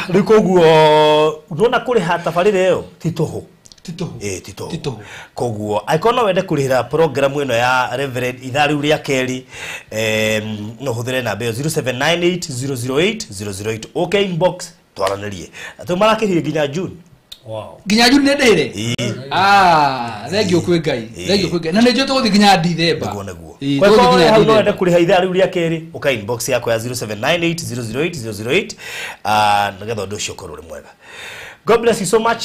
Rĩu koguo ndona kũrĩha tabarĩra ĩyo ti tũhũ. Ti tũhũ. Koguo angĩkorwo no wende kũrĩhĩra program ĩno ya Reverend ithaa rĩu rĩa kerĩ no ũhũthĩre namba ĩyo 0798 008 008 okay inbox twaranĩrie. Tũ marakĩrĩhire nginya June. Wow. Nginya June nĩ ndĩrĩ? Thengio kwĩ Ngai. Thengio kwĩ Ngai. Na nĩ njũĩ tũgũthiĩ nginya December. Nĩguo nĩguo. Koguo hau no wende kũrĩha ithaa rĩu rĩa kerĩ ũka inbox yakwa ya 0798 008 008 nĩgetha ũndũ ũcio ũkorwo ũrĩ mwega. God bless you so much.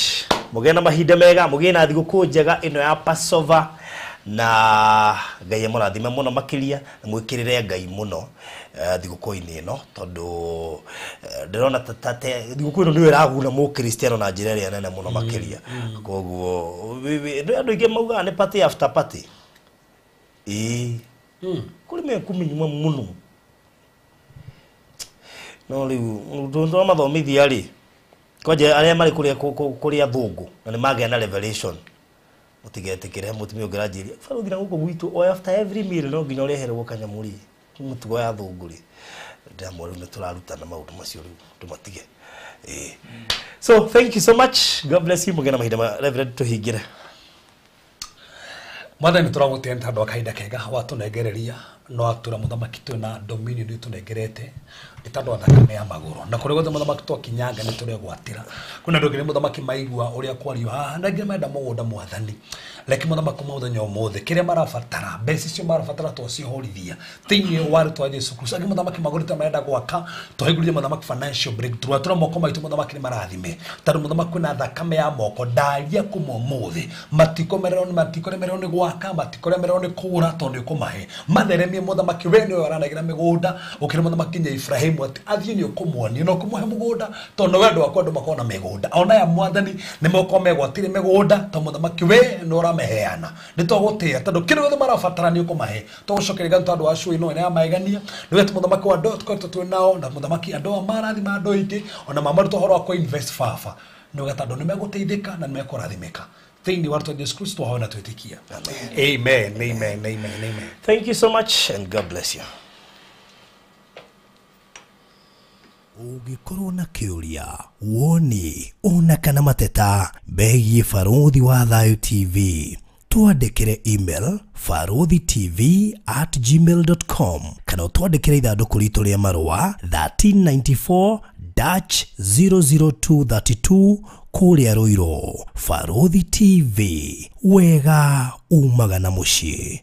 Mũgĩe na mahinda mega, mũgĩe na thigũkũ njega ĩno ya Passover na Ngai amũrathime mũno makĩria na mwĩkĩrĩre Ngai mũno thigũkũ-inĩ ĩno tondũ ndĩrona ta thigũkũ ĩno nĩyo ĩraguna mũkristiano na njĩra ĩrĩa nene mũno makĩria. Koguo andũ aingĩ maugaga nĩ party after party. Ĩĩ kũrĩ mekũmĩnyua mũno no rĩu ũndũ tũramathomithia rĩ kwanja arĩa marĩ kũrĩa thũngũ na nĩ magĩa na revelation mũtigetĩkĩre mũtumia ũngĩ aranjĩria baruthi na gũkũ gwitũ o after every meal no nginya ũreherwo kanyamũ rĩ mũtugo ya thũngũ rĩ ndĩramwĩra rĩu nĩ tũrarutana maũndũ macio rĩu tũmatige. So thank you so much. God bless you. Mũgĩe na mahinda ma Reverend tũhingĩre. Mwathani tũragũtĩa nĩ tondũ wa kahinda kega watũnengereria no atũra mũthamaki twĩna dominion nĩ tũnengerete nĩ tondũ wa thakame ya magũrũ na kũrĩa guothe mũthamaki twakinyanga nĩ tũregwatĩra kwĩna andũ angĩ nĩ mũthamaki maigua ũrĩa kwario haha na angĩ menda mũgũnda mwathani reke mũthamaki mũthenya ũmũthĩ kĩrĩa marabatara mbeca icio marabatara twacihorithia thĩinĩ wa rĩtwa Jesũ Kristo angĩ mũthamaki magũrĩte marenda gwaka twahingũrithie mũthamaki financial breakthrough atũra moko maitũ mũthamaki nĩ marathime tondũ mũthamaki kwĩna thakame ya moko ndaria kuma ũmũthĩ matikomererwo nĩ gwaka gwaka, matikoremererwo nĩ kũgũra tondũ nĩ ũkũmahe. Matheremie mũthamaki, we nĩwe ũranagĩra mĩgũnda, ũkĩra mũthamaki nginya Ibrahimu atĩ athiĩ nĩ ũkũmuonia na ũkũmũhe mũgũnda, tondũ we andũ aku andũ makorwo na mĩgũnda. Ona aya mwathani nĩ mokorwo megwatire mĩgũnda, tondũ mũthamaki we nĩ ũrameheana. Nĩ twagũtĩĩa tondũ kĩrĩa gĩothe marabatara nĩ ũkũmahe. Tũgũcokeria ngatho tondũ wa show ĩno ĩrĩa ya magegania. Nĩ wetũ mũthamaki wa andũ tũkoretwo twĩ nao, na mũthamaki andũ aya marathima andũ aingĩ, ona mamaruta ũhoro wa kũ-invest baba. Nĩ wega tondũ nĩ megũteithĩka na nĩ mekũrathimĩka. Thĩinĩ wa rĩtwa Jesu Kristo twahoya na twĩtĩkia. Amen, amen, amen, amen. Thank you so much and God bless you. Ũngĩkorwo na kĩũria, woni, ona kana mateta megiĩ Barũthi wa Thayũ TV, twandĩkĩre email baruthitv@gmail.com kana ũtwandĩkĩre ithandũkũ ritũ rĩa marũa 1394 00232 kũrĩa Rũirũ. Barũthi TV, wega umaga na mũciĩ.